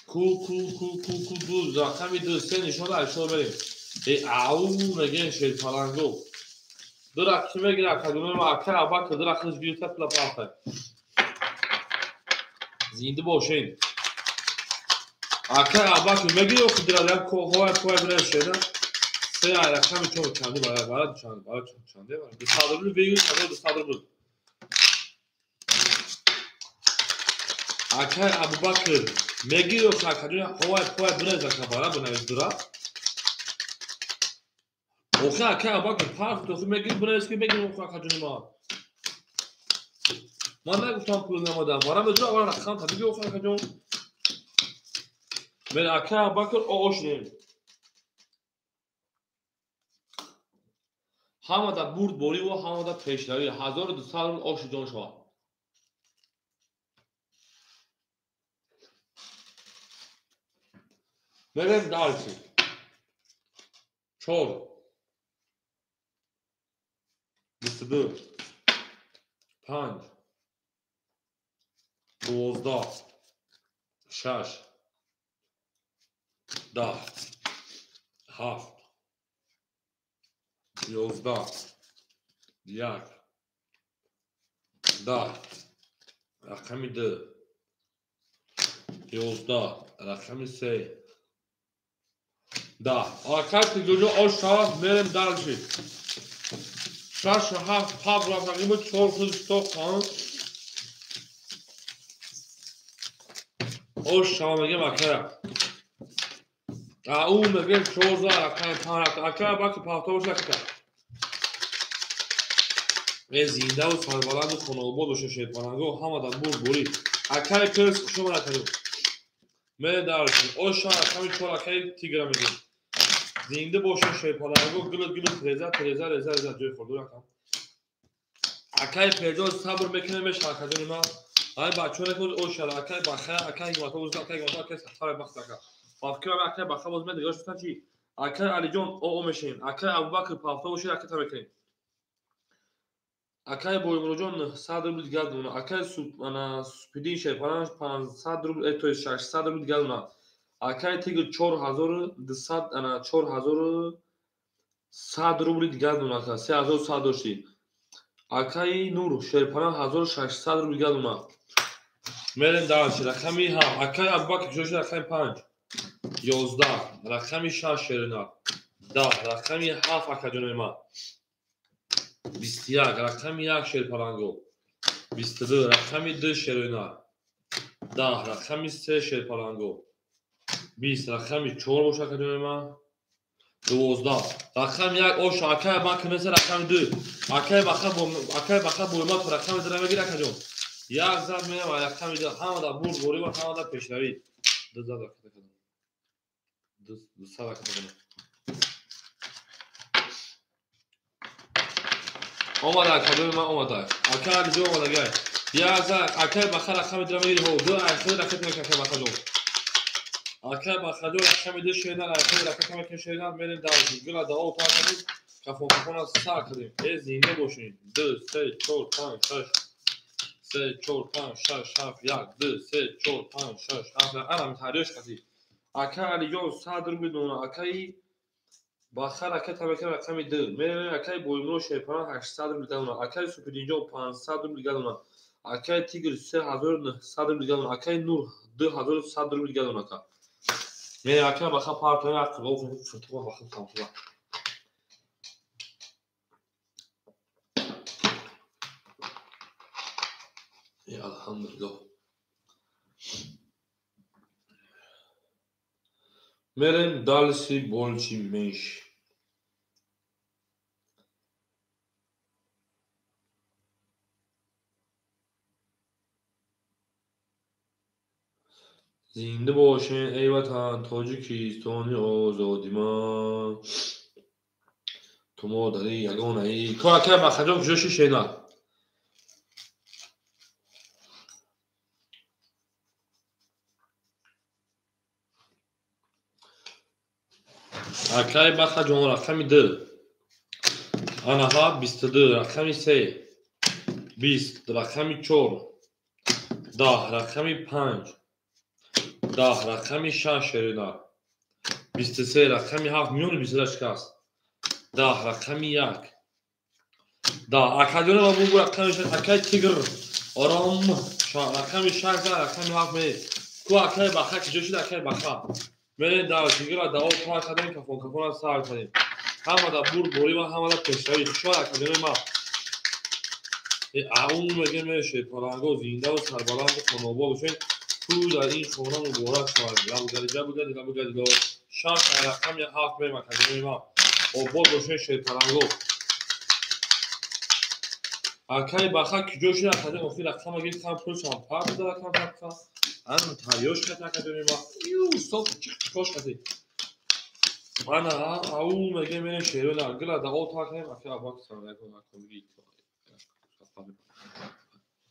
Ку ку ку ку ку ду рақами 2 3 нишон дар мерем. Ау мегӯем Шерпаланго. Дура ки мегирад? Академия акай Абубакр дура худаш гирифта пула пафта. Зинда бошед. Акай Абубакр мегирад охи дура як ҳовай пой бирем шена. 3 рақами 4 чанди бара бара чанд бара чанде бара. 200 рубли бегир 200 рубл. Акай Абубакр мегирад охи акаҷон ҳовай пой бирем зака бара бинавис дура. Охи акай Абубакр парф охи мегирад бинавис ки мегирад охи акаҷони ма. Ман нагуфтам пул намодам. Вара медура вара рақам та биги охи акаҷон. Мен акай Абубакр ошнем. Ҳамада бурдборӣ ва ҳамада пешравӣ. 1200 рубл оши ҷон шавад. Мерем дарси. 4 22 5 12 6 10 7 11 1 10 рақами 2 11 рақами 3 10. Акай Тигрҷон ош шава, мерем дальше. 6 7 паб рафтагӣ буд, 4 худ стоқ ҳам. Ош шава мегем акая. Ау мегем 14 акай 5 акай баки пафта боша акай. Зиндаву сарбаланду хонаобод боша шерпаланго, ҳамада бурд бурид. Акай перс хуш омад акаҷон. Мере дальше. Оша рақами 4 акай Тигра мегем. Зинда боша шерпаланго, гулут гулут реза реза реза реза ҷои хӯрду рақам. Акай Перҷон сабр мекунем меша акаҷони ман. Ай бачаҳо некун оша акай Баха, акай Ҳикматҳо боз, акай Ҳикматҳо, акай Сафар бахт ака. Ба фикрам акай Баха боз мен дигар шудан чи? Акай Алиҷон оо мешавем. Акай Абубакр пафта бошед акай та мекунем. Акай Боимуроҷон 900 рубл дигар дона. Акай Супидин Шерпаланг 500 рубл, то есть 600 рубл дигар дона. Акай Тигр 4200, ана 4100 рубл дигар дона. Ака 3100 дошти. Акай Нур Шерпаланг 1600 рубл дигар дона. Мерем дальше. Рақами 7. Акай Абубакр кушош рақами 5. 11. Рақами 6 Шерина. 10. Рақами 7 акаҷони ман. 21. Рақами 1 Шерпаланго. 22. Рақами 2 Шерина. 10. Рақами 3 Шерпаланго. 20. Рақами 4 боша акаҷони ман. 12. Рақами 1 оша акай Абубакр неса рақами 2. Акай Баха боимат рақами 2 мегир акаҷон. Як зад мерам рақами 2. Ҳамада бурд борӣ ва ҳамада пешравӣ. 2 зад акаҷон. 2 сад акаҷон. Омада акаҷони ман омада. Акай Алиҷон омадагай. Як зад акай Баха рақами 2 мегири. Ҳо, 2 айхел ракет мекунад акай Бахаҷон. Акай Бахаҷон рақами 2 шедан, айхел ракет мекунад шедан, мерем дальше. Гула дао пар кардем, кафон кафона сар кардем. Зинда бошем. 2 3 4 5 6 3 4 5 6 7 1 2 3 4 5 6 7. Ана митариш қаси. Акай Алиҷон 100 рубл дона. Акай Баха ракета мекунад рақами 2. Мерем акай Боимуро Шерпаланг 800 рубл дона. Акай Супидинҷон 500 рубл дона. Акай Тигр 3900 рубл дона. Акай Нур 2100 рубл дона. Ака. Мерем акай Баха партоя аққиба фуртуба баха самтуба. Алҳамдулиллоҳ. Мерем дальше больше меньше. Зинда бошен эй ватан, Тоҷикистони озоди ман. Ту модари ягонаи. Ко акай Бахаҷон куҷо шишена? Акай Бахаҷон рақами 2. Анаҳа 22, рақами 3. 20, рақами 4. 10, рақами 5. 10, рақами 6 Шерина. 23, рақами 7, миёни 23 шикаст. 10, рақами 1. 10, акаҷони ма бугу рақами 6, акай Тигр. Ором, рақами 6, рақами 7 ме. Ку акай Баха куҷо шуд акай Баха? Мерем дальше. Гула дао пар кардем, кафон кафона сар кардем. Ҳамада бурд борӣ ва ҳамада пешравӣ. Хушҳол акаҷони ма. Ау мегем шерпаланго зиндаву сарбаланду хонаобод бошед. Ту дар ин хона муборак шавад. Лабгариҷа бугади лабгари 6 рақами 7 мерем акаҷони ма. Обод бошед шерпаланго. Акай Баха куҷо шуд акаҷон? Охир рақама гирифтам, пулшам пар буда рақам рақам. Ан тайёр шуд акаҷони ма. Ю, стоп, чиқ чиқош кардем. Ана ау мегем мерем шерона. Гула дао тар кардем. Акай Абубакр салом алайкум.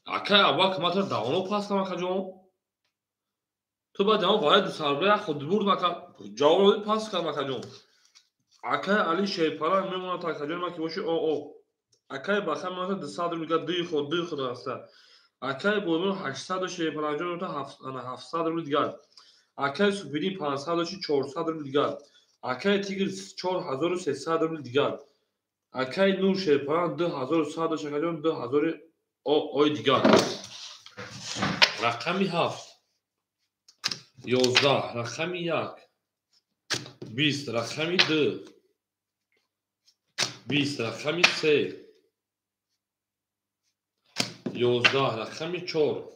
Акай Абубакр матра даоно пас кардам акаҷон. Ту ба ҷавоб ғоят 200 рубл як худ бурд ака. Ҷавоб пас кардам акаҷон. Акай Али Шерпаланг мемонад акаҷони ман ки боши о. Акай Баха мемонад 200 рубл дигар ду худ раста. Акай Боимуро 800 Шерпалангҷон мемонад 700 рубл дигар. Акай Супидин 500 дошти 400 рубл дигар. Акай Тигр 4300 рубл дигар. Акай Нур Шерпаланг 2100 дошт акаҷон 2000 ой дигар. Рақами 7. 11, рақами 1. 20 рақами 2 20 рақами 3 11 рақами 4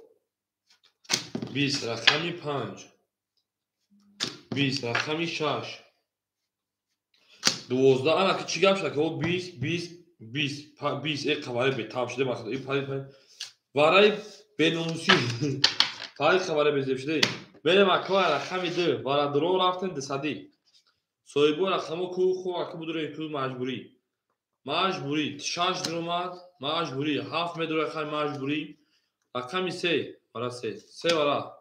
20 рақами 5 20 рақами 6 12 ана ки чӣ гап шуд ки 20 20 20 20 э хабаре бетаб шуда мақсад и пари пари вараи беномусӣ пари хабаре безеб шуда мерем аква рақами 2 вара дуро рафтем 200 соҳибо рақамо ку ху аки будуре ку маҷбурӣ маҷбурӣ 6 дуромад маҷбурӣ 7 медура рақами маҷбурӣ рақами 3 вара 3 3 вара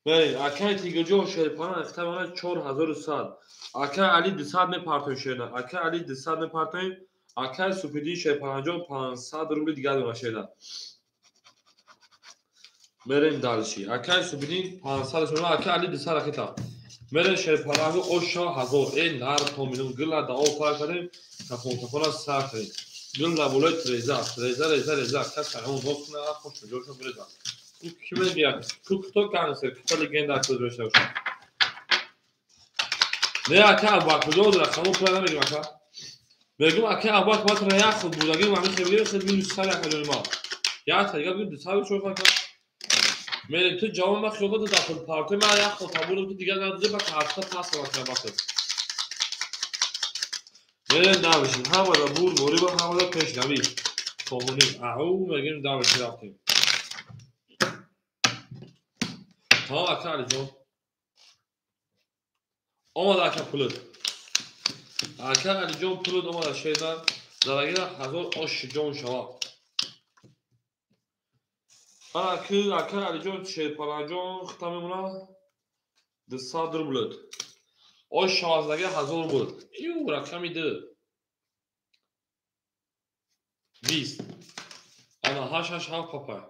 мерем акай Тигрҷон Шерпана ихтамона 4100 акай Али 200 мепартоем шерна акай Али 200 мепартоем акай Супидин Шерпанаҷон 500 рубли дигар дона шерна мерем дальше акай Супидин 500 шерна акай Али 200 ракета мерем Шерпанаго оша 1000 э нар томинум гила да о пар кардем тафон тафона сар кардем гила болои треза треза реза реза кас ҳамон нос кна хош ҷошо бреза ки мегӯяд ку кто гангстер кто легенда куд бешавад не ака Аббакуҷо рақамо пула намегӯм ака мегӯм ака Аббак батра як худ будаги мами хебигир хед минус сар ака ҷони ма як тайга бигӯ дусад чор ака мерем ту ҷавон ма хиёл дар пул партой ма як худ табурдам ту дигар надоди ба ҳафта пас ака бахт мерем давишим ҳамада бур бориба ҳамада пешравӣ хоҳоним ау мегӯем давиши рафтем Тамом ака Алиҷон омад ака пулут ака Алиҷон пулут омада шедан зарагира ҳазор ош ҷон шавад ана ки ака Алиҷон Шерпанаҷон хита мемона 200 рублут ош шавад зараги 1000 рубл ю рақами 2 20 ана 8 8 7 папай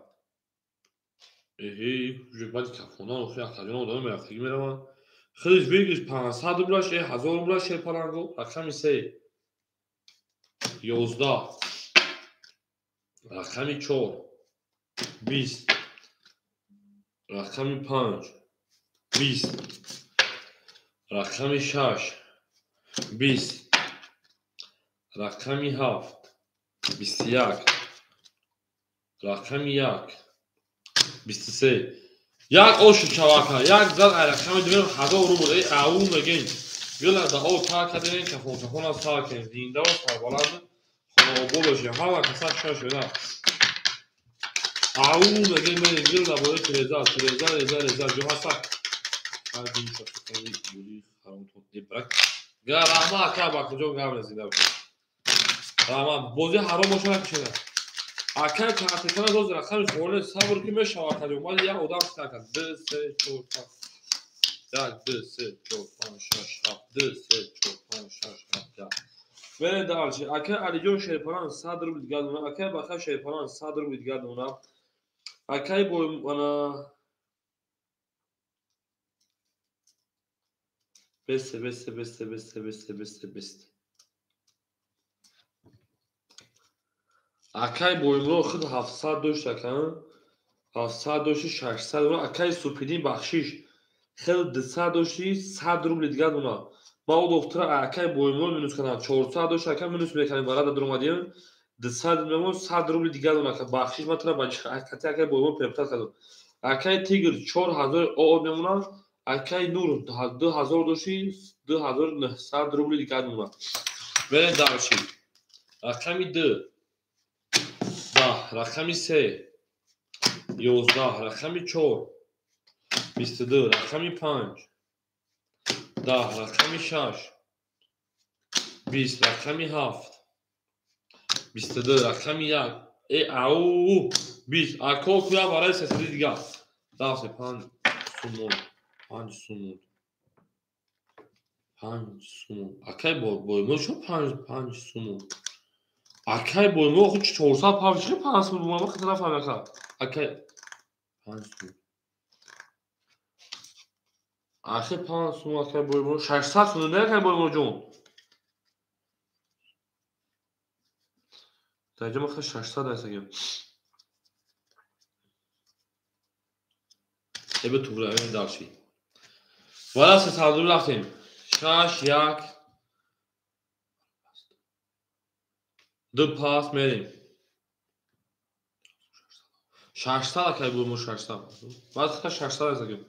Эҳе, баъди кафхона охи акаҷон одами мерафтагӣ мераванд. Худиш бигиш 500 рублаш, э 1000 рублаш Шерпаланго, рақами 3. 11. Рақами 4. 20. Рақами 5. 20. Рақами 6. 20. Рақами 7. 21. Рақами 1. 23. Як ошу чавака, як зад ай рақами дуюм 1000 рубл, э ау мегем. Гила да о та кардем, кафон кафон аз та кардем. Зинда ва сарбаланд хонаобод бошем. Ҳама каса шаш шуда. Ау мегем, мерем гила болои треза, треза, реза, реза, ҷо ҳаста. Ҳар дин шафқати буди ҳаром то ибрак. Га раҳма ака ба куҷо гап зинда бошем. Раҳма бозӣ ҳаром бошад накушед. Акай картикана доз рақами холе сабр ки мешавад кардем. Омад як одам сар кард. 2 3 4 5 1 2 3 4 5 6 7 2 3 4 5 6 7 1. Мерем дальше. Акай Алиҷон Шерпаран 100 рубл дигар дона. Акай Баха Шерпаран 100 рубл дигар дона. Акай бо ана бесте бесте бесте бесте бесте бесте бесте. Акай Боимро худ 700 дошт ака 700 дошти 600 рубл. Акай Супидин бахшиш хел 200 дошти 100 рубли дигар дона. Ма о дохтура акай Боимро минус кардам 400 дошт ака минус мекардем барада дуромадем 200 мемон 100 рубли дигар дона ака бахшиш ма тура ба кати акай Боимро переплат кардам. Акай Тигр 4000 ОО мемонад. Акай Нур 2000 дошти 2900 рубли дигар дона. Мерем дальше. Рақами 2 10 рақами 3 11 рақами 4 22 рақами 5 10 рақами 6 20 рақами 7 22 рақами 1 э ау 20 ако куя барои сесади дигар дафте 5 сумон 5 сумон 5 сумон акай бо шо 5 5 сумон акай бо мо худ 400 пав чи 5 сумон ма хатара фаҳмам ака акай 5 сумон ахи 5 сумон акай бо мо 600 сумон не акай бо мо ҷон дар ҷо ма 600 айсагем эбе тугра эбе дарши вала 300 рафтем. 6 1 2 пас мерем. 600 акай бумо 600. Баъд 600 азагим.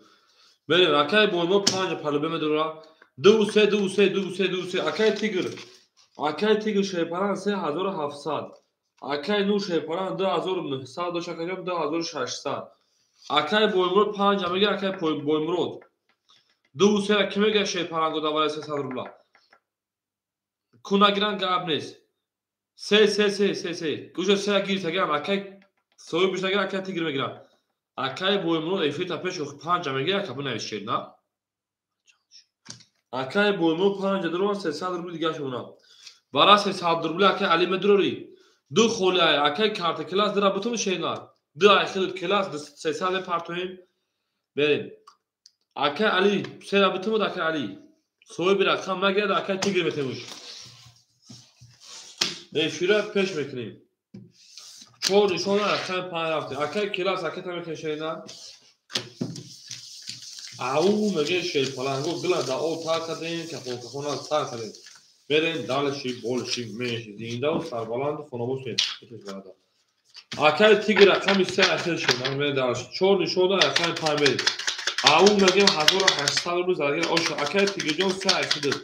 Мерем акай бумо 5 палубе медора. 2 3 2 3 2 3 2 3 акай тигр. Акай тигр шерпаран 3700. Акай нур шерпаран 2900 дош акаҷон 2600. Акай Боймурод 5 мега акай Боймурод. 2 3 ки мега шерпаранго давай 300 рубла. Кунагиран гап нест. 3 3 3 3 3. Куҷо 3 гирифт агар акай соҳиб бишагар акай тигр мегирад. Акай Боймурод эфир та пеш 5 мега ака бинавис шер на. Акай Боймурод 5 дурон 300 рубл дигар шуна. Бара 300 рубл акай Али медурори. Ду холи акай карта класс дара бутун шена. Ду ай хилд класс 300 партоем. Берем. Акай Али сера бутун акай Али. Соҳиби рақам нагирад акай тигр метемуш. Эфира пеш мекунем. 4 нишона рақами 5 рафтем. Акай класс акай та мекунем. Ау меге шерпаланго гила да о та кардем, кафон сар кардем. Берем дальше больше меньше зинда сарбаланд хонобос мекунем. Акай тигр рақами 3 ахир шуд. Ман дальше 4 нишона рақами 5 мерем. Ау мегем 1800 рубл заргир ош акай тигрҷон 3 ахир.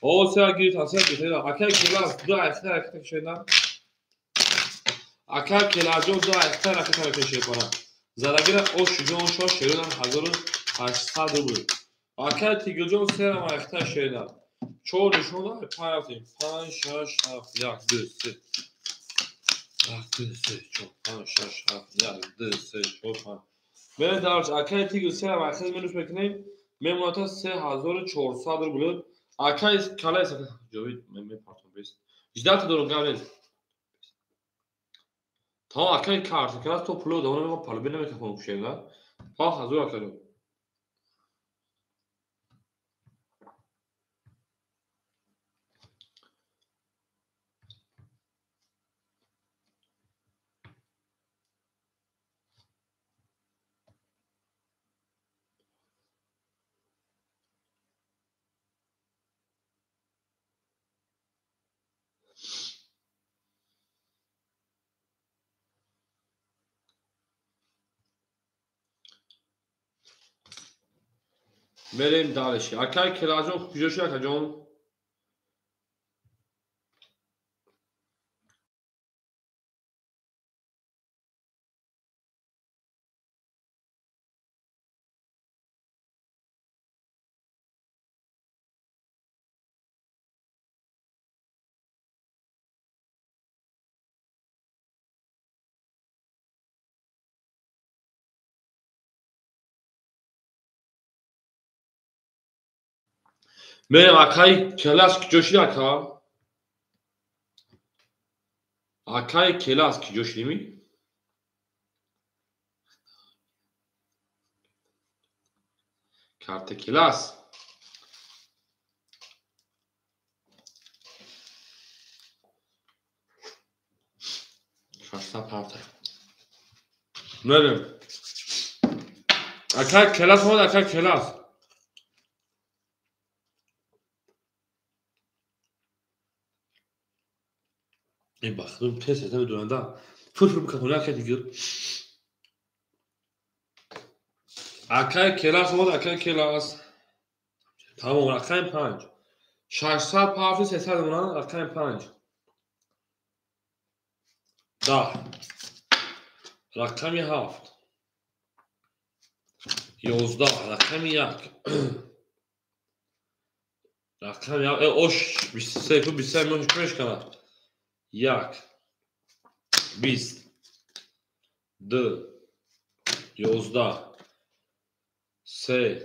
О 3 гирифт, 3 гирифт. Акай класс 2 ахир ракета шуда. Акай келаҷон 2 ахир ракета мекашад. Зарагира ош ҷон шо шерудан 1800 рубл. Акай тигрҷон 3 ахир шуда. 4 нишона 5 рафтем. 5 6 7 1 2 3. 1 2 3 4 5 6 7 1 2 3 4 5. Мерем дарч акай тигр 3 ахир минус мекунем. Мемонад 3400 рубл. Акай калай ҷовид мепартом бес. 18 дорум гап нест. Та акай карта класс то пуло давона ма палубе намекафон кушем на. 5000 акаҷон. Мерем дальше. Акай келаҷон куҷо шуд акаҷон? Мерем акай келас куҷо шуд ака? Акай келас куҷо шудими? Карта келас. Шашта парта. Мерем. Акай келас омад, акай келас. Бахтум тез тез медонанда. Фур бикатон акай дигар. Акай келас омад, акай келас. Тамом, рақами 5. 600 пафи 300 монанд, рақами 5. 10. Рақами 7. 11, рақами 1. Рақами 1, ош 23 ку 23 мон чӣ мешканад? 1 20 2 11 3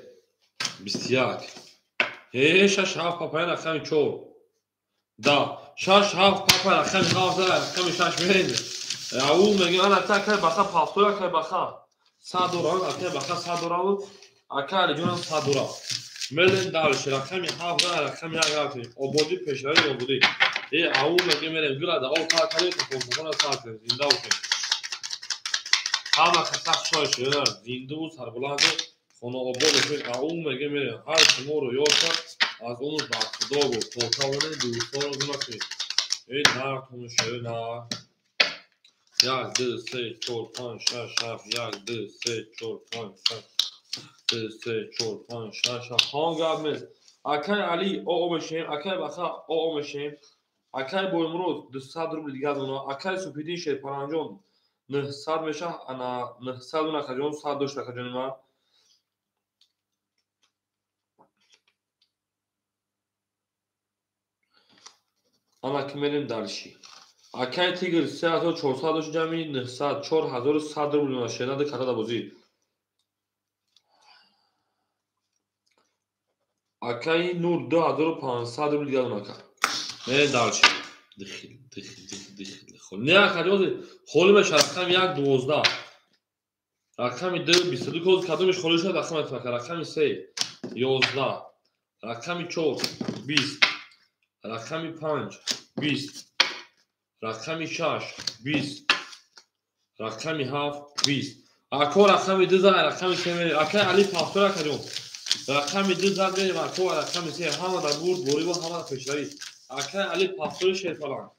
21 6 7 папай рақами 4 10 6 7 папай рақами 7 рақами 6 мерем. Ау мегӯям ана акай баха пафтой акай баха 100 дорам акай баха 100 дорам акай Алиҷонам 100 дорам. Мерем дальше рақами 7 рақами 1 рафтем. Ободӣ пешравӣ ободӣ. Ау мегӯям мерем гила да о та кардем хона сар кардем зинда бошем. Ҳама каса хушҳол шуда зиндаву сарбуланду Хонаобод бошед. Ау мега мерем. Ҳар шуморо ёд кард, аз умр бархӯрдор буд. То тавонед дӯстонро гум накунед. Эй нартон шеър на. 1, 2, 3, 4, 5, 6, 7, 1, 2, 3, 4, 5, 6, 2, 3, 4, 5, 6, 7. Ҳон гап нест. Акай Али оо мешем, акай Баха оо мешем. Акай Боимрӯз 200 рубл дигар дона. Акай Супидин Шерпаранҷон 900 меша, ана 900 дона акаҷон, 100 дошт акаҷони ман. Ана ки мерем дарши. Акай Тигр 3400 дошт ҷамъи 900, 4100 рубл дона шенади катада бозӣ. Акай Нур 2500 рубл дигар дона ака. Мерем дарши. Дихил, дихил, дихил, дихил. Хол. Не акаҷон, холи меша рақами 1 12. Рақами 2 22 коз кадомиш холи шуд рақами ака. Рақами 3 11. Рақами 4 20. Рақами 5 20. Рақами 6 20. Рақами 7 20. Ако рақами 2 зад, рақами 3 мерем. Акай Али Пахтор акаҷон. Рақами 2 зад мерем, ако рақами 3 ҳама дар бурд, борибо ҳама дар пешравӣ. Акай Али Пахтори Шерпаланг.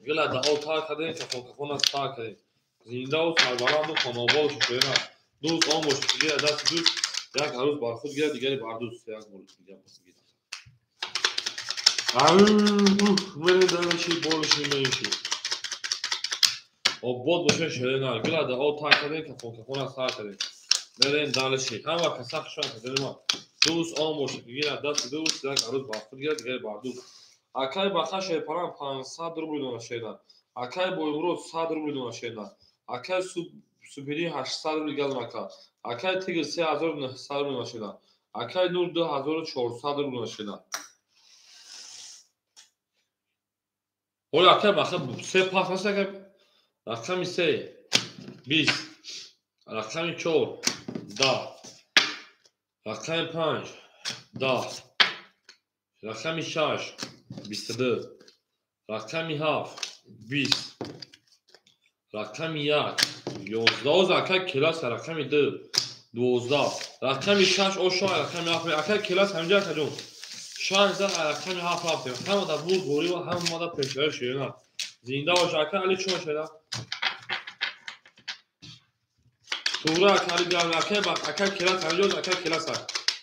Гила даҳо тар кардем, кафон кафон тар кардем. Зиндаву сарбаланду хонаобод бошед, шоира. Дӯст он бошед, ки гирад дасти дӯст, як арӯз бар худ гирад, дигаре бар дӯст. Як бор дигар гирад. Мерем дарши, болши, менши. Обод бошед, шоира. Гила даҳо тар кардем, кафон кафон тар кардем. Мерем дарши. Ҳама каса хушон кардем ма. Дӯст он бошед, ки гирад дасти дӯст, як арӯз бар худ гирад, дигаре бар дӯст. Акай Баха Шерпаланг 500 рубл дона шеда. Акай Боимрӯз 100 рубл дона шеда. Акай Супири 800 рубл дигар дона ака. Акай Тигр 3900 рубл дона шеда. Акай Нур 2400 рубл дона шеда. Оля акай Баха се пас аст акай. Рақами 3 20. Рақами 4 10. Рақами 5 10. Рақами 6 22. Рақами 7 20. Рақами 1 11. Оз акай келас рақами 2 12. Рақами 6 ошо рақами 7. Акай келас ҳаминҷа акаҷон. 6 зад рақами 7 рафтем. Ҳама дар бурд борӣ ва ҳама дар пешравӣ ширина. Зинда бош акай Али чӣ шуда? Тура акай Али гам акай ба акай келас ҳаминҷа акай келас.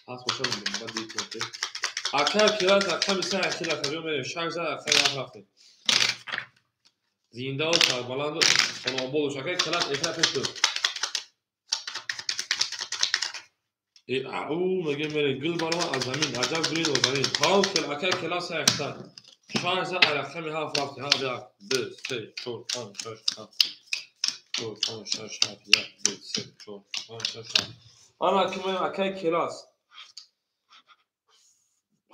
Ҳаст боша бад дид. Акай келас рақами 3 акай акаҷон мерем. 6 зад рақами 7 рафтем. Зинда ва сарбаланд хонаобод бош. Акай келас эфира пеш шуд. Ау меге мере гул барома аз замин аҷаб гули нозанин. Тав кел акай келас 100. 6 зад рақами 7 рафтем. 1 2 3 4 5 6 7 4 5 6 7 1 2 3 4 5 6 7. Ана ки мерем акай келас.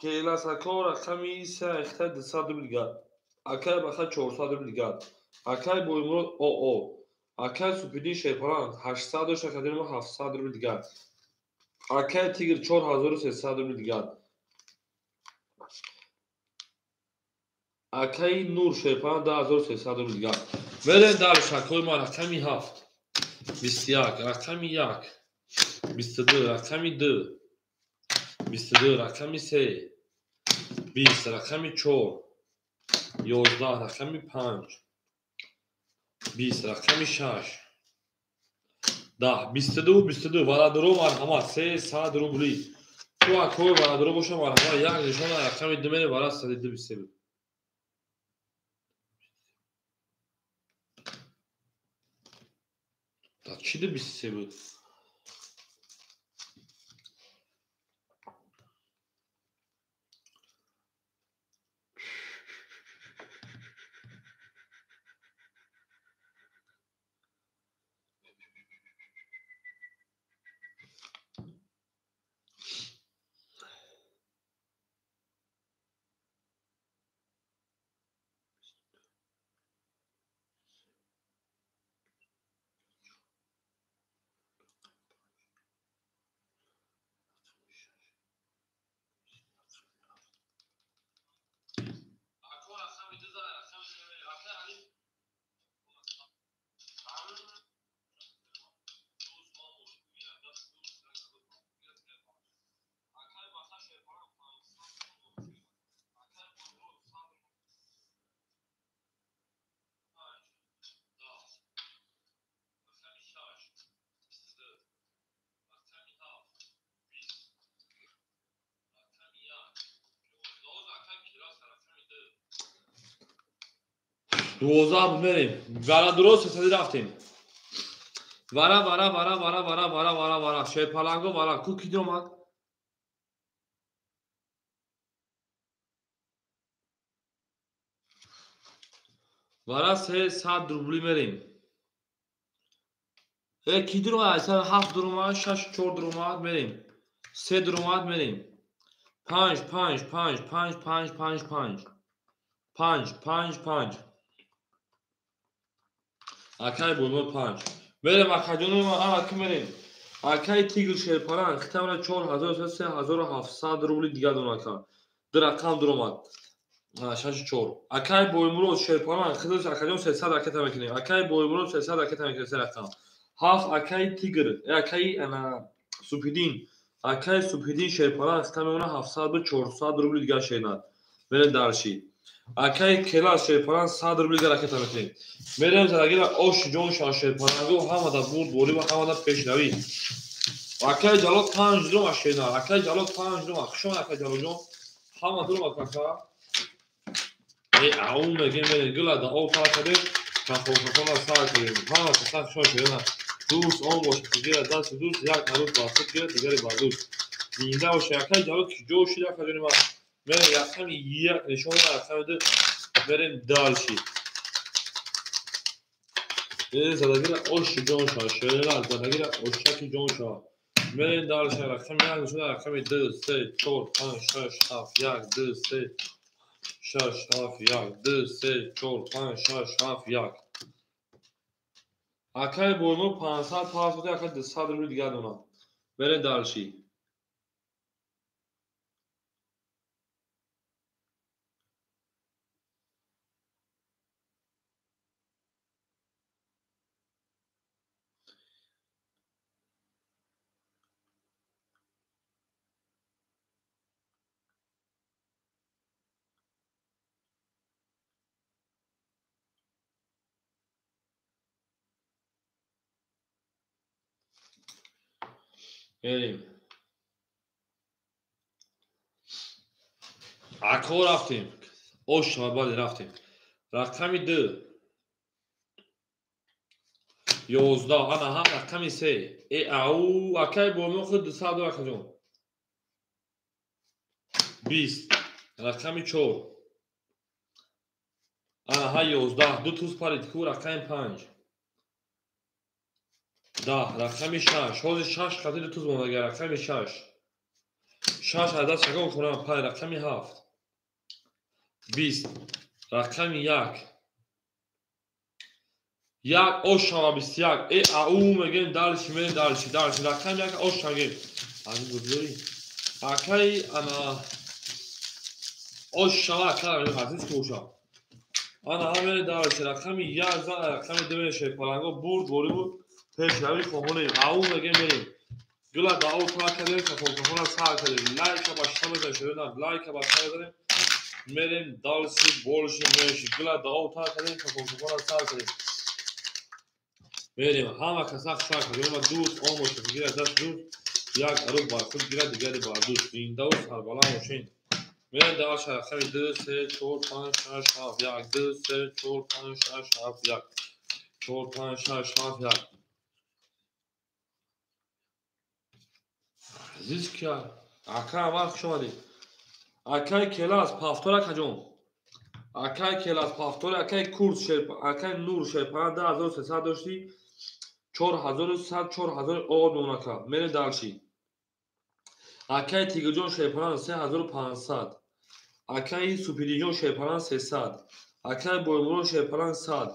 Келас ако рақами 3 200 рубл дигар. Акай Баха 400 рубл дигар. Акай Боимурод ОО. Акай Супидин Шерпаланг 800 дошт, акаҷони мо 700 рубл дигар. Акай Тигр 4300 рубл дигар. Акай Нур Шерпаланг 2300 рубл дигар. Мерем дар шакҳои мо рақами 7 21, рақами 1 22, рақами 2 22, рақами 3 20, рақами 4 11, рақами 5 20, рақами 6 10, 22, 22. Варадуро марҳамат 300 рубли. Ту акои варадуро боша марҳамат як нишона рақами 2 мерем вара 123 буд. Та чӣ 23 буд? 12 мерем. Вара дурост сесади рафтем. Вара вара вара вара вара вара вара вара шерпаланго вара ку ки омад? Вара 300 рубли мерем. Ки дуромад? 7 дуромад, 6 4 дуромад мерем. 3 дуромад мерем. 5 5 5 5 5 5 5 5 5 5. Акай булмо 5. Мерем акаҷоно ана ки мерем. Акай тигр шерпаланг хитамра 4000 3700 рубли дига донака. Ду рақам дуромад. 6 4. Акай Боймурод шерпаланг хидаш акаҷон 300 ракета мекунем. Акай Боймурод 300 ракета мекунем се рақам. 7 акай тигр, акай ана Супидин. Акай Супидин шерпаланг хитамона 700 400 рубли дига шенад. Мерем дарши. Акай Келас шерпаланг 100 рубли дига ракета мекунем. Мерем задагира ош ҷон шерпалангу ҳамада бурд борӣ ва ҳамада пешравӣ. Акай Ҷалол 5 дурума шенад. Акай Ҷалол 5 дурума. Хушон акай Ҷалолҷон. Ҳама дурума кака. Ау мегем мерем гила да об сар кардем. Кафон сар кардем. Ҳама каса хушон шенад. Дӯст он бошад гира дасти дӯст як арӯз ба худ гирад дигаре ба дӯст. Зинда бошад акай Ҷалол ки ҷо шид акаҷони ман. Мерем рақами як нишон рақами ду мерем дальше. Задагира ош ҷон шава шерела задагира ошаки ҷон шава. Мерем дальше рақами як нишон рақами ду се чор панҷ шаш ҳафт як ду се шаш ҳафт як ду се чор панҷ шаш ҳафт як. Акай Боймо 500 пас буда, акай 200 рубли дига донад. Мерем дальше. Мерем. Ако рафтем. Ош шава рафтем. Рақами ду. 11 ана ҳам рақами се. Ау акай Боймо худ 200 акаҷон. 20 рақами 4. Ана ҳа 11 ду туз парид ку рақами 5. 10 рақами 6. Ҳозир 6 қати ду туз мондага рақами 6. 6 адад чакон кунам 5 рақами 7. 20 рақами 1. 1 ош шава 21. Ау мегем дальше мерем дальше дальше рақами 1 ош шагем. Аз гузори. Акай ана ош шава акай азиз ки оша. Ана ҳамере дальше рақами 1 зан рақами 2 мерем шерпаланго бурд ворӣ буд. Пешравӣ хоҳонем. Ау мегем мерем. Гула да ау тар кардем, кафон сар кардем. Лайка ба шумо мезанем, шерона лайка ба сар мезанем. Мерем дальше больше меньше. Гула да ау тар кардем, кафон сар кардем. Мерем ҳама каса сар кардем. Ма дӯст он бошад, гира даст дӯст, як арӯз бар худ гирад, дигаре бар дӯст. Зиндаву сарбаланд бошед. Мерем дальше рақами 2 3 4 5 6 7 1 2 3 4 5 6 7 1 4 5 6 7 1. Азиз кия? Ака аввал хуш омадед. Акай Келас пафтор акаҷон. Акай Келас пафтор, акай Курс шерп, акай Нур шерпана 2300 доштӣ. 4100 4000 од монака. Мерем дальше. Акай Тигрҷон шерпана 3500. Акай Супидинҷон шерпана 300. Акай Боймурод шерпана 100.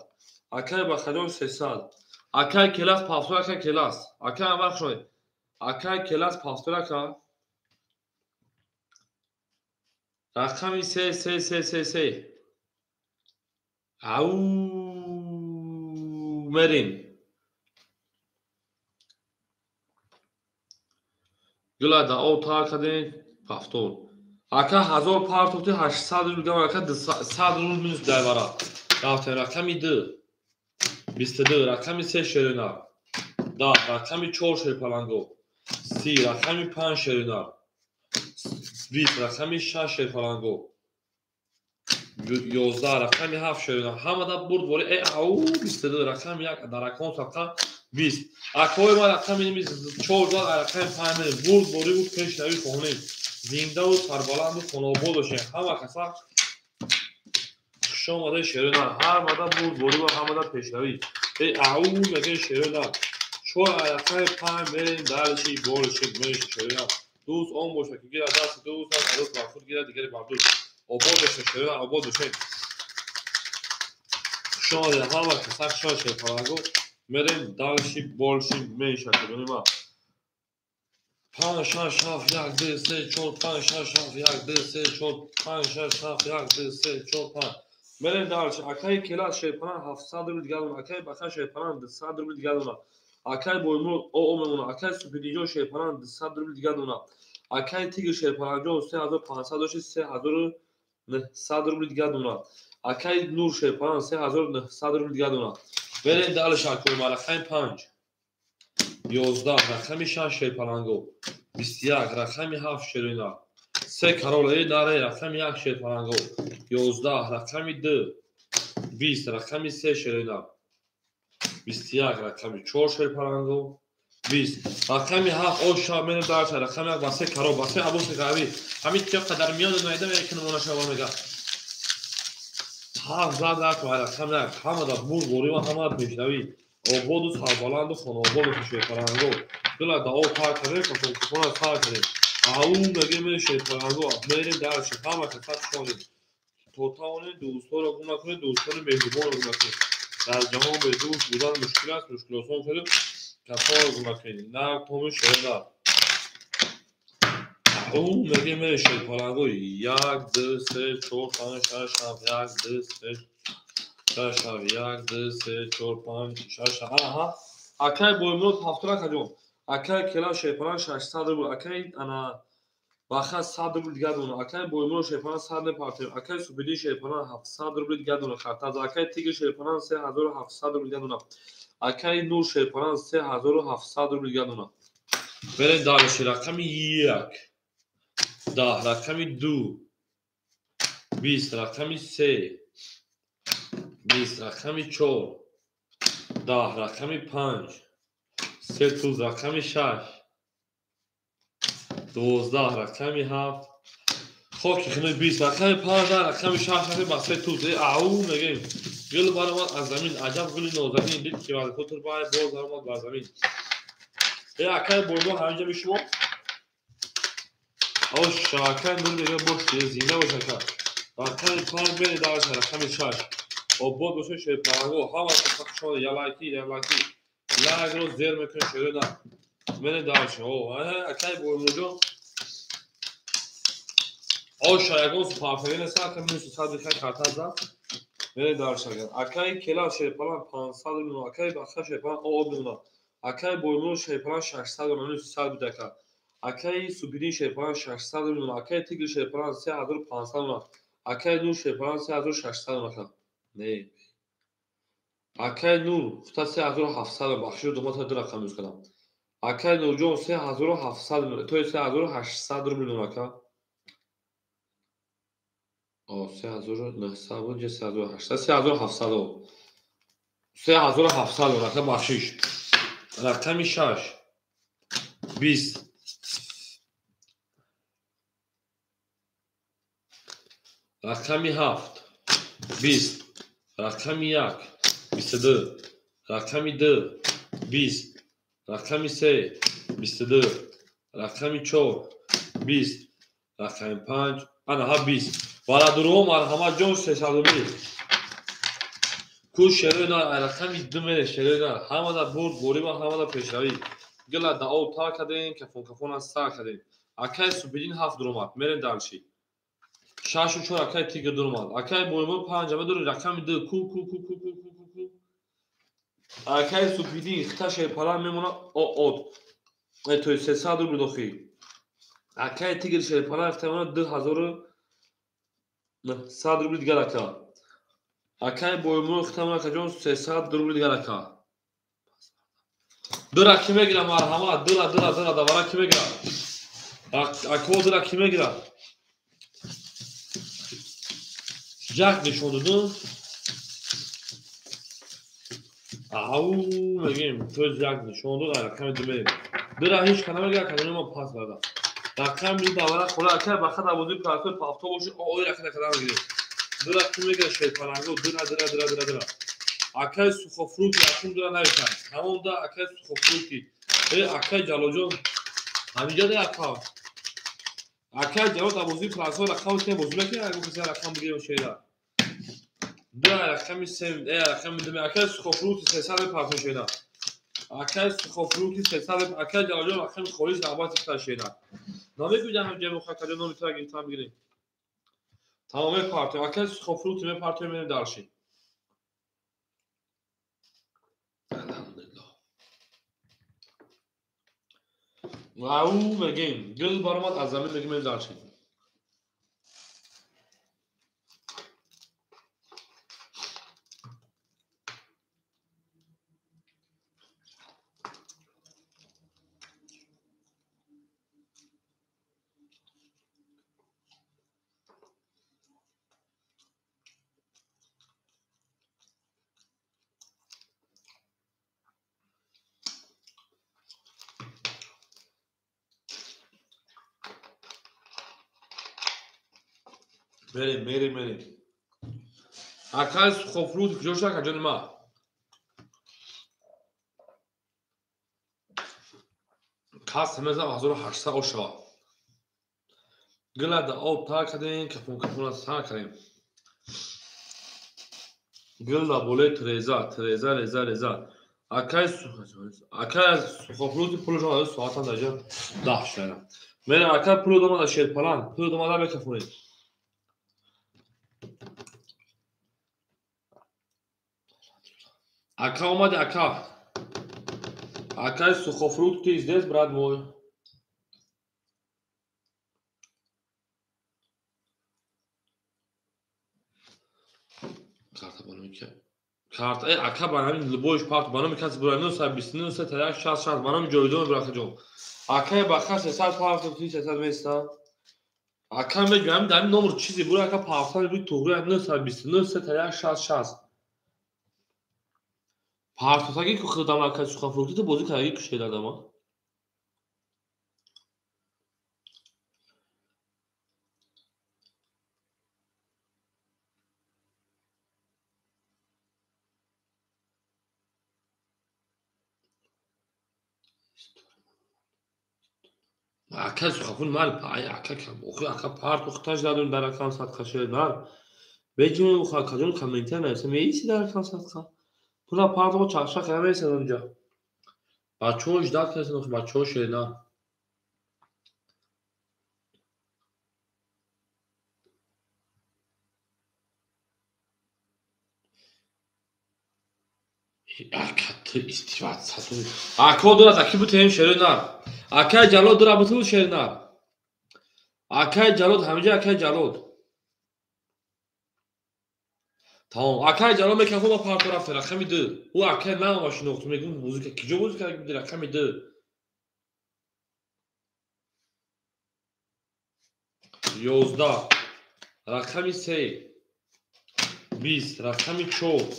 Акай Бахаҷон 300. Акай Келас пафтор, акай Келас. Акай аввал хуш омадед. Акай Келас пафтор ака. Рақами 3 3 3 3 3. Ау мерем. Гула да об тар кардем пафтор. Ака 1000 партофти 800 рубл гам ака 100 рубл минус дар вара. Рафтем рақами 2. 22 рақами 3 шерина. 10 рақами 4 шерпаланго. 30 рақами 5 шерина. 20 рақами 6 шерпаланго. 11 рақами 7 шероина. Ҳамада бурдбори ау 22 рақами 1 дар аккаунт садқа 20. Акои ма рақами 4 рақами 5 бурдбориву пешравӣ хоҳонем. Зиндаву сарбаланду хонаобод бошем. Ҳама каса хуш омадаи шероина. Ҳамада бурдбориву ҳамада пешравӣ. Ау мегӯем шероина. 4 рақами 5 мерем дальше больше меньше шероина. Дӯст он бошад ки гирад дасти дӯст аст, дӯст бар худ гирад, дигари бар дӯст. Обод бошед шероина, обод бошед. Хуш омадед ҳама каса, хуш омадед шерпаланго. Мерем дальше больше меньше шероина. 5 6 7 1 2 3 4 5 6 7 1 2 3 4 5 6 7 1 2 3 4 5. Мерем дальше. Акаи Келас шерпаланг 700 рубл дигар дона. Акаи Баха шерпаланг 200 рубл дигар дона. Акаи Боймурод ОО мемона. Акаи Супидинҷон шерпаланг 200 рубл дигар дона. Акаи Тигр шерпалангҷон 3500 дошт, 3900 рубл дигар дона. Акаи Нур шерпаланг 3900 рубл дигар дона. Мерем дальше акои ма рақами 5 11 рақами 6 шерпаланго 21 рақами 7 шероина 3 карол наре рақами 1 шерпаланго 11 рақами 2 20 рақами 3 шероина 21 рақами 4 шерпаланго 20 рақами 7 оша мерем дальше рақами 1 ба 3 карол ба 3 абоси ғарбӣ ҳамин ки қадар миёна наида мекунам онашава мега 7 зад рақами 1 ҳамада бурдборӣ ва ҳамада пешравӣ. Ободу сарбаланду хонаободу шерпаланго. Дила дао тар кардем, кафонкафона сар кардем. Ау мегем шерпаланго. Мерем дальше. Ҳама каса шонем. То тавонед дӯстҳоро гум накунед, дӯстони меҳрубонро гум накунед. Дар ҷаҳон бе дӯст будан мушкил аст, мушкилосон кардем, касонро гум накунед. На томи шерна. Ау мегем шерпаланго. 1 2 3 4 5 6 7 1 2 3 6 7 1 2 3 4 5 6 7. Аҳа. Акаи Боймурод 7 акаҷон. Акаи Келав шерпаланг 600 рубл. Акаи ана Баха 100 рубл дигар дона. Акаи Боймурод шерпаланг 100 мепартем. Акаи Супидин шерпаланг 700 рубл дигар дона. Хартаз. Акаи Тигр шерпаланг 3700 рубл дигар дона. Акаи Нур шерпаланг 3700 рубл дигар дона. Берем дальше. Рақами 1 10 рақами 2 20 рақами 3 20 рақами 4 10 рақами 5 3 туз рақами 6 12 рақами 7 хоки хинои 20 рақами 5 рақами 6 ба 3 туз. Ау мегем гул баромад аз замин, аҷаб гули нозанин дид ки вазифа турбай боз баромад бар замин. Акаи Боймо ҳаминҷа мишумо. Ош акаи Нур мега бош зинда бош ака. Рақами 5 мере дальше рақами 6. Обод бошед шерпаланго. Ҳама каса хуш омадед. Я лайки, я лайки. Лайкро зер мекунед шероина. Мере дальше. О, акаи Боймуродҷон. Оша ягон парфавӣ нест, ака минус 100 бихай карта зад. Мере дальше агар. Акаи Келав шерпаланг 500 рубл, акаи Баха шерпаланг ОО мемона. Акаи Боймурод шерпаланг 600 рубл, минус 100 буд ака. Акаи Супидин шерпаланг 600 рубл, акаи Тигр шерпаланг 3500 рубл, акаи Нур шерпаланг 3600 рубл ака. Не. Акаи Нур хута 3700 бахширо думата ду рақам юз кардам. Акаи Нурҷон 3700, то 3800 рубл мемона ака. О 3900 буд, 3800, 3700. 3700 ака бахшиш. Рақами 6 20 рақами 7 20 рақами 1 22 рақами 2 20 рақами 3 22 рақами 4 20 рақами 5 анаҳа 20. Барадурҳо марҳамат ҷон 300 рубл. Ку шероина рақами 2 мере шероина. Ҳамада бурд борима, ҳамада пешравӣ. Гила дао тар кардем, кафонкафона сар кардем. Акаи Супидин 7 дуромад. Мерем дальше. 6 4 акаи Тигр дуромад. Акаи Боймурод 5 медори рақами 2 ку ку ку ку ку ку ку. Акаи Супидин хита шерпаланг мемона от. То 300 рубл дохил. Акаи Тигр шерпаланг хита мемона 2100 рубл дигар ака. Акаи Боймурод хита мемона акаҷон 300 рубл дигар ака. Дира ки мегира марҳамат, дира дира дира давара ки мегира. Ако дира ки мегира. Як нишон доду. Ау мегем, тоз як нишон дод, рақами ду мерем. Дура ҳеч ка намега, акаҷони ма пас барда. Рақами ду давара хола ака ба хад авози парасои пафто боши, ои рақами када мегирем. Дура ки мега шерпаланго, дура дура дура дура дура. Акай сухофрути якум дура нависанд. Тамом да акай сухофрути. Э акай Ҷалолҷон ҳаминҷа да ака. Акай Ҷалол авози парасои рақами се бозӣ мекунад, агар касе рақам бигирем шера. Дура рақами се, э рақами ду, акай сухофрути 300 парасои шера. Акай сухофрути 300, акай Ҷалолҷон рақами холис навбати кита шера. Намегӯям ҳам ҷамъ хакаҷон номи тура гирифтан бигирем. Тамом мепартоем. Акай сухофрути мепартоем, мерем дарши. Алҳамдулиллоҳ. Ау мегем, гул баромад аз замин мегем мерем дарши. Мерем, мерем, мерем. Акай сухофрут куҷо шуд, акаҷони ма? Кас мезам 1800 ошава. Гила да об тар кардем, кафун кафуна сар кардем. Гил да болои треза, треза, реза, реза. Акай сухофрути пулашон аз соатан даҷа 10 шуда. Мерем акай пулу домада шерпалан, пулу домада мекафунед. Ака омади, ака. Акай сухофрут, ты здесь, брат мой? Карта ба номи ки? Карта, э, ака ба ҳамин любойш парт, ба номи каси бура 929 3 1 60 ба номи ҷовидон бирахаҷон. Акай ба ха 300 парт, ти 300 места. Ака мегӯям, ҳамин дар ҳамин номер чизе бура, ака партани буи туғри 929 3 1 60 60. Партотаги ку худам ака сухофрути ту бозӣ кардаги ку шедадама. Ака сухофрут ман ай ака кам охи ака парт ухташ дадум дар рақам садқа шед нар. Беҷим уха акаҷон комментия нависа меиси дар рақам садқа. Пула партро чақчақ намесад онҷа. Бачаҳо ждат карданд, охи бачаҳо шена. Ака ту истиват сату. Ака дора таки бутем шерена. Акай Ҷалол дора буту шерена. Акай Ҷалол ҳамиҷа акай Ҷалол. Тамом. Акай Ҷалол мекафо ба парто рафта рақами 2. Ӯ акай наама шинохт мегум музыка киҷо бозӣ карда буди рақами 2. 11 рақами 3 20 рақами 4.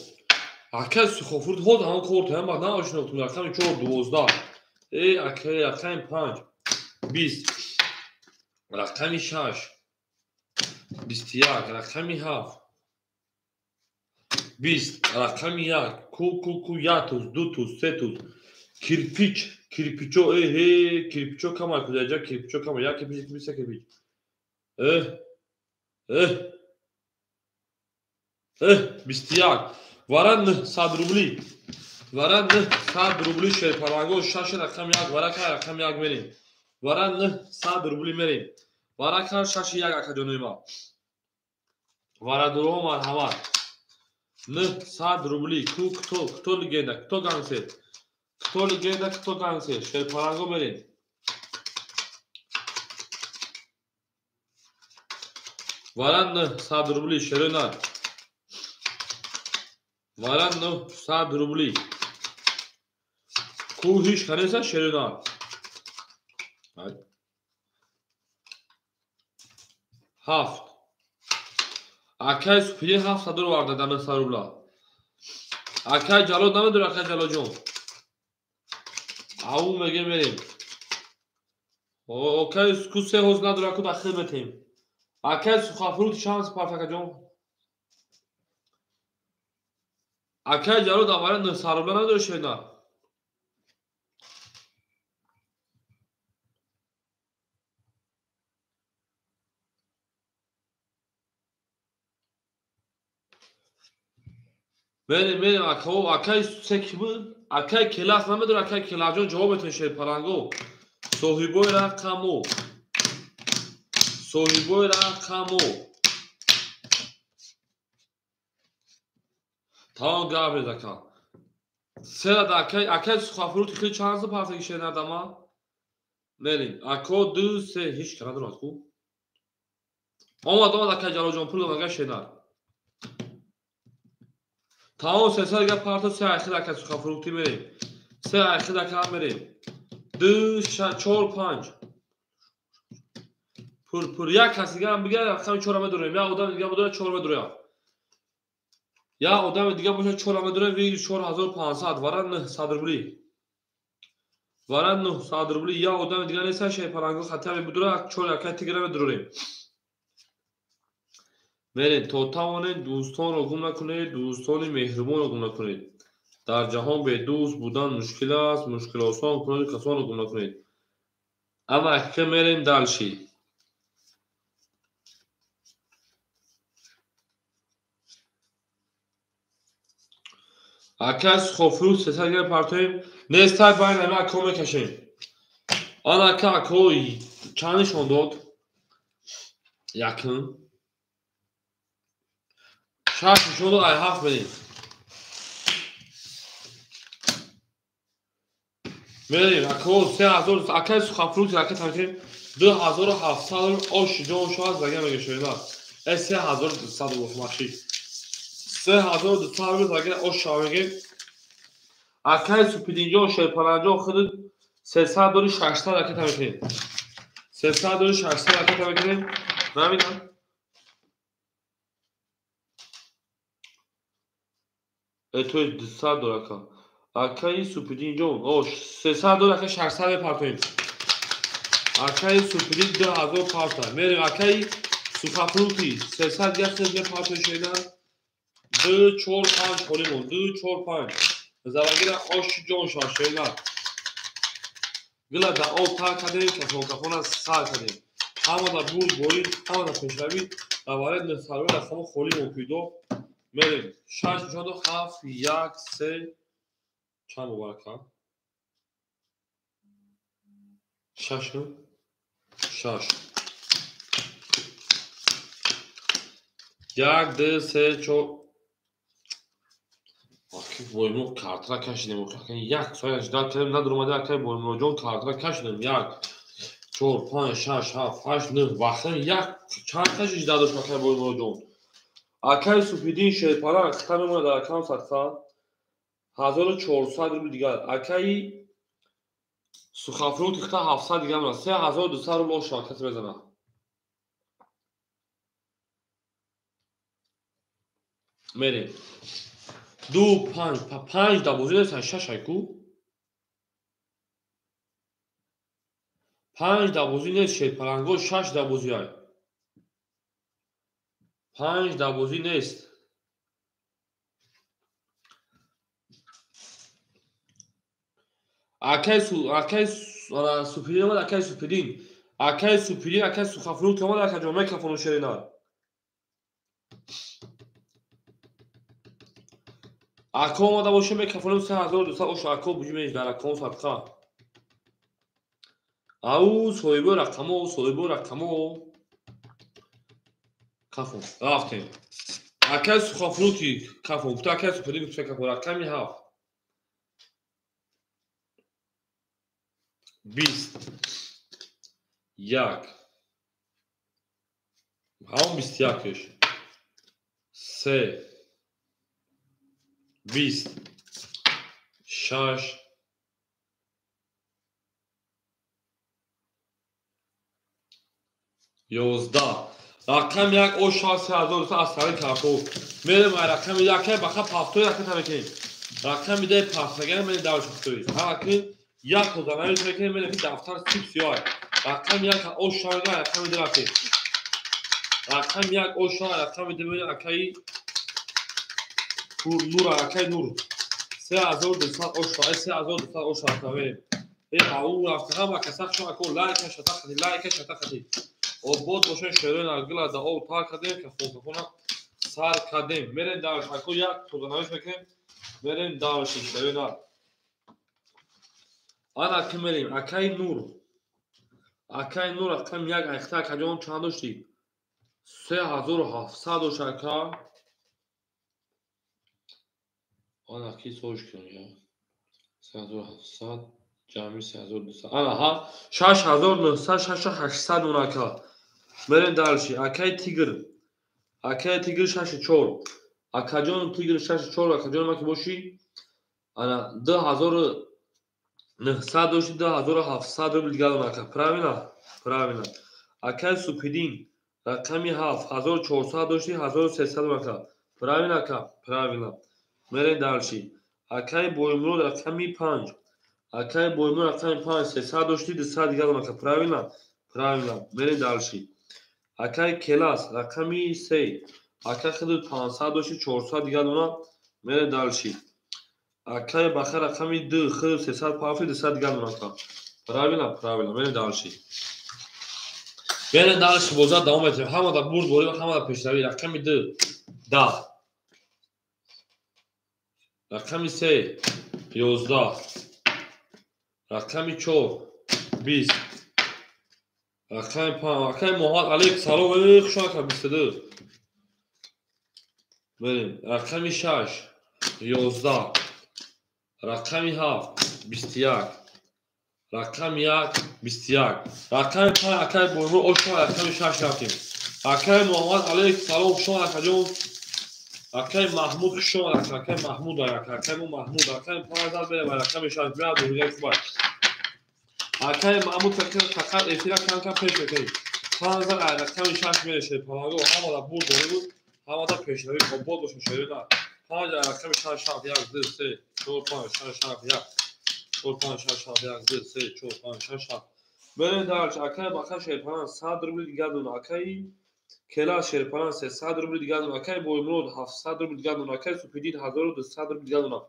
Акай сухофрут ҳоз ҳамон кор то ҳам наама шинохт рақами 4 12. Э акай рақами 5 20 рақами 6 21 рақами 7 20 рақами 1 ку ку ку 1 туз 2 туз 3 туз кирпич кирпичо э ҳе кирпичо кама кудаҷа кирпичо кама 1 кирпич 2 кирпич 3 кирпич э э э 21 вара 900 рубли вара 900 рубли шерпаланго 6 рақами 1 вара ка рақами 1 мерем вара 900 рубли мерем вара ка 6 1 акаҷонои ма вара дуро марҳамат 900 рубли ку кто кто легенда кто гангстер кто легенда кто гангстер шерпаланго мерем вара 900 рубли шерона вара 900 рубли ку ҳеч канеса шерона 7 Акай Супидин 700 оварда дар 900 рубла. Акай Ҷалол намедори, акай Ҷалолҷон. Ау меге мерем. Акай ку се ҳоз надора, ку дахил метем. Акай Сухафрут чанд парт, акаҷон? Акай Ҷалол давара 900 рубла надори шена. Мерем, мерем, акао, акай се ки буд? Акай Келах намедори, акай Келахҷон ҷавоб метавон шерпаланго. Соҳибои рақамо. Соҳибои рақамо. Тамом гап рез ака. Серад акай, акай Сухафрут хеле чанд са партаги шенадама? Мерем. Ако 2 3 ҳеч ка надорад ку. Омад, омад акай Ҷалолҷон пул дод шенад. Тамом сесад дига парто се айхид ака Сухафрутӣ мерем. Се айхид ака мерем. 2 4 5. Пур пур як кас дига ҳам бига рақами 4 медорем. Як одам дига бидора 4 медорем. Як одами дига боша 4 медорем, ви 4500 вара 900 рубли. Вара 900 рубли. Як одами дига нест, шайпаранго хатя бидора 4 ака тигра медорем. Мерем, то тавонед дӯстонро гум накунед, дӯстони меҳрубонро гум накунед. Дар ҷаҳон бедӯст будан мушкил аст, мушкилосон кунед, касонро гум накунед. Ама ҳақиқа мерем дальше. Акай Сухофрут сесад гира партоем, нестай байна ама ако мекашем. Ан ака ако чанд нишон дод? Якум. Шаш нишон дод, ай ҳафт мерем. Мерем, ако 3000 акай Сухофрут ака тамшем 2700 ош ҷон шоад зага мегашоина. Э 3200 бахшид. 3200 рубл зага ош шавеге. Акай Супидинҷон шерпаланҷон худ 300 дори 600 ака тамшем. 300 дори 600 ака тамшем. Намедам. Э то 200 дор ака. Акаи Супидинҷон, ош 300 дор ака 600 мепартоем. Акаи Супидин 2000 парта. Мерем акаи Сухафрути 300 дига хел мепартоем шоида. 2 4 5 холимон 2 4 5. Залагира ош ҷон шоа шоида. Гила да об тар кардем, кафон кафона сар кардем. Ҳама да бурд борид, ҳама да пешравӣ, даваред нисарве рақамо холимон куйдо. Мерем 6 нишон дод 7 1 3 чанд муборака? 6 6 1 2 3 4 Аки боймо картра кашидем. Як соат ждал кардем, надуромада акай Боймуроҷон картра кашидем. 1 4 5 6 7 8 9 вақта як чанд кашиш дадош акай Боймуроҷон. Акай Суфидин шерпаланг хита мемонад дар акам садқа 1400 рубл дигар. Акаи Сухафрут хита 700 дигар мемонад. 3200 рубл ош касе мезанад. Мерем. 2 5 5 да бозӣ нестан 6 ай ку? 5 да бозӣ нест шерпаланго 6 да бозӣ ай. 5 да бозӣ нест. Акай Супидин омад, акай Супидин. Акай Супидин, акай Сухафрут омад, акаҷон микрофону шерина. Ако омада боша микрофону 3200 ош ако буҷимеш дар акон садқа. Ау соҳибои рақамо, соҳибои рақамо. Кафон. Рафтем. Акай Сухафрути кафон. Гуфта акай Супидин гуфта кафон. Рақами 7. 20 1 ҳамон 21-ш 3 20 6 11. Рақами як оша 3200 аз сари картоф. Мерем ай рақами як баха пафтои ракета мекунем. Рақами дай пафтаган мерем давш пафтои. Ҳа ки як тозанавис мекунем мерем ки дафтар сип сиёҳ. Рақами як оша рақами ду рафтем. Рақами як оша рақами ду мерем акаи Нур, акаи Нур. 3200 оша, 3200 оша рафтем. Э ау рафта ҳама каса шо ако лайка шата хати, лайка шата хати. Обод бошен шерои наргила да об тар кардем, кафонкафона сар кардем. Мерем давш ако як тозанавис мекунем, мерем давши шерои нар. Ана ки мерем акаи Нур. Акаи Нур рақами як айхта акаҷон чанд доштӣ? 3700 дошт ака. Ана ки сош кунем я. 3700 ҷамъи 3200. Ана ҳа 6900 6800 он ака. Мерем дальше. Акаи Тигр. Акаи Тигр 64. Акаҷон Тигр 64, акаҷон ма ки бошӣ? Ана 2900 дошти, 2700 рубл дигар он ака. Правильно? Правильно. Акаи Супидин рақами 7 1400 дошти, 1300 он ака. Правильно ака? Правильно. Мерем дальше. Акаи Боймурод рақами 5. Акаи Боймурод рақами 5 300 дошти, 200 дигар он ака. Правильно? Правильно. Мерем дальше. Акаи Келас рақами 3. Ака хиду 500 дошти, 400 дигар дона. Мерем дальше. Акаи Баха рақами 2 хиду 300 пафи 200 дигар дона ака. Правильно? Правильно. Мерем дальше. Мерем дальше боза давом метем. Ҳамада бурд борӣ ва ҳамада пешравӣ. Рақами 2 10. Рақами 3 11. Рақами 4 20. Рақами 5 акаи Муҳаммад Алик салом, хуш ака 22. Мерем. Рақами 6 11. Рақами 7 21. Рақами 1 21. Рақами 5 акаи Боймур оша рақами 6 рафтем. Акаи Муҳаммад Алик салом, хуш омад акаҷон. Акаи Маҳмуд хуш омад ака, акаи Маҳмуд ака, акаи мо Маҳмуд, акаи 5 зад мерем рақами 6 биё дургай хуб. Акаи Маҳмуд фақат эфира кам-кам пеш мекунем. 5 зад рақами 6 мерешед. Паланго ҳамада бурд дорӣ буд, ҳамада пешравӣ обод бошад шерои нар. 5 рақами 6 7 1 2 3 4 5 6 7 1 4 5 6 7 1 2 3 4 5 6 7. Мерем дальше. Акаи Баха Шерпалан 100 рубл дигар дона. Акаи Келас Шерпалан 300 рубл дигар дона. Акаи Боймурод 700 рубл дигар дона. Акаи Супидин 1200 рубл дигар дона.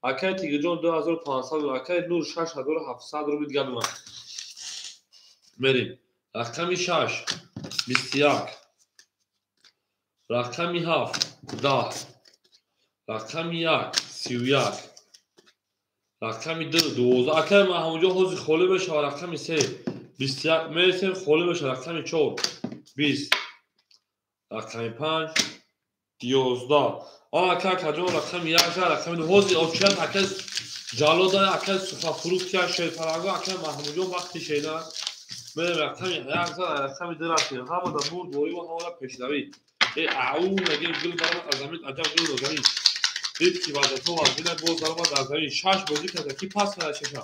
Акаи Тигрҷон 2500 дона. Акаи Нур 6700 рубл дигар дона. Мерем. Рақами 6 21. Рақами 7 10. Рақами 1 31. Рақами 2 12. Акаи Маҳмудҷон ҳозир холӣ мешавад. Рақами 3 21 мересем, холӣ мешавад. Рақами 4 20. Рақами 5 11. Ака акаҷон рақами 1 рақами 2 ҳозир очият ака Ҷалода ака Сухафрукия Шерпаланго ака Маҳмудҷон вақти шена. Мерем рақами 1 рақами 2 рафтем. Ҳамада бурд борӣ ва ҳамада пешравӣ. Э ау мегем гул баромад аз замин, аҷаб гул замин. Дид ки вазъиятҳо вазъина боз баромад аз замин. 6 бозӣ карда ки пас карда шаша.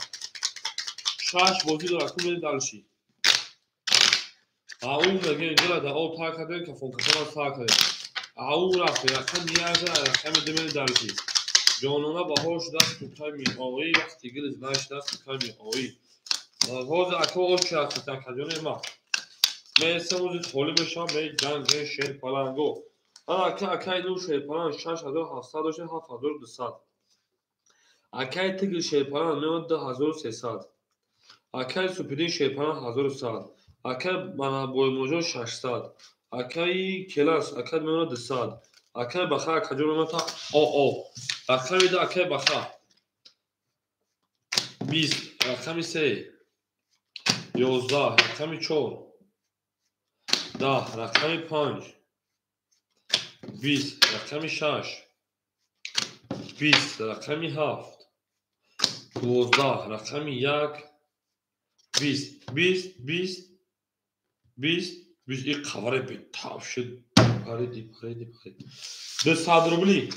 6 бозӣ дорад ку мерем дальше. Ау мегем гула да об тар кардем, кафонкафона сар кардем. Ау рафтем рақами 1 рақами 2 мерем дальше. Ҷонона баҳор шудааст кӯкаи миоӣ, вақти гил нашудааст кӯкаи миоӣ. Ҳозир ака очи аст акаҷони ма. Мересем ҳозир холӣ мешавам ме ҷанги Шерпаланго. Ана ака акаи Нур Шерпалан 6700 дошт, 7200. Акаи Тигр Шерпалан меояд 2300. Акаи Супидин Шерпалан 1100. Акаи Боймурҷон 600. Акаи Келас ака меояд 200. Акаи Баха акаҷон меояд оо. Рақами 2 акаи Баха 20. Рақами 3 11. Рақами 4 10. Рақами 5 20. Рақами 6 20. Рақами 7 12. Рақами 1 20. 20 20 20 20. И қаваре бетаб шуд. Париди париди париди. 200 рубли.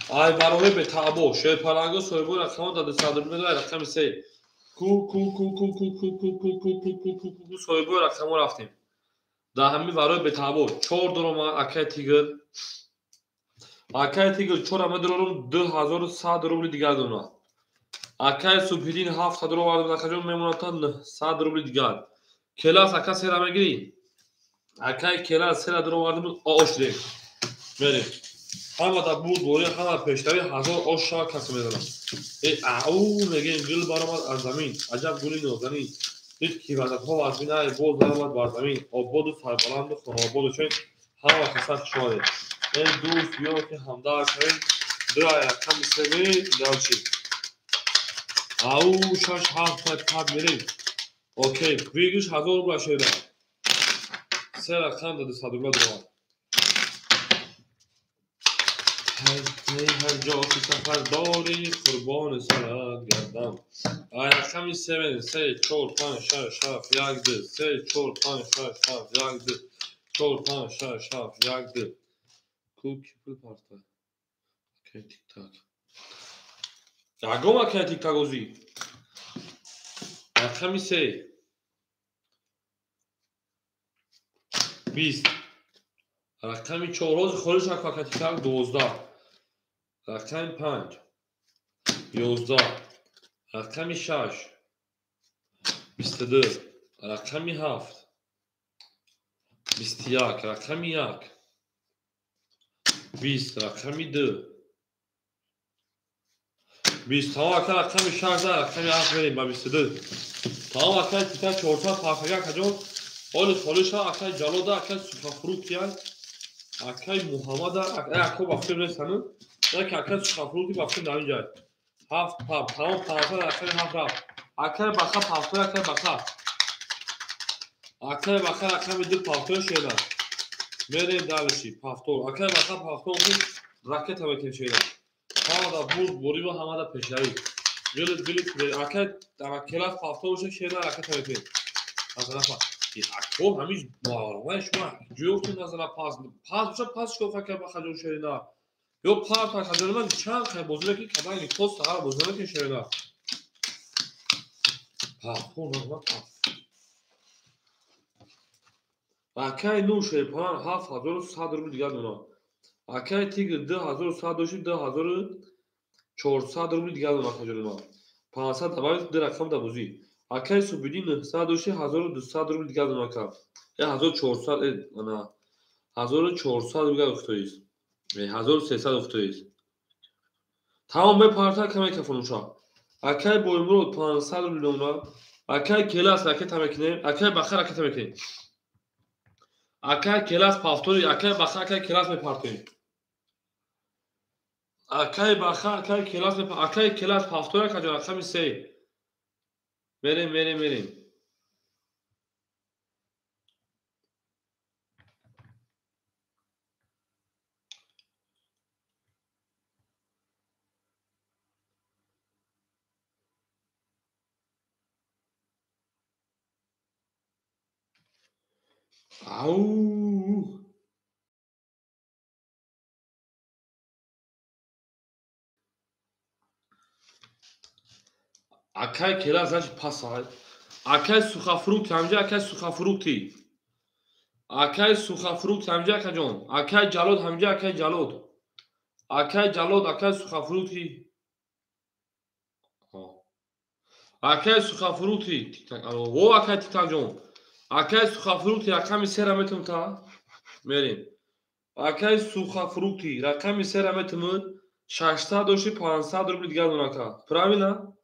Ай барои бетабо. Шерпаланго соҳибои рақамон да 200 рубли медояд. Рақами 3 ку ку ку ку ку ку ку ку ку ку ку ку ку соҳибои рақамон рафтем. Дар ҳамин варои бетаҳабо чор дуромад акай Тигр. Акай Тигр чора медурорум 2100 рубли дигар дона. Акай Субҳиддин 700 овард, акаҷон мемонад та 900 рубли дигар. Келас ака сера мегирӣ? Акай Келас сера дуровардим, ош дем. Мерем. Ҳама да бурд борӣ, ҳама пешравӣ, ҳазор ош шава касе мезанад. Э ау мегем гул баромад аз замин, аҷаб гули нозанин. Дид ки вазатҳо вазмин ай боз баромад бар замин. Ободу сарбаланду хонаободу чун ҳама каса хуш омадед. Эй дӯст биё ки ҳамдард шавем, ду ай рақами се дальше. Ау шаш ҳафт пад мерем. Окей, выигрыш 1000 рубля шеда. Се рақам да 200 рубля дорад. Ҳар ҷо ки сафар дорӣ, қурбони сарат гардам. Ай рақами се мерем. 3 4 5 6 7 1 2 3 4 5 6 7 1 2 4 5 6 7 1 2. Ку ки пул парта? Окей, тик-так. Ягон акай тик-так озӣ. Рақами се. 20. Рақами чор. Ҳозир холиш ака тик-так 12. Рақами 5. 11. Рақами 6. 22. Рақами 7. 21. Рақами 1. 20. Рақами 2. 20. Тамом ака рақами 6 рақами 7 мерем ба 22. Тамом ака тита 400 пафага акаҷон. Оли холиша акай Ҷалода, акай Сухафрукия, акай Муҳаммада, ака ба фикр нестану. Яке акай Сухафрукӣ ба фикр дар ин ҷай. 7 пап, тамом 500 рақами 7 рафт. Акай Баха пафтой, акай Баха. Акай Баха рақами 2 пафтой шеда. Мерем дальше, пафтор. Акай Баха пафтор ракета мекунем шеда. Ҳамада бурд борӣ ва ҳамада пешравӣ. Гилит гилит акай келас пафтор боша шеда ракета мекунем. Назара ако ҳамин муаромаи шумо ҷӯёфтем назара пас. Пас боша пас чикор акай Баха ҷон шерина. Ё пас акаҷони ман чанд қай бозӣ мекунӣ кадан то саҳар бозӣ намекунӣ шерина. Пафтор назара пас. Акай Нур Шерпалан 7100 рубл дигар дона. Акай Тигр 2100 дошти 2400 рубл дигар дона акаҷони ман. 500 добавить ду рақам да бозӣ. Акай Субҳиддин 900 дошти 1200 рубл дигар дона ака. 1400 ана 1400 рубл дигар уфтоист. 1300 уфтоист. Тамом мепарта каме кафонуша. Акай Боймурод 500 рубл дона. Акай Келас ракета мекунем. Акай Баха ракета мекунем. Акай Келас пафтори, акай Баха, акай Келас мепартоем. Акай Баха, акай Келас мепартоем. Акай Келас пафтори, акаҷон рақами 3. Мерем, мерем, мерем. Ау! Акай Келас значит пасай. Акай Сухафрукти ҳамҷа, акай Сухафрукти. Акай Сухафрукти ҳамҷа, акаҷон. Акай Ҷалод ҳамҷа, акай Ҷалод. Акай Ҷалод, акай Сухафрукти. Акай Сухафрукти. Тик-так. Ало, во акай Тик-так ҷон. Акай Сухафрукти рақами 3 метум та. Мерем. Акай Сухафрукти рақами 3 метум 600 дошти 500 рубл дигар дона ака. Правильно?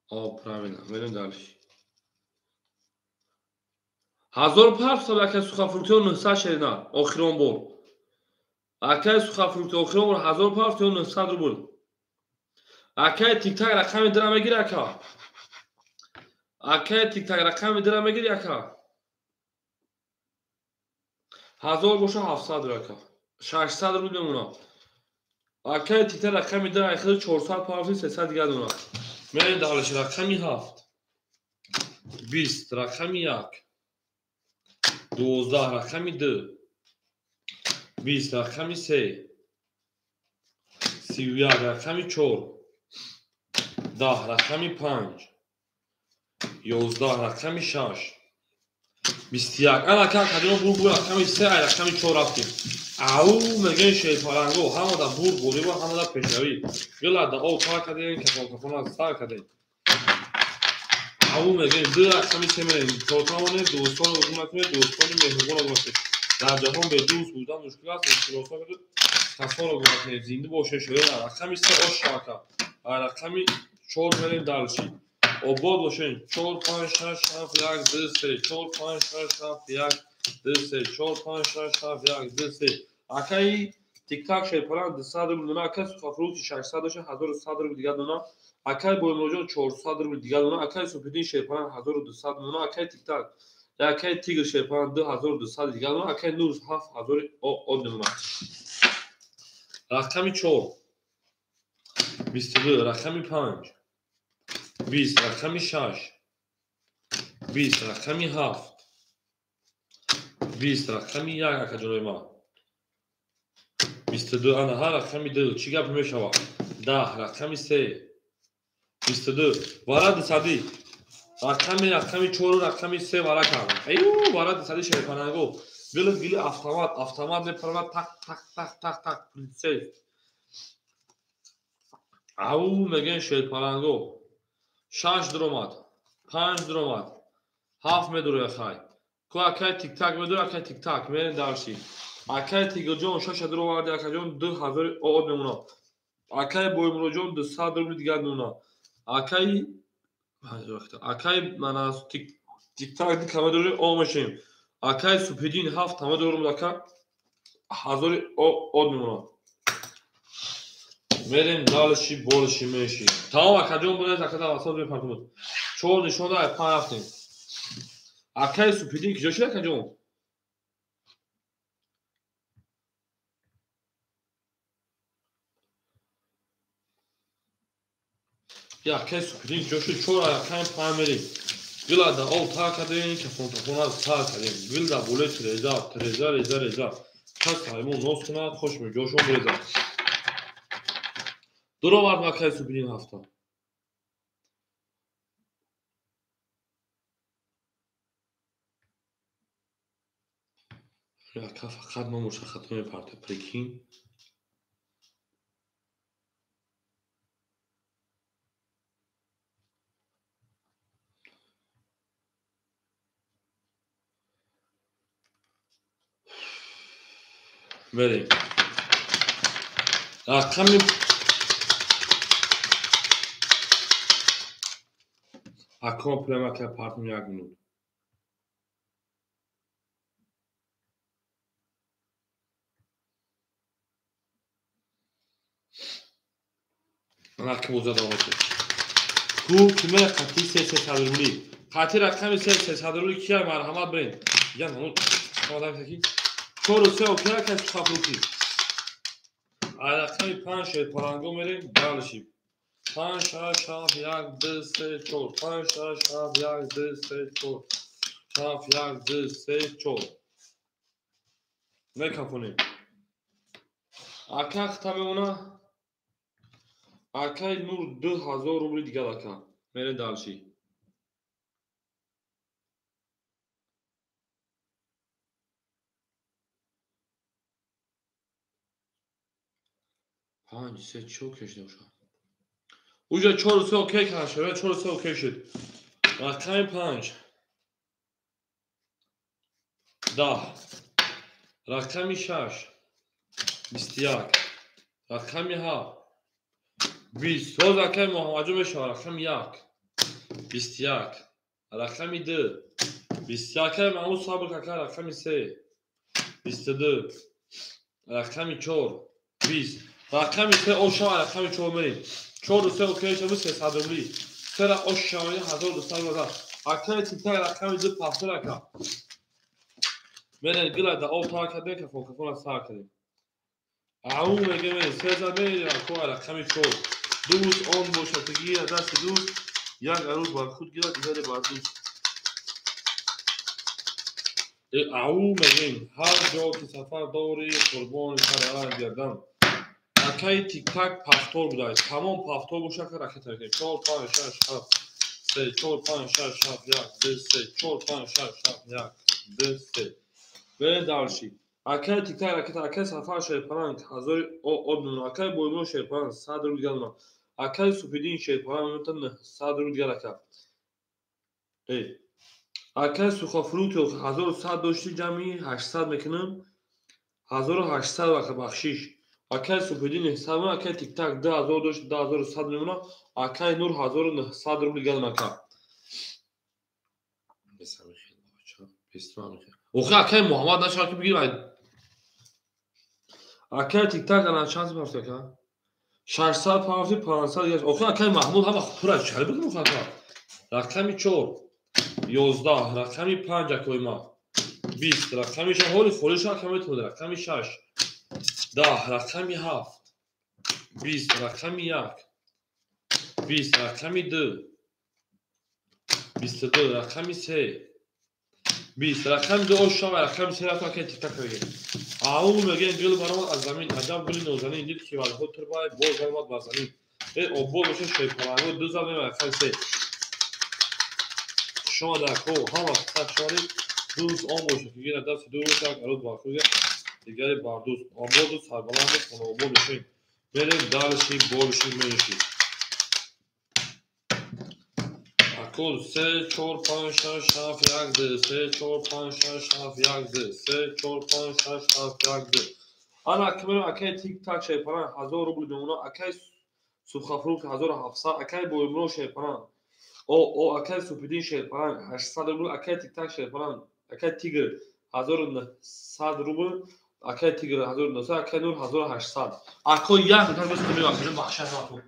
О, правильно. Мерем дальше. 1500 акай Сухафрукти 900 шерина. Охирон бор. Акай Сухафрукти охирон бор 1500 900 рубл. Акай Тик-так рақами 2 мегири ака. Акай Тик-так рақами 2 мегири ака. 1000 боша 700 рубл ака. 600 рубл мемонад. Акай Тик-так рақами 2 айхили 400 пафти 300 дигар донад. Мерем дальше рақами 7. 20 рақами 1. 12 рақами 2. 20 рақами 3, 31 рақами 4, 10 рақами 5, 11 рақами 6, 21. Ана ака акаҷон бур бур рақами 3, ай рақами 4 рафтем. Ау мегӯем шерпаланго, ҳамада бур ғолиба, ҳамада пешравӣ. Гила да об тар кардем, кафон кафона сар кардем. Ау мегӯем 2 рақами 3 мерем. Чортамоне дӯстони узун накунед, дӯстони меҳрубон бошед. Дар ҷаҳон бе дӯст будан мушкил аст, мушкилотҳо касонро гум накунед. Зинда бошед шоира. Рақами 3 ош шавака. Ай рақами 4 мерем дальше. Обод бошед. 4 5 6 7 1 2 3 4 5 6 7 1 2 3 4 5 6 7 1 2 3. Акаи тиктак шерпаланг 200 рубл дона, акаи Сухафрӯзи 600 доша 1100 рубл дигар дона, акаи Боимуродҷон 400 рубл дигар дона, акаи Суфиддин шерпаланг 1200 дона, акаи тиктак, акаи Тигр шерпаланг 2200 дигар дона, акаи Нур 7000 од дона. Рақами 4 22, рақами 5 20, рақами 6 20, рақами 7 20, рақами 1 акаҷонои ман. 22, ана ҳар рақами 2 чӣ гап мешавад? 10 рақами 3 22 вара 200 рақами 4 рақами 3 вара кард. Аю вара 200 шерпананго. Гили гили автомат, автомат мепарад так так так так так прицел. Ау мегӯем шерпаланго. 6 дуромад, 5 дуромад, 7 медуроя хай. Ку акай тиктак медура, акай тиктак мерем дарши. Акай Тигрҷон 6 дуроварди, акаҷон 2000 од мемонад. Акай Боимуродҷон 200 рубл дигар мемонад. Акай мана тиктак кама дури о мешем. Акай Супиддин 7 тама дурум ака 1000 од мемонад. Мерем дальше больше меньше. Тамом акаҷон бунед ака дар асос мепартумуд. 4 нишон дар 5 рафтем. Акай Супиддин киҷо шуд акаҷон? Я акай Супиддин киҷо шуд? 4 рақами 5 мерем. Гила да об тар кардем, кафон кафона сар кардем. Гил да боле треза, треза, реза, реза. Кас ҳаймон нос кунад, хош меҷошон реза. Дуровард акай Супиддин ҳафта. Ака фақат номуша хато мепарта, прикинь. Мерем. Рақами акон прямо ака партм як минут. Ака боза давоте. Ку киме қати 3 рубли. Қати рақами 3 рубли кия марҳамат бирен. Я намуд. Одам таки 4 3 окей ака Сухафрӯзӣ. Ай рақами 5 шерпаланго мерем дальше. 5 6 7 1 2 3 4 5 6 7 1 2 3 4 7 1 2 3 4 мекафонем. Ака хата мемона. Акай Нур 2000 рубли дигар ака. Мерем дальше. Панҷ се чӣ окей шуда бошад? Уҷа 4 3 окей кард шуд, 4 3 окей шуд. Рақами 5 10, рақами 6 21, рақами 7 20. Боз акаи Муҳаммадҷон мешавад рақами 1 21, рақами 2 21, акаи Маҳмуд сабр ака рақами 3 22, рақами 4 20, рақами 3 ош шава, рақами 4 мерем. 4 3 окей шава, 300 рубли. 3 ош шава, 1200 рубл. Акаи тиктак рақами 2 пафтар ака. Мерем гила да об тар кардем, кафон кафона сар кардем. Ау мегем мерем, 3 за мерем, ака рақами 4. Дӯст он бошад, гира дасти дӯст, як арӯз бар худ гирад, дигаре бар дӯст. Ау мегӯем, ҳар ҷо ки сафар дорӣ, қурбони сари гардам. Акаи тиктак пафтор будааст. Тамом пафтор боша, ака ракета мекунем. 4 5 6 7 3 4 5 6 7 1 2 3 4 5 6 7 1 2 3. Берем дальше. Акаи тиктак ракета, акаи Сафар Шерпаланг 1000 од мемонад, акаи Боймурод Шерпаланг 100 рубл дигар мемонад, акаи Суфиддин Шерпаланг 900 рубл дигар ака. Акаи Сухофрут 1100 дошти, ҷамъи 800 мекунам, 1800 ака бахшиш. Акаи Суфиддин 900 мемонад, акаи Тиктак 2000 дошт, 2100 мемонад, акаи Нур 1900 рубл дигар мемонад ака. Охи акаи Муҳаммад нашавад ки бигирам. Акаи Тиктак ана чанд пафт ака? 600 пафти, 500 дигар. Охи акаи Маҳмуд ҳама пура чали бигирам ака. Рақами 4 11, рақами 5 акои ма 20, рақами 6 ҳоли холиша ака метавонад, рақами 6 10, рақами 7 20, рақами 1 20, рақами 2 22, рақами 3 20, рақами 2 ош шава, рақами 3 рафта акаи Тиктак мегӯем. Ау мегӯем, гул баромад аз замин, аҷаб гули нозанин, дид ки валҳо турбай, боз баромад бар замин. Обод боша Шерпаланго, 2 зад мемонад, рақами 3. Шумо дар ко ҳама шумо дӯст он бошад, ки гира дасти ду бошад, арӯз бархӯрд, дигаре бардӯст. Ободу сарбаланду хонаобод бошем. Мерем дальше, больше, меньше. Акул 3 4 5 6 7 1 2 3 4 5 6 7 1 2 3 4 5 6 7 1 2. Ана акмерем акаи Тик-Так Шерпаланг 1000 рубл мемонад, акаи Сухофрук 1700, акаи Боймурод Шерпаланг о акаи Суфиддин Шерпаланг 800 рубл, акаи Тиктак Шерпаланг, акаи Тигр 1900 рубл, акаи Тигр 1900, акаи Нур 1800. Ако як нутар бес мебахшам, бахшаш мату.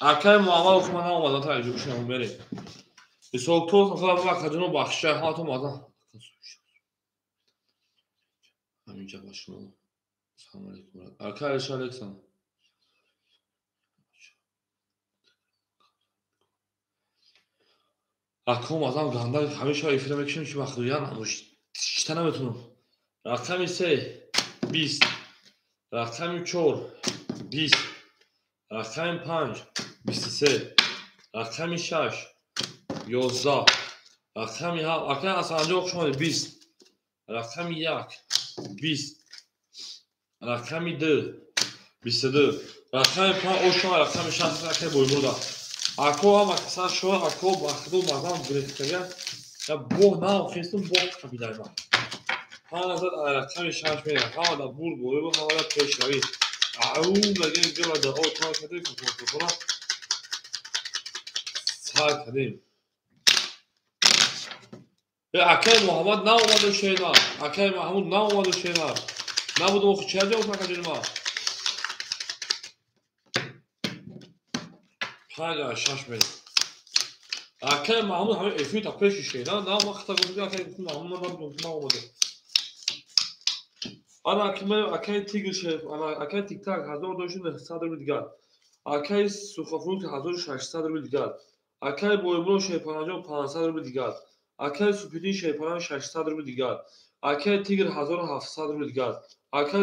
Акай Муҳаммад Усмон наомад, та ҷӯшам мерем. Мисол то хала акаҷоно бахшай, ҳаматон маза. Ҳаминҷа ба шумо. Салом алейкум. Акай Алишер Александр. Ако мазам ганда ҳамеша эфира мекушем, чи вақт я намош чита наметунам. Рақами 3 20, рақами 4 20, рақами 5 23, рақами 6 11, рақами 7 акай Ҳасанҷон хуш омадед 20, рақами 1 20, рақами 2 22, рақами 5 ошма, рақами 6 акай Боймурда. Ако ҳама каса шо ако бахту мазам гирифтага я боҳ наохестум боҳ қабилайма. Ҳама зад рақами 6 мерам. Ҳама да бур борибу ҳама да пешравӣ. Ау мегем гила да о та кадем куфона сар кадем. Акай Муҳаммад наомаду шена. Акай Маҳмуд наомаду шена. Набудум охи чия ҷавоб накардем ма. 5 6 мерем. Акай Маҳмуд ҳамин эфир та пеши шена. На ма хата гуфтам акай Маҳмуд наомаду. Ана акай Тигр шеф, ана акай Тиктак 1900 рубл дигар. Акай Сухофрукт 1600 рубл дигар. Акай Боймурод Шерпанаҷон 500 рубл дигар. Акай Супидин Шерпанан 600 рубл дигар. Акай Тигр 1700 рубл дигар. Акай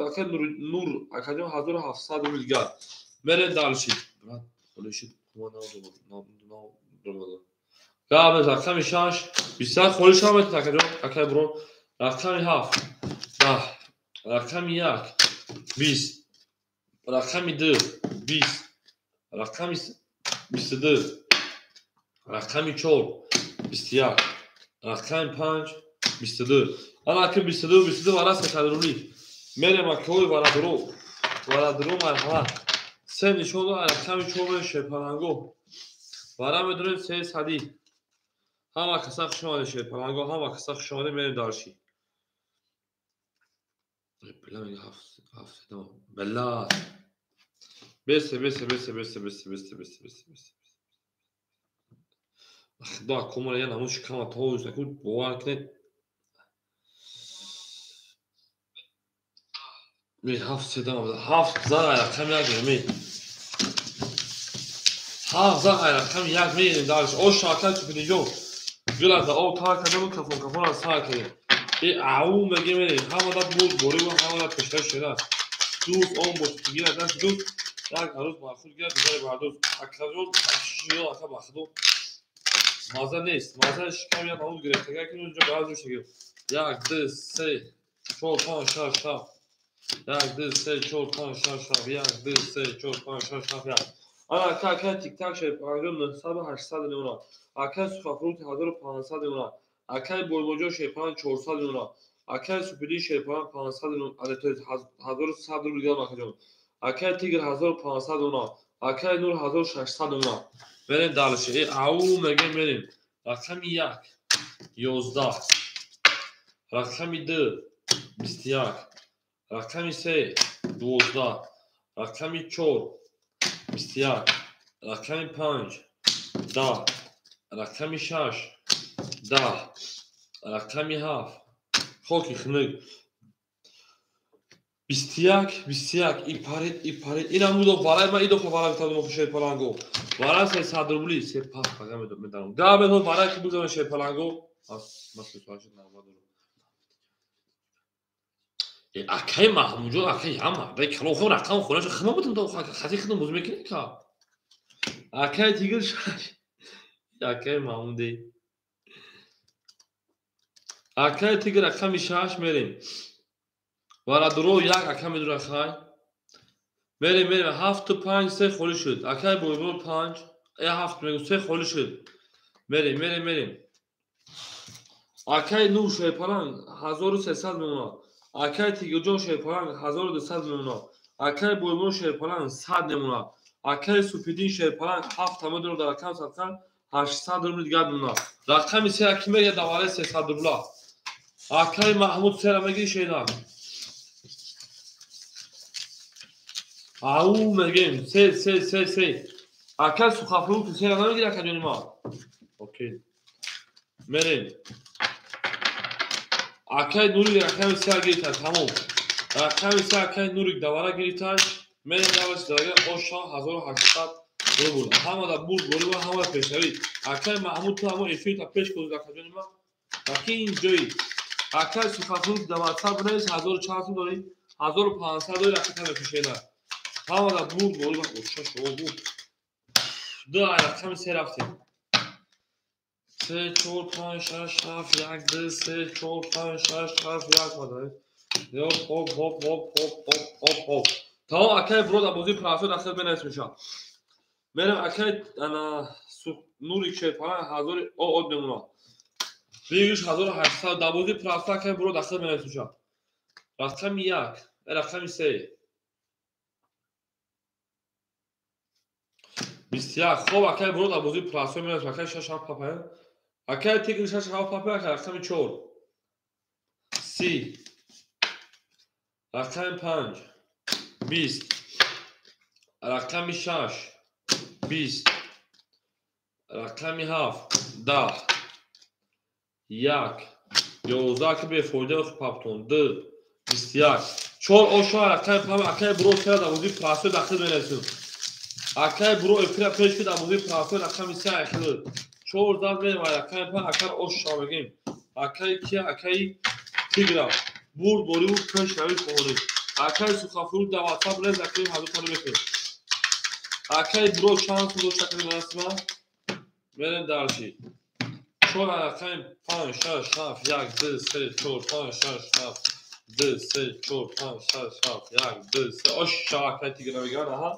акай Нур акаҷон 1700 рубл дигар. Мерем дальше. Брат, холишид кума наодомад. Гап рақами 6 20 холиш ҳамед акаҷон, акай Бурон. Рақами 7 10, рақами 1 20, рақами 2 20, рақами 22, рақами 4 21, рақами 5 22. Ана аки 22 22 вара 300 рубли. Мерем акои варадуро. Варадуро марҳамат. Се нишон дод рақами 4 Шерпаланго. Вара медонем 300. Ҳама каса хуш омадед Шерпаланго, ҳама каса хуш омадед, мерем дальше. Бля, мега ҳафт бля. Бесе, бесе, бесе, бесе, бесе, бесе, бесе, бесе, бесе. Худо акомара я намуд шикама тоз наку бовар кунед. Ме ҳафт седам, ҳафт зан рақами як ме. Ҳафт зан рақами як мерем дальше. Ош акай Супидинҷон. Гила да об тар кардем, кафон кафон аз сар кардем. Ау мегем мерем. Ҳама да буд борибу ҳама да пештар шуда. Дӯст он бошад гира даст дӯст. Як арӯз бархуд гирад, дигаре бардӯст. Акаҷон ашиё ака бахту. Маза нест. Маза шикам я намуд гирифт. Агар ки инҷо баъзу шагир. 1 2 3 4 5 6 7. 1 2 3 4 5 6 7. 1 2 3 4 5 6 7 1. Ана ака ака Тиктак Шерпанҷон 900 800 мемонад. Акай Сухофрукт 1500 мемонад. Акай Боймоҷон Шерпанҷ 400 мемонад. Акай Супидин Шерпанҷ 500 мемонад. 1100 рубл дигар акаҷон. Акай Тигр 1500 мемонад. Акай Нур 1600 мемонад. Мерем дальше. Ау мегем мерем. Рақами 1 11, рақами 2 21, рақами 3 12, рақами 4 21, рақами 5 10, рақами 6 10, рақами 7 хоки хунук 21 21 и парид и парид. Инам будо варай ма идо варай тавдум Шерпаланго. Варай 300 рубли се пас пага медам. Габе но варай ки бузам Шерпаланго. Ас мас суаши намадуру. Акай Маҳмудҷон акай ҳама дай калон рақам хонаш хама будам то хати хидм буз мекунӣ ка. Акай Тигр шаш. Акай Маҳмуди. Акай Тигр рақами 6 мерем. Варадуро як ака медура хай. Мерем мерем 7 5 3 холӣ шуд. Акай Боймур 5 7 мегӯ 3 холӣ шуд. Мерем мерем мерем. Акай Нур Шерпаланг 1300 мемонад. Акай Тигрҷон Шерпаланг 1200 мемонад. Акай Боймур Шерпаланг 100 мемонад. Акай Супидин Шерпаланг 7 медонад дар рақам садқан 800 рубл дигар мемонад. Рақами 3 аки мегирад давараи 300 рубла. Акай Маҳмуд 3 мегири шена. Ау мегем 3 3 3 3. Акай сухафрӯз ту сера намегири акаҷони ма? Окей. Мерем. Акай Нурик рақами се гирифта, тамом. Рақами се акай Нурик давара гирифта. Мерем даваш дарага оша 1800 рубл. Ҳамада бурд борива, ҳама пешравӣ. Акай Маҳмуд ту ҳамо эфирта пеш кӯз акаҷони ма. Аки ин ҷои. Акай сухафрӯз дар WhatsApp бинавис 1400 сум дорӣ, 1500 дорӣ, акай мепӯшена. Ҳамада бурд борива, оша шумо буд. Ду рақами се рафтем. 3, 4, 5, 6, 7, 1, 2, 3, 4, 5, 6, 7, 1 мадад. Хоп, хоп, хоп, хоп, хоп, хоп, хоп. Тамом акай брод абозии прафё дахил бенавис мешавад. Мерем акай ана Нурик Шерпалан 1000 од мемонад. Бигиш 1800 дабозии прафё акай брод дахил бенавис мешавад. Рақами 1, рақами 3. 21. Хоб акай брод абозии прафё менавис акай 6 7 папа. Акай тигр 6 7 папа акай рақами 4. 30. Рақами 5. 20. Рақами 6. 20. Рақами 7. 10. 1. 11 ки бефоида паптон. 2. 21. 4 оша рақами 5 акай бро сера дабозии прафё дахил менависем. Акай бро эфира пеш ки дабозии прафё рақами 3 ахил. 4 зад мерем рақами 5 акай оша мегем. Акай ки акай тигра. Бурд бориву пеш рави хоҳонед. Акай сухафрӯз дар WhatsApp рез акай ҳазор тона мекунед. Акай бро чанд сум дошт акай насма? Мерем дарши. 4 рақами 5 6 7 1 2 3 4 5 6 7 2 3 4 5 6 7 1 2 3. Оша акай тигра мегӯяд, аҳа.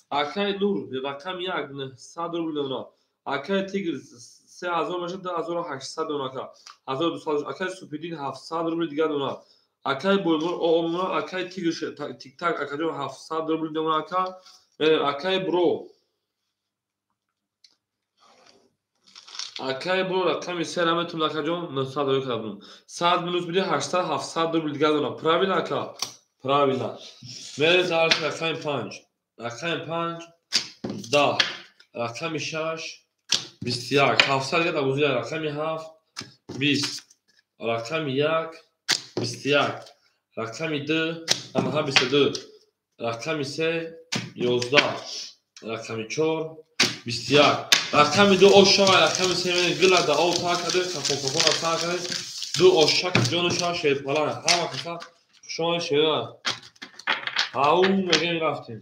Акай Нур рақами 1 900 рубл мемонад. Акай тигр 3000 мешавад, 2800 мемонад ака. 1200 акай Супидин 700 рубл дигар мемонад. Акай Боймур о мемонад, акай тигр тиктак акаҷон 700 рубл мемонад ака. Акай бро. Акай бро рақами 3 раметум акаҷон 900 рубл кардам. 100 минус биди 800 700 рубл дигар мемонад. Правильно ака? Правильно. Мерем зарш рақами 5. Рақами 5 10. Рақами 6 21. 700 дигар дабозӣ рақами 7 20. Рақами 1 21. Рақами 2 ҳамаҳа 22. Рақами 3 11. Рақами 4 21. Рақами 2 оша ва рақами 3 мене гила да ов та каде кафо кафо та каде ду оша ки ҷону ша шерпалан ҳама каса хушомад шера. Ау мегем рафтем.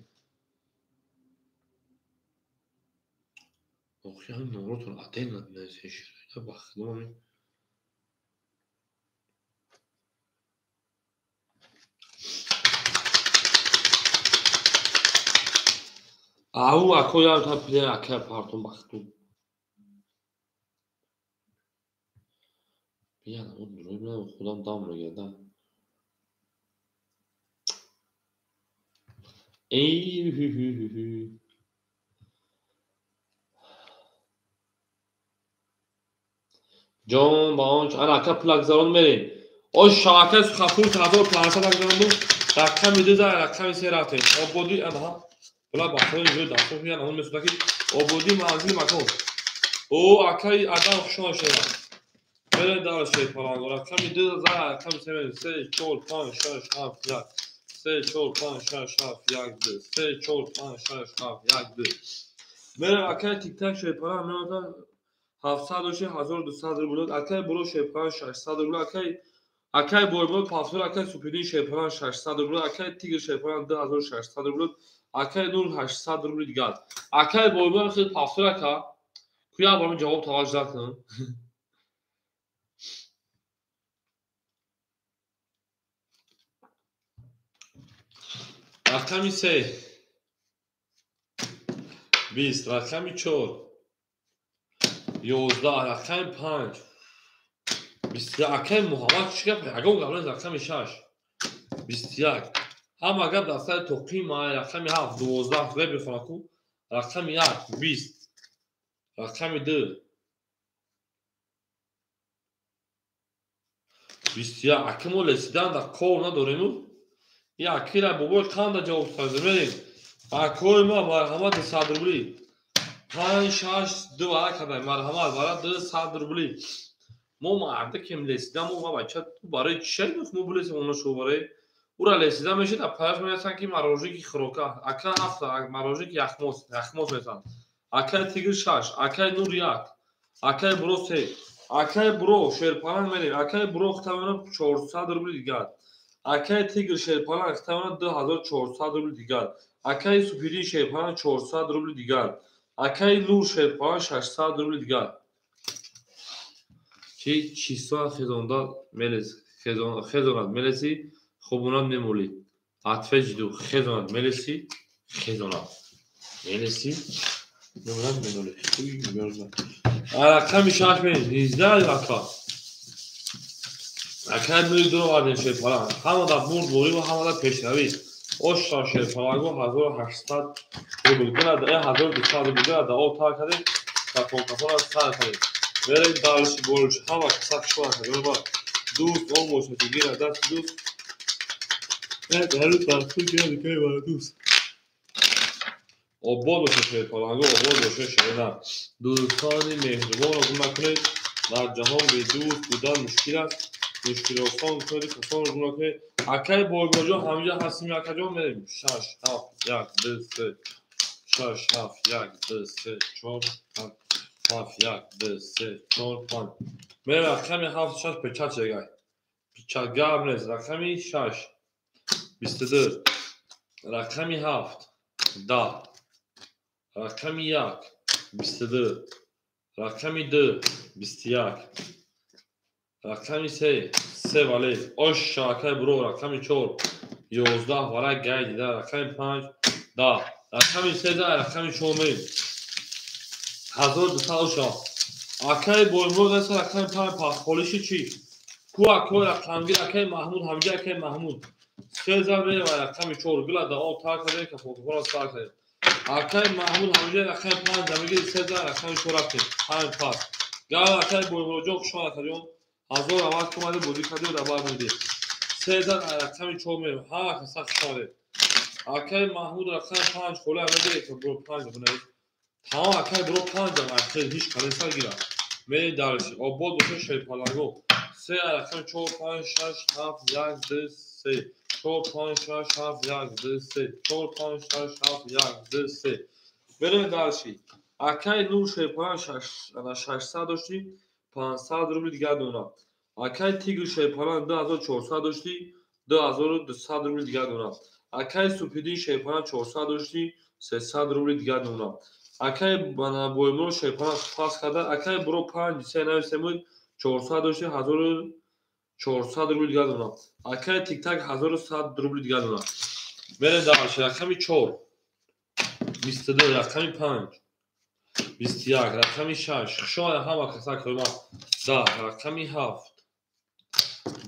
Охи ҳамин номротон отдельно бинависед шероида ба хидмат ҳамин. Ау ако я та пле ака партон бахту. Бия намуд рӯй менам худам дам мегирда. Эй ху ху ху ху. Ҷон ба он ана ака пулак зарон мерем. Ош шабака сухафрӯз 1500 гузаронду. Рақами 2 за рақами 3 рафтем. Ободӣ ана пула бахтони ҷои дастон меян ҳамон месуда ки ободӣ манзили макон. О акай адам хушон шуда. Мерем дар шерпаланго. Рақами 2 за рақами 3 мерем. 3 4 5 6 7 1 3 4 5 6 7 1 2 3 4 5 6 7 1 2. Мерем акай тиктак шерпаланг меояд 700 доши 1200 рубл. Акай бро шерпаланг 600 рубл. Акай Боймур пафтор акай Супидин шерпаланг 600 рубл. Акай тигр шерпаланг 2600 рубл. Акай Нур 800 рубл дигар. Акай Боймур хел пафтор ака. Куя барам ҷавоб таваҷҷӯҳ кунам. Рақами 3 20, рақами 4 11, рақами 5 21. Акай Муҳаммад чӣ гап? Ягон гап нест. Рақами 6 21. Ҳама гап дар сари тоқи ма. Рақами 7 12 веб бихонаку. Рақами 1 20. Рақами 2 21. Аки мо лесидан дар кор надорему. Я акира бобои қанда ҷавоб саза мерем. Акои ма марҳамат 100 рубли. 5 6 2 вара кадай марҳамат вара 200 рубли. Мо мардакем лесида мо бача ту барои чӣ гуфт мо булесим оно шо барои ура лесида мешид апаяш меясан ки марожики хирока ака ҳафта марожики яхмос яхмос месан акай тигр 6 акай нур 1 акай буро 3 акай буро шерпаланг мерем акай буро хитамона 400 рубли дигар акай тигр шерпаланг хитамона 2400 рубли дигар акай супирин шерпаланг 400 рубли дигар акай нур шерпаланг 600 рубли дигар. Чи числа хезонда мелес хезонад мелеси хобунад мемолӣ. Ответ жду. Хезонад мелеси хезонад мелеси мемонад мемолӣ. Рақами 6 мерем 19 ака. Акай нури дуро овардем шерпаланг. Ҳамада бурд борӣ ва ҳамада пешравӣ. Оша шерпалангу 1800 рубл гирад, 1200 рубл гирад, об тар кардем, капон капона сар кардем. Мерем дальше больше. Ҳама каса хушҳол кардем. Дӯст он бошад ки гирад дасти дӯст. Ҳарӯз дар худ гирад кай бара дӯст. Обод бошад шерпалангу, обод бошад шерина. Дӯстони меҳрубонро гум накунед. Дар ҷаҳон бедӯст будан мушкил аст. Мушкил осон кунед, касонро гум накунед. Акай Бойгоҷон ҳаминҷа ҳастим, акаҷон мерем. 6 7 1 2 3 6 7 1 2 3 4 5 7 1 2 3 4 5. Мерем рақами 7 6 печат шегай. Печат гап нест. Рақами 6 22 рақами 7 10 рақами 1 22 рақами 2 21 рақами 3 3 вале оша акай буро рақами 4 11 вара гай дида рақами 5 10 рақами 3 рақами 4 мерем 1200 оша акай боймурод аст рақами 5 пасхолиши чӣ ку акой рақамгир акай маҳмуд ҳамҷа акай маҳмуд 3 зан мерем рақами 4 гила да об тар кардем кафокафона сар кардем акай маҳмуд ҳамҷа рақами 5 замегир 3 зан рақами 4 рафтем 5 пас гал акай боймуродҷон хушомад акаҷон 1000 аввал омади бозӣ кардем дар бар будем 3 зан рақами 4 мерем ҳама каса хушомадед акай маҳмуд рақами 5 хола мегиред бро 5 бинавис тамом акай бро 5 ам ахир ҳеч канеса гирад мерем дальше обод бошад шерпаланго 3 рақами 4 5 6 7 1 2 3 4 5 6 7 1 2 3 4 5 6 7 1 2 3 мерем дальше акай нур шерпаланг 600 доштӣ 500 рубли дигар дона акай тигр шерпаланг 2400 доштӣ 2200 рубли дигар дона акай супидин шерпаланг 400 доштӣ 300 рубли дигар дона акай боймуро шерпаланг пас карда акай буро 5 3 нависемуд 400 доштӣ 1400 рубли дигар дона акай тиктак 1100 рубли дигар дона мерем дальше рақами 4 22 рақами 5 21 рақами 6 хушомадед ҳама каса кӯма 10 рақами 7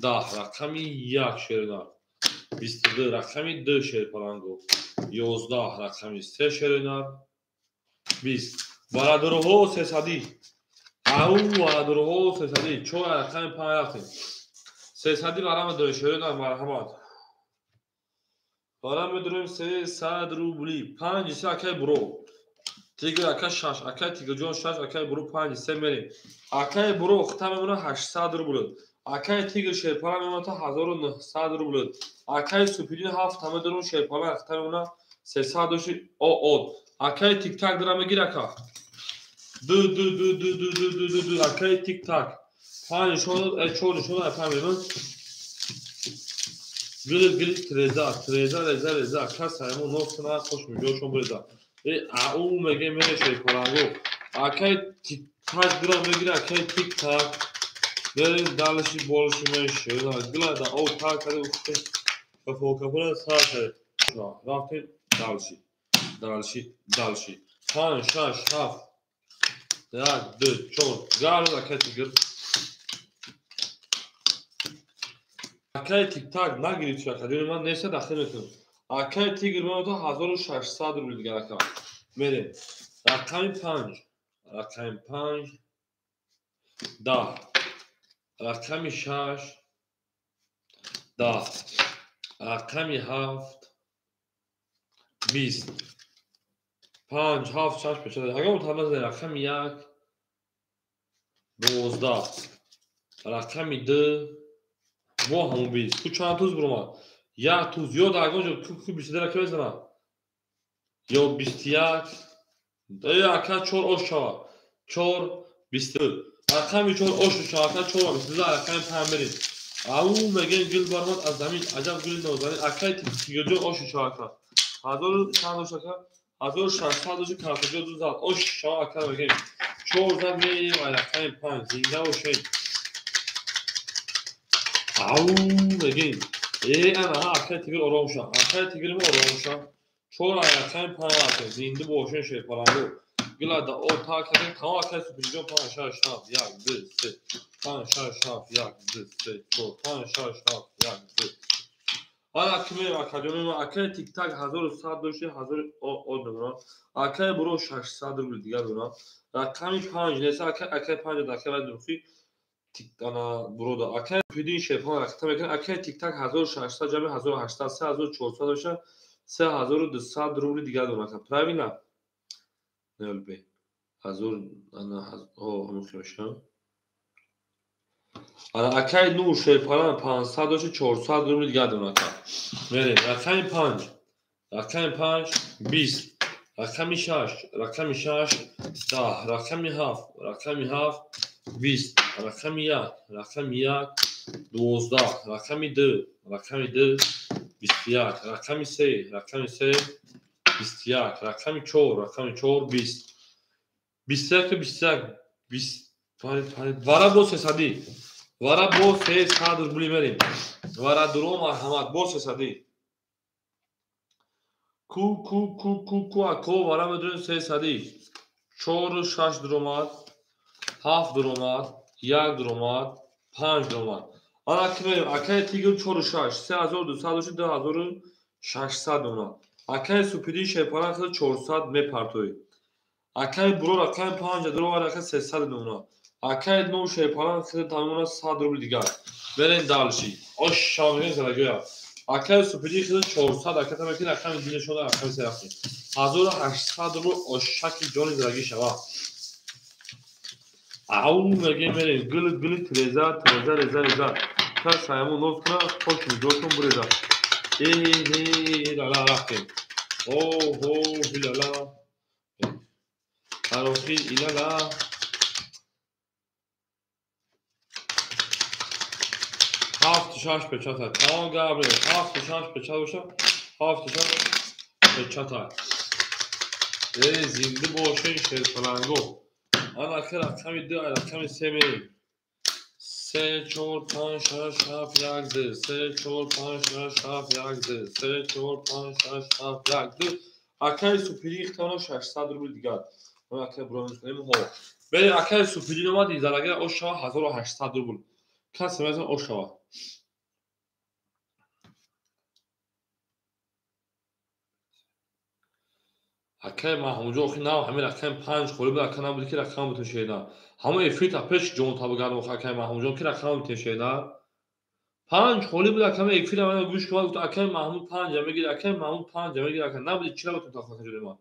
10 рақами 1 шеринар 22 рақами 2 шерпалангу 11 рақами 3 шеринар 20 бародарҳо 300 ау бародарҳо 300 4 рақами 5 рафтем 300 барам дорем шеринар марҳамат барам медорем 300 рубли 5 3 акай буро тигр ака 6 акай тигрҷон 6 акай буро 5 3 мерем акай буро хита мемонад 800 рубл акай тигр шерпала мемонад 1900 рубл акай супидин 7 тама дорум шерпала хита мемонад 300 доши од акай тиктак дора мегир ака 2 2 2 2 2 2 2 2 акай тиктак 5 нишон 4 нишон 5 мемон гил гил треза треза реза реза кас ҳамон носна хош миҷошон буреза ау меге мере шерпалангу акай тиктак гира мегира акай тиктак мерем дальше больше меньше гила да об тар кардем кафокафона сар кардем рафтем дальше дальше дальше 5 6 7 1 2 4 гал акай тигр акай тиктак нагирифт акаҷони ман неста дахил мекунам акай тигр мемонад 1600 рубли дигар ака мерем рақами 5 рақами 5 10 рақами 6 10 рақами 7 20 5, 7, 6 печат. Агар мутаназа рақами 1 12 рақами 2 бо ҳамон 20. Ку чанд туз буромад? Як туз ё дар ягон ҷо ку 22 ра ки мезанад? Ё 21. Ака 4 ош шавад. 4 22. Рақами 4 ош шавад, ака 4 22 рақами 5 мерем. Ау мегӯем гул баромад аз замин, аҷаб гули нозанин. Акаи Тигирҷон ош шавад ака. 1000 чанд ош ака? 1600 ош картаҷо ду зад. Ош шавад ака мегӯем. 4 зад мерем рақами 5. Зинда бошед. Ау мегӯем. Ана ҳа акаи Тигир ором шав. Акаи Тигир мо ором шав. 4 рақами 5 ака. Зинда бошед шерпаланго. Гула да о та кардем. Тамом акаи Супиҷон 5 6 7 1 2 3 5 6 7 1 2 3 4 5 6 7 1 2. Ана ки мерем акаҷон, акаи Тик-так 1100 дошти, 1000 од мемонад. Акаи Буро 600 рубл дигар дорад. Рақами 5 нест, акаи 5 акаи вай духи ана бурода. Акаи Пидин шерпалан рақата мекунад. Акаи Тик-так 1600 ҷамъи 1800 3400 мешавад. 3200 рубли дигар дорад. Правильно? Нелбе. 1000 ана о ҳамин мешавад. Ана акаи Нур шерпалан 500 дошти, 400 рубли дигар дорад. Мерем. Рақами 5. Рақами 5 20. Рақами 6. Рақами 6 10. Рақами 7. Рақами 7 20. Рақами 1. Рақами 1 12. Рақами 2. Рақами 2 21. Рақами 3. Рақами 3 21. Рақами 4. Рақами 4 20. 21 21 20. Вара бо 300. Вара бо 300 рубли мерем. Вара дуро марҳамат бо 300. Ку ку ку ку ку ако вара медонем 300. 4 6 дуромад, 7 дуромад, 1 дуромад, 5 дуромад. Ана ки мерем акаи Тигр 4 6 3200 дошти 2600 мемонад. Акаи Супидин шерпалан 400 мепартоед. Акаи Буро рақами 5 дуромад, акаи 300 мемонад. Акаи Нур шерпалан мемонад 100 рубли дигар. Мерем дальше. Ош шава мегӯем залагоя. Акаи Супидин 400 аката мекунад, рақами 2 нишон рақами 3 рафтем. 1800 рубл ошаки ҷони залагӣ шава. Ау мегӯем мерем. Гул гул тиреза тиреза реза реза. Кас ҳамон ноз кунад, хош миҷотон буреза. Э э ла ла рафтем. О ҳо ҳилала. Арохи илала. 7 6 печата. Тамом габре. 7 6 печат боша. 7 6 печата. Зинда бошед шерпаланго. Ана ки рақами 2, рақами 3 мерем. 3 4 5 6 7 1 2 3 4 5 6 7 1 2 3 4 5 6 7 1 2. Акаи Супидин хитона 600 рубл дигар. Акаи Буро мекунем ҳо. Берем акаи Супидин омад, залагира ош шава 1800 рубл. Касе мезан ош шава. Акаи Маҳмудҷон охи нав ҳамин рақами 5 холӣ буд, ака набуд ки рақам бутун шеда. Ҳамон эфир та пеш ҷон табагардам охи акаи Маҳмудҷон ки рақам бутун шеда. 5 холӣ буд акаи эфир ҳамин гӯш кунад гуфт акаи Маҳмуд 5 мегирад, акаи Маҳмуд 5 мегирад, ака набуд чира бутун тахта ҷои ман.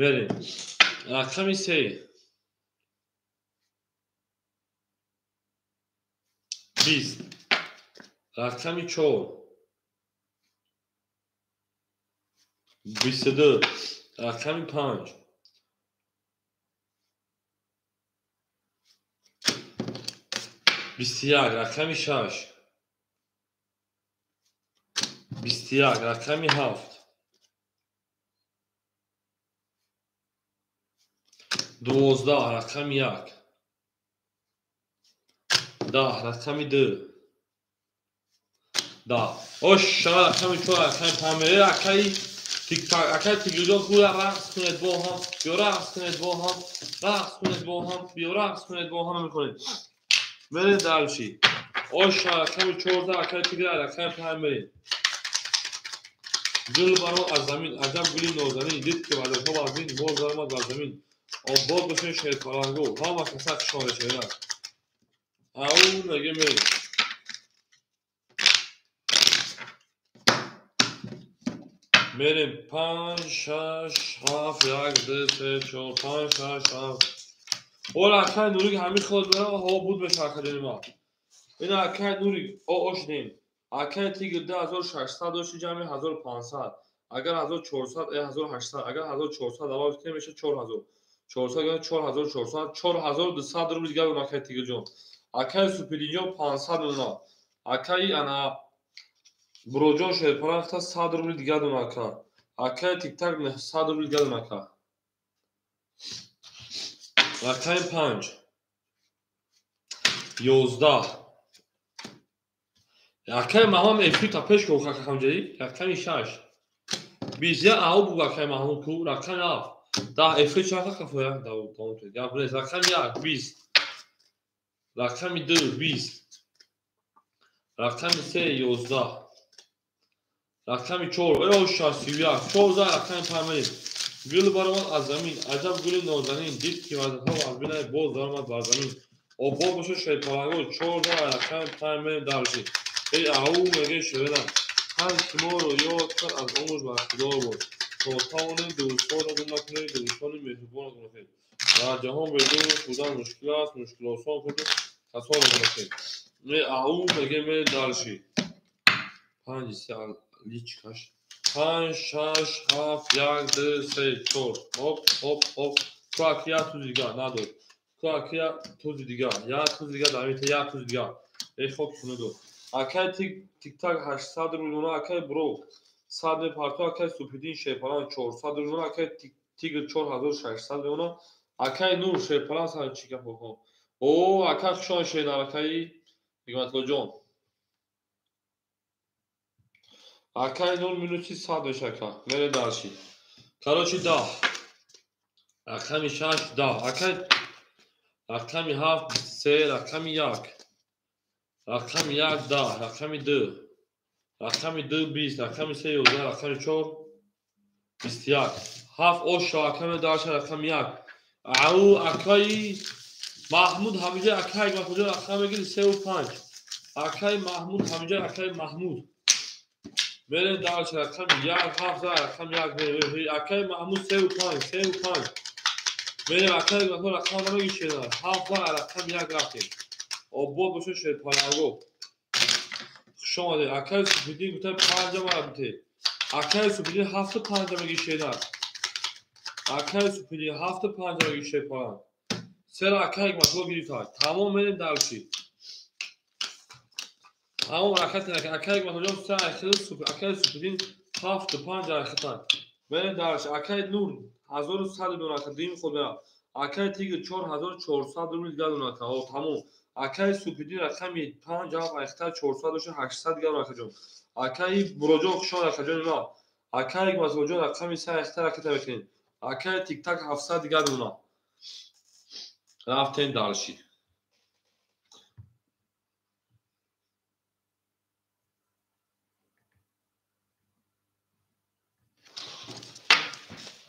Мерем. Рақами 3. 20. Рақами 4. 22. Рақами 5. 21. Рақами 6. 21. Рақами 7. 12. Рақами 1. 10. Рақами 2. 10. Ош шава рақами 4, рақами 5. Акаи Тик-так, акаи Тигирҷон хура рақс кунед бо ҳам, биё рақс кунед бо ҳам, рақс кунед бо ҳам, биё рақс кунед бо ҳам мекунед. Мерем дальше. Ош рақами 14, акаи Тигир, рақами 5 мерем. Гул баро аз замин, аҷаб гули нозанин, дид ки вадаҳо вазин, боз даромад бар замин. Обод бошед шерпаланго, ҳама каса хушон шавад. Ау мегем мерем. Мерем 5, 6, 7, 1, 2, 3, 4, 5, 6, 7. Ола акай Нурик ҳамин хел дора, ҳо буд меша акаҷони ма. Ина акай Нурик о шудем. Акай Тигр 2600 дошти, ҷамъи 1500. Агар 1400, 1800, агар 1400 аввал кунем меша 4000. 400 4400, 4200 рубл дигар дорам акай Тигрҷон. Акай Суперинҷон 500 мемонад. Акай ана Буроҷон Шерпарахта 100 рубл дигар дорам ака. Акай Тиктак 100 рубл дигар дорам ака. Рақами 5 11. Акай Маҳмад эфир та пеш кун ака ҳамҷаи. Рақами 6 21 ау буг акай Маҳмуд ку. Рақами 7 10 эфир чанд қафоя давом кунед. Гап нест. Рақами 1 20. Рақами 2 20. Рақами 3 11. Рақами 4 61 14. Рақами 5 гул баромад аз замин, аҷаб гули нозанин, дид ки вазифаҳо аз бинай боз даромад бар замин. Обод бошад Шерпаланго 14 рақами 5 мерем дарши. Эй ау меге шерена. Ҳар шуморо ёд кард аз умр бархӯрдор бод. То тавонем дӯстонро гум накунед, дӯстони меҳрубонро гум накунед. Дар ҷаҳон бедӯст будан мушкил аст, мушкилосон кунед, касонро гум накунед. Эй ау меге мерем дарши. 5 3 личкаш 5, 6, 7, 1, 2, 3, 4. Хоп, хоп, хоп. Куак як тузи дигар надод. Куак як тузи дигар. Як тузи дигар дамита, як тузи дигар. Эй хок кунедо. Акай Тиктак 800 рубл мона, акай Бро 100 мепарто, акай Супидин Шерпалан 400 рубл мона, акай Тигр 4600 мемона, акай Нур Шерпалан сар чӣ гап кун. О, акай хушон шернар, акай Нигматлоҷон. Акай Нур минуси 100 меша ака. Мере дарши. Короче 10. Рақами 6 10. Акай рақами 7 3, рақами 1. Рақами 1 10, рақами 2. Рақами 2 20, рақами 3 11, рақами 4 21. 7 оша аками дарша рақами 1. Ау акай Маҳмуд ҳамиҷа акай Маҳмуд рақам мегири 3 ва 5. Акай Маҳмуд ҳамиҷа акай Маҳмуд. Мерем дарша рақами 1 7 рақами 1 акай Маҳмуд 3 ва 5, 3 ва 5. Мерем акай Маҳмуд рақам намегири 7 рақами 1 рафтем. Обод бошад Шерпаланго. Хуш омадед. Акай Суфиддин гуфта 5 мара бите. Акай Суфиддин 7 5 мегири шернар. Акай Суфиддин 7 5 мегири Шерпаланг. Сера акай Маҳмуд гирифта. Тамом мерем дарши. Тамом ҳаракат акай Маҳмудҷон се ахир акай Суфиддин 7 5 ҳаракатан. Мерем дарши. Акай Нур 1100 дона дим худ мера. Акай Тигр 4400 рубл дигар дона. Тамом. Акай Суфиддин рақами 5 7 ахта 400 дошта 800 дигар акаҷон. Акай Буроҷон хушон акаҷони ма. Акай Маҳмудҷон рақами 3 ахта ракета мекунем. Акай Тиктак 700 дигар дона. Рафтем дарши.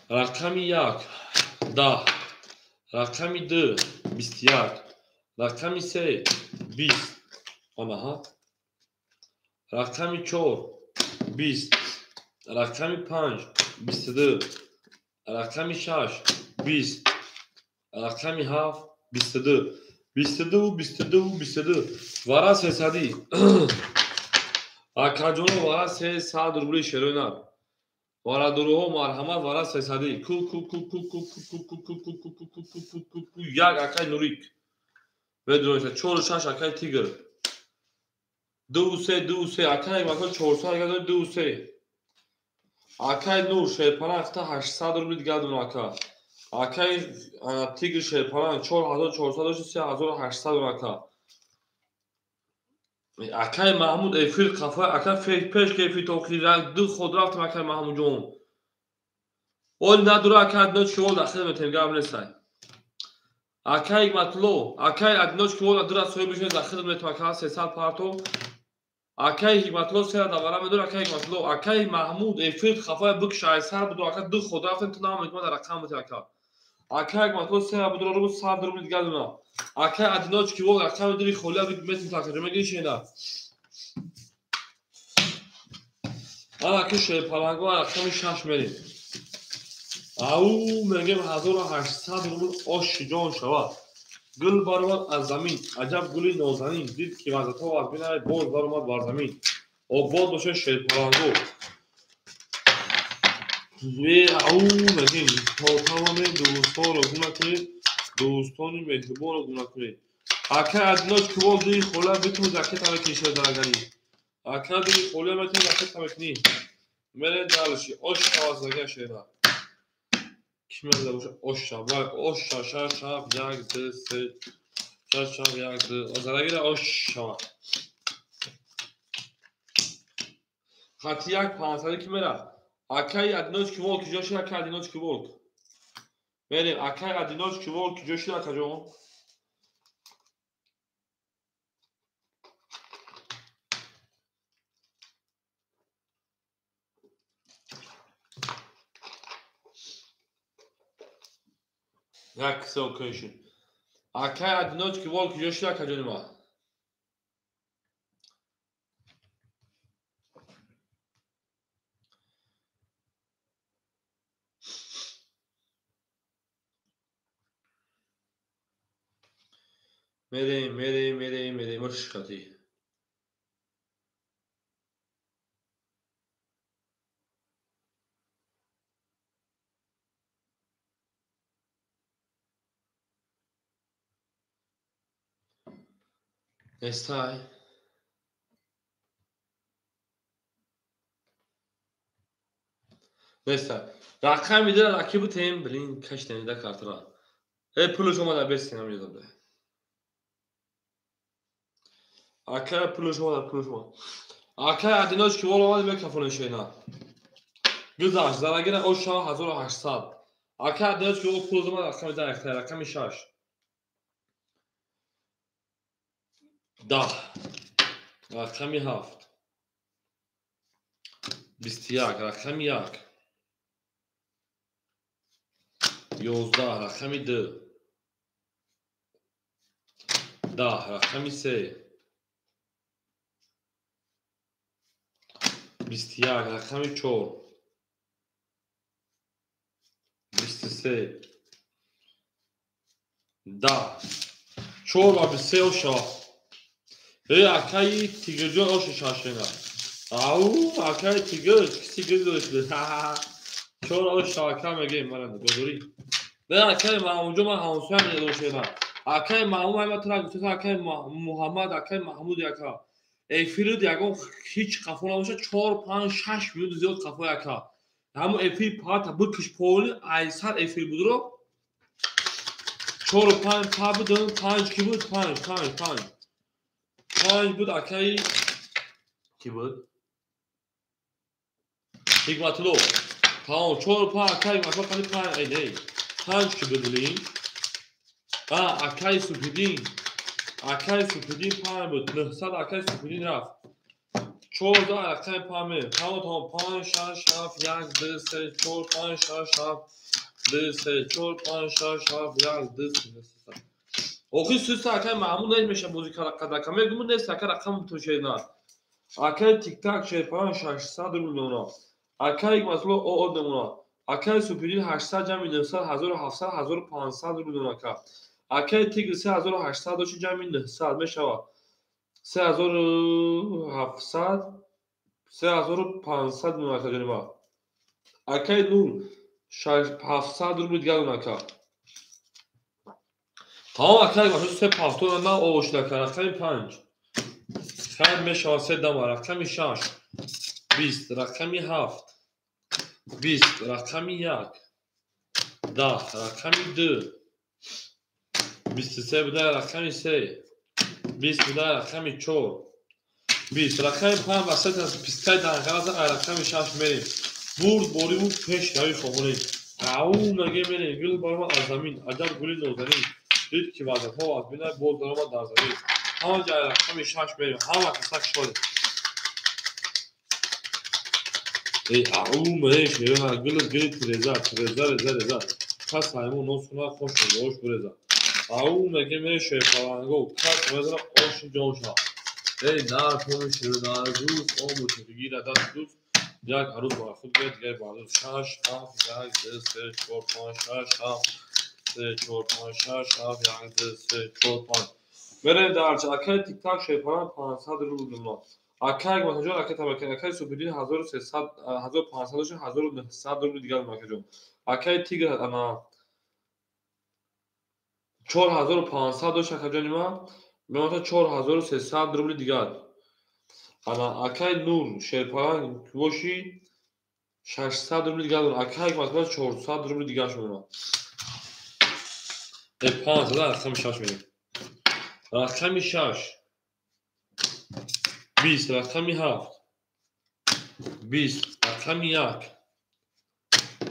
Рақами 1 10, рақами 2 21, рақами 3 20, анаҳа, рақами 4 20, рақами 5 22, рақами 6 20, рақами 7 22, 22 22 22. Вара 300. Акаҷоно вара 300 рубли шерои нар. Варадуруҳо марҳамат вара 300. Ку ку ку ку ку ку ку ку ку ку ку ку ку ку ку ку як акай Нурик. Медонед 4 6 акай Тигр. 2 3 2 3 акай Маҳмуд 400 агар 2 3. Акай Нур Шерпаланг 800 рубли дигар дона ака. Акай Тигр Шерпаланг 4400 дошт 3800 дона ака. Акай Маҳмуд эфир қафа ака пеш ки эфир то охири ду худ рафтам акай Маҳмудҷон. Ол надура акай одиночки вол дахил метем гап нестай. Акай Ҳикматулло, акай одиночки вол дура соҳиб дахил метем ака 300 парто. Акай Ҳикматулло сера давара медор акай Ҳикматулло, акай Маҳмуд эфир қафа бук 600 буду ака ду худ рафтем ту намекунад рақам бите ака. Акай Ҳикматулло сера буду рубл 100 рубл дигар дона. Акай одиночки вол рақами дури холия метем такаҷо мегири шена. Ана ки шерпаланго рақами 6 мерем. Ау мегем 1800 рубл оши ҷон шавад. Гул баромад аз замин, аҷаб гули нозанин, дид ки вазъатҳо аз бинавед, боз баромад бар замин. Обод бошад шерпаланго. Ау мегем то тавонед дӯстонро гум накунед, дӯстони меҳрубонро гум накунед. Ака адиноч кувол дуи хола битун закета мекунӣ шердараганӣ. Ака дуи хола метун закета мекунӣ. Мерем далши ош шавад зага шера. Ки меза боша ош шава, ош ша 6 7 1 2 3 6 7 1 2 зарагира ош шава. Хати 1 500 ки мера. Акай адиноч кувол ки ҷоши ака адиноч кувол. Мерем акай адиноч кувол ки ҷоши ака ҷон. Як се окей шуд. Акай адиноч кувол ки ҷоши ака ҷони ма. Мерем, мерем, мерем, мерем, ош хати. Нестай. Нестай. Рақами дира раки бутем, блин, каштанида картра. Э пулш омада бесин ам ёдам. Ака пулш омада, пулш омада. Ака адиноч ки вол омада мекафоне шена. Гузашт, зарагира оша 1800. Ака адиноч ки вол пул омада рақами 10, рақами 6. 10, рақами 7, 21, рақами 1, 11, рақами 2, 10, рақами 3, 21, рақами 4, 23, 10, 4 ва 23 оша. Э акаи тигрҷон оша шашена. Ау акаи тигр, киси гир дошт. Чор оша ака мегем мара нигоҳдорӣ. Не акаи Маҳмудҷон ман ҳамсоям недошена. Акаи Маҳмуд ҳама тура гуфта акаи Муҳаммад, акаи Маҳмуд ака. Эфирид ягон ҳеҷ қафо набошад, 4 5 6 минут зиёд қафо ака. Ҳамон эфир пата бикиш поли айсар эфир будро. 4 5 па буд, 5 ки буд, 5 5 5. 5 буд акаи ки буд? Ҳикматулло. Тамом 4 5 акаи Ҳикматулло қали 5 эй не. 5 ки буд блин? А акаи Суфиддин. Акаи Суфиддин 5 буд. 900 акаи Суфиддин рафт. 14 рақами 5 мер. Тамом тамом 5 6 7 1 2 3 4 5 6 7 2 3 4 5 6 7 1 2 3. Охи суста акаи Маҳмуд намеша бозӣ кара қадака. Мегум нест ака рақам ту шена. Акаи тиктак шерпалан 600 рубл мемона. Акаи Ҳикматулло ОО мемона. Акаи Суфиддин 800 ҷамъи 900 1700 1500 рубл мемона ака. Акаи Тигр 3800 дошти ҷамъи 900 мешавад. 3700 3500 мемона ака ҷони ма. Акаи Нур 700 рубл дигар мемона ака. Тамом акаи Маҳмуд 3 ҳафтод на овошида ака рақами 5. Хайр мешавад 3 дама рақами 6 20 рақами 7 20 рақами 1 10 рақами 2 23 буда рақами 3 20 буда рақами 4 20 рақами 5 ва 3 аз пистаи данғаза рақами 6 мерем. Бурд бориву пеш рави хоҳонем. Ау меге мерем гул баромад аз замин, аҷаб гули нозанин. Дид ки вазъатҳо аз бинай боз даромад дар замин. Ҳама ҷай рақами 6 мерем. Ҳама касак шодем. Эй ау меш мерем гул гул реза реза реза реза. Кас ҳаймон нос кунад хош ош буреза. Ау меге мерем шерпаланго кас мезана оши ҷон шавад. Эй нар томи шернарзуз ому гира даст дуз Як арӯз ба худ гирад, дигар ба арӯз. 6, 7, 1, 2, 3, 4, 5, 6, 7, 3, 4, 5, 6, 7, 1, 2, 3, 4, 5. Мерем дарча. Акай тиктак шерпаланг 500 рубл мемонад. Акай Гматаҷон, акай Табакан, акай Супидин 1300, 1500 дошт, 1900 рубл дигар акаҷон. Акай Тигр ана 4500 дошт акаҷони ман, мемонад 4300 рубли дигар. Ана акай Нур шерпаланг боши 600 рубли дигар дорад. Акай Гматаҷон 400 рубли дигар мемонад. 500 рақами 6 мерем. Рақами 6 20, рақами 7 20, рақами 1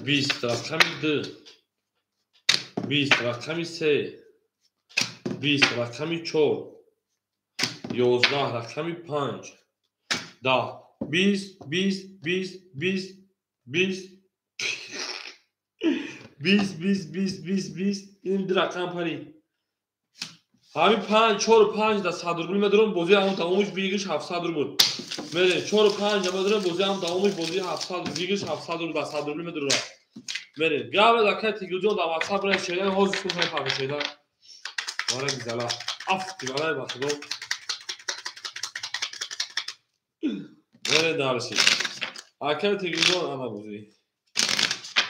20, рақами 2 20, рақами 3 20, рақами 4 11, рақами 5 10, 20, 20, 20, 20, 20, 20, 20, 20, 20, 20. Ин ду рақам парид. Ҳамин 5, 4, 5 да 100 рубл медорам, бозии ҳам тамомиш бигириш 700 рубл. Мерем 4, 5 медорам, бозии ҳам тамомиш бозии 700 бигириш 700 рубл да 100 рубл медорам. Мерем. Гаве да кай Тигрҷон да WhatsApp ра шедан ҳозир сухай пахш шедан. Вара гизала. Афти вара ба худо. Мерем дарси. Акай Тигрҷон ана бозӣ.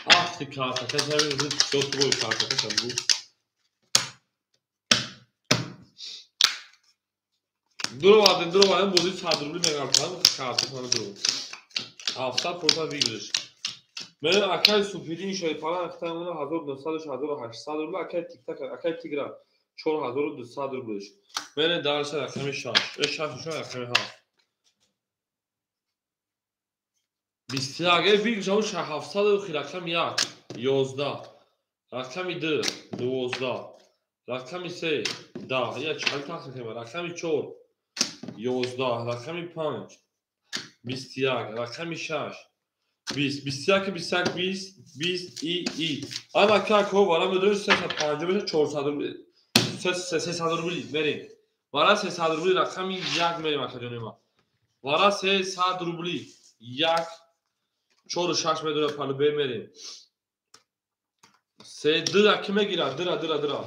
Афти карта, кай ҳамин рӯз дот бой карта кай буд. Дуровардем, бозии 100 рубли меғалтам, карта кана дуро. 700 фурсат выигрыш. Мерем акай Супидин шерпаланг ахтамона 1900 1800 рубл, акай Тиктак, акай Тигра 4200 рублш. Мерем дарса рақами 6. 6 рақами 7. 21 выигрыш 700 рақами 1 11, рақами 2 12, рақами 3 10, я чанд тақсим кардем, рақами 4 11, рақами 5 21, рақами 6 20, 21, 21, 20, 20, и. Ана как вара медорем 350 меша 400 рубл, 300 рубли мерем. Вара 300 рубли рақами 1 мерем акаҷони ма. Вара 300 рубли 1 4 6 медорем палубе мерем. 3 дира ки мегирад? Дира, дира, дира.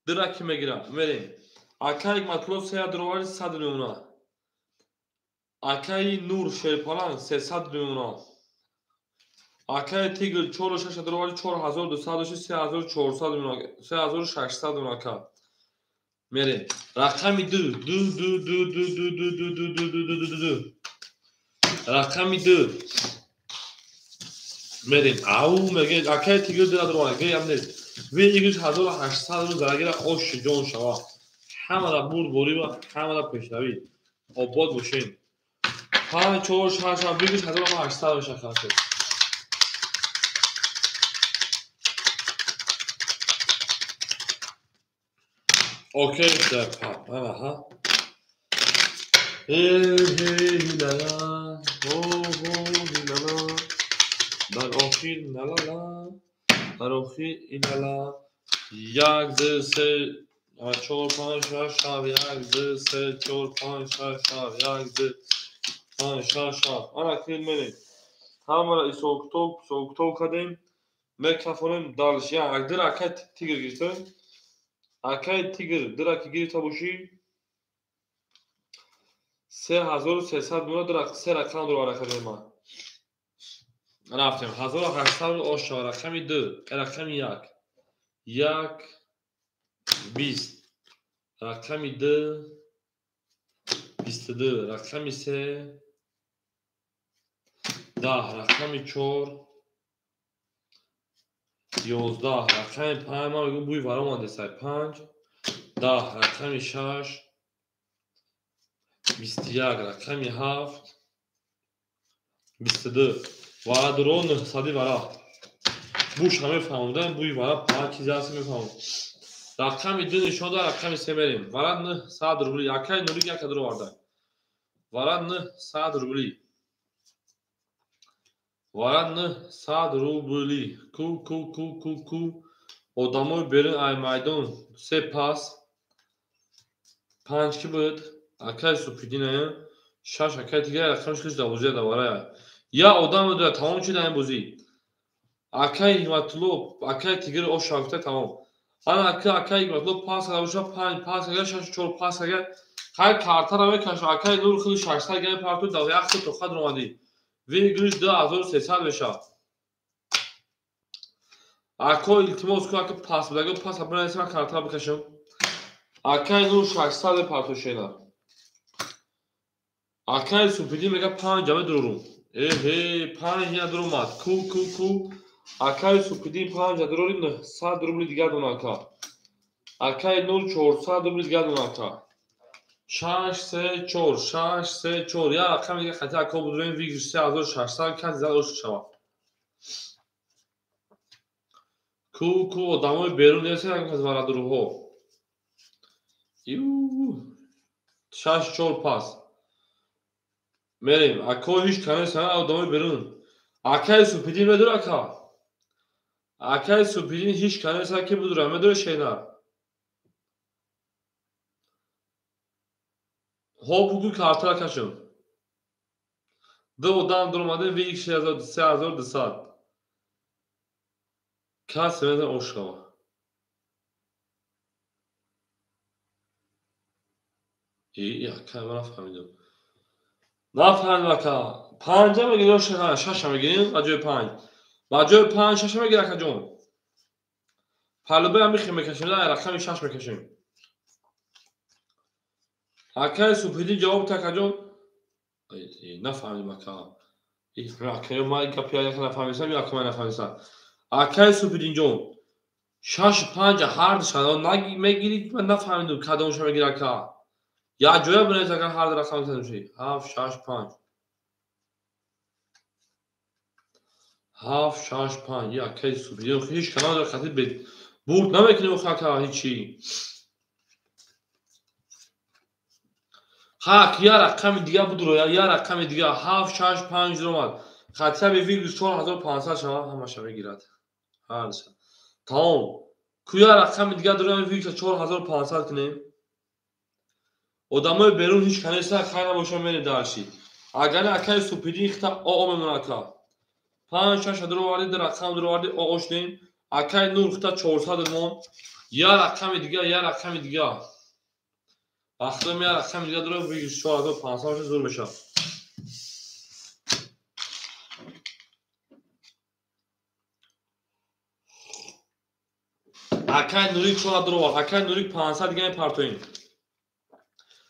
Дира ки мегирад? Мерем. Акай Матлов 3 дровари 100 мемонад. Акай Нур шерпаланг 300 мемонад. Акай Тигр 4 6 дровари 4200 3400 мемонад. 3600 мемонад ака. Мерем. Рақами 2 2 2 2 2 2 2 2 2 2 2 2 2. Рақами 2. Мерем. Ау меге акай Тигр 2 дровари геям нест. Выигрыш 1800 рубл зарагира ош ҷон шава. Ҳамада бурдборӣ ва ҳамада пешравӣ. Обод бошем. 5 4 6 7 выигрыш 1800 мешавад. Окей, аҳа. Ҳе ҳе ҳилала, ҳо ҳо ҳилала, дар охир налала, дар охир илала. 1 2 3 4 5 6 7 1 2 3 4 5 6 7 1 2 5 6 7. Ана кил мерем. Ҳамаро ҳисоб-китоб кардем. Мекафонем далш. Як дир акай Тигр гирифта. Акай Тигр дира ки гирифта бошӣ 3300 мемонад, дира се рақам дора рақами ман. Рафтем. 1800 ош шава рақами 2, рақами 1. 1 20, рақами 2 22, рақами 3 10, рақами 4 11, рақами 5. Ман мегӯям бӯи вара омадесай. 5 10, рақами 6 21, рақами 7 22. Вара дуро 900 вара. Буш ҳаме фаҳмондам, бӯи вара панҷ чизе ҳаст мефаҳмам. Рақами 2 нишон дод, рақами 3 мерем. Вара 900 рубли. Акай Нурик як дро оварда. Вара 900 рубли. Вара 900 рубли. Ку ку ку ку ку. Одамои берун ай майдон се пас. 5 ки буд? Акай Супидин Шаш акай тигр рақам шиш давозия даварая. Я одам медура тамом шуда ин бозӣ. Акай Ҳикматулло, акай тигр ош шавта тамом. Ана акай Ҳикматулло пас карда панҷ пас карда шаш чор пас карда. Хай картара мекаша акай Нур худи 600 гами парту да як хел тоқат омадӣ. Выигрыш 2300 мешавад. Ако илтимос кун ака пас бидаго пас бинависам ман картара бикашам. Акай Нур 600 парту шена. Акай Супидин мега панҷ ҷаме дурурум. Эҳе, панҷ я дурумад. Ку ку ку. Акай Супидин панҷ дурури 900 рубли дигар дона ака. Акай Нур 400 рубли дигар дона ака. 6 3 4 6 3 4 я рақами дига хати ако будурем выигрыш 3600 кас зад ош шавад. Ку ку одамои берун нестанд аз варадурҳо. Ю 6 4 пас. Мерем, ако ҳеҷ канесан одамои берун. Акай Супидин медура ака. Акай Супидин ҳеҷ канесан ки будура медура шена. Ҳо бугу картара кашам. Ду одам дуромадем выигрыш 3200. Кас меда ош шава. И акай ман нафаҳмидам. Нафаҳмидам ака. Панҷа мегирем ё шаша мегирем ба ҷои панҷ. Ба ҷои панҷ шаша мегирем акаҷон. Палубаи ҳам мекашем, рақами шаш мекашем. Акай Супидин ҷавоб та акаҷон. Нафаҳмидам ака. Акай ман гапи яка нафаҳмидам ё ака ман нафаҳмидам. Акай Супидинҷон шаш панҷ ҳар душанбе мегирид ман нафаҳмидам кадомша мегирад ака. Я ҷоя бинавис агар ҳар ду рақам мешавад. 7 6 5 7 6 5 я акай Супидин ҳеҷ канал дар хати бурд намекунем охи ака ҳечи. Ҳак я рақами дига будро я рақами дига 7 6 5 дуромад. Хатиаби выигрыш 4500 шава ҳамаша мегирад. Ҳарша. Тамом. Ку я рақами дига дурам выигрыш 4500 кунем. Одамои берун ҳеҷ канеса хай набоша мере дарши. Агар акай Супидин хита оо мемонад ака. 5 6 дуроварди ду рақам дуроварди оо шудем. Акай Нур хита 400 мон. Я рақами дига, я рақами дига. Вақтом я рақами дига дура выигрыш 4500 боша зур мешавад. Акай Нурик 4 дуровард. Акай Нурик 500 дига мепартоем.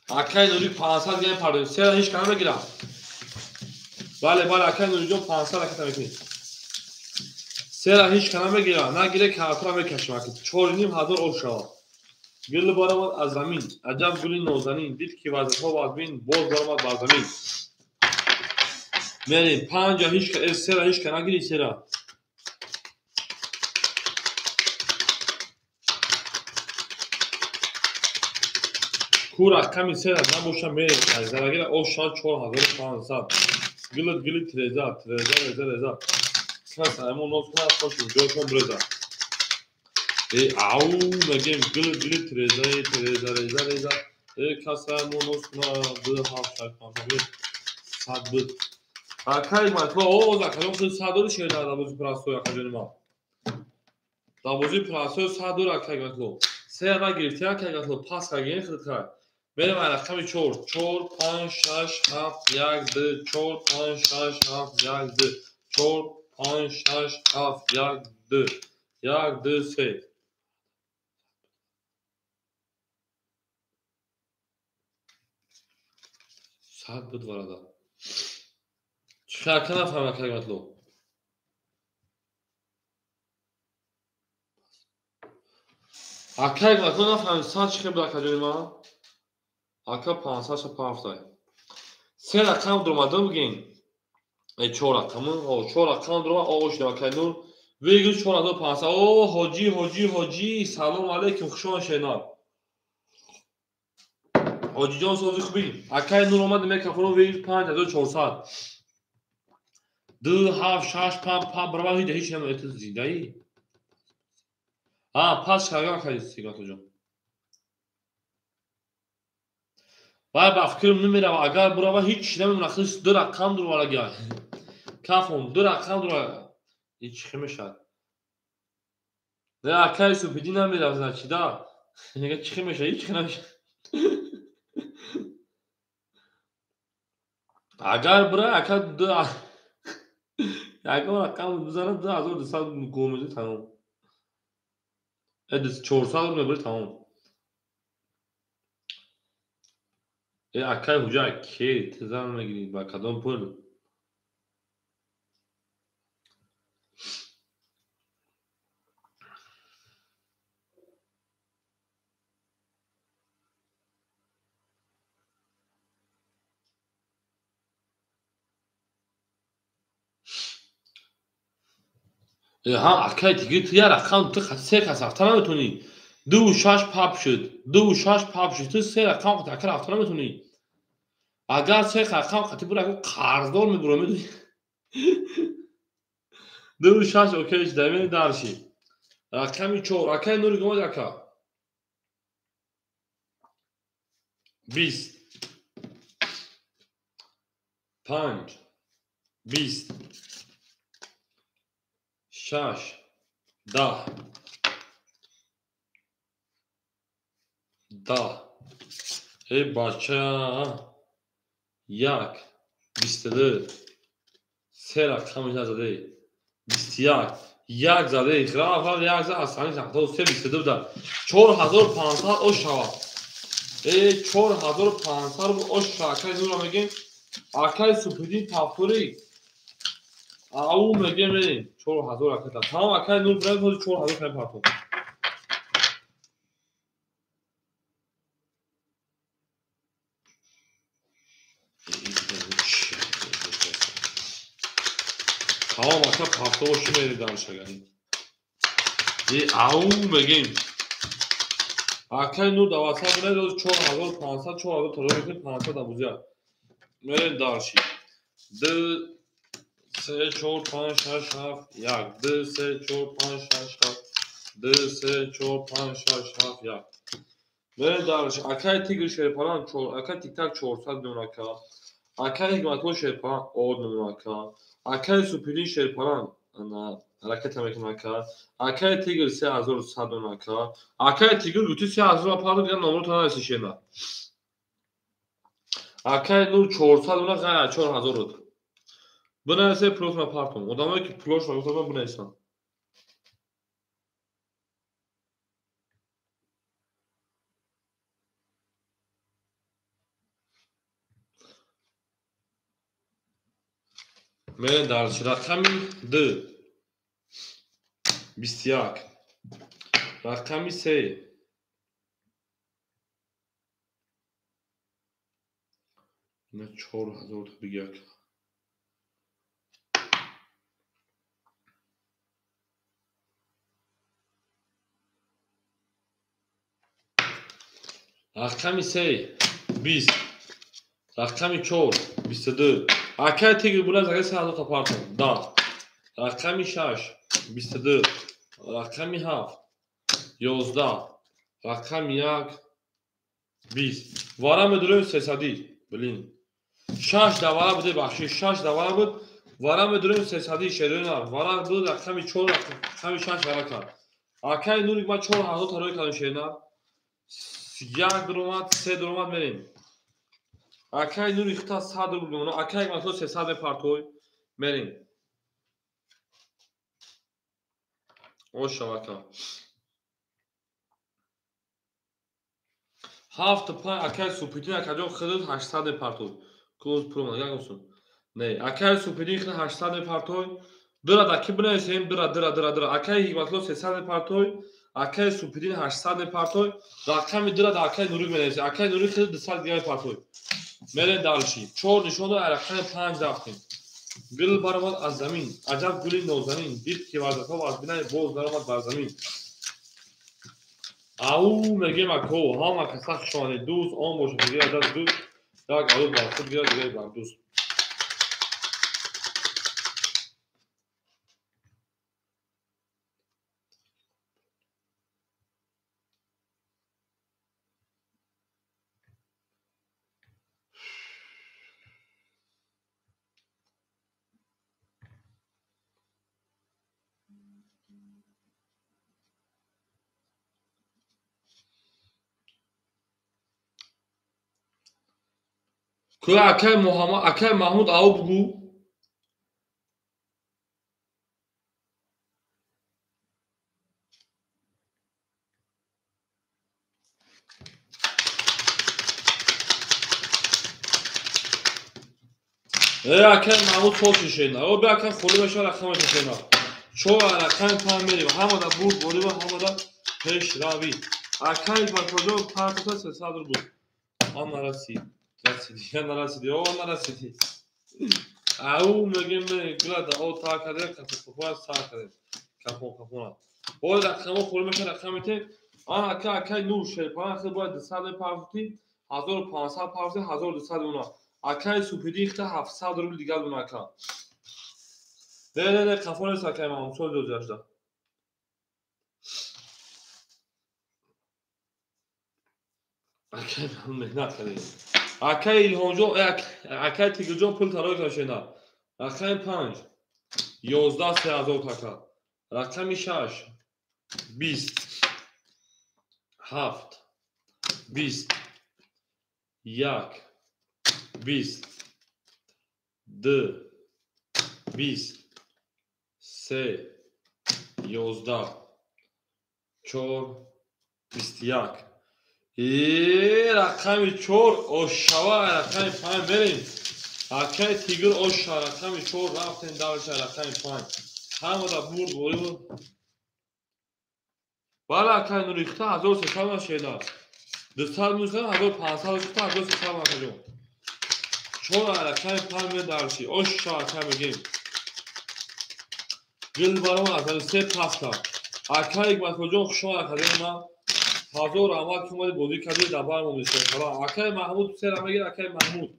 Акай Нурик 500 дига мепартоем. Сера ҳеҷ кана мегирам. Бале, бале, акай Нуриҷон 500 раката мекунед. Сера ҳеҷ кана мегирам. Нагире картора мекашем ака. 4500 ош шавад. Гул баромад аз замин. Аҷаб гули нозанин. Дид ки вазифа вазмин боз баромад бар замин. Мерем панҷа ҳеҷ сера ҳеҷ кана нагири сера. Ку рақами сера набоша мерем. Зарагира ош шавад 4500. Гилит гилит реза, реза реза реза. Кас аймон ноз кунад хош ҷоятон биреза. Э ау мегем гилит гилит реза, реза реза реза. Э кас аймон ноз кунад 2 7 6 5 100 буд. Акай матло о закаром 100 дор шеда дабози прасой акаҷони ма. Дабози прасой 100 дор акай матло. Се нагирифти акай матло пас кагин худат кай. Мерем ай рақами 4 4 5 6 7 1 2 4 5 6 7 1 2 4 5 6 7 1 2 1 2 3. Сад буд варада. Чӣ ака нафаҳмам акай матло. Акай матло нафаҳмам сад чӣ хел буд акаҷони ман? Ака 500 ша пафтай. Се рақам дуромадам бигин. 4 рақам, 4 рақам дуромад оо шудам акай Нур. Выигрыш 4500. О, ҳоҷӣ, ҳоҷӣ, ҳоҷӣ, салом алейкум, хуш омадед шенар. Ҳоҷиҷон сози хубӣ. Акай Нур омад микрофон выигрыш 5400. 2 7 6 5 5 баробар ҳеҷ намедонам зиндаӣ. Пас шаган акай Сигатоҷон. Вай ба фикрам намерава, агар бурава ҳеҷ чӣ намемона, хис ду рақам дурварага. Кафом ду рақам дура. Ҳеҷ чӣ мешавад. Не, акай Супидӣ намерава, значит, да. Мега чӣ мешавад? Ҳеҷ чӣ намешавад. Агар бура, ака ду ягон рақам бизанад, 2200 гол мезанад, тамом. 400 рубл мебарӣ, тамом. Акай ҳуҷа ке ту зан мегирӣ ба кадом пул? Ҳа, акай тигри ту як рақам ту се кас рафта наметавонӣ. 2 6 пап шуд, 2 6 пап шуд, ту се рақам ака рафта наметавонӣ. Агар се рақам қати бура, қарздор мебура, медонӣ. 2 6 окей шуда, мени дарши. Рақами 4, акай Нури гомад ака. 20 5 20 6 10 10. Эй бача, 1 22 се рақам заде, 21 як заде, раф як за аз ҳамин 73 22 буда, 4500 ош шавад. 4500 рубл ош шавад. Акай Нура мегем, акай Супидин тафтури ау мегем, 4000 акай. Тамом, акай Нур бирад, 4000 кай партов. Тамом, ака, партово ши мери даршагани. Ау мегем. Акай Нур даватса бирад, 4500, 4000 таро мекунем, 500 абузия. Мерем дарши. 2 3 4 5 6 7 1 2 3 4 5 6 7 2 3 4 5 6 7 1. Мерем дарши. Акай Тигр Шерпалан, акай Тиктак 400 миллион ака. Акай Ҳикматулло Шерпалан 10 миллион ака. Акай Супидин Шерпалан ҳараката мекунад ака. Акай Тигр 3100 миллион ака. Акай Тигр гути 3000 пардо, дигар номро та нареси шена. Акай Нур 400 миллион, ғайр 4000 руд. Бинависе пулотона партом. Одамое ки пулошро гуфтам, бинависанд. Мерем дарши. Рақами 2 21, рақами 3 ина 4000 та биги ака. Рақами 3 20, рақами 4 22. Акай Тигр булаз, акай 3000 та партом. 10, рақами 6 22, рақами 7 11, рақами 1 20. Вара медурем сесадӣ. Блин. 6 давара буде, бахши, 6 давара буд. Вара медурем сесадӣ шерона. Вара буд рақами 4, рақами 6 вара кард. Акай Нурик ма 4000 тарои кардем шерона. 1 дуромад, 3 дуромад, мерем. Акай Нури хита 100 рубл мемона, акай Ҳикматулло 300 мепартой, мерем. Ош шав ака. 7 5 акай Супидин акаҷон хидд 800 мепартой. Куз пулма ягонсун. Не, акай Супидин хидд 800 мепартой. Дира да ки бинависем, дира дира дира дира. Акай Ҳикматулло 300 мепартой. Акай Супидин 800 мепартой. Рақами дира да акай Нурик менависем. Акай Нурик хидд 200 дига мепартой. Мерем дарши. 4 нишон дод, рақами 5 рафтем. Гул баромад аз замин, аҷаб гули нозанин, дид ки варзатоб аз бинай боз даромад бар замин. Ау мегем ако, ҳама каса хуш омадед, дӯст он бошад, дигар аз дӯст, як авлод бар худ гирад, дигаре бар дӯст. Ку акай Муҳаммад, акай Маҳмуд ау бугу. Акай Маҳмуд сол шишена. О би акай холи меша рақам шишена. Чор рақами панҷ мерим. Ҳамада бурд борива, ҳамада пешравӣ. Акай Бакоҷон 5 300 рубл. Ан нарасид. Расиди, я нарасиди, о нарасиди. Ау мегем глада о та каде кафо са каде. Кафо кафона. О рақамо холи меша рақами те. Ан ака акай нур шерпан хел бояд 200 парфути, 1500 парфути, 1200 уна. Акай Супидин хта 700 рубл дигар буна ака. Не не не қафо нест акай Маҳмуд соли 2018. Акай Маҳмуд меҳнат кардем. Акай Илҳомҷон, акай Тигрҷон пул тарои кашена. Рақами 5 11 3000 така. Рақами 6 20 7 20 1 20 2 20 3 11 4 21. Рақами 4 ошава, рақами 5 мерем. Акай Тигр оша, рақами 4 рафтем давша рақами 5. Ҳамада бурд борибу. Бале акай Нурихта 1300 машена. 200 мусам 1500 шута 1300 машена. 4 рақами 5 медарши. Оша акай мегем. Гил баром аз 3 паста. Акай Ҳикматхоҷон хуш омад ма. Ҳазор раҳмат ки омади бозӣ кардӣ дар бар мондӣ шерпала. Акай Маҳмуд сера мегир, акай Маҳмуд.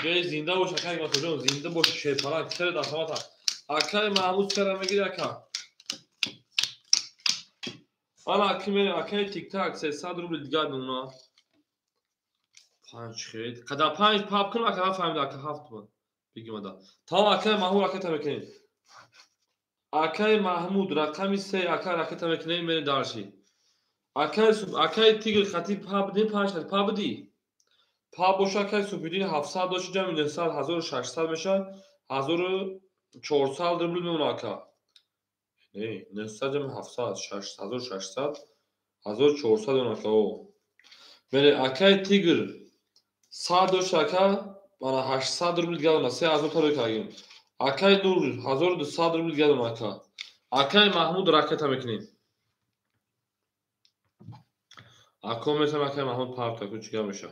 Бе зинда бош акай Ҳикматхоҷон, зинда бош шерпала, сера дар самата. Акай Маҳмуд сера мегир ака. Ана аки мерем, акай Тик-так 300 рубл дигар мемона. 5 хед. Қада 5 пап кунам, ака нафаҳмида, ака 7 бад. Бигимада. Тамом акай Маҳмуд ракета мекунем. Акай Маҳмуд рақами 3 ака ракета мекунем, мерем дарши. Акай Тигр хати пабди 5 хати пабди. Паб боша акай Супидин 700 дошт ҷамъ 900 1600 меша 1400 рубл мемона ака. Не, 900 ҷамъ 700 1600 1400 мемона ака. О. Мере акай Тигр 100 дошт ака, мана 800 рубл дигар мона 3000 тарои кардем. Акай Нур 1200 рубл дигар мона ака. Акай Маҳмуд ракета мекунем. Ако месам акай Маҳмуд парта ку чига меша.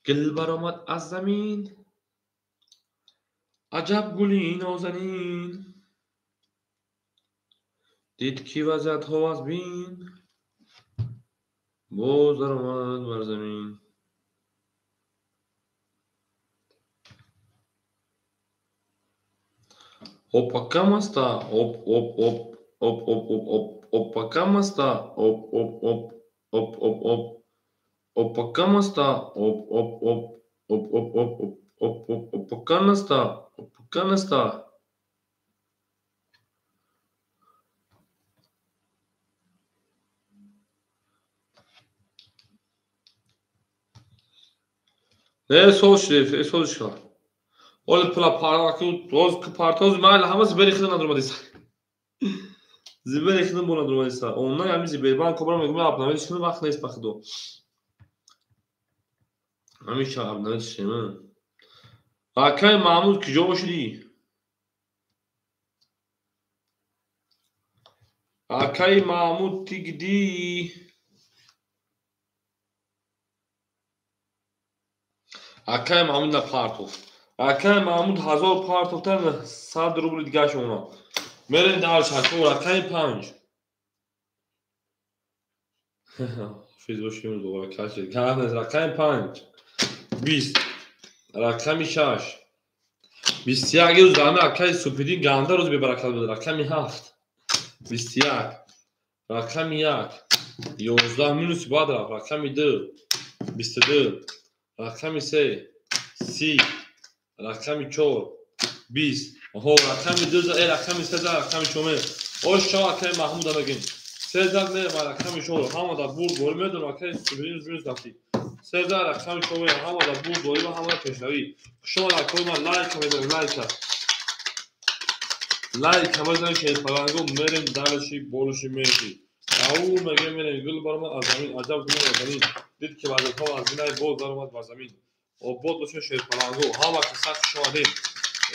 Гул баромад аз замин, аҷаб гули нозанин, дид ки вазиятҳо аз бин, боз даромад бар замин. Опа камаста, оп оп оп оп оп оп оп опа камаста, оп оп оп оп оп оп опа камаста, оп оп оп оп оп оп оп оп опа камаста, опа камаста. Не сол шид, сол шид. Оли пула параку, оз партоз майли ҳама зибери хидм надурмадиса. Зибери хидм бо надурмадиса. Онлайн ҳами Зибербанк кобра мегӯям обновить шуд вақт нест ба худо. Ҳамиша обновить шудем. Акай Маҳмуд куҷо бошидӣ? Акай Маҳмуд тигдӣ? Акай Маҳмуд на партов. Акай Маҳмуд 1000 партовтан 100 рубл дигар шумона. Мерем дар шакор рақами 5. Ҳофиз бошем дубора кашид. Каҳнес рақами 5. 20. Рақами 6. 21 рӯз даме акай Супидин ганда рӯз бебаракат буд. Рақами 7. 21. Рақами 1. 11 минус баъд рафт. Рақами 2. 22. Рақами 3. 30. Рақами 4. 20. Оҳо, рақами 2 за, рақами 3 за, рақами 4. Ош шава акаи Маҳмуда мегем. 3 за ме ва рақами 4. Ҳама да бурд борӣ медонам акаи Субҳиддин зӯз рафтӣ. 3 за рақами 4 ҳама да бурд борӣ ва ҳама пешравӣ. Шумо акои ман лайк мезанем, лайка. Лайк мезанем, шерпаланго мерем далши болши меши. Ау мегем мерем гул баромад аз замин, аҷаб гул аз замин. Дид ки вазифа аз бинай боз даромад бар замин. Обод боше шерпаланго, ҳама каса хуш омадем.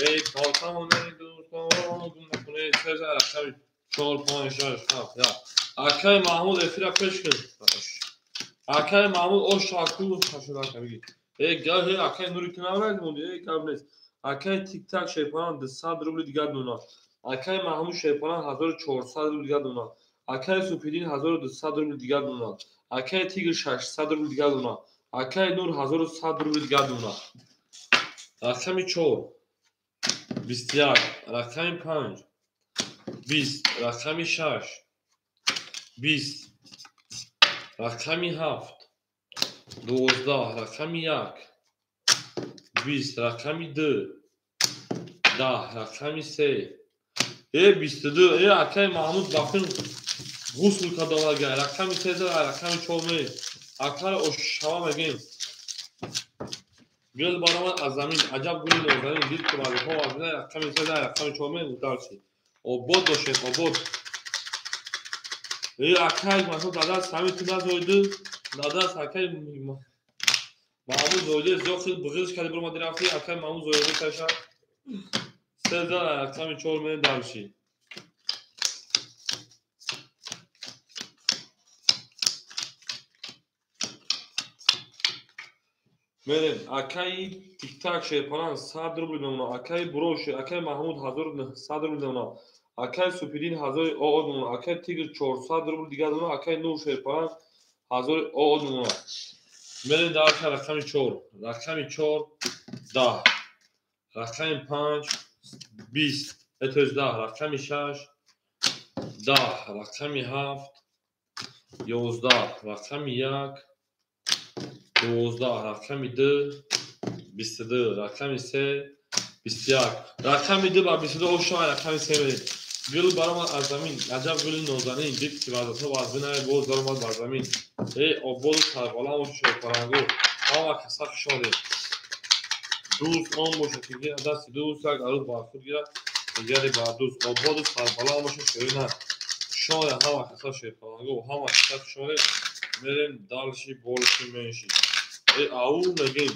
Эй калтамон, эй дӯстон, гум накунед. 3 за рақами 4 5 6 7 1. Акаи Маҳмуд эфира пеш кун. Акаи Маҳмуд ош шаку шашудака бигӣ. Эй гаҳе акаи Нури ту наврад монди, эй гап нест. Акаи Тик-так шерпалан 200 рубли дигар дона. Акаи Маҳмуд шерпалан 1400 рубли дигар дона. Акаи Суфиддин 1200 рубли дигар дона. Акаи Тигр 600 рубли дигар дона. Акаи Нур 1100 рубли дигар дона. Рақами 4 21, рақами 5 20, рақами 6 20, рақами 7 12, рақами 1 20, рақами 2 10, рақами 3 22. Акаи Маҳмуд бахин ғусл кардавага. Рақами 3 рақами 4 ме. Акаро ошшава мегем. Гул баромад аз замин, аҷаб гули нозанин. Дид ки вазифа вазина. Рақами 3 рақами 4 ме. Дальше. Обод бошед, обод. Акаи Маҳмуд дадас ҳамин ту назоиду. Дадас акаи Маҳмуд зоиде зиёд хел буғилш карди баромади рафти. Акаи Маҳмуд зоиде таша. 3 рақами 4 ме. Дальше. Мерем, акаи Тик-так шерпалан 100 рубли мемонад. Акаи Бурош, акаи Маҳмуд 1900 рубли мемонад. Акаи Суфиддин 1000 ООД мемонад. Акаи Тигр 400 рубли дигар мемонад. Акаи Нур шерпалан 1000 ООД мемонад. Мерем дар рақами 4. Рақами 4 10. Рақами 5 20. То 10. Рақами 6 10. Рақами 7 11. Рақами 1 12, рақами 2 22, рақами 3 21. Рақами 2 ба 22 ошава рақами 3 мерем. Гул баромад аз замин, аҷаб гули нозанин. Дид ки вазифа вазбинай боз даромад бар замин. Эй ободу сарбаланд бошед шерпаланго, ҳама каса хуш омадед. Дӯст он бошад ки дасти дӯст як арӯз бар худ гирад, дигаре бар дӯст. Ободу сарбаланд бошед шерина. Хуш омадед ҳама каса шерпаланго, ҳама каса хуш омадед. Мерем далши болши менши. Эй ау мегем.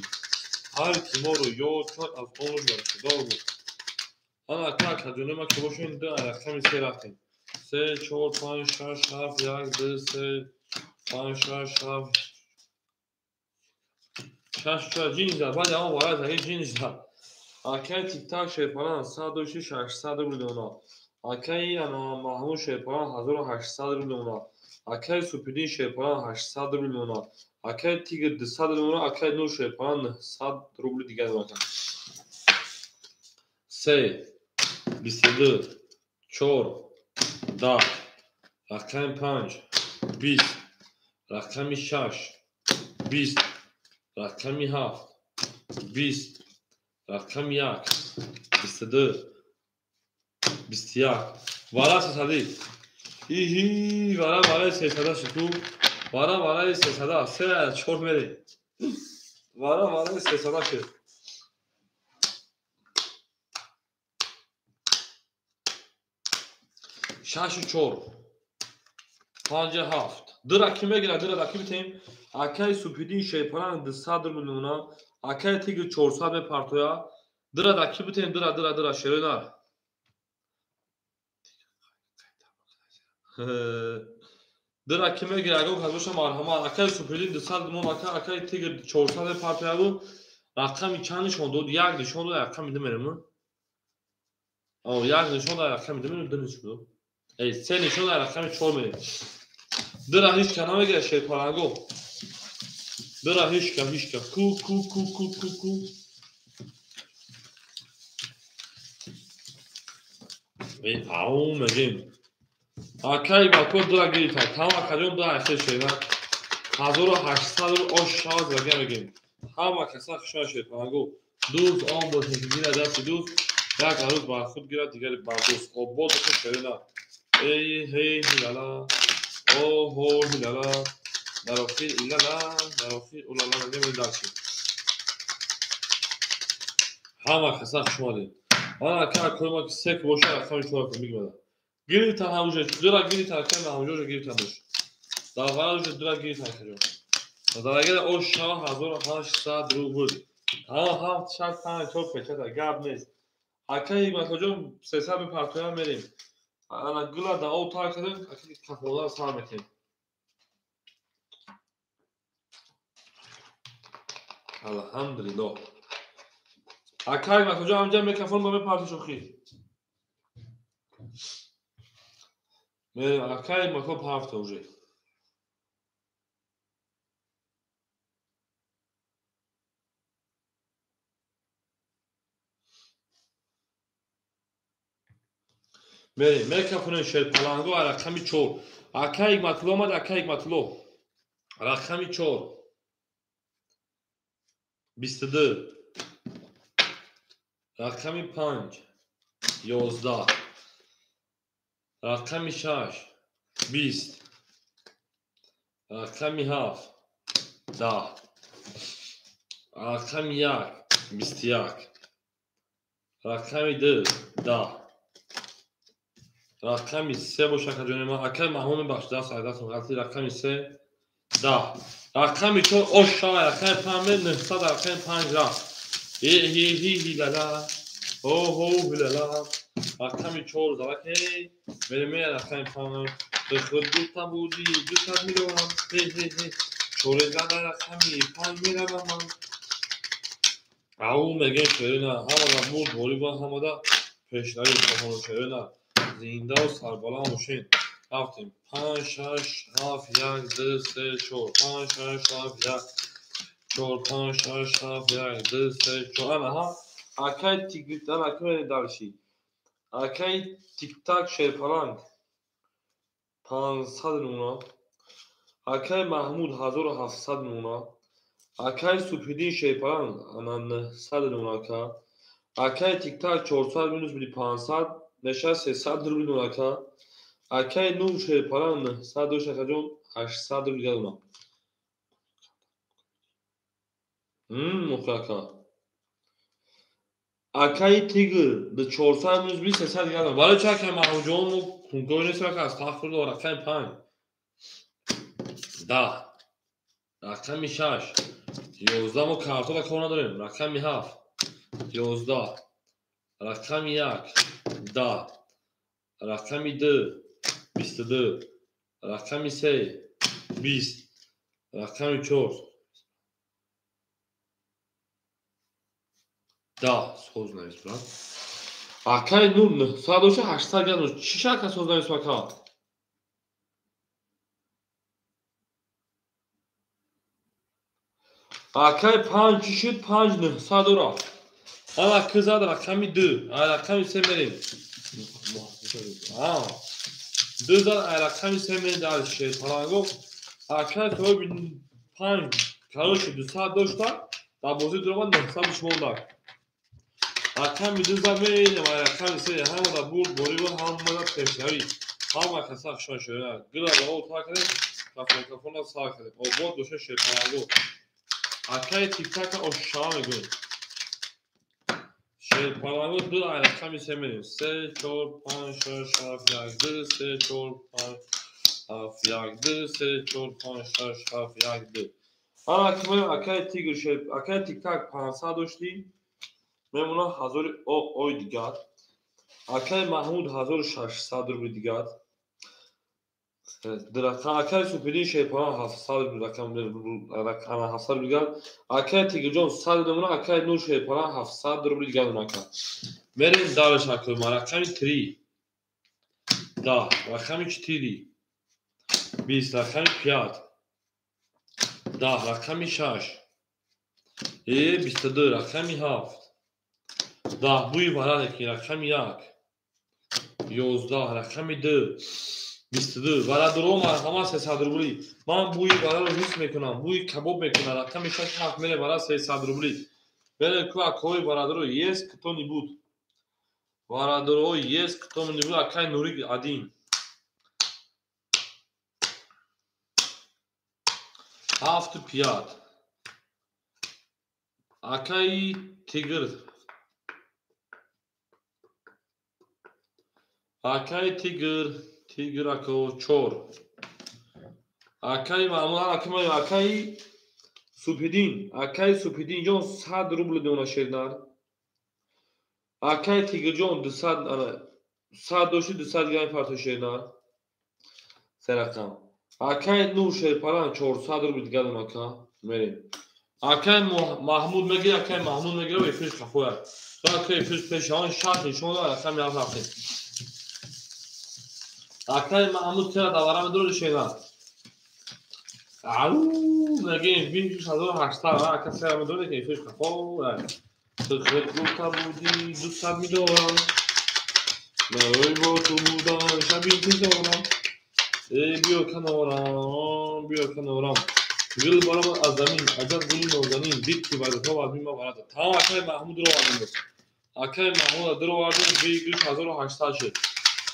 Ҳар ки моро ёд кард аз он рӯз бар худо буд. Ана ака акаҷоне ма ки бошем 2 рақами 3 рафтем. 3 4 5 6 7 1 2 3 5 6 7 6 4 ҷин зад. Баъд ҳамон вара заги ҷин зад. Акаи Тик-так шерпалан 106 600 рубли дона. Акаи Маҳмуд шерпалан 1800 рубли дона. Акаи Суфиддин шерпалан 800 рубли дона. Акаи Тигр 200 рубли дона. Акаи Нур шерпалан 900 рубли дигар дона. 3 22 4 10, рақами 5 20, рақами 6 20, рақами 7 20, рақами 1 22 21. Вара сесади. Иҳи, вара вараи сесада шуд ту. Вара вараи сесада. 3 4 мерем. Вара вараи сесада шуд. 6 4 5 7. Дира ки мегирад, дира ки битем. Акаи Суфиддин шерпалан 200 рубли мемонад. Акаи Тигр 400 мепартояд. Дира да ки битем, дира дира дира шерина. Дира ки мегирад, агар кас боша марҳамат. Акаи Суфиддин 200 мемонад, акаи Тигр 400 мепартояд. Рақами чанд нишон дод? 1 нишон дод, рақами 2 мерем. 1 нишон дод, рақами 2 мерем, 2 нишон дод. 3 нишон дод, рақами 4 мерем. Дира ҳеҷ ка намегирад шерпаланго. Дира ҳеҷ ка, ҳеҷ ка. Ку, ку, ку, ку, ку, ку. Эй, ау мегем. Акаи Бако дира гирифта. Там акаҷон дира ахир шерина. 1800 ош шавад зага мегем. Ҳама каса хушона шерпаланго. Дӯст он бошад ки гирад дасти дӯст, Як арӯз бар худ гирад, дигари бар дӯст. Обод бошед, шерина. Эй ҳей ҳилала, оҳо ҳилала, дар охир илала, дар охир улала. Мегӯем дальше. Ҳама каса хуш омадед. Ана ака акои ма ки сек боша, рақами чор кун мегӯяд. Гирифтан ҳамуҷа, дура гирифтан ака, ҳамуҷо гирифтан бош. Дар ғаража дура гирифтан акаҷон. Дарагара ош шава 1800 рубл. Ҳама 7 6 5 4 печата гап нест. Ака Ҳикматоҷон 300 мепартоям мерем. Ана гула да об тар кардем, ака кафола сар мекунем. Алҳамдулиллоҳ. Ака Ҳикматоҷон ҳамҷа микрофон ба мепарти шӯхӣ. Мерем ака Ҳикматоҷон парта уже. Мерем микрофони шерпаланго рақами 4. Ака Ҳикматулло омад, ака Ҳикматулло. Рақами 4. 22. Рақами 5. 11. Рақами 6. 20. Рақами 7. 10. Рақами 1. 21. Рақами 2. 10. Рақами 3 боша акаҷони ман. Акаи Маҳмуд мебахшид, даст ай дастам ғалти. Рақами 3 10. Рақами 4 ош шава, рақами 5 900, рақами 5 рафт. Э ҳи ҳи ҳилала, ҳо ҳо ҳилала. Рақами 4 залак ҳей, мерем рақами 5. Ба худ гуфтам будӣ, дусад меравам. Ҳе ҳе ҳе. Чоре зада рақами 5 меравам ман. Ау мегӯем шерина, ҳамада бурд бориб ҳамада пешравӣ хоҳону шерина. Зиндаву сарбаланд бошед. Рафтем. 5 6 7 1 2 3 4 5 6 7 1 4 5 6 7 1 2 3 4. Ана ҳа. Акай тик, ана кунед дальше. Акай тик-так шерпаланг 500 нуна. Акай Маҳмуд 1700 нуна. Акай Субҳиддин шерпаланг ана 900 нуна ака. Акай тик-так 400 минус биди 500 меша 300 рубл нуна ака. Акай Нур шерпаланг 900 дошт акаҷон 800 рубл дигар нуна. Мухи ака. Акаи Тигр 400 минус биди 300 дигар нуна. Барои чи акай Маҳмудҷон мо кункои нестем ака, астағфируллоҳ. Рақами 5 10. Рақами 6 11. Мо картола кор надорем. Рақами 7 11. Рақами 1 10. Рақами 2 22. Рақами 3 20. Рақами 4 10. Соз навис брат. Акаи Нур 900 доша 800 грам. Чӣ шака соз навис ака? Акаи 5 чӣ шуд? 5 900 рафт. Ана ки зад рақами 2. Ай рақами 3 мерем. 2 зад ай рақами 3 мерем дар шерпаланго. Акаи соҳиби 5 короче 200 дошта, дар бозӣ дуромад 900 шумонда. Рақами 2 зад мерем ай рақами 3. Ҳамада бурд бориб ҳамада пешравӣ. Ҳама каса хушон шуда. Гила ба об тар кардем, кафон сар кардем. Обод боша шерпаланго. Акаи тик-така ошшава мегӯем. Шерпаланго 2 ай рақами 3 мерем. 3 4 5 6 7 1 2 3 4 5 7 1 2 3 4 5 6 7 1 2. Ана ки меем акаи Тигр шер, акаи тик-так 500 доштӣ. Мемона 1000 ой дигар. Акаи Маҳмуд 1600 рубли дигар. Акаи Субҳиддин шерпаланг 700 рубли рақам, 700 рубли дигар. Акаи Тигрҷон 100 мемона, акаи Нур шерпаланг 700 рубли дигар мемона ака. Мерем дарш акаи ма. Рақами 3 10, рақами 4 20, рақами 5 10, рақами 6 22, рақами 7 10, бӯи вараки, рақами 1 11, рақами 2 22. Варадуро ҳама 300 рубли. Ман бӯи вараро ҳис мекунам, бӯи кабоб мекунам. Рақами 6 7 мере вара 300 рубли. Бере ку акои варадуро есть кто-нибудь. Бародаро, есть кто-нибудь, акай Нурик один. Ҳафту пият. Акай Тигр. Акай Тигр, Тигр ако чор. Акай Маҳмуд, акай акай Субҳиддин, акай Субҳиддин ҷон 100 рубл дона шернар. Акай Тигрҷон 200 ана 100 дошти 200 грамм парто шернар. Се рақам. Акай Нур шерпаран 400 рубл дигар дона ака. Мерем. Акай Маҳмуд мегирад, акай Маҳмуд мегирад ва эфирш қафояд. Акай эфирш пешаон шарт нишон дод, рақами ҳафт рафтем. Акай Маҳмуд сера давара медорад шернар. Ау, мегем 2800, ака сера медорад ки эфирш қафояд. Ту худ гуфта будӣ дусад медорам. Барои бо ту будан шаби интизорам. Э биё канорам, биё канорам. Гул баромад аз замин, аҷаб гули нозанин, дид ки вазифа вазми ма ғалат. Тамом акай Маҳмудро овардем. Акай Маҳмудро даровардем, 2800 шуд.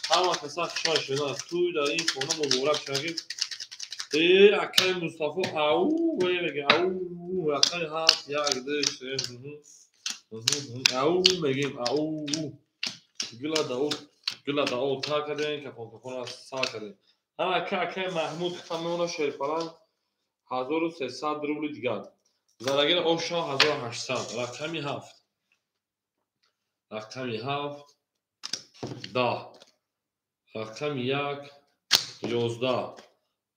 Ҳама каса хушҳол шуданд. Туй дар ин хона муборак шавед. Э акай Мустафо ау мега ау акай ҳафт як ду се ау мегем ау гула дао гула дао та кардем, кафон кафона сар кардем. Ҳама акай Маҳмуд хамона шерпаран 1300 рубли дигар. Зарагир оша 1800. Рақами ҳафт. Рақами ҳафт 10. Рақами як 11.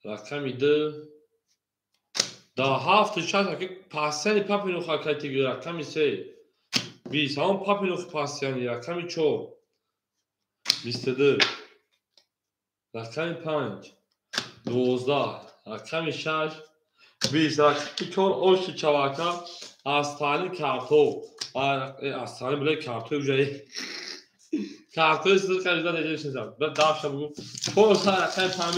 Рақами ду 10 ҳафт шаш аки пасяни папинух акай Тигр рақами се 20. Ҳамон папинух пасяни рақами чор 22. Рақами панҷ 12. Рақами шаш 20. Рақами чор оши чавака аз таъни картоб. Аз таъни биле картои уҷаи. Картои сидр қабида деҷа шнизам. Дафша бугу. Чор рақами панҷ.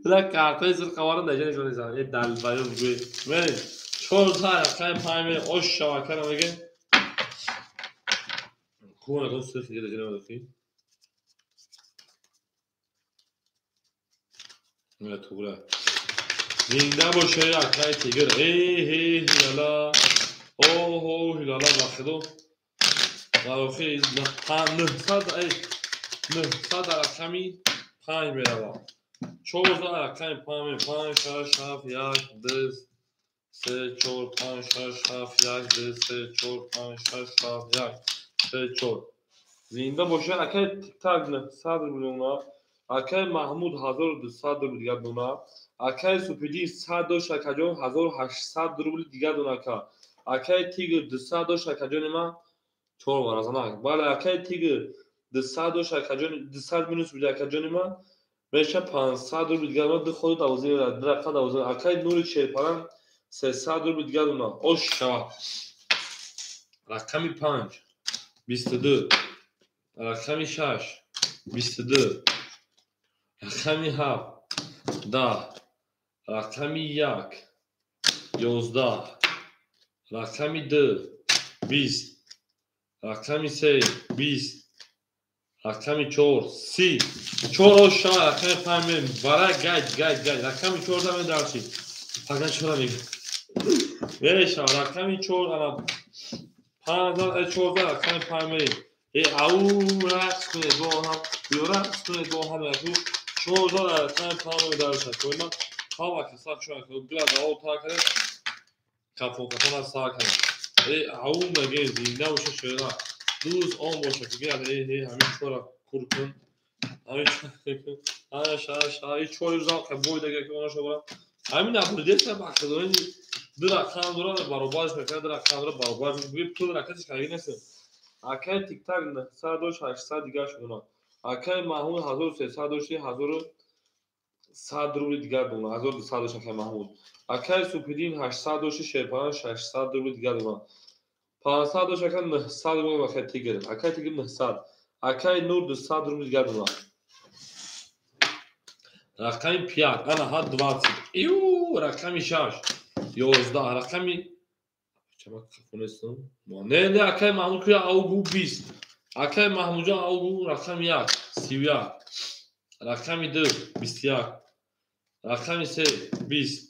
Била картои сидр қаварам деҷа нишонизам. Е далбаю бугӯи. Мерем. Чор рақами панҷ ош чавакаро мегем. Хуб накун сидр дига деҷа намедохи. Туғра. Зинда боше акай Тигр. Эй ҳей ҳилала. Оҳо ҳилала ба худо. Дар охир 900 рақами 5 меравад. 14 рақами 5 5 6 7 1 2 3 4 5 6 7 1 2 3 4 5 6 7 1 3 4. Зинда боше акай Тиктак 900 рублона. Акай Маҳмуд 1200 рубл дигар дона. Акай Субҳиддин 100 дошт акаҷон 1800 рубл дигар дона ака. Акай Тигр 200 дошт акаҷони ман чор варазанак. Бале акай Тигр 200 дошт акаҷони 200 минус буд акаҷони ман меша 500 рубл дигар дона. Ду ходи 12 ду рақам 12. Акай Нури Шерпаран 300 рубл дигар дона. Ош шавад. Рақами 5 22. Рақами 6 22. Рақами ҳафт 10. Рақами як 11. Рақами ду 20. Рақами се 20. Рақами чор 30. Чор оша рақами панҷ мерем. Бара гайд гайд гайд. Рақами чор да медарчи. Фақат чора мегӯ. Мешава рақами чор ана панҷ чорда рақами панҷ мерем. Э ау рақс кунед бо ҳам. Биё рақс кунед бо ҳам яку. Чорда рақами панҷ медарча. Койма ҳама каса чор гла дао та кардем. Кафон кафона сар кардем. Э ау мегем зинда боша шера. Дӯст он боша ки гирад э э ҳамин чора кур кун. Ҳамин чора ҳа ша ша и чори зал ка бой дага ки она шобара. Ҳамин абудеса бахтадорин ду рақам дора баробарш мекунад, ду рақам дора баробарш мекунад. Пул ракатиш карги нест. Акай Тиктак 900 дошт 800 дигар шудона. Акай Маҳмуд 1300 дошти 1100 рубли дигар дона. 1200 дошт акай Маҳмуд. Акай Субҳиддин 800 дошти Шерпаран 600 рубли дигар дона. 500 дошт акай 900 рубли акай Тигр. Акай Тигр 900. Акай Нур 200 рубли дигар дона. Рақами 5 ана ҳа 20. Ию рақами 6 11. Рақами Бача, ман хафо нестам. Не, не, акай Маҳмуд куя аугу 20. Акай Маҳмудҷон аугу рақами 1, 31. Рақами 2, 21. Рақами 3, 20.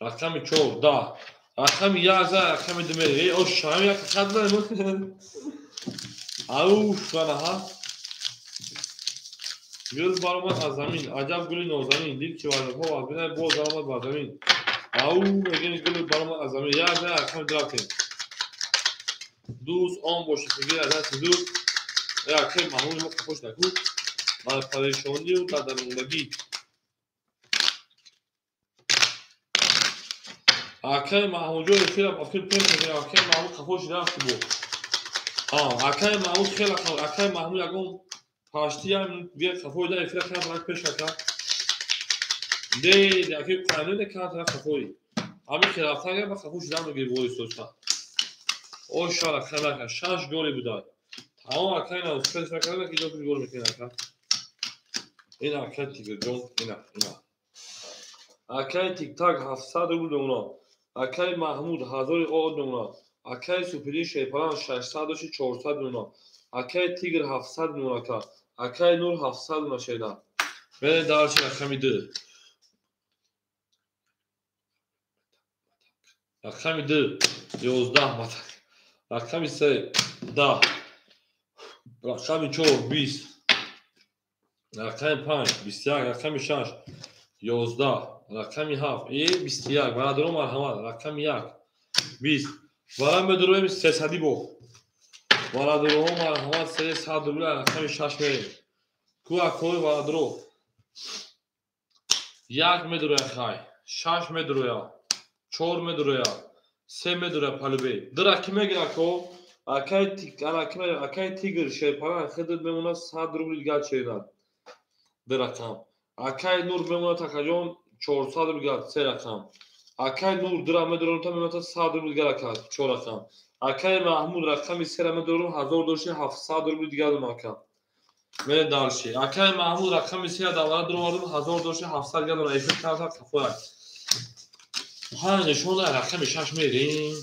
Рақами 4, 10. Рақами 1 за рақами 2 мерем. Эй, ош, ҳами як хат занем. Ауф, анаҳа. Гул баромад аз замин, аҷаб гули нозанин, дид ки вазнҳо аз бинай боз баромад бар замин. Ау, мегем гул баромад аз замин. Як за рақами 2 рафтем. Дӯст он бошад, ки гир аз дасти дӯст. Акай Маҳмуд мо қафош накун. Бар парешонию дар дармондагӣ. Акай Маҳмудҷон эфира афкир пеш мекунем. Акай Маҳмуд қафош рафт бо. Акай Маҳмуд хеле акай Маҳмуд ягон паштиям бия қафои да эфира камтарак пеш ака. Де, акай қайнеде камтарак қафои. Ҳамин ки рафтан ба қафо шудан мегири воистоста. Оша рақам ака 6 голи буда. Тамом акай на успеш накарда ки ҷо гол мекунад ака. Ин акай Тигрҷон, ина, ина. Акай Тиктак 700 рубл мемонад. Акай Маҳмуд 1000 од мемонад. Акай Супиди Шерпалан 600 дошти 400 мемонад. Акай Тигр 700 мемонад ака. Акай Нур 700 мемонад шеда. Берем дарши рақами 2. Рақами 2 11 матак. Рақами 3 10. Рақами 4 20. Рақами 5 21. Рақами 6 11. Рақами 7 21. Бародарон марҳамат. Рақами 1 20. Вара медуроем 300 бо. Бародарон марҳамат 300 рубл рақами 6 мерем. Ку акои бародаро. 1 медуроя хай, 6 медуроя, 4 медуроя, 3 медуроя палубе. Дира ки мегира ко? Акай тик, акай Тигр Шерпалан хидд мемонад 100 рубл дигар ченад. Ду рақам. Акай Нур мемонад акаҷон 400 рубл дигар 3 рақам. Акай Нур дира медурам та мемонад 100 рубл дигар ака 4 рақам. Акай Маҳмуд рақами 3 медурам 1000 дошти 700 рубл дигар дум ака. Мерем дарши. Акай Маҳмуд рақами 3 давлат дуровардум 1000 дошти 700 дигар дум. Эфир камтар қафояк. Ҳа нишон рақами 6 мерем.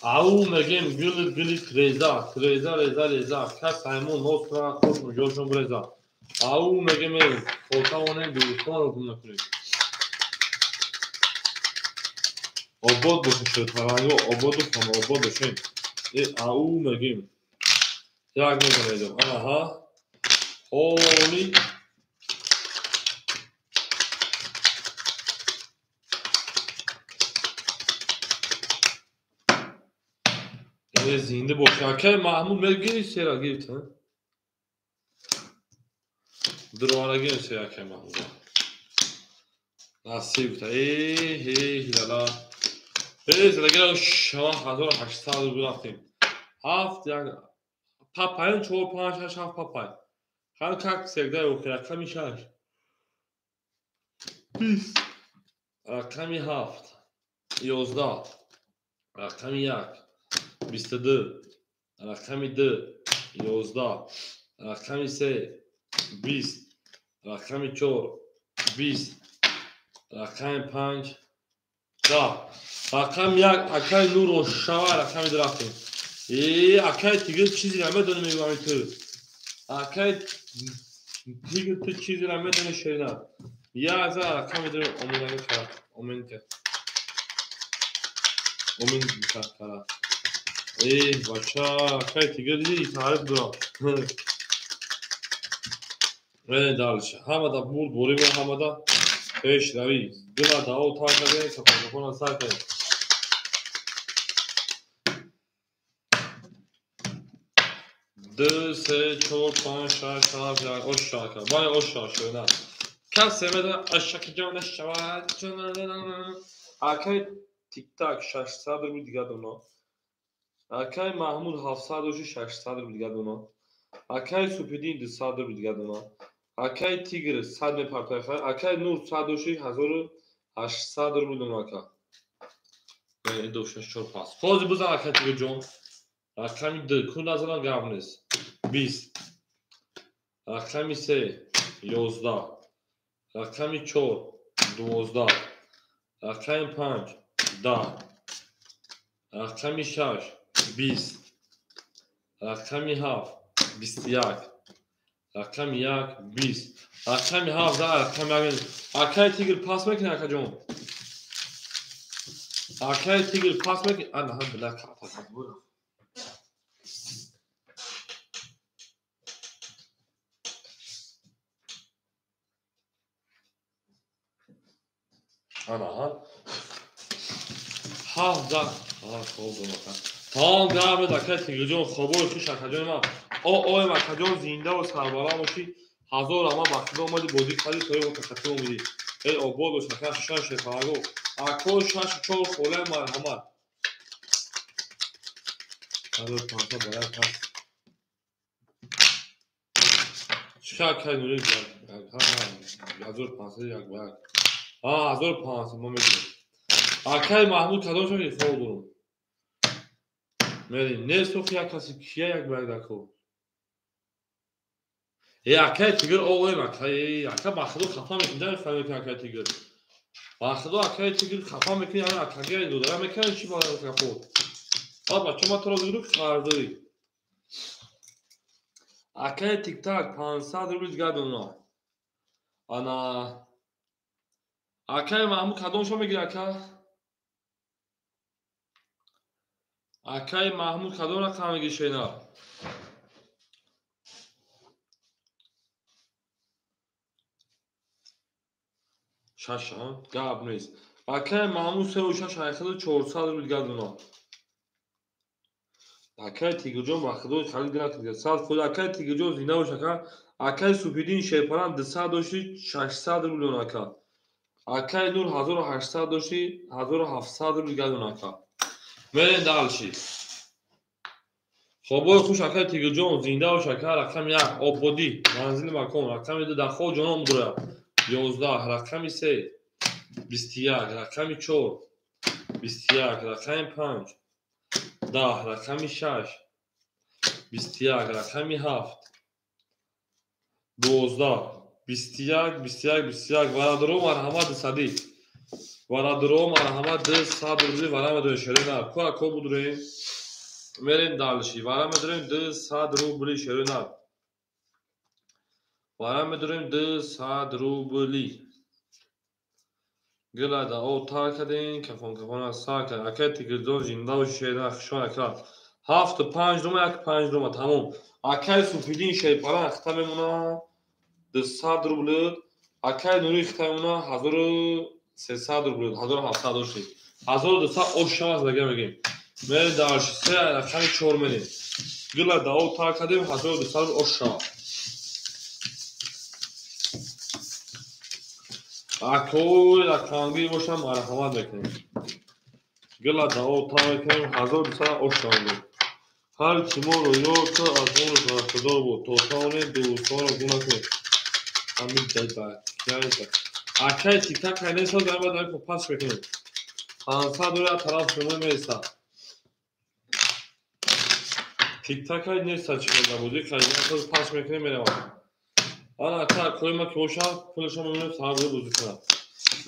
Ау мегем гул гули реза, реза реза реза. Кас ҳаймон нос кунад хуш муҷошон бреза. Ау мегем хотавонем дӯстонро гум накунед. Обод бошед шерпаланго, ободу обод бошед. Ау мегем. Як мезанедем. Аҳа. Ҳоли зинда бошед. Акай Маҳмуд мегири сера гирифт, ҳа? Дуровара гирифт сера акай Маҳмуд. Насиб та. Эй, эй, ҳилала. Эй, залагира 1800 рубл рафтем. 7 1 папай 4 5 6 7 папай. Ҳар как всегда охир рақами 6. 20. Рақами 7. 11. Рақами 1. 22. Рақами 2 11. Рақами 3 20. Рақами 4 20. Рақами 5 10. Рақами 1 акай Нур шава рақами 2 рафтем. Э, акай Тигр чизе намедонӣ мегӯям ту. Акай Тигр ту чизе намедонӣ шерина. Як за рақами 2 оминага кара. Оминка. Оминка кара. Эй, бача, акай Тигр диди таъриф дорам. Э, дальше. Ҳамада бурд борим ҳамада пешравӣ. Дила дао тар кардем, сафаркона сар кардем. 2, 3, 4, 5, 6, 7, 8, оша ака. Бале, оша шуна. Касе медона ашаки ҷон шавад. Акай Тиктак 600 рубл дигар доно. Акай Маҳмуд 700 дошти 600 рубл дигар доно. Акай Супидин 200 рубл дигар доно. Акай Тигр 100 мепартояд. Акай Нур 100 дошти 1800 рубл доно ака. 2, 6, 4, 5. Ҳозир бизан акай Тигр ҷон. Рақами 2 ку назарам гап нест. 20. Рақами 3 11. Рақами 4 12. Рақами 5 10, рақами 6 20, рақами 7 21, рақами 1 20, рақами 7 10, рақами 1. Акай Тигр пас мекунӣ, акаҷон? Акай Тигр пас мекунӣ? Ана ҳам била карта. Ана ҳа. 7 10. Хоб дорам. Тамом гап акай Тигрҷон, хобои хуш акаҷони ман. Оем акаҷон, зинда ва сарбаланд бошӣ. Ҳазор раҳмат, ба худо омадӣ, бозӣ кардӣ, то ташаккур омадӣ. Эй обод бош ака, хушан шефаго. Ако 6 4 холаи марҳамат. 1500 ба як ҳаст. Чӣ акай Нури? 1500 як ба як. 1500 мо мегирем. Акай Маҳмуд кадом шавӣ? Хоб дорам. Мерем. Нест охи як каси кия як ба як дако. Акай Тигр оем акай, ака ба худо хафа мекунӣ, намефаҳмӣ ки акай Тигр. Ба худо акай Тигр хафа мекунӣ, ана акагай додара мекунӣ, чӣ ба хафо. Баъд бача ма туро бигиру қарздорӣ. Акай Тиктак 500 рубл дигар дона. Ана акай Маҳмуд кадомшо мегирӣ ака? Акай Маҳмуд кадом рақам мегирӣ шена? Шаш, гап нест. Акай Маҳмуд 3 6 800 400 рубл дигар дона. Акай Тигрҷон ба худо халид гирад 100 фоиз. Акай Тигрҷон зинда бош ака. Акай Суфиддин Шерпаран 200 дошти 600 рубл дона ака. Акай Нур 1800 дошти 1700 рубл дигар дона ака. Мерем дальше. Хобои хуш акай Тигрҷон, зинда бош ака. Рақами 1 ободӣ, манзили макон. Рақами 2 дахо ҷоном буроя. 11, рақами 3 21, рақами 4 21, рақами 5 10, рақами 6 21, рақами 7 12, 21, 21, 21. Варадро марҳамат 200. Варадро марҳамат 200 рубли вара медорем шерина. Ку ако будурем? Мерем дальше. Вара медорем 200 рубли шерина. Вара медорем 200 рубли. Гила да о тар кардем, кафон кафон сар кардем. Акай Тигрҷон зинда боши шерина, хушон ака. 7 5 дума 1 5 дума тамом. Акай Суфиддин Шерпаран хита мемона 200 рубл. Акай Нури хита мемона 1300 рубл, 1700 дошти. 1200 ош шавад дага мегем. Мерем дальше. 3 рақами 4 мерем. Гила да о тар кардем, 1200 рубл ош шавад. Акои рақамгир бошам марҳамат мекунем. Гила дао та мекунем, 1200 ош шавад. Ҳар чи моро ёр кард, аз моро бархӯрдор буд, то тавонем дӯстонро гум накунем. Ҳамин дай. Акай Тиктак хайнесо дар баъд дар пас мекунем. 500 рубл тараф шумо мересад. Тиктак хай неста чӣ бозӣ хайнесо пас мекунем меравад. Ана ака акои ма ки бошад, пулашон мемонем сар бозӣ кунад.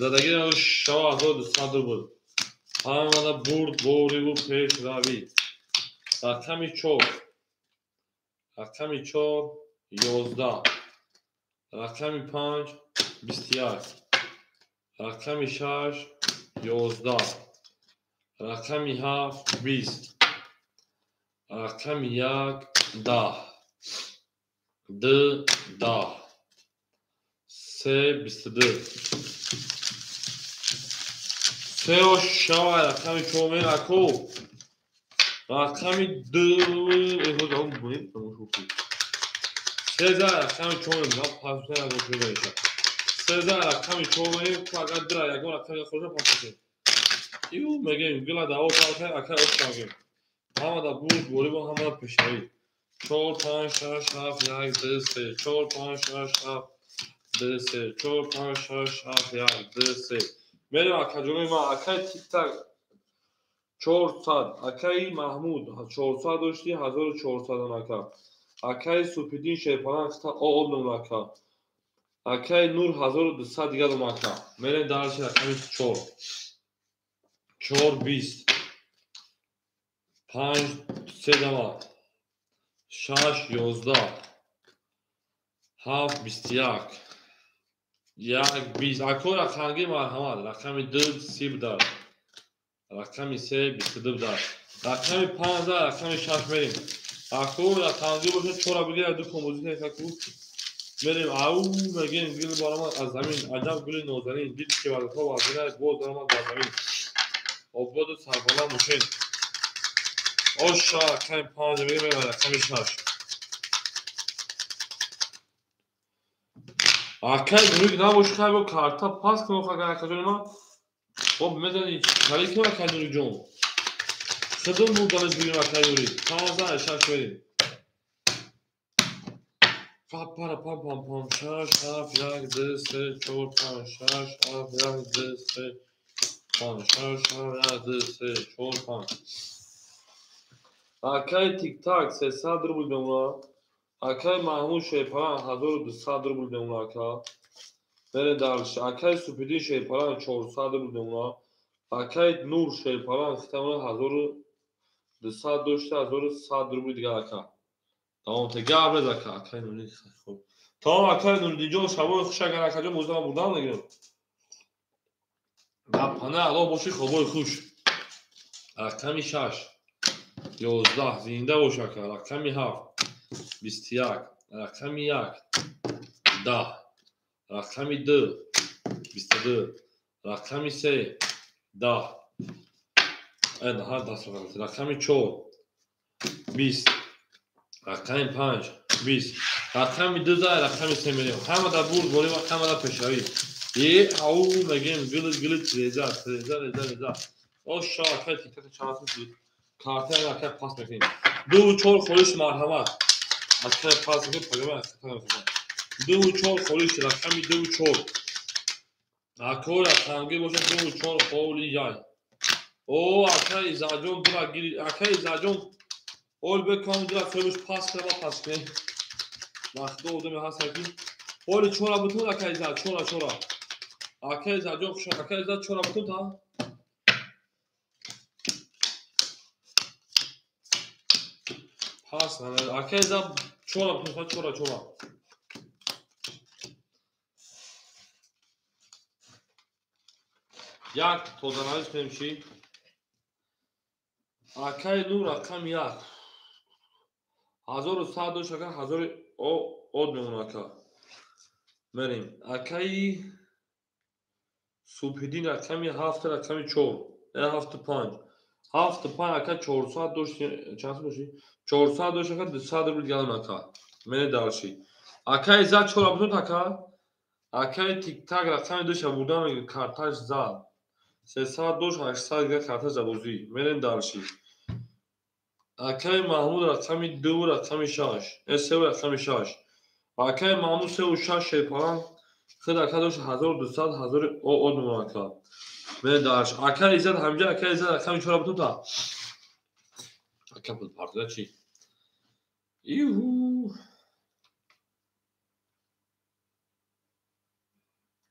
Задагӣ шава 1200 рубл. Ҳамада бурд, бориву пешравӣ. Рақами 4. Рақами 4 11. Рақами 5 21. Рақами 6 11. Рақами 7 20. Рақами 1 10. 2 10. 3 22. 3 шава рақами 4 мерако. Рақами 2 13 рақами 4 мемонам, пас мешавад. 13 рақами 4 мемонем, ку агар дира ягон рақами хӯрда пас мешавад. Ю мегем гила дао тарка ака ош мегем. Ҳамада бурд борибо ҳамада пешравӣ. 4 5 6 7 1 2 3 4 5 6 7 2 3 4 5 6 7 1 2 3. Мерем акаҷони ман, акаи Тиктак 400, акаи Маҳмуд 400 дошти 1400 ака. Акаи Суфиддин Шерпаран хита об ака. Акаи Нур 1200 дигар ака. Мерем дарси рақами 4. 4 20 5 3 9 6 11 7 21 1 20. Ако рақамги марҳамат. Рақами 2 30 дар. Рақами 3 22 дар. Рақами 5 дар, рақами 6 мерим. Ако рақамги бошад 4 бигирад, ду комбозит аку. Мерим ау мегем гул баромад аз замин, аҷаб гули нозанин, дил ки вазифа вазина боз баромад бар замин. Ободу сарбаланд бошед. Оша рақами 5 мегирем, рақами 6. Акай нурик набоши, хай бо карта пас кун, агар акаҷони ман. Хоб мезани чикари кун акай Нурикҷон. Худум бурданаш бигирем акай Нурик. 5 6 мерим. Пара пам пам пам 6 7 1 2 3 4 5 6 7 1 2 3 5 6 7 1 2 3 4 5. Акай тик-так 300 рубл мемона. Акай Маҳмуд Шерпалан 1200 рубл мемона ака. Мерем дальше. Акай Супидин Шерпалан 400 рубл мемона. Акай Нур Шерпалан хитамона 1200 дошта 1100 рубл дигар ака. Тамом та гап нез ака. Акай Нури хуб. Тамом акай Нуриддинҷон, шабои хуш агар акаҷон мӯздаам бурдам мегирем. Дар панаи Аллоҳ бошӣ, хобои хуш. Рақами 6 11 зинда бош ака. Рақами 7 21, рақами 1 10, рақами 2 22, рақами 3 10, ҳар даст рақами 4 20, рақами 5 20, рақами 2 рақами 3 мерем. Ҳама дар бурд борем, ҳама дар пешравӣ. Е ау мегем гул гул реза реза реза реза. Оша акай тиктак чанд шуд. Картаи акай пас мекунем. 2 4 холиш марҳамат. Акай пас мекунем, пагама акай мекунем. 2 4 холиш рақами 2 4. Ако рақамги бошад 2 4 холи яй. О акай Изаҷон бура гири, акай Изаҷон ол бекам дура фелуш пас кара пас кунем. Вақто одаме ҳаст ки оли чора бутун акай Иза, чора чора. Акай Изаҷон хуш, акай Иза чора бутун та. Пас акай Иза чора бутун та, чора чора. Як тозанализ кунем чӣ? Акай Нур рақами 1 1100 дошт ака, 1000 од мемона ака. Мерем. Акаи Субҳиддин рақами 7 рақами 4, 7 5. 7 5 ака 400 дошт, чанд дошт? 400 дошт ака, 200 рубл галам ака. Мерем дальше. Акаи Иза чора бутун ака. Акаи тик-так рақами 2 ша бурдам карташ зад. 300 дошт, 800 дигар карташ забозӣ. Мерем дальше. Акаи Маҳмуд рақами 2 рақами 6, 3 рақами 6. Акаи Маҳмуд 3 6 Шерпалан худ ака дошт 1200 1000 од мемона ака. Мерем дальше. Акаи Иззат ҳамҷа, акаи Иззат рақами 4 бутун та. Ака пул партида чӣ? Иҳу.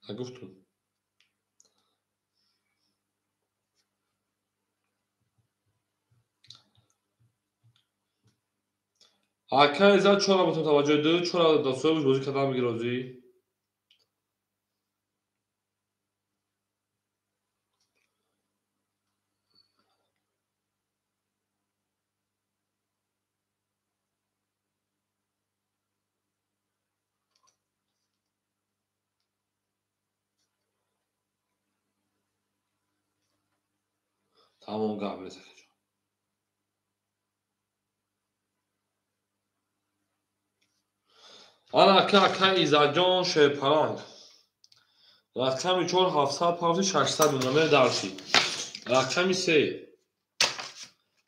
Нагуфтум. Акаи Иззат чора бутун таваҷҷӯҳи ду, чора дастҳои бозӣ кардан бигирозӣ. Тамом гап нез акаҷон. Ана ака акаи Изаҷон Шерпаланг. Рақами 4 700 павзи 600 мемона. Мерем дальше. Рақами 3.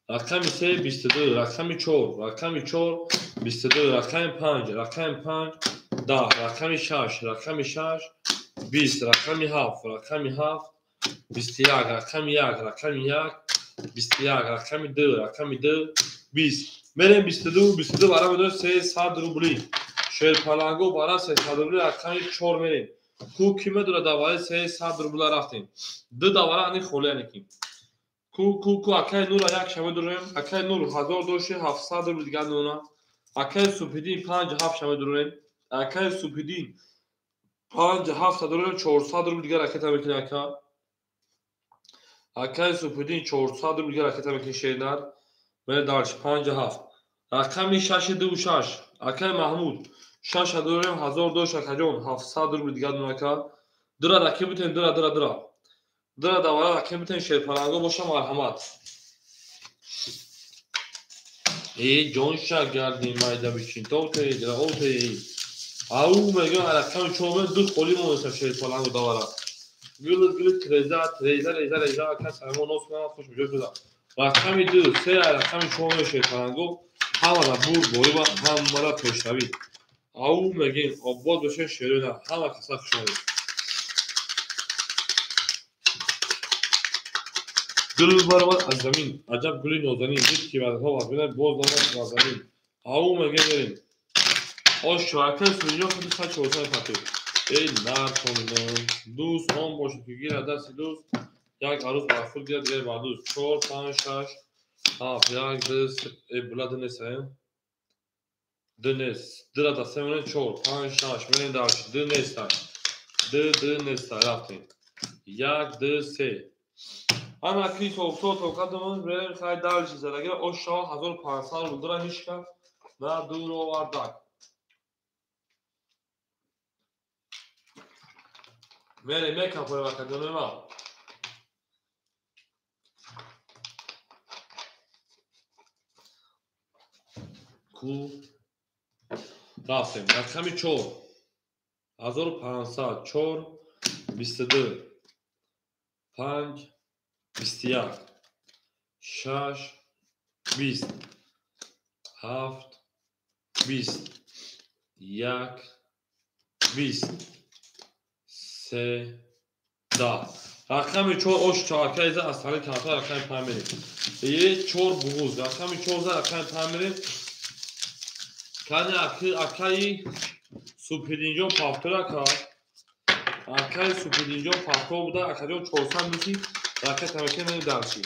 Рақами 3 22, рақами 4, рақами 4 22, рақами 5, рақами 5 10, рақами 6, рақами 6 20, рақами 7, рақами 7 21, рақами 1, рақами 1 21, рақами 2, рақами 2 20. Мерем 22, 22 барам медонем 300 рубли. Шерпаланго бара 300 рубли рақами 4 мерем. Ку ки медора давари 300 рубла рафтем. Ду давара ани холия неким. Ку ку ку акай Нура як шама дурем. Акай Нур 1000 доши 700 рубл дигар мемона. Акай Субҳиддин 5 7 шама дурем. Акай Субҳиддин 5 7 дурем 400 рубл дигар ракета мекунӣ ака. Акай Субҳиддин 400 рубл дигар ракета мекунӣ шернар. Мене дальше 5 7. Рақами 6 2 6. Акай Маҳмуд 6 дурем 1000 дош акаҷон 700 рубл дигар мемона ака. Дура раки бутен дура дура дура. Дура давара раки бутен шерпаланго боша марҳамат. Э ҷонша гардин майда бичин тоте драоте. Ау мегӯям рақами 4 ду холи монеса шерпаланго давара. Гул гул треза треза реза реза ака саймон нос кунам хуш биҷо шуда. Рақами 2 3 рақами 4 шерпаланго ҳамара бурд бориба ҳамара пешравӣ. Ау мегӯем обод боша шерона ҳама каса хуш омадед. Гул баромад аз замин, аҷаб гули нозанин, дид ки вазҳо вазмина боз намад бар замин. Ау мегӯем мерем. Ош акай Субҳиддин худи сад чорсад патид. Эй нартонинон, дӯст он бошад ки гирад дасти дӯст, як арӯз бар худ гирад дигар бар дӯст. 4 5 6 7 1 2 3 э була ду нест ду нест. Дура даста мемонем 4 5 6 мерем дальше. Ду нест. Ду ду нест рафтем. 1 2 3 Ана ки тофто тоқатамон мерем хай дальше задагира ош шава 1500 рубл дура ҳичка на дур овардак. Мерем мекапоем академема. Ку рафтем. Рақами 4 1500 4 22 5 21 6 20 7 20 1 20 3 10. Рақами 4 ош чоракайза аз тари карта рақами 5 мерем. Е 4 буғуз. Рақами 4 за рақами 5 мерем. Кани акаи Субҳиддинҷон пафтор ака. Акаи Субҳиддинҷон пафтор буда, акаҷон 400 миси ракета мекунем мерем дальше.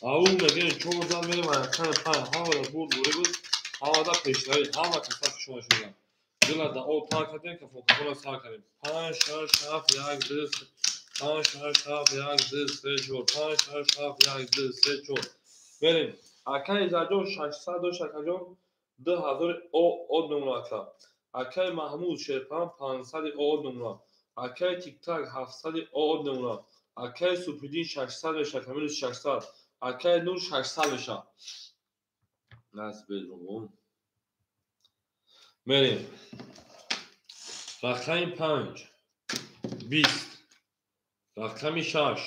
Ау мегӯем 4 зан мерем рақами 5 ҳамада бурд бурӣ буд, ҳамада пешравӣ, ҳама каса хушона шуданд. Дила да об тар кардем, кафон кафонро сар кардем. 5 6 7 1 2 5 6 7 1 2 3 4 5 6 7 1 2 3 4 мерем. Акаи Изаҷон 600 дошт акаҷон 2000 од мемона ака. Акаи Маҳмуд Шерпан 500 од мемона. Акаи Тиктак 700 од мемона. Акаи Субҳиддин 600 меша, минус 600. Акаи Нур 600 меша. Нас бедругом. Мерем. Рақами 5 20 рақами 6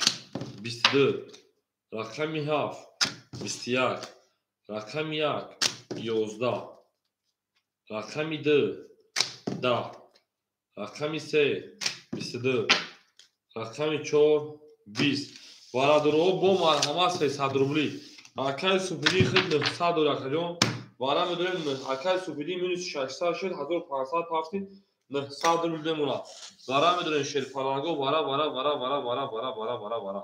22 рақами 7 21 рақами 1 11 рақами 2 10 рақами 3 22 рақами 4 20. Варадурҳо бо марҳамат 300 рубли. Акаи Субҳиддин худ 900 дор акаҷон. Вара медорем акаи Субҳиддин минус 600 шуд 1500 пафти 900 рубл мемонад. Вара медорем шерпаланго вара вара вара вара вара вара вара вара вара.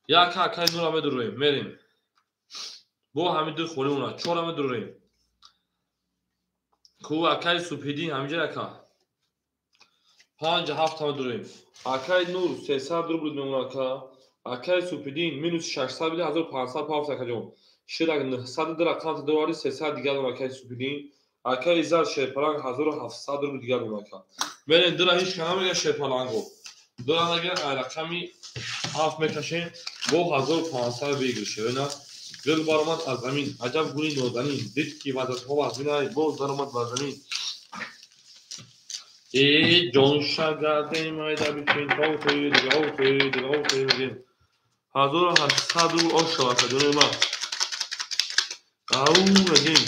Як акаи Нура медорем мерем. Бо ҳамин ду холи монад. 4 медорем. Ку акаи Субҳиддин ҳаминҷа ака. 5 7 медорем. Акаи Нур 300 рубл мемонад ака. Акаи Субҳиддин минус 600 бида 1500 пафт акаҷон. Ширак 900 ду рақам довари 300 дигар дорад акаи Субҳиддин. Акаи Иззат Шерпаланг 1700 рубл дигар дорад ака. Мерем дура ҳеч ка намегирад Шерпаланго. Дура нагирад рақами 7 мекашем бо 1500 бигир шерона. Гул баромад аз замин, аҷаб гули нозанин, дид ки вазатҳо вазмина боз даромад бар замин. Э ҷонша гардем майда бичин тофи дигаофи дигаофи мегем. 1800 рубл ош шавад акаҷони ман. Ау мегем.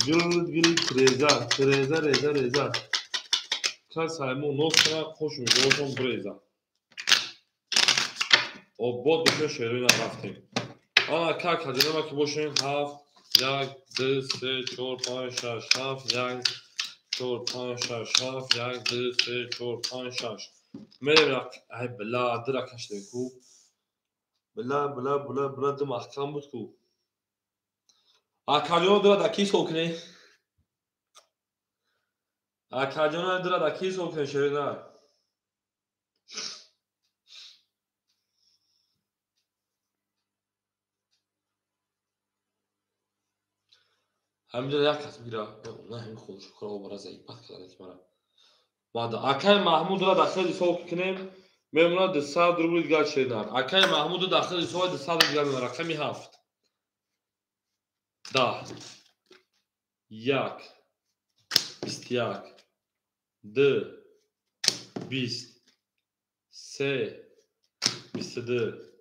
Гул гул треза треза реза реза. Кас ҳаймон нос кунад хуш мегӯшон бреза. Обод боша шерина рафтем. Ана как ҳаҷинама ки бошем 7 1 2 3 4 5 6 7 1 4 5 6 7 1 2 3 4 5 6. Мерем ай била дира кашидем ку. Била била била била ду маҳкам буд ку. Акаҷоно дура да ки ҳисоб кунем? Акаҷоно дура да ки ҳисоб кунем шерина? Ҳаминҷо як кас бигира. На ҳамин худшукра обара заифат карда ки мара. Баъд акай Маҳмудро дахил ҳисоб кунем, мемонад 200 рубл дигар шерина. Акай Маҳмудро дахил ҳисоб 200 рубл дигар мемонад. Рақами 7. 10 1 21 2 20 3 22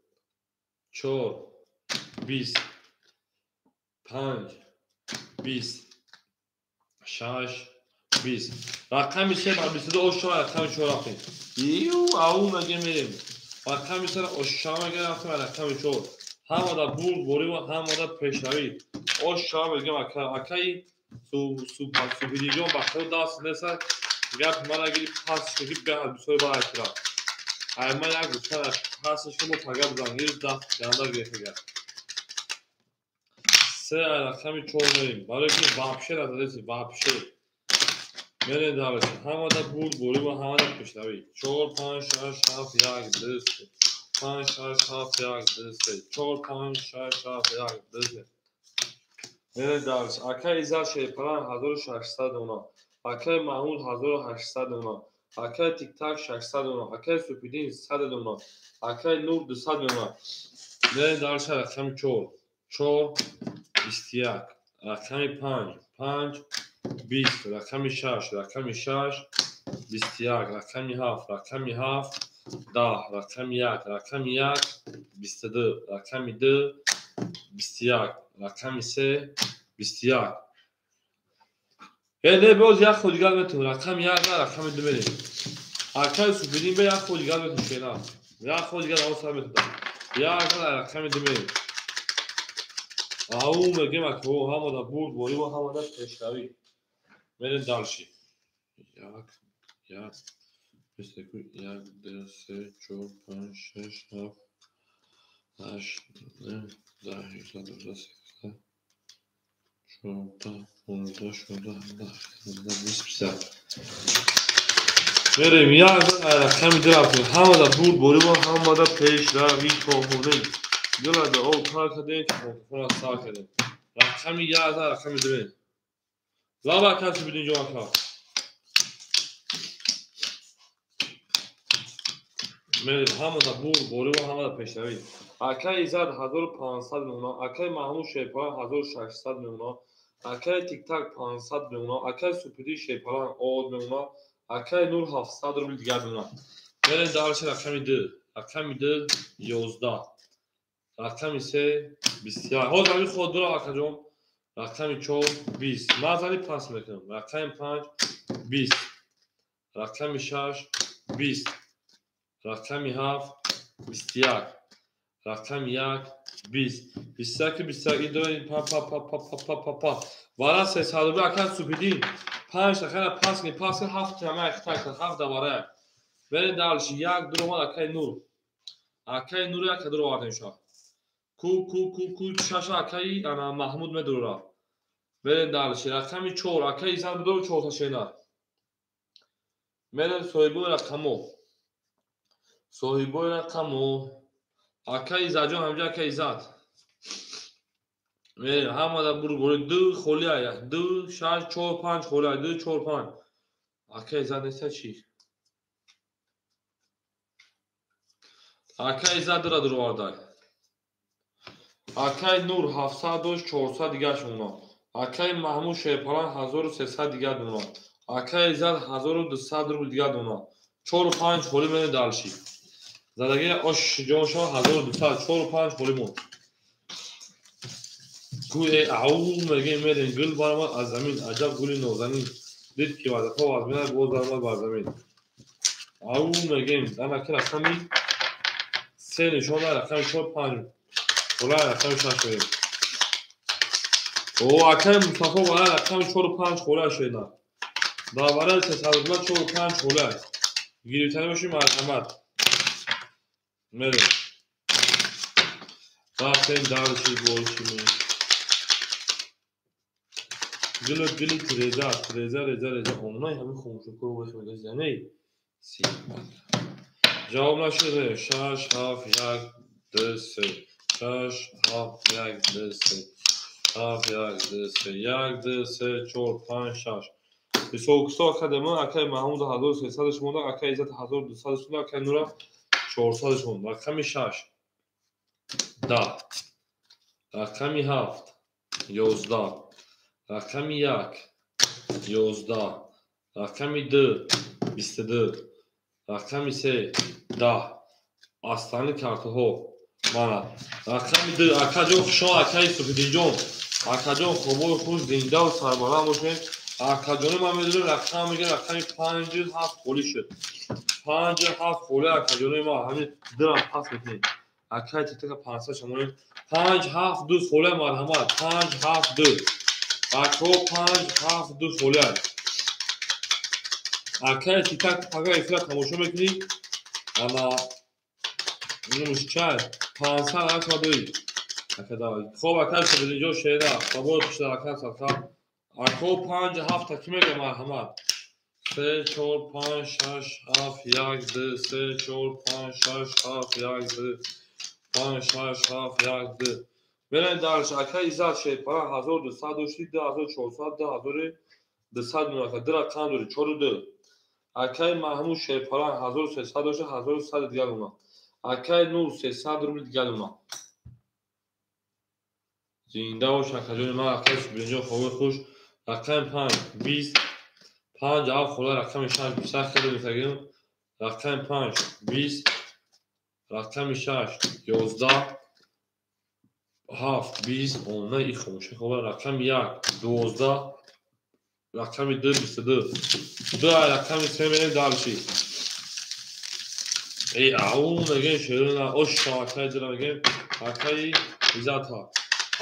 4 20 5 20 6 20. Рақами 3 бар 22 ошо рақами 4 рафтем. Ю ау меге мерем. Рақами 3 ошо меге рафтем рақами 4. Ҳамада бурдборӣ ва ҳамада пешравӣ. Ошо мегем ака акаи субҳидиҷон ба худ даст несад. Гап мара гири пас шуд беҳад бисёр баъд рафт. Ай ма як гуфтан пасш шумо пага бизан гири даст ганда гирифта. 3 рақами 4 мерем. Барои ки вообще назареси вообще. Мерем дальше. Ҳамада бурдборӣ ва ҳамада пешравӣ. 4 5 6 7 1 2 3 5 6 7 1 2 3 4 5 6 7 1 2 3. Мерем дальше. Акай Иззат Шерпалан 1600 дона. Акай Маҳмуд 1800 дона. Акай Тиктак 600 дона. Акай Супидин 100 дона. Акай Нур 200 дона. Мерем дальше рақами 4. 4 21. Рақами 5 5 20. Рақами 6 рақами 6 21. Рақами 7 рақами 7 10. Рақами 1 рақами 1 22. Рақами 2 21. Рақами 3 21. Не боз як ход дигар метавонем. Рақами 1 рақами 2 мерем. Акай Супидин бе як ход дигар метавонем шена. Як ход дигар аввал сар метавонем. Як рақами 2 мерем. Ау мегем ака ҳамада бурдборӣ ва ҳамада пешравӣ. Мерем дальше. 1 1 1 2 3 4 5 6 7 8 9 10 11 12 13 14 15 16 17 20. Мерем як рақами 2 рафтем. Ҳамада бурдборӣ ва ҳамада пешравӣ хоҳонем. Дилада об тар кардем, хона сар кардем. Рақами 1 рақами 2. Лаба каси бидин ҷо ака. Мерем ҳамада бурдборӣ ва ҳамада пешравӣ. Акай Иззат 1500 мемона, акай Маҳмуд Шерпалан 1600 мемона, акай Тиктак 500 мемона, акай Супидин Шерпалан 10 мемона, акай Нур 700 рубл дигар мемона. Мерем дальше рақами 2. Рақами 2 11. Рақами 3 21. Ҳозир ҳамин ход дура акаҷон. Рақами 4 20. Ман зани пас мекунам. Рақами 5 20. Рақами 6 20. Рақами 7 21. Рақами 1 20. 21 21 2 па па па па па па па па. Вара 300 рубл ака Супидин 5 рақама пас кунем. Пас 7 рақама ихтар кун. 7 давара. Берем дальше. 1 2 омад акаи Нур. Акаи Нур як дур овардем шо. Ку ку ку ку шаш акаи ана Маҳмуд медурра. Берем дальше. Рақами 4 акаи Иззат бидор 4 та шена. Мерем соҳибои рақамо. Соҳибои рақамо. Акаи Иззатҷон ҳамҷа акаи Иззат. Мерем ҳамада бурдборӣ 2 холӣ ая. 2 6 4 5 холӣ ая. 2 4 5. Акаи Иззат неста чӣ? Акаи Иззат дура дур овардай. Акай Нур 700 дошт, 400 дигар шумона. Акай Маҳмуд Шерпалан 1300 дигар дона. Акай Иззат 1200 рубл дигар дона. 4 5 холӣ мене дальше. Задаги ош ҷоншо 1200 4 5 холӣ мон. Ку ау меге мерем гул баромад аз замин, аҷаб гули нозанин. Дид ки вазифа вазмина боз баромад бар замин. Ау мегем ана ки рақами 3 нишон рақами 4 5 Ола рақами 6 мерем. О акай Мустафо вара рақами 4 5 хола шена. Баробари 300 рубла 4-5 хола. Гирифтани боши марҳамат. Мерем. Рафтем дальше больше. Гулу гули тиреза, тиреза, реза, реза. Онай ҳамин хомӯшокро мехӯрад, зане. Си. Ҷавоб нашуд. 6 7 1 2 3. 6 7 1 2 3. 7 1 2 3. 1 2 3 4 5 6. Ҳисобкитоб академа акай Маҳмуд 1300 монда, акай Иззат 1200 монда, акай Нура 400 монда. Рақами 6 10, рақами 7 11, рақами 1 11, рақами 2 22, рақами 3 10. Астани картаҳо мана рақами 2. Акаҷон хушо, акаи Суфидинҷон, акаҷон хобои хуш, зиндаву сарбаланд бошед. Акаҷони ман медонем рақам мегӯям, рақами 5 7 холӣ шуд. 5 7 холӣ акаҷони ман ҳамин дирам пас мекунем. Акаи титака 500 шамонем. 5 7 2 холӣ марҳамат. 5 7 2. Ако 5 7 2 холӣ. Акаи титак пага эфира тамошо мекунӣ. Ана инаш чай 500 ака дорӣ. Ака давай. Хоб акаи Суфидинҷон шеъра, хобои хушда ака садқа. Ако 5 7 ки мега марҳамат. 3 4 5 6 7 1 2 3 4 5 6 7 1 2 5 6 7 1 2. Мерем дальше. Ака Иззат Шерпара 1200 дошти, 2400, 2200 мунака. Ду рақам дори, 4 2. Акаи Маҳмуд Шерпара 1300 дошти, 1100 дигар уна. Акаи Нур 300 рубл дигар уна. Зинда бош акаҷони ман, акаи Суфидинҷон хобои хуш. Рақами 5 20, 5 7 хола, рақами 6 27 хеле метагим. Рақами 5 20, рақами 6 11, 7 20, она и хомӯша хола, рақами 1 12, рақами 2 22. 2 рақами 3 мерем дальше. Эй, ау мегем шерина, оша акаи дира мегем, акаи Иззата.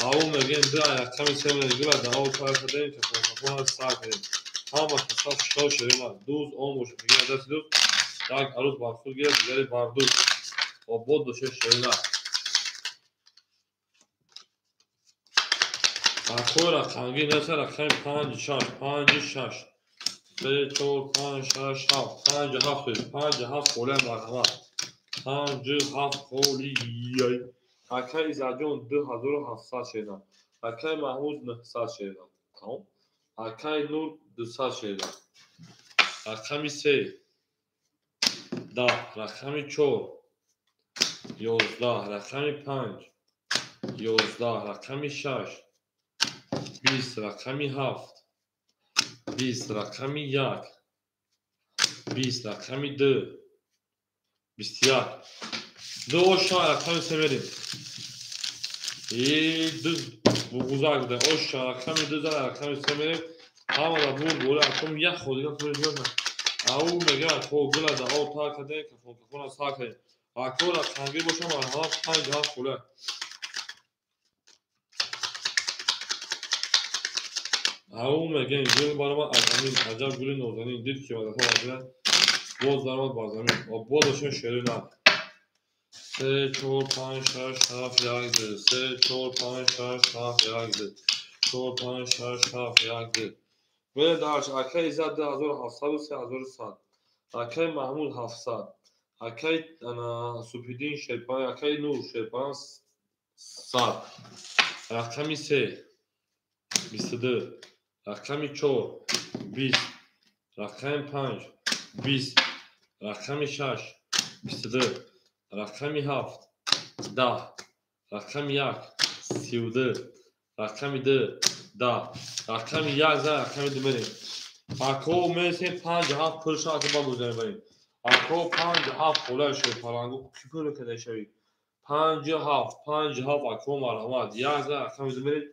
Ау мегем 2 рақами 3 мерем гула дао тар кардем, кафон сар кардем. Ҳама касаф шо шерина, дуз он бошад, мегем даст дуз, як арӯз бар худ гирифт, дигаре бар дуз. Обод боша шерина. Акои рақамгир неса рақами 5 6 5 6 3 4 5 6 7 5 7 5 7 холӣ марҳамат. 5 7 холӣ. Акаи Иззатҷон 2700 шерина. Акаи Маҳмуд 900 шерина. Тамом. Акаи Нур 200 шерина. Рақами 3 10, рақами 4 11, рақами 5 11, рақами 6 20, рақами 7 20, рақами 1 20, рақами 2 21. 2 оша рақами 3 мерем. Ду буғузак да оша рақами 2 за рақами 3 мерем. Ҳама да бур бола аком як ходига фурӯш мекунад. Ау мегӯяд хо гула да об тар кардем, кафон кафона сар кардем. Ако рақамгир бошам марҳамат 5 7 хола. Ау мегӯем гул баромад аз замин, аҷаб гули нозанин, дид ки вадаҳо вазина боз даромад бар замин. Обод бошем шерина. 3 4 5 6 7 1 2 3 4 5 6 7 1 2 4 5 6 7 1 2. Мерем дальше. Акаи Иззат 2700 3100. Акаи Маҳмуд 700. Акаи Суфиддин Шерпан, акаи Нур Шерпан 100. Рақами 3 22, рақами 4 20, рақами 5 20, рақами 6 22, рақами 7 10, рақами 1 32, рақами 2 10, рақами 1 за рақами 2 мерем. Ако мересем 5 7 пулша ака ба бузанем барем. Ако 5 7 хола шуд парангу ки пул када шавӣ. 5 7 5 7 ако марҳамат 1 за рақами 2 мерем.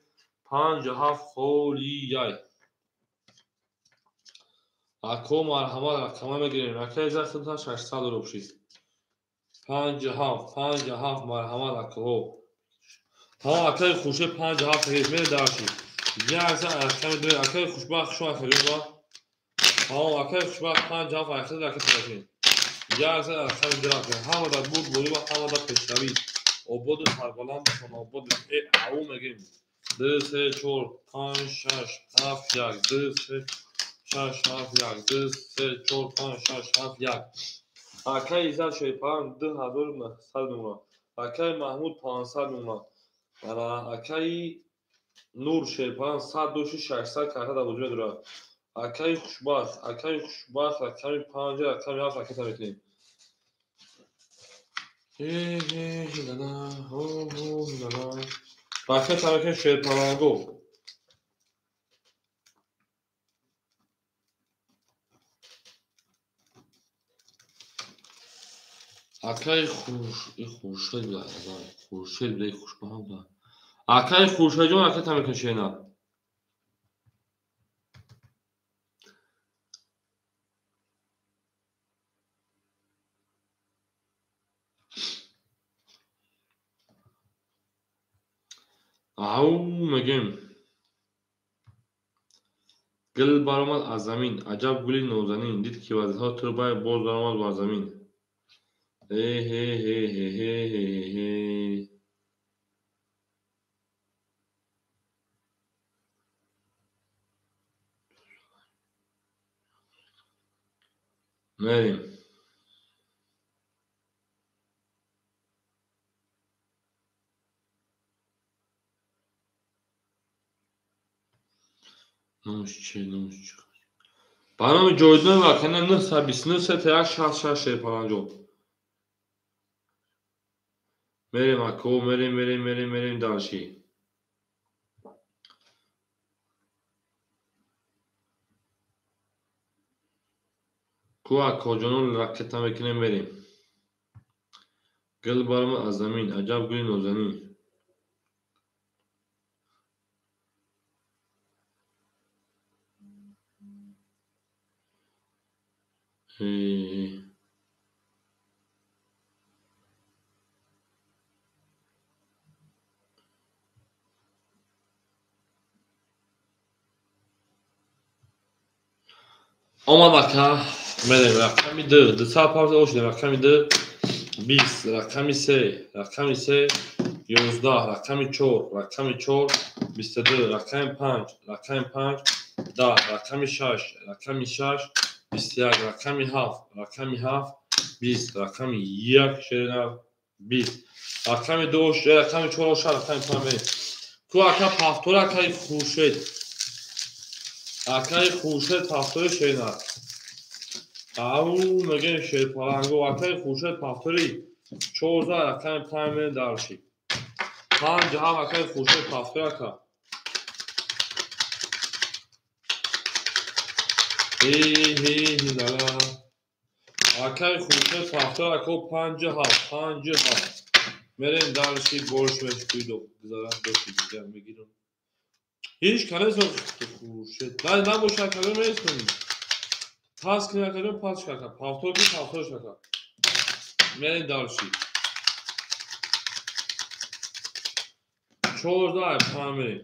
5 7 холияй. Ако марҳамат рақама мегирем. Акаи за худтан 600 рубл шид. 5 7 5 7 марҳамат акаҳо. Тамом акаи Хуршед 5 7 гирифт. Мерем дальше. 1 за рақами 2. Акаи хушбахт шумо акаҷон ба Тамом, акай хушбахт 5 7 айхел ракета мекунем. Як зад рақами 2 ракета. Ҳама дар бурдборӣ ва ҳама дар пешравӣ. Ободу сарбаланд обод. Ау мегем. 2 3 4 5 6 7 1 2 3 6 7 1 2 3 4 5 6 7 1. Акай Иззат Шерпаланг 2900 мемонад. Акай Маҳмуд 500 мемонад. Акаи Нур Шерпаланг 100 доши 600 карта дар бозӣ медорад. Акаи Хушбахт, рақами 5, рақами 7 ракета мекунем. Ракета мекунем Шерпаланго. Акаи Хуршед буда, хушбахт буда. Акаи Хуршедҷон ракета мекунем шена. Ау мегем. Гул баромад аз замин, аҷаб гули нозанин, дид ки вазифаҳо турбай боз баромад бар замин. Э-ҳе-ҳе-ҳе-ҳе-ҳе-ҳе. Мерем. Номаш чи, номаш чи? Ба номи ҷовидон вакана 929 3 66 Шерпаланҷон. Мерем ако, мерем, мерем, мерем, мерем дальше. Ку акоҷонон ракета мекунем, мерем. Гул баромад аз замин, аҷаб гули нозанин. Омад ака, мерем рақами 2, 200 ошидем, рақами 2, 20, рақами 3, рақами 3, 11, рақами 4, рақами 4, 22, рақами 5, рақами 5, 10, рақами 6, рақами 6, 21, рақами 7, рақами 7, 20, рақами 1, шерина 20, рақами 2, рақами 4, рақами 5. Ку ака пафтор, акаи Хуршед. Акаи Хуршед пафтори шерина. Ау мегем Шерпаланго, акаи Хуршед пафтори 14, рақами 5 мерем дарши. 5 7 акаи Хуршед пафтори ака. Ҳе-ҳе-ҳе-ла. Акаи Хуршед пафтори ака 5 7, 5 7. Мерем дарши борш мешкуйдо. Гузарам доши дигар мегирам. Ҳеҷ канес Хуршед. На набоша ака мересонем. Пас кунем ака, пас шака. Пафтор ки пафтор шака. Мерем дарши. 14 5 мерем.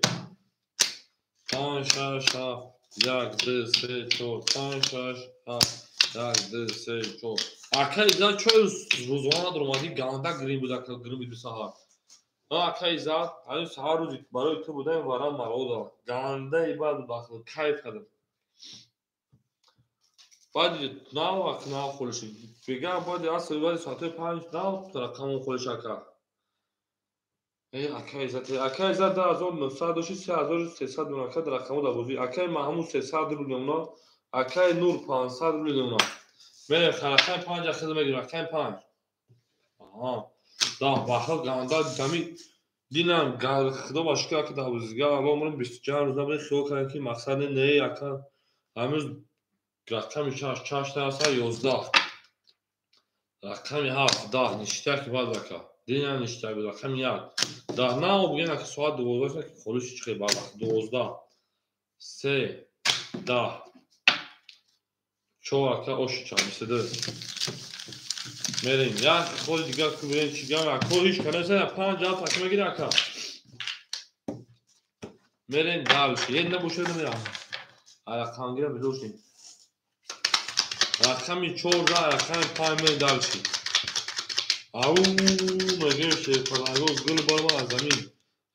5 6 7 1 2 3 4 5 6 7 1 2 3 4. Ака Иззат чой рӯзона надоромадӣ, ганда гирим буд, ака гирим буд саҳар. Ака Иззат, ҳамин саҳар рӯзи барои ту будаем варам маро гандаи бад буд, ака кайф кардам. Баъд нав ака нав холиши. Бега баъд аср баъди соатҳои 5 нав рақамон холиш ака. Ака Иззат, ака Иззат 2900 доши 3300 мемонад, ака рақамо дар бозӣ. Акаи Маҳмуд 300 рубл мемонад, акаи Нур 500 рубл мемонад. Мерем рақами 5 ахир мегирем, рақами 5. Аҳа. Да, бахо ганда дами динам худо ба шукр ака дар бозига алло умрам 24 рӯз набуд, хиёл кардам ки мақсад не, ака ҳамин рақами 6, 6 аста 11. Рақами 7, 10 ништяк бад ака. Динам ништяк буд, рақами 1. 10 нав бигӯем ака соат 12 ки холиш чӣ хел бад 12. 3 10 4 ака оши чанд 22. Мерем як холи дигар ку бирем чӣ гап ака ҳеҷ канеса 5 7 ака мегири ака. Мерем дальше. Ед набошад намерам. Рақамгира бидошем. Рақами 14, рақами 5 мерем дальше. Ау, мегӯем шерпаланго, гул баромад аз замин.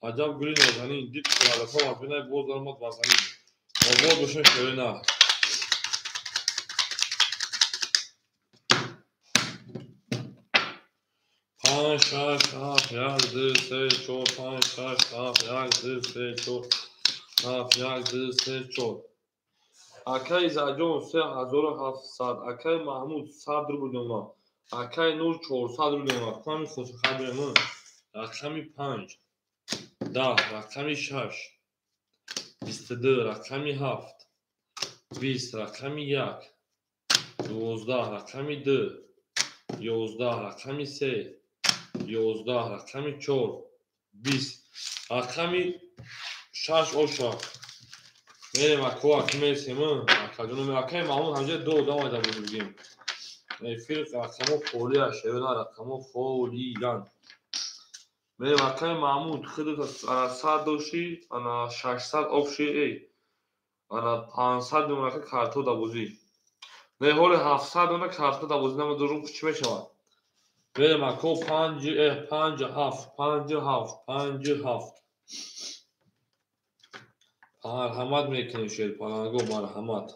Аҷаб гули нозанин, дид куладаҳо аз бинай боз баромад бар замин. Обод бошем шерои нар. Панҷ, шаш, ҳафт, як, ду, се, чор, панҷ, шаш, ҳафт, як, ду, се, чор, ҳафт, як, ду, се, чор. Акаи Иззатҷон 3700, акаи Маҳмуд 100 рубл дона, акаи Нур 400 рубл дона. Рақами хосихабирем, рақами 5, 10, рақами 6, 22, рақами 7, 20, рақами 1, 12, рақами 2, 11, рақами 3, 11, рақами 4, 20, рақами 6 оша. Мерем ако аки мерсем, акаҷоно, акаи Маҳмуд ҳамҷа ду одам айда бузургем. Эфир рақамо холия, шевена рақамо холиян. Мерем акаи Маҳмуд, худат ана 100 доши, ана 600 обши, эй, ана 500 дона ака карто дабозӣ. Не, ҳоле 700 дона карто дабозӣ нама дорум, чӣ мешавад? Мерем ако 5, 5, 7, 5, 7, 5, 7. Марҳамат мекунем шерпаланго, марҳамат.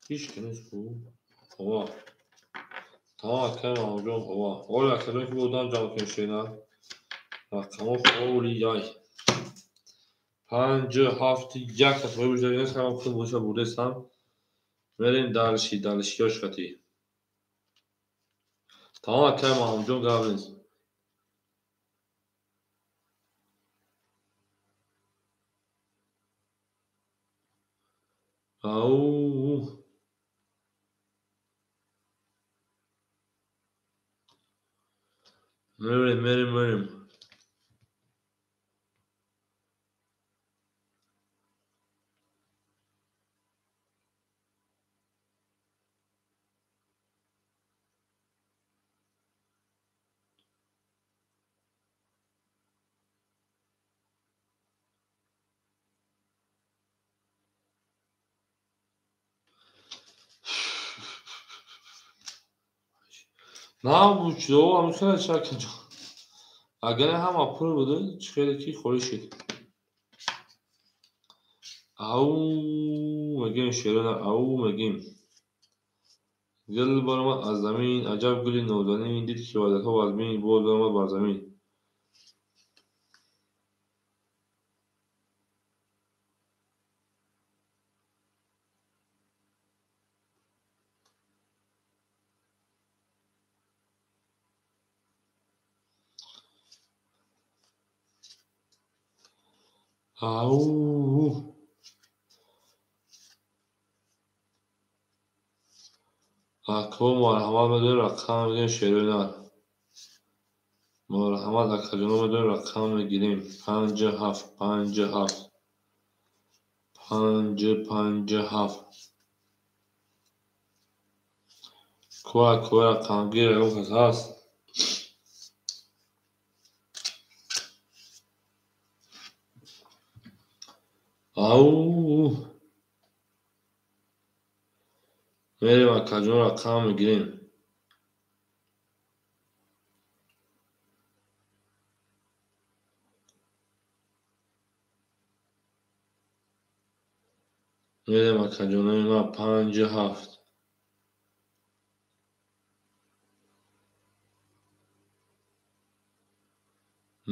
Ҳеч ки нест ку. Ҳова. Тамом акаи Маҳмудҷон, ҳова. Ҳоле акаҷон ки одам ҷамъ кунем шена. Рақамо холияй. 5, 7, 1 касои буҷа нест, ҳама худ боша бурдестам. Мерем далши, далшиёш хати. Тамом акаи Маҳмудҷон, гап нест. Ау. Мерем, мерем, мерем. На, чио, ҳамин хеле чак. Агар ҳама пур буда, чӣ хеле ки холӣ шид. Ау, мегӯем шерона, ау, мегӯем. Гул баромад аз замин, аҷаб гули нозанин, дид ки ваъдаҳо вазмин, боз баромад бар замин. Ау. Ако марҳамат медорем, рақам мегирем шерои нар. Марҳамат акаҷоно медорем, рақам мегирем. 5, 7, 5, 7. 5, 5, 7. Ку ако рақамгир ягон кас ҳаст? Ау. Мерем акаҷон, рақам мегирем. Мерем акаҷонои ман 5, 7.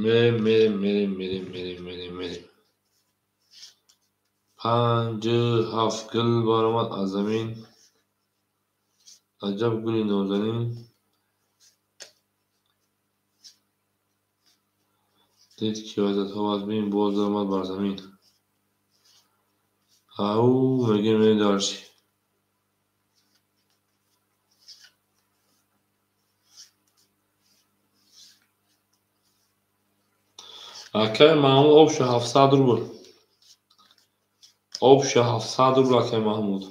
Мерем, мерем, мерем, мерем, мерем, мерем, мерем. 5, 7 гул баромад аз замин. Аҷаб гули нозанин. Дид ки ваъдаҳо вазмин, боз баромад бар замин. Ау, мегӯем мерем дальше. Акаи Маҳмуд обшо 700 рубл. Обшо 700 рубл акаи Маҳмуд.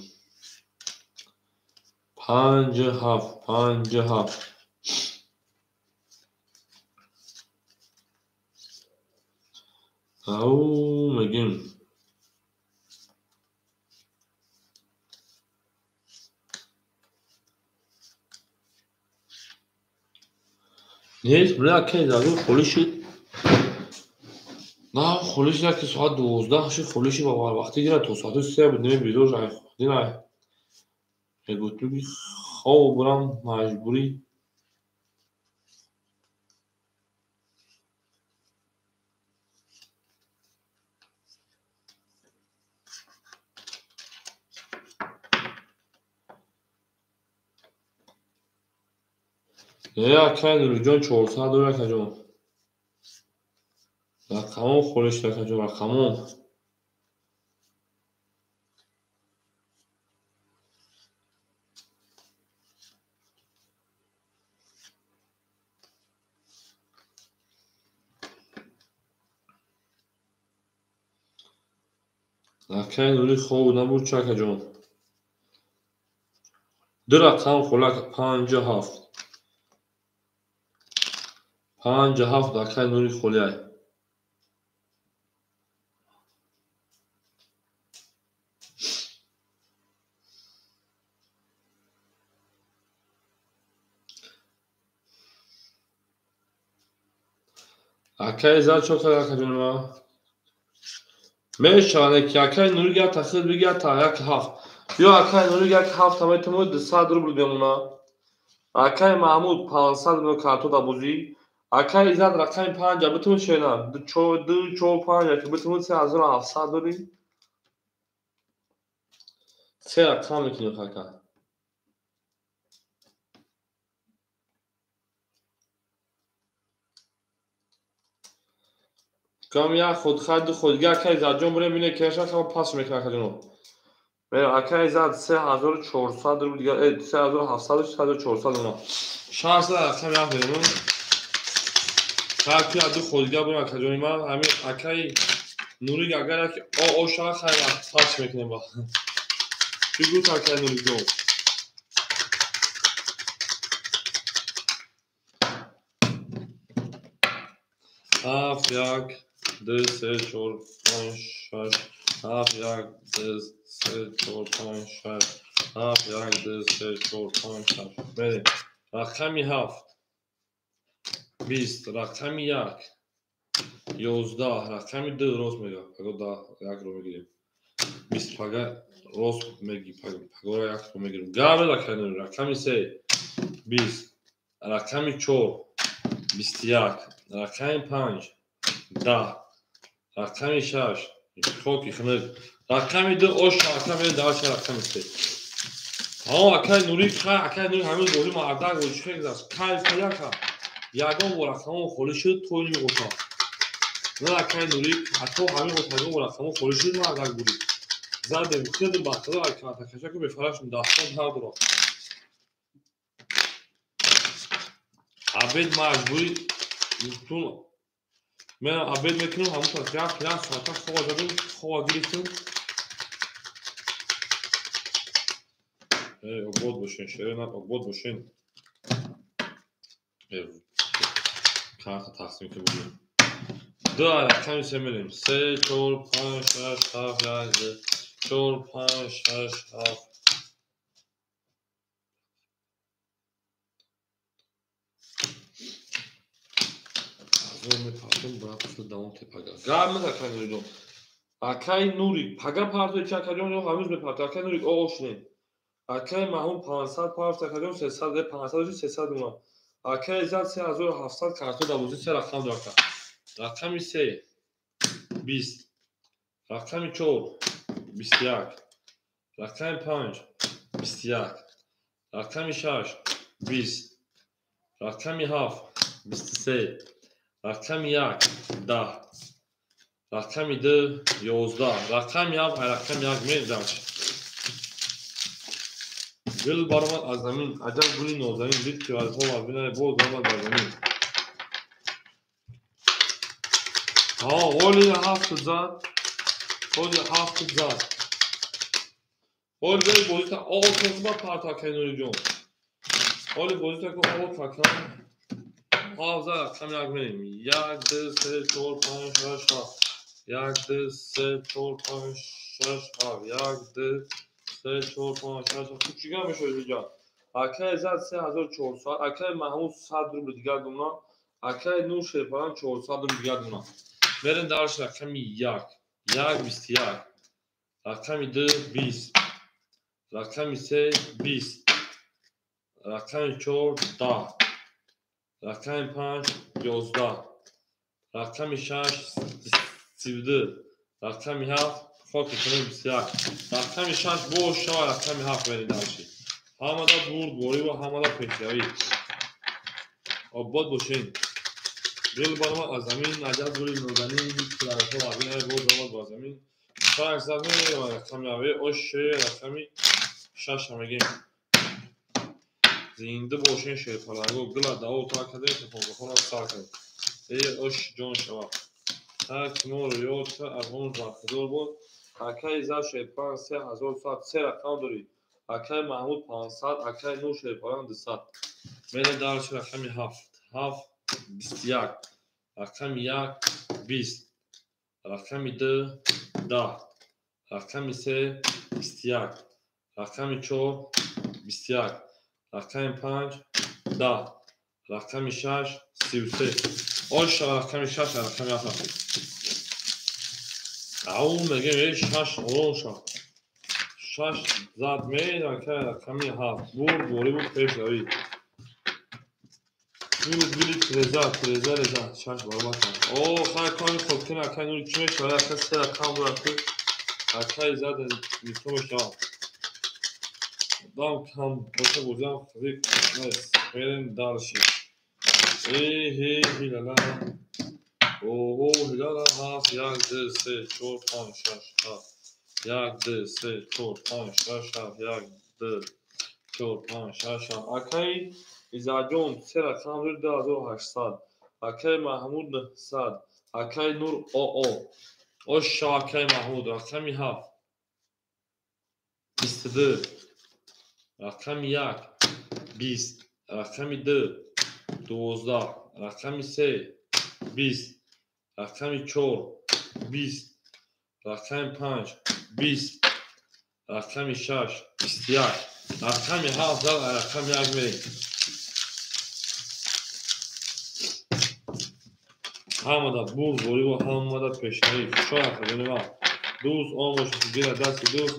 5, 7, 5, 7. Ау, мегӯем. Нест, бля, акай Иззатҷон холӣ шуд. На, холӣ шуд, яке соат 12 шуд, холӣ шуд, ба барвақтӣ дина то соати 3 буд, ними бедор шуд, дина. Мегуфтум ки хоб бурам маҷбурӣ. Не, акай Нуриҷон 400 дорад, акаҷон. Рақамон холӣ шуд, акаҷон, рақамон. Акай Нури хоб набуд чӣ, акаҷон? Ду рақам холӣ, ака, 57. 57 акай Нури холиай. Акай Иззат чо кард, акаҷони ман? Мешавад ки акай Нури як тахир бигирад та як ҳафт. Ё акай Нури як ҳафт метавонад 200 рубл бемонад. Акай Маҳмуд 500 рубл карто дар бозӣ. Акай Иззат рақами 5 битавонад шена? 2 4 5 ки битавонад 3700 дорӣ. Се рақам мекунем ака. Кам як худ хай ду худ дигар акай Иззатҷон бурем бинем ки шаш ҳама пас мекунад акаҷоно. Мерам акай Иззат 3400 рубл дигар, 3700 3400 дона. 600 рақам як мерем. Хай ки ду худ дигар бурем акаҷони ман. Ҳамин акай Нури агар як о шава хай пас мекунем ба. Чӣ гуфт акай Нуриҷон? Ҳафт як ду се чор панҷ шаш ҳафт як ду се чор панҷ шаш ҳафт як ду се чор панҷ шаш. Мерем. Рақами 7 20, рақами 1 11, рақами 2 рост мега. Паго да якро мегирем. 20 пага рост меги, пагора якро мегирем. Гавел акай Нури, рақами 3 20, рақами 4 21, рақами 5 10, рақами 6 хоки хунук, рақами 2 ош рақами 10 рақами 3. Ҳа, акай Нури, хай акай Нури ҳамин бозӣ мардак бозӣ чӣ гузашт? Кайф яка. Ягон бор рақамон холӣ шуд, той намегӯфтам. На акай Нури, ҳатто ҳамин ягон бор рақамон холӣ шуд, мардак бурид. Задем, хеле ба худо ай картакашаку бефарашм дастон ҳар дорад. Абед маҷбурӣ тун мен абед мекунам, ҳамон тараф як як соата хова задем, хова гирифтем. Обод бошен, шерена, обод бошен. Карта тақсим ки будем. Ду рақами се мерем. 3 4 5 6 7 1 2 4 5 6 7. Мепартом брат давом тепага. Гап меза акай Нуриҷон. Акай Нури, пага партои чи акаҷон ё ҳанӯз мепарто. Акай Нури оғоз шунед. Акай Маҳмуд 500 парт, акаҷон 300, 500 300 дона. Акай Иззат 3700 карто дар бозӣ се рақам дорад. Рақами 3 20, рақами 4 21, рақами 5 21, рақами 6 20, рақами 7 23, рақами 1 10, рақами 2 11, рақами 7 рақами 1 мезанад. Гул баромад аз замин, аҷаб гули нозанин, дид ки аз ҳол бинай боз омад бар замин. Ҳа, ҳоли ҳафт зад, ҳоли ҳафт зад. Ҳоли бери бозита оғоз кун ба парто акай Нуриҷон. Ҳоли бозита ку оғоз какан. Ҳафт зад рақами як мерем. 1 2 3 4 5 6 7. 1 2 3 4 5 6 7. 1 2 3 4 5 6 7. Кучига мешавад инҷа. Акай Иззат 3400, акай Маҳмуд 100 рубл дигар дона. Акай Нур шерпаланг 400 рубл дигар дона. Мерем дарш рақами 1. 1 21. Рақами 2 20. Рақами 3 20. Рақами 4 10. Рақами 5 11. Рақами 6 32. Рақами 7 хоки кунем 21. Рақами 6 бош шава, рақами 7 мерем дарши. Ҳамада бурдборӣ ва ҳамада пешравӣ. Обод бошед. Гул баромад аз замин, аҷаб гули нозанин, куларҳо вазин, боз баромад ба замин. 6 зад мерем рақами аввал, ош рақами 6 мегем. Зинда бошен шерпаланго, гула даво тар кардем, телефонхонаро сар кардем. Э ош ҷон шава. Так мо рӯёта аз он бархӯрдор буд. Акай зад шерпаланг 3100, се рақам дорӣ. Акай Маҳмуд 500, акай Нур шерпаланг 200. Мерем дарши рақами 7. 7 21. Рақами 1 20. Рақами 2 10. Рақами 3 21. Рақами 4 21. Рақами 5 10. Рақами 6 33. Ош рақами 6 рақами 7. Ау мегем эй 6 орон ша. 6 зад мерем рақами 7. Бурд борӣ буд пешравӣ. Гули гули треза треза реза 6 баробар кард. О хай коми хобкин акай Нур чӣ мешавад? Акай се рақам дорад ки акай зад нито мешавад. Дам кам боша бозиам хазик нест. Мерем дарши. Эй ҳей ҳилала. Оҳо ҳилала 7 1 2 3 4 5 6 7. 1 2 3 4 5 6 7 1 2 4 5 6 7. Акай Изаҷон се рақам дорӣ 2800. Акай Маҳмуд 900. Акай Нур ОО. Ош шав акай Маҳмуд рақами 7. 22. Рақами 1 20. Рақами 2 12. Рақами 3 20. Рақами 4 20. Рақами 5 20. Рақами 6 21. Рақами 7 зад рақами 1 мерем. Ҳамада бурдборӣ ва ҳамада пешравӣ. Шояд хазони дӯст он бошад ки гирад дасти дӯст,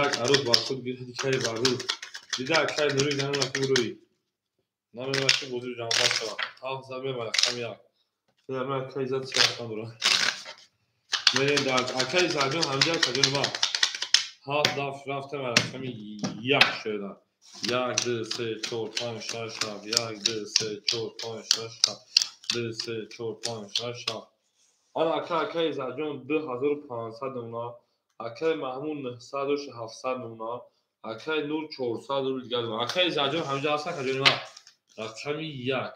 як арӯс бар худ гирад дигаре бар рӯз. Дида акай Нурӣ намемонад ки рӯй. Намемонад ки бозӣ ҷамъбаст шавад. 7 зад мерем рақами 1. Филармон акай зад се рақам дорад. Мерем дар акай Изаҷон ҳамҷа хазони ма. 7 даф рафтем рақами 1 шуда. 1 2 3 4 5 6 7 1 2 3 4 5 6 7 2 3 4 5 6 7. Ана акай Изаҷон 2500 намуна, акай Маҳмуд 900 700 намуна, акай Нур 400 рубл дигар дона. Акай Изаҷон ҳамҷа ҳаст акаҷони ма. Рақами 1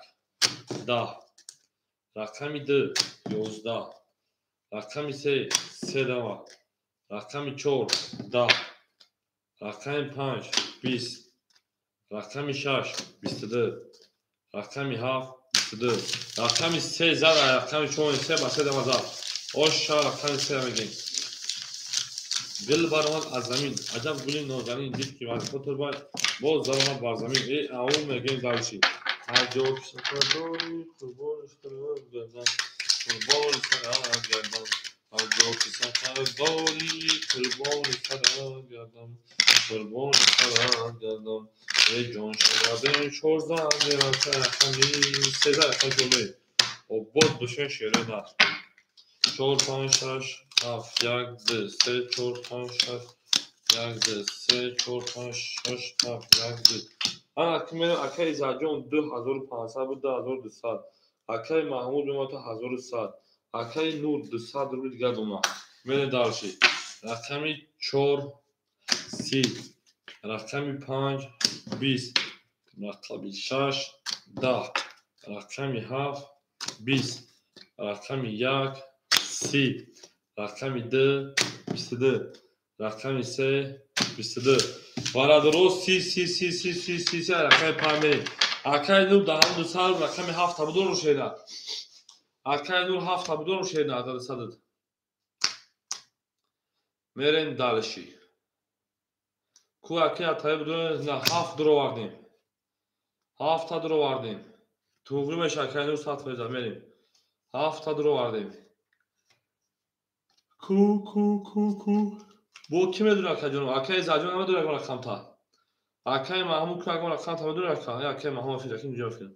10. Рақами 2 11. Рақами 3 3 дама. Рақами 4 10. Рақами 5 20. Рақами 6 22. Рақами 7 22. Рақами 3 зад, рақами 4 3 ба 3 дама зад. Ош ша рақами 3 мегем. Гул баромад аз замин, аҷаб гули нозанин, дид ки вазифа турбад, боз даромад бар замин. Э ау мегем дарши. Ҳар ҷо ки сафар дорӣ, қурбони сарат гардам, қурбони сарат гардам. Ҳар ҷо ки сафар дорӣ, қурбони сарат гардам, қурбони сарат гардам. Эй ҷон шавадем чорзан, рақами 13 рақами чорме. Обод бошен шеъри нар. 4 5 6 7 1 2 3 4 5 6 1 2 3 4 5 6 7 1 2. Ана ки мерем акай Изаҷон 2500 буд 2200. Акай Маҳмуд мемонад 1100. Акай Нур 200 рубл дигар дона. Мерем дарши. Рақами 4 30. Рақами 5 20. Рақами 6 10. Рақами 7 20. Рақами 1 30. Рақами 2 22. Рақами 3 22. Бародаро 30 30 30 30 30 30 рақами 5 мерем. Акай Нур даҳам 200 рақами 7 табудор шеда. Акай Нур 7 табудор шеда адад садад. Мерем далши. Ку акай атай будор на 7 дуровардем. 7 та дуровардем. Туғри меша акай Нур 100% мерем. 7 дуровардем. Ку ку ку ку. Бо ки медуна акаҷон? Акай Заҷон намедуна ягон рақамта. Акай Маҳмуд ку ягон рақамта медуна ака? Акай Маҳмуд фикр кин ҷо фикр.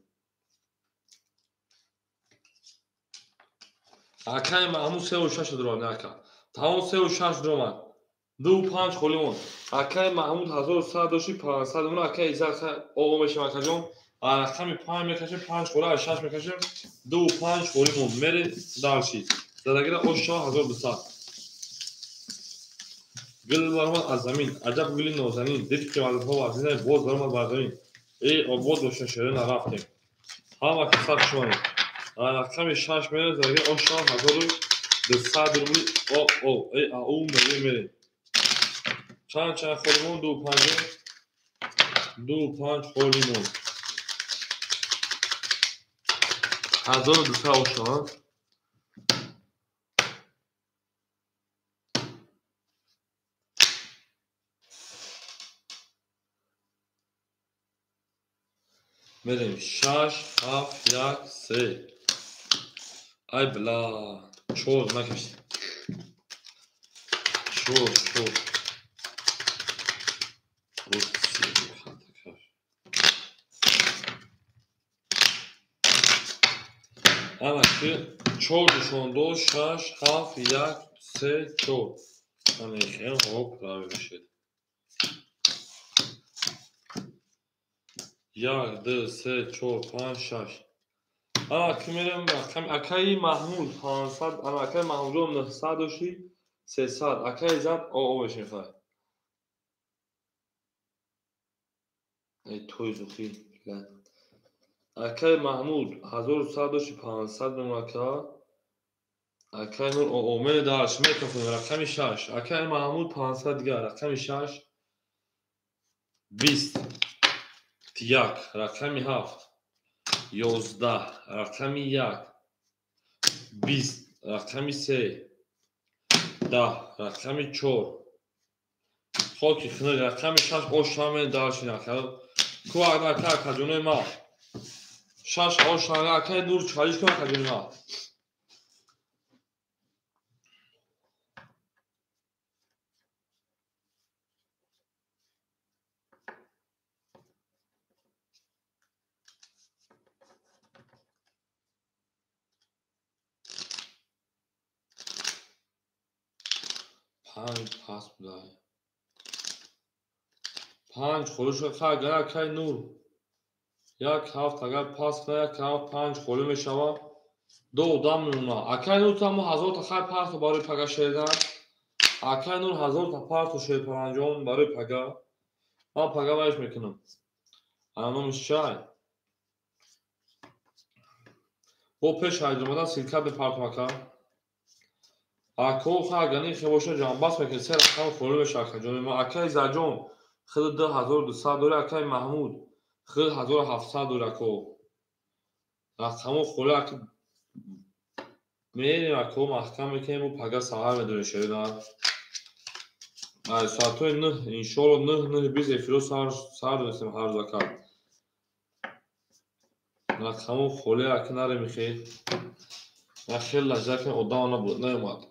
Акай Маҳмуд 3 6 дуровард ака. Тамом 3 6 дуромад. 2 5 холӣ монд. Акай Маҳмуд 1100 дошти 500 мон акай Иззат оғо мешавам акаҷон. Рақами 5 мекашем, 5 холӣ, аз 6 мекашем, 2 5 холӣ монд. Мере дальше. Задагира ош 1200. Гул баромад аз замин, аҷаб гули нозанин, дид ки вазифаҳо вазина боз баромад бар замин. Эй обод боша ширина рафтем. Ҳама касар шумоем. Рақами 6 мере задагира ош 1200 рубли о о эй ау мере мере. Чанд чанд холӣ монд? 2 5 2 5 холӣ монд. 1200 оша. Мерем 6 7 1 3. Ай бла, 4 накашид. 4 4. Ана ки 4 нишон дод 6 7 1 3 4. Ана хел ҳо правильно мешед. 1 2 3 4 5 6. Ана ки мерем рақами акаи Маҳмуд 500, ана акаи Маҳмудҷон 900 дошти 300. Акаи Иззат о мешем хай. Эй той зухи. Акаи Маҳмуд 1100 дошти 500 мон ака. Акаи Нур о мере дальше мекафонем рақами 6. Акаи Маҳмуд 500 дигар рақами 6 20 1 рақами 7 11 рақами 1 20 рақами 3 10 рақами 4. Хоки хунук рақами 6 ош ҳамин дальше нака. Ку ака акаҷонои ма 6 ош акаи Нур чалиш кун акаҷони ма. Панҷ пас будай. 5 холӣ шуд. Агар акаи Нур 1 7 агар пас кунад 1 7 5 холӣ мешавад. 2 одам мемонад. Акаи Нур тамо 1000 та хай парту барои пага шеридан. Акаи Нур 1000 та парту шерпаранҷон барои пага. Ман пага вайш мекунам. Ана номиш чай? Бо пеш ҳайдромадан силка бепартум ака. Ако ха агани хе боша ҷанбас мекунед се рақам холӣ меша акаҷони ма. Акаи Заҷон худ 2200 дори, акаи Маҳмуд худ 1700 дори ако. Рақамо холӣ аки мерем ако маҳкам мекунем ва пага саҳар медонем шеридан. Соатҳои 9 иншоалло 9 9:20 эфиро сар донистем ҳар рӯз ака. Рақамо холӣ аки нарем хел. Я хел лаҷа кунем одам набуд наомад.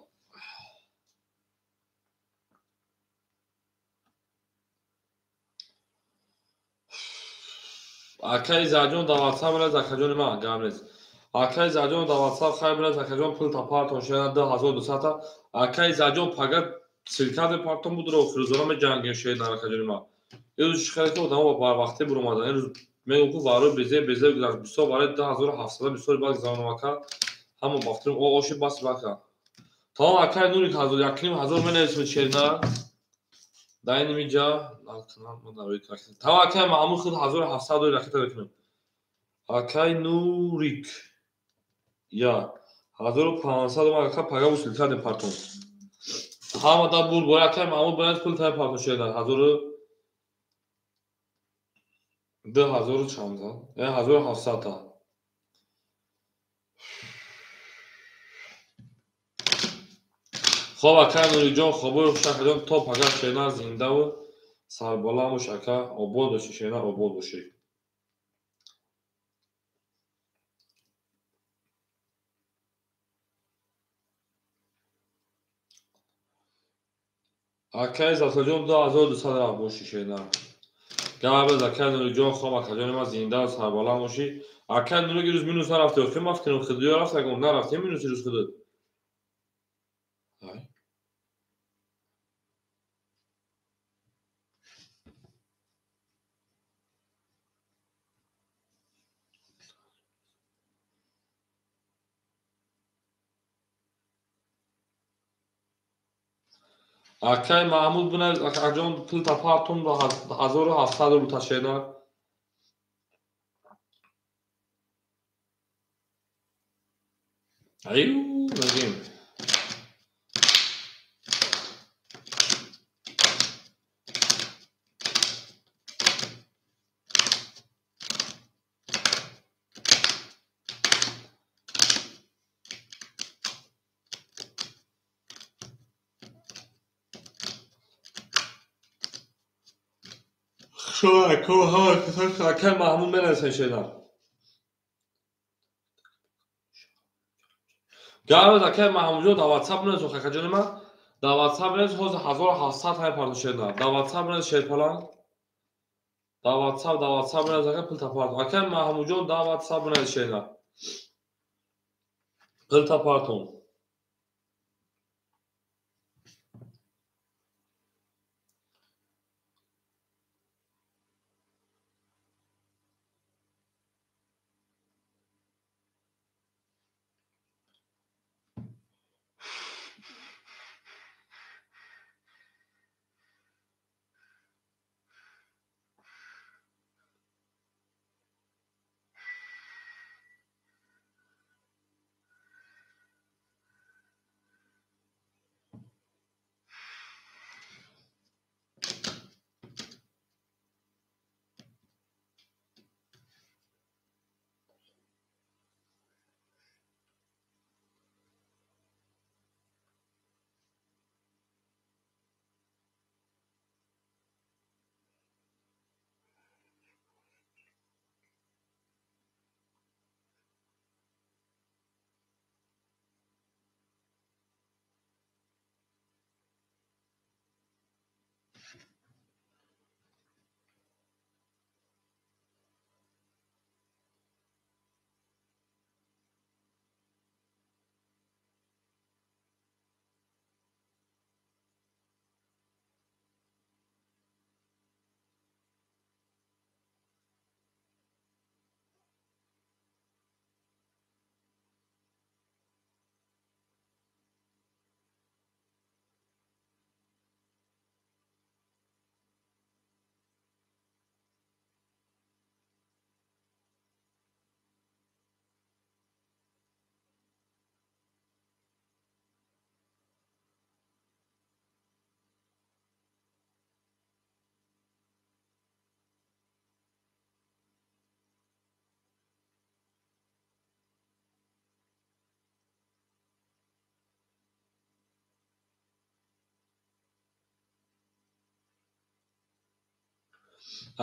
Акаи Заҷон дар WhatsApp бинавис акаҷони ман гап нест. Акаи Заҷон дар WhatsApp хай бинавис акаҷон пул та партон шеридан 2200 та. Акаи Заҷон пага силка бепартон будро фирӯзона меҷангем шеридан акаҷони ман. Ирӯз чӣ хеле ки одамо барвақтӣ буромадан. Ирӯз мегӯм ку варои безеб безеб гузашт. Бисёр барои 2700 бисёри баъд гузаронам ака. Ҳама бахтирим о оши бас бака. Тамом акаи Нурик 1500 менависем шерина. Дар ин миҷа тамом акаи Маҳмуд худ 1700 дори ракета мекунем. Акаи Нурик я 1500 ман ака пага усул кардем партон. Ҳама да бур бора акаи Маҳмуд бояд пул тай партон шеридан 2000 чанд 1700 та. Хоб акаи Нуриҷон хобои хуш акаҷон то пага шерина зиндаву сарбаланд бош ака обод бошӣ шерина обод бошӣ. Акай Зафарҷон 2200 рафт боши шена. Габез акай Нуриҷон хом акаҷони ман зинда сарбаланд бошӣ. Акай Нури рӯз минус нарафте, охир ман фикр кунам хидиё рафт, агар нарафте минус рӯз хидит. Ай. Акай Маҳмуд бинавис, акаҷон пул тапартум 1700 рубл ташена. Аю, мегим. Акай Маҳмуд менависен шена. Гавез акай Маҳмудҷон дар WhatsApp менавис, акаҷони ман дар WhatsApp менавис, ҳозир 1700 ҳай парту шена. Дар WhatsApp менавис шерпаланг. Дар WhatsApp менавис акай пул тапарту. Акай Маҳмудҷон дар WhatsApp менавис шена. Пул тапарту.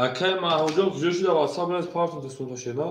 Акай Маҳмудҷон куҷо шуда? WhatsApp менавис партум тасунта шена.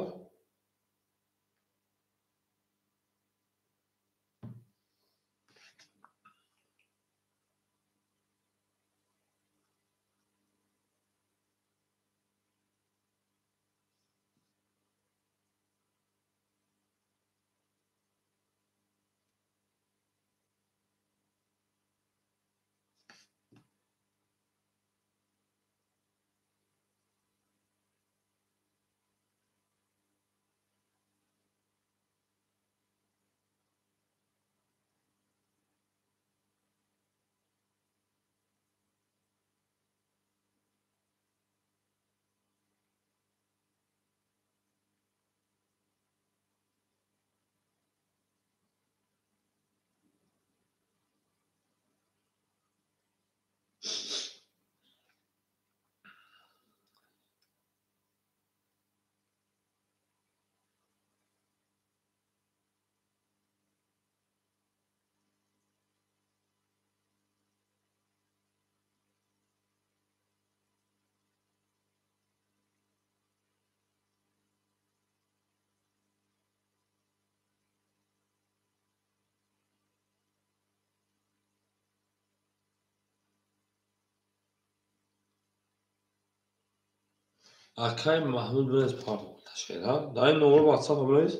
Акай Маҳмуд бинес партошера. Дар ин номер WhatsApp бинес.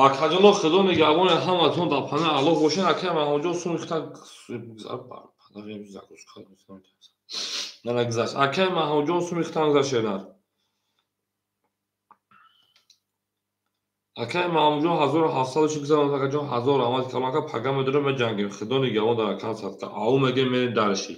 Акаҷоно, худо нигаҳбони ҳаматон, дар паноҳи Аллоҳ бошед. Акай Маҳмудҷон сум ихта гузашт. Акай Маҳмудҷон сум ихта гузашт шернар. Акай Маҳмудҷон 1700 чӣ гузаранд, акаҷон 1000 раҳмат калон, ака пага медорем меҷангем. Худо нигаҳбон дар акан садқа. Ау мегем мерем дарши.